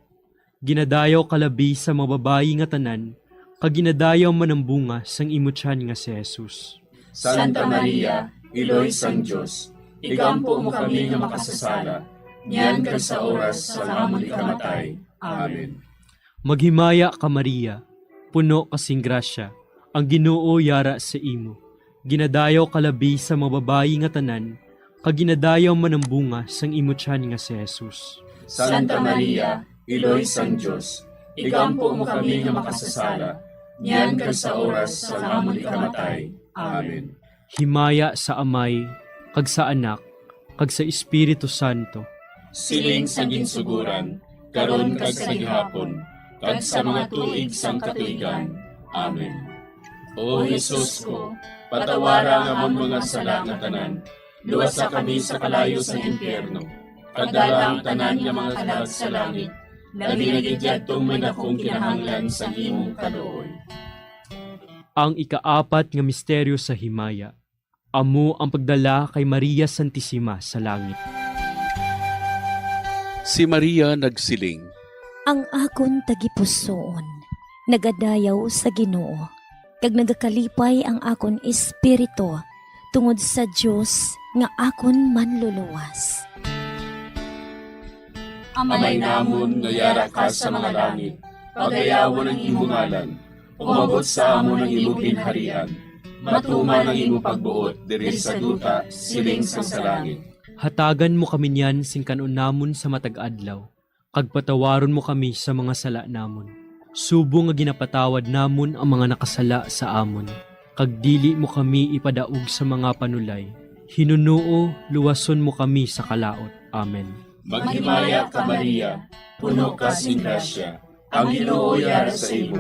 Ginadayaw ka labi sa mga babayi nga tanan, kag ginadayaw man ang bunga sang imo tiyan nga si Jesus. Santa Maria, Iloy sang Dios, igampo mo kami nga makasasala, niyan kag sa oras sang amon ikamatay. Amen. Maghimaya ka, Maria, puno ka sing grasya, ang Ginoo yara sa imo. Ginadayaw ka labi sa mga babayi nga tanan, kag ginadayaw man ang bunga sang imo tiyan nga si Jesus. Santa Maria, Iloy sang Dios, igampo mo kami nga makasasala, niyan kag sa oras sang amon ikamatay. Amen. Himaya sa Amay, kag sa Anak, kag sa Espiritu Santo. Siling sa ginsuguran, karon kag sa gihapon, kag sa mga tuig sang katuigan. Amen. O Jesus ko, patawara ang amon mga sala nga tanan, luwasa kami sa kalayo sa impyerno, kag dala ang tanan nga mga kalag sa langit, labi na gid yadtong may dakong kinahanglan sang imong kaluoy. Ang ikaapat nga misteryo sa himaya, amo ang pagdala kay Maria Santisima sa langit. Si Maria nagsiling, "Ang akon tagipusoon nagadayaw sa Ginoo, kag nagakalipay ang akon espiritu tungod sa Dios nga akon Manluluwas." Amay namon nga yara ka sa mga langit, pagayawon ang imo ngalan. Umabot sa amon ang imo ginharian. Matuman ang imo pagbuot diri sa duta, siling sang sa langit. Hatagan mo kami niyan sing kan-on namon sa matag adlaw, kag patawaron mo kami sa mga sala namon, subong nga ginapatawad namon ang mga nakasala sa amon, kag dili mo kami ipadaog sa mga panulay. Hinunoo, luwason mo kami sa kalaut. Amen. Maghimaya ka, Maria, puno ka sing grasya, ang Ginoo yara sa imo.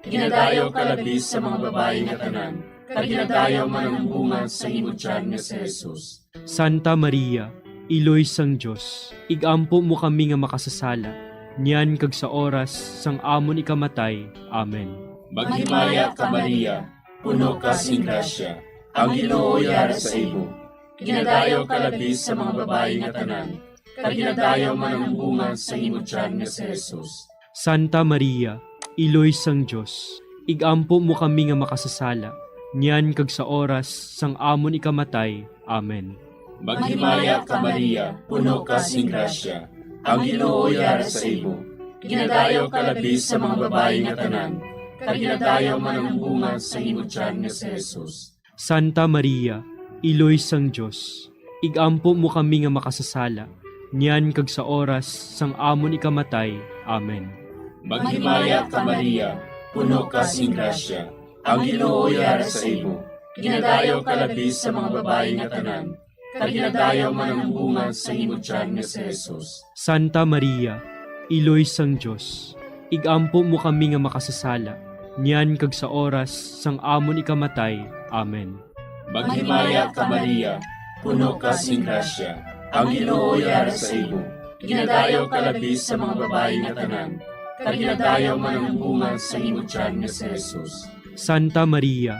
Ginadayaw ka labi sa mga babayi nga tanan, kag ginadayaw man ang bunga sa imo tiyan nga si Jesus. Santa Maria, Iloy sang Dios, igampo mo kami nga makasasala, niyan kag sa oras sang amon ikamatay. Amen. Maghimaya ka, Maria, puno ka sing grasya, ang Ginoo yara sa imo. Ginadayaw ka labi sa mga babayi nga tanan, kag ginadayaw man ang bunga sa imo tiyan nga si Jesus. Santa Maria, Iloy sang Dios, igampo mo kami nga makasasala, niyan kag sa oras sang amon ikamatay. Amen. Maghimaya ka, Maria, puno ka sing grasya, ang Ginoo yara sa imo. Ginadayaw ka labi sa mga babayi nga tanan, kag ginadayaw man ang bunga sa imo tiyan nga si Jesus. Santa Maria, Iloy sang Dios, igampo mo kami nga makasasala, niyan kag sa oras sang amon ikamatay. Amen. Maghimaya ka, Maria, puno ka sing grasya, ang Ginoo yara sa imo. Ginadayaw ka labi sa mga babayi nga tanan, kag ginadayaw man ang bunga sa imo tiyan nga si Jesus. Santa Maria, Iloy sang Dios, igampo mo kami nga makasasala, niyan kag sa oras sang amon ikamatay. Amen. Maghimaya ka, Maria, puno ka sing grasya, ang Ginoo yara sa imo. Ginadayaw ka labi sa mga babayi nga tanan, kag ginadayaw man ang bunga sa imo tiyan nga si Jesus. Santa Maria,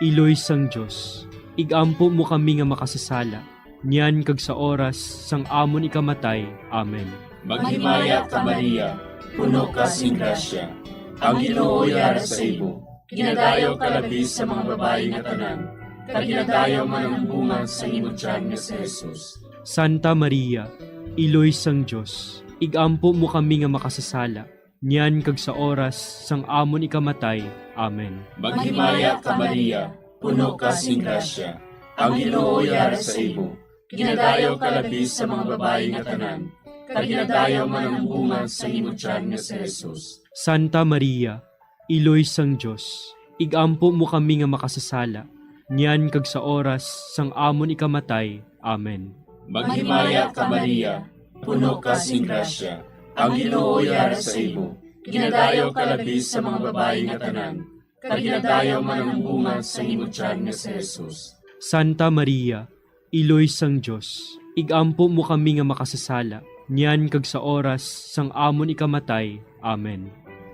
Iloy sang Dios, igampo mo kami nga makasasala, niyan kag sa oras sang amon ikamatay. Amen. Maghimaya ka, Maria, puno ka sing grasya, ang Ginoo yara sa imo. Ginadayaw ka labi sa mga babayi nga tanan, kag ginadayaw man ang bunga sa imo tiyan nga si Jesus. Santa Maria, Iloy sang Dios, igampo mo kami nga makasasala, niyan kag sa oras sang amon ikamatay. Amen. Maghimaya ka, Maria, puno ka sing grasya, ang Ginoo yara sa imo. Ginadayaw ka labi sa mga babayi nga tanan, kag ginadayaw man ang bunga sa imo tiyan nga si Jesus. Santa Maria, Iloy sang Dios, igampo mo kami nga makasasala, niyan kag sa oras sang amon ikamatay. Amen. Maghimaya ka, Maria, puno ka sing grasya, ang Ginoo yara sa imo. Ginadayaw ka labi sa mga babayi nga tanan, kag ginadayaw man ang bunga sa imo tiyan nga si Jesus. Santa Maria, Iloy sang Dios, igampo mo kami nga makasasala, niyan kag sa oras sang amon ikamatay. Amen.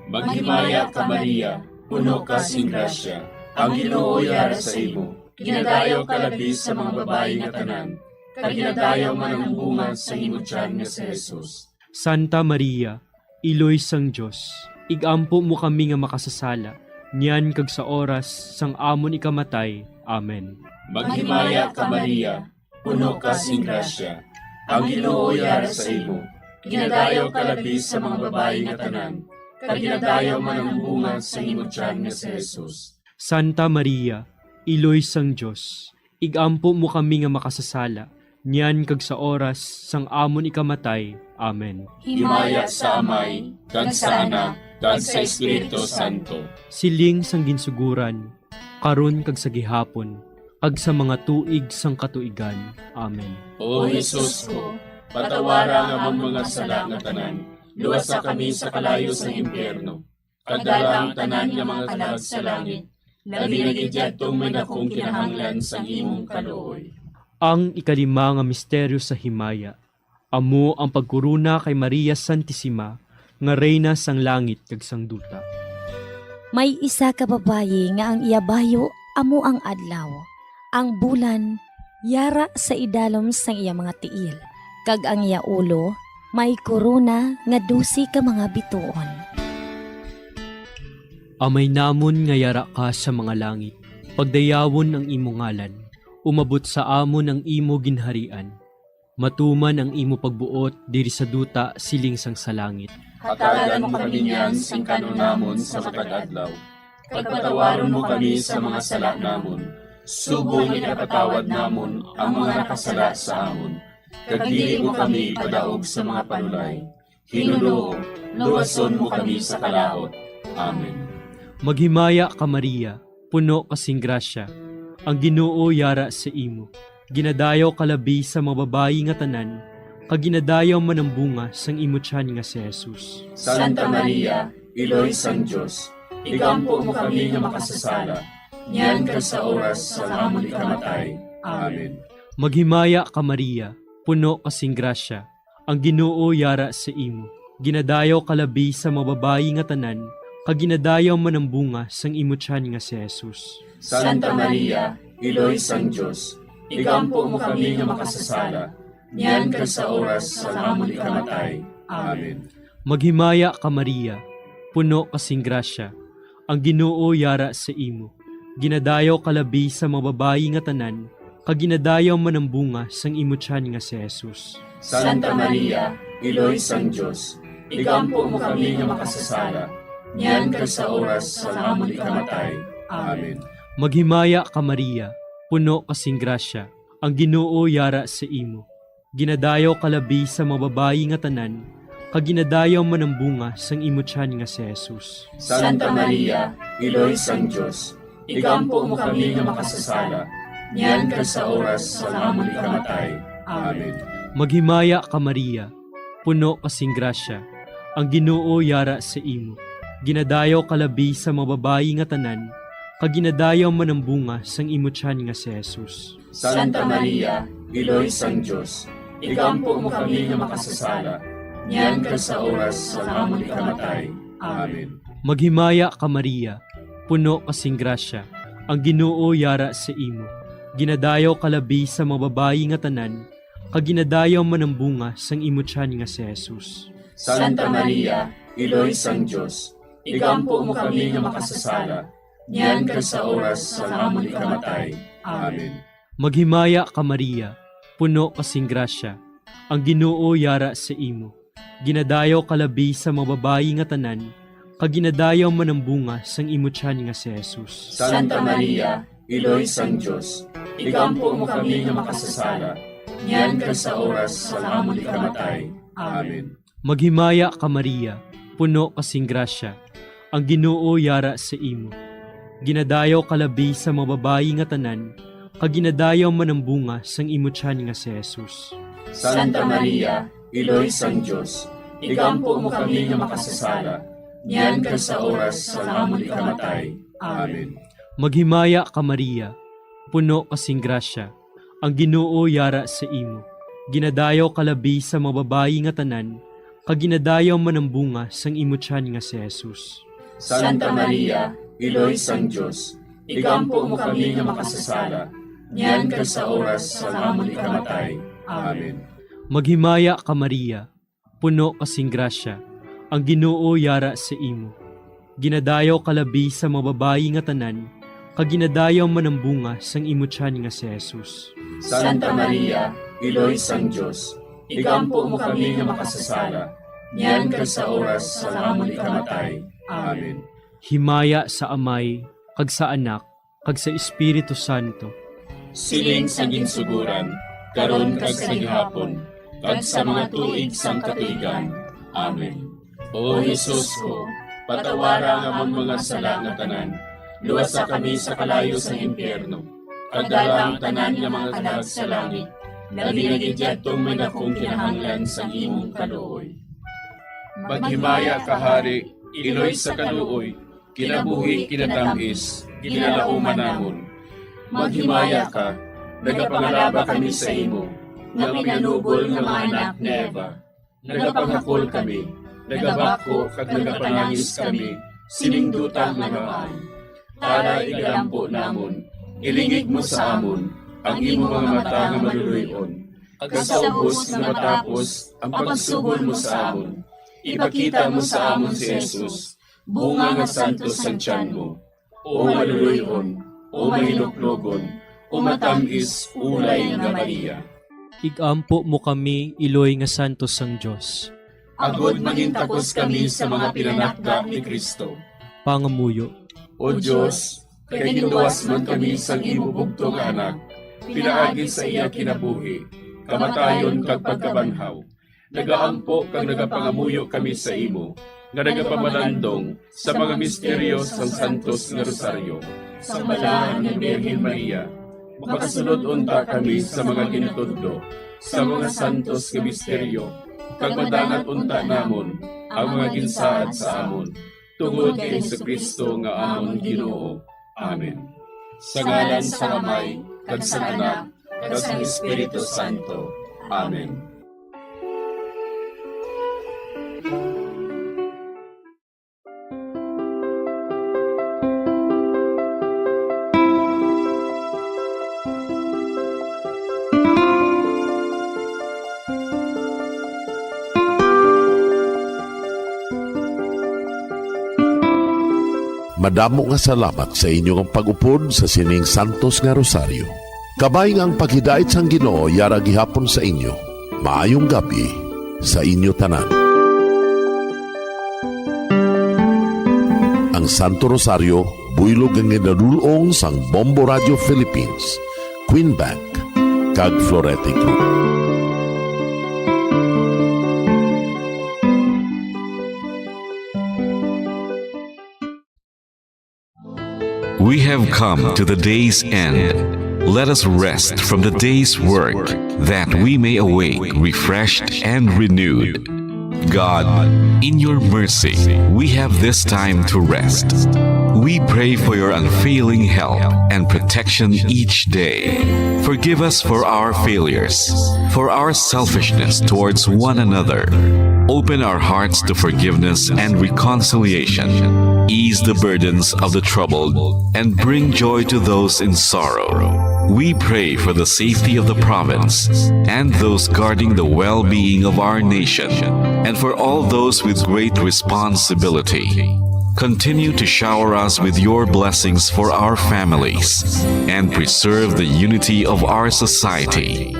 Maghimaya ka, Maria, puno ka sing grasya, ang Ginoo yara sa imo. Ginadayaw ka labi sa mga babayi nga tanan, kag ginadayaw man ang bunga sa imo tiyan nga si Jesus. Santa Maria, Iloy sang Dios, igampo mo kami nga makasasala, niyan kag sa oras sang amon ikamatay. Amen. Maghimaya ka, Maria, puno ka sing grasya, ang Ginoo yara sa imo. Ginadayaw ka labi sa mga babayi nga tanan, kag ginadayaw man ang bunga sa imo tiyan nga si Jesus. Santa Maria, Iloy sang Dios, igampo mo kami nga makasasala, niyan kag sa oras sang amon ikamatay. Amen. Himaya sa Amay, kag sa Anak, kag sa Espiritu Santo. Siling sang ginsuguran, karon kag sa gihapon, kag sa mga tuig sang katuigan. Amen. O Jesus ko, patawara ang amon mga sala nga tanan, luwasa kami sa kalayo sang impyerno, kag dala ang tanan nga mga kalag sa langit, labi na gid yadtong may dakong kinahanglan sang imong kaluoy. Ang ikalima nga misteryo sa himaya, amo ang pagkorona kay Maria Santisima nga Reyna sang langit kag sang duta. May isa ka babayi nga ang iya bayo amo ang adlaw, ang bulan yara sa idalom sang iya mga tiil, kag ang iya ulo may korona nga dose ka mga bituon. Amay namon nga yara ka sa mga langit, pagdayawon ang imo ngalan, umabot sa amon ang imo ginharian, matuman ang imo pagbuot diri sa duta siling sang sa langit. Hatagan mo kami niyan sing kan-on namon sa matag adlaw, kag patawaron mo kami sa mga sala namon, subong nga ginapatawad namon ang mga nakasala sa amon, kag dili mo kami ipadaog sa mga panulay. Hinunoo, luwason mo kami sa kalaut. Amen. Maghimaya ka, Maria, puno ka sing grasya, ang Ginoo yara sa imo. Ginadayaw ka labi sa mga babayi nga tanan, kag ginadayaw man ang bunga sang imo tiyan nga si Jesus. Santa Maria, Iloy sang Dios, igampo mo kami nga makasasala, niyan kag sa oras sang amon ikamatay. Amen. Maghimaya ka, Maria, puno ka sing grasya, ang Ginoo yara sa imo. Ginadayaw ka labi sa mga babayi nga tanan, kag ginadayaw man ang bunga sang imo tiyan nga si Jesus. Santa Maria, Iloy sang Dios, igampo mo kami nga makasasala, niyan kag sa oras sang amon ikamatay. Amen. Maghimaya ka, Maria, puno ka sing grasya, ang Ginoo yara sa imo. Ginadayaw ka labi sa mga babayi nga tanan, kag ginadayaw man ang bunga sang imo tiyan nga si Jesus. Santa Maria, Iloy sang Dios, igampo mo kami nga makasasala, niyan kag sa oras sang amon ikamatay. Amen. Maghimaya ka, Maria, puno ka sing grasya, ang Ginoo yara sa imo. Ginadayaw ka labi sa mga babayi nga tanan, kag ginadayaw man ang bunga sang imo tiyan nga si Jesus. Santa Maria, Iloy sang Dios, igampo mo kami nga makasasala, niyan kag sa oras sang amon ikamatay. Amen. Maghimaya ka, Maria, puno ka sing grasya, ang Ginoo yara sa imo. Ginadayaw ka labi sa mga babayi nga tanan, kag ginadayaw man ang bunga sang imo tiyan nga si Jesus. Santa Maria, Iloy sang Dios, igampo mo kami nga makasasala, niyan kag sa oras sang amon ikamatay. Amen. Maghimaya ka, Maria, puno ka sing grasya, ang Ginoo yara sa imo. Ginadayaw ka labi sa mga babayi nga tanan, kag ginadayaw man ang bunga sang imo tiyan nga si Jesus. Santa Maria, Iloy sang Dios, igampo mo kami nga makasasala, niyan kag sa oras sang amon ikamatay. Amen. Maghimaya ka, Maria, puno ka sing grasya, ang Ginoo yara sa imo. Ginadayaw ka labi sa mga babayi nga tanan, kag ginadayaw man ang bunga sang imo tiyan nga si Jesus. Santa Maria, Iloy sang Dios, igampo mo kami nga makasasala, niyan kag sa oras sang amon ikamatay. Amen. Maghimaya ka, Maria, puno ka sing grasya, ang Ginoo yara sa imo. Ginadayaw ka labi sa mga babayi nga tanan, kag ginadayaw man ang bunga sang imo tiyan nga si Jesus. Santa Maria, Iloy sang Dios, igampo mo kami nga makasasala, niyan kag sa oras sang amon ikamatay. Amen. Maghimaya ka, Maria, puno ka sing grasya, ang Ginoo yara sa imo. Ginadayaw ka labi sa mga babayi nga tanan, kag ginadayaw man ang bunga sang imo tiyan nga si Jesus. Santa Maria, Iloy sang Dios, igampo mo kami nga makasasala, niyan kag sa oras sang amon ikamatay. Amen. Maghimaya ka, Maria, puno ka sing grasya, ang Ginoo yara sa imo. Ginadayaw ka labi sa mga babayi nga tanan, kag ginadayaw man ang bunga sang imo tiyan nga si Jesus. Santa Maria, Iloy sang Dios, igampo mo kami nga makasasala, niyan kag sa oras sang amon ikamatay. Amen. Himaya sa Amay, kag sa Anak, kag sa Espiritu Santo. Siling sa ginsuguran, karon kag sa gihapon, kag sa mga tuig sang katuigan. Amen. O Jesus ko, patawara ang amon mga sala nga tanan, luwasa kami sa kalayo sang impyerno, kag dala ang tanan nga mga kalag sa langit, labi na gid yadtong may dakong kinahanglan sang imong kaluoy. Maghimaya ka, Hari, iloy sa kaluoy, kinabuhi, kinatamis, ginalauman namon. Maghimaya ka, nagapangalaba kami sa imo, nga pinanubol nga mga anak ni Eva. Nagapanghakol kami, nagabako kag nagapanangis kami sining duta nga namaan. Tara, igalampo namon, ilingig mo sa amon ang imo mga mata nga maluloy-on, kag sa ubos nga matapos ang pagsubol mo sa amon, ipakita mo sa amon si Jesus, bunga nga santos sang tiyan mo. O maluloy-on, o mahinuklogon, o matamis ulay nga Maria. Igampo mo kami, iloy nga santos sang Dios. Agod mangintakos kami sa mga pinanakda ni Cristo. Pangamuyo. O Dios, kay ginluwas man kami sang imo bugtong nga Anak, pinaagi sa iya kinabuhi, kamatayon kag pagkabanhaw, nagaampo kag nagapangamuyo kami sa imo, nga nagapamalandong sa mga misteryo sang Santos nga Rosaryo. Sang Balaan nga Birhen Maria, makasulod unta kami sa mga ginatudlo sa mga santos nga misteryo, kag madangat unta namon ang mga ginsaad sa amon, tungod kay Jesu-Cristo nga amon Ginoo. Amen. Sa ngalan sang Amay, kag sang Anak, kag sang Espiritu Santo. Amen. Madamo nga salamat sa inyo nga pag-upod sa sining santos nga rosaryo. Kabay nga ang paghidait sang Ginoo yara gihapon sa inyo. Maayong gab-i sa inyo tanan. Ang Santo Rosario, buylog nga ginadul-ong sang Bombo Radio Philippines, Queen Bank, kag Florete Group. We have come to the day's end. Let us rest from the day's work, that we may awake refreshed and renewed. God, in your mercy, we have this time to rest. We pray for your unfailing help and protection each day. Forgive us for our failures, for our selfishness towards one another. Open our hearts to forgiveness and reconciliation. Ease the burdens of the troubled and bring joy to those in sorrow. We pray for the safety of the province and those guarding the well-being of our nation, and for all those with great responsibility. Continue to shower us with your blessings for our families and preserve the unity of our society.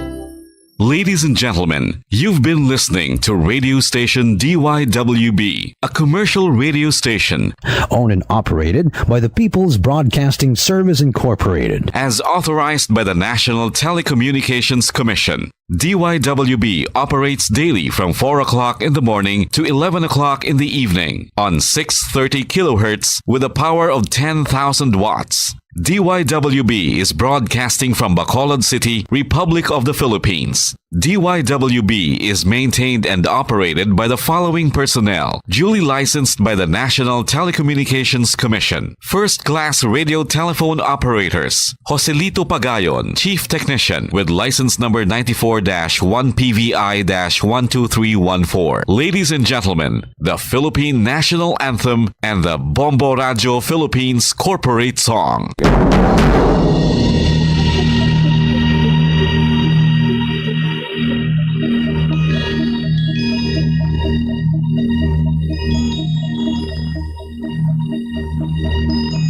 Ladies and gentlemen, you've been listening to radio station D Y W B, a commercial radio station owned and operated by the People's Broadcasting Service Incorporated, as authorized by the National Telecommunications Commission. D Y W B operates daily from four o'clock in the morning to eleven o'clock in the evening on six thirty kilohertz with a power of ten thousand watts. D Y W B is broadcasting from Bacolod City, Republic of the Philippines. D Y W B is maintained and operated by the following personnel, duly licensed by the National Telecommunications Commission. First-class radio telephone operators, Joselito Pagayon, Chief Technician, with license number ninety-four dash one P V I dash one two three one four. Ladies and gentlemen, the Philippine National Anthem and the Bombo Radio Philippines Corporate Song.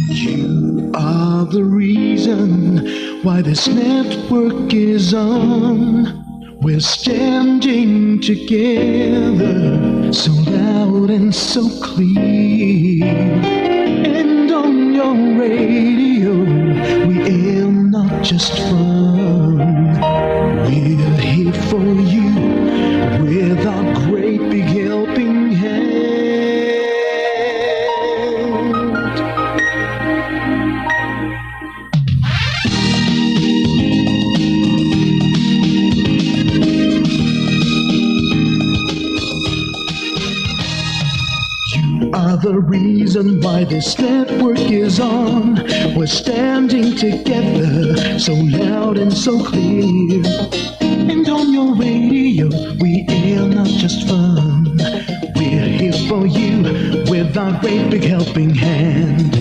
You are the reason why this network is on. We're standing together, so loud and so clear. And on your radio, we air not just fun. We're The reason why this network is on, we're standing together, so loud and so clear. And on your radio, we air not just fun. We're here for you with our great big helping hand.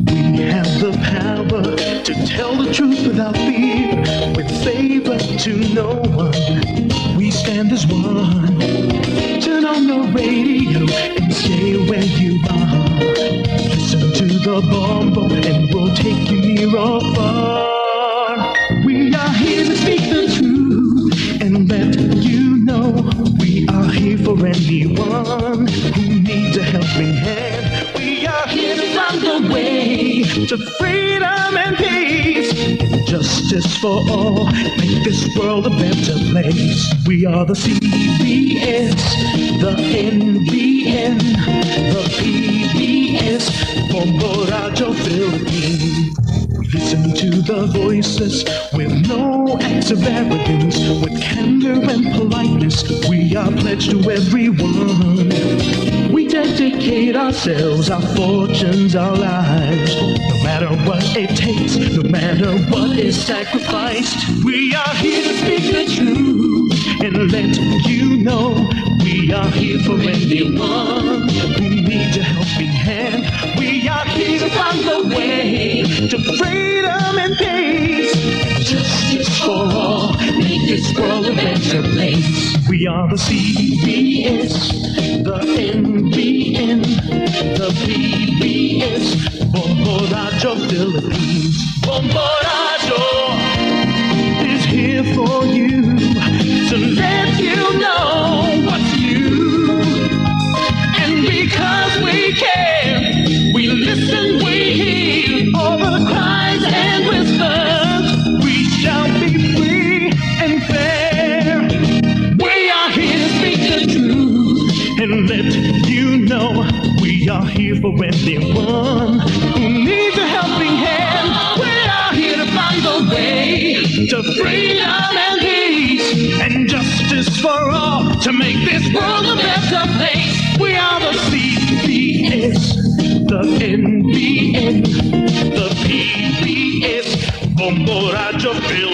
We have the power to tell the truth without fear, with favor to no one. We stand as one. Turn on the radio and stay where you are. Listen to the Bombo and we'll take you near or far. We are here to speak the truth and let you know we are here for anyone who needs a helping hand. We are here to find the way to freedom and peace. Justice for all, make this world a better place. We are the C B S, the N B N, the P B S, Bombo Radio Philippines. Listen to the voices with no acts of arrogance, with candor and politeness. We are pledged to everyone. We dedicate ourselves, our fortunes, our lives. No matter what it takes, no matter what is sacrificed, we are here to speak the truth and let you know we are here for anyone who needs a helping hand. We are here to find the way to freedom and peace. Justice for all, make this world a better place. We are the C B S, the N B N, the P B S, Bombo Radio Philippines. Bombo Radio is here for you to let you know what's new. And because we care, we listen, we hear all the cries and whispers. We shall be free and fair. We are here to speak the truth and let you know we are here for anyone who needs a helping hand. We are here to find the way to freedom and peace and justice for all to make this world a better place. We are the C B S, the N B N, the P B S, Bombo Radio Philippines.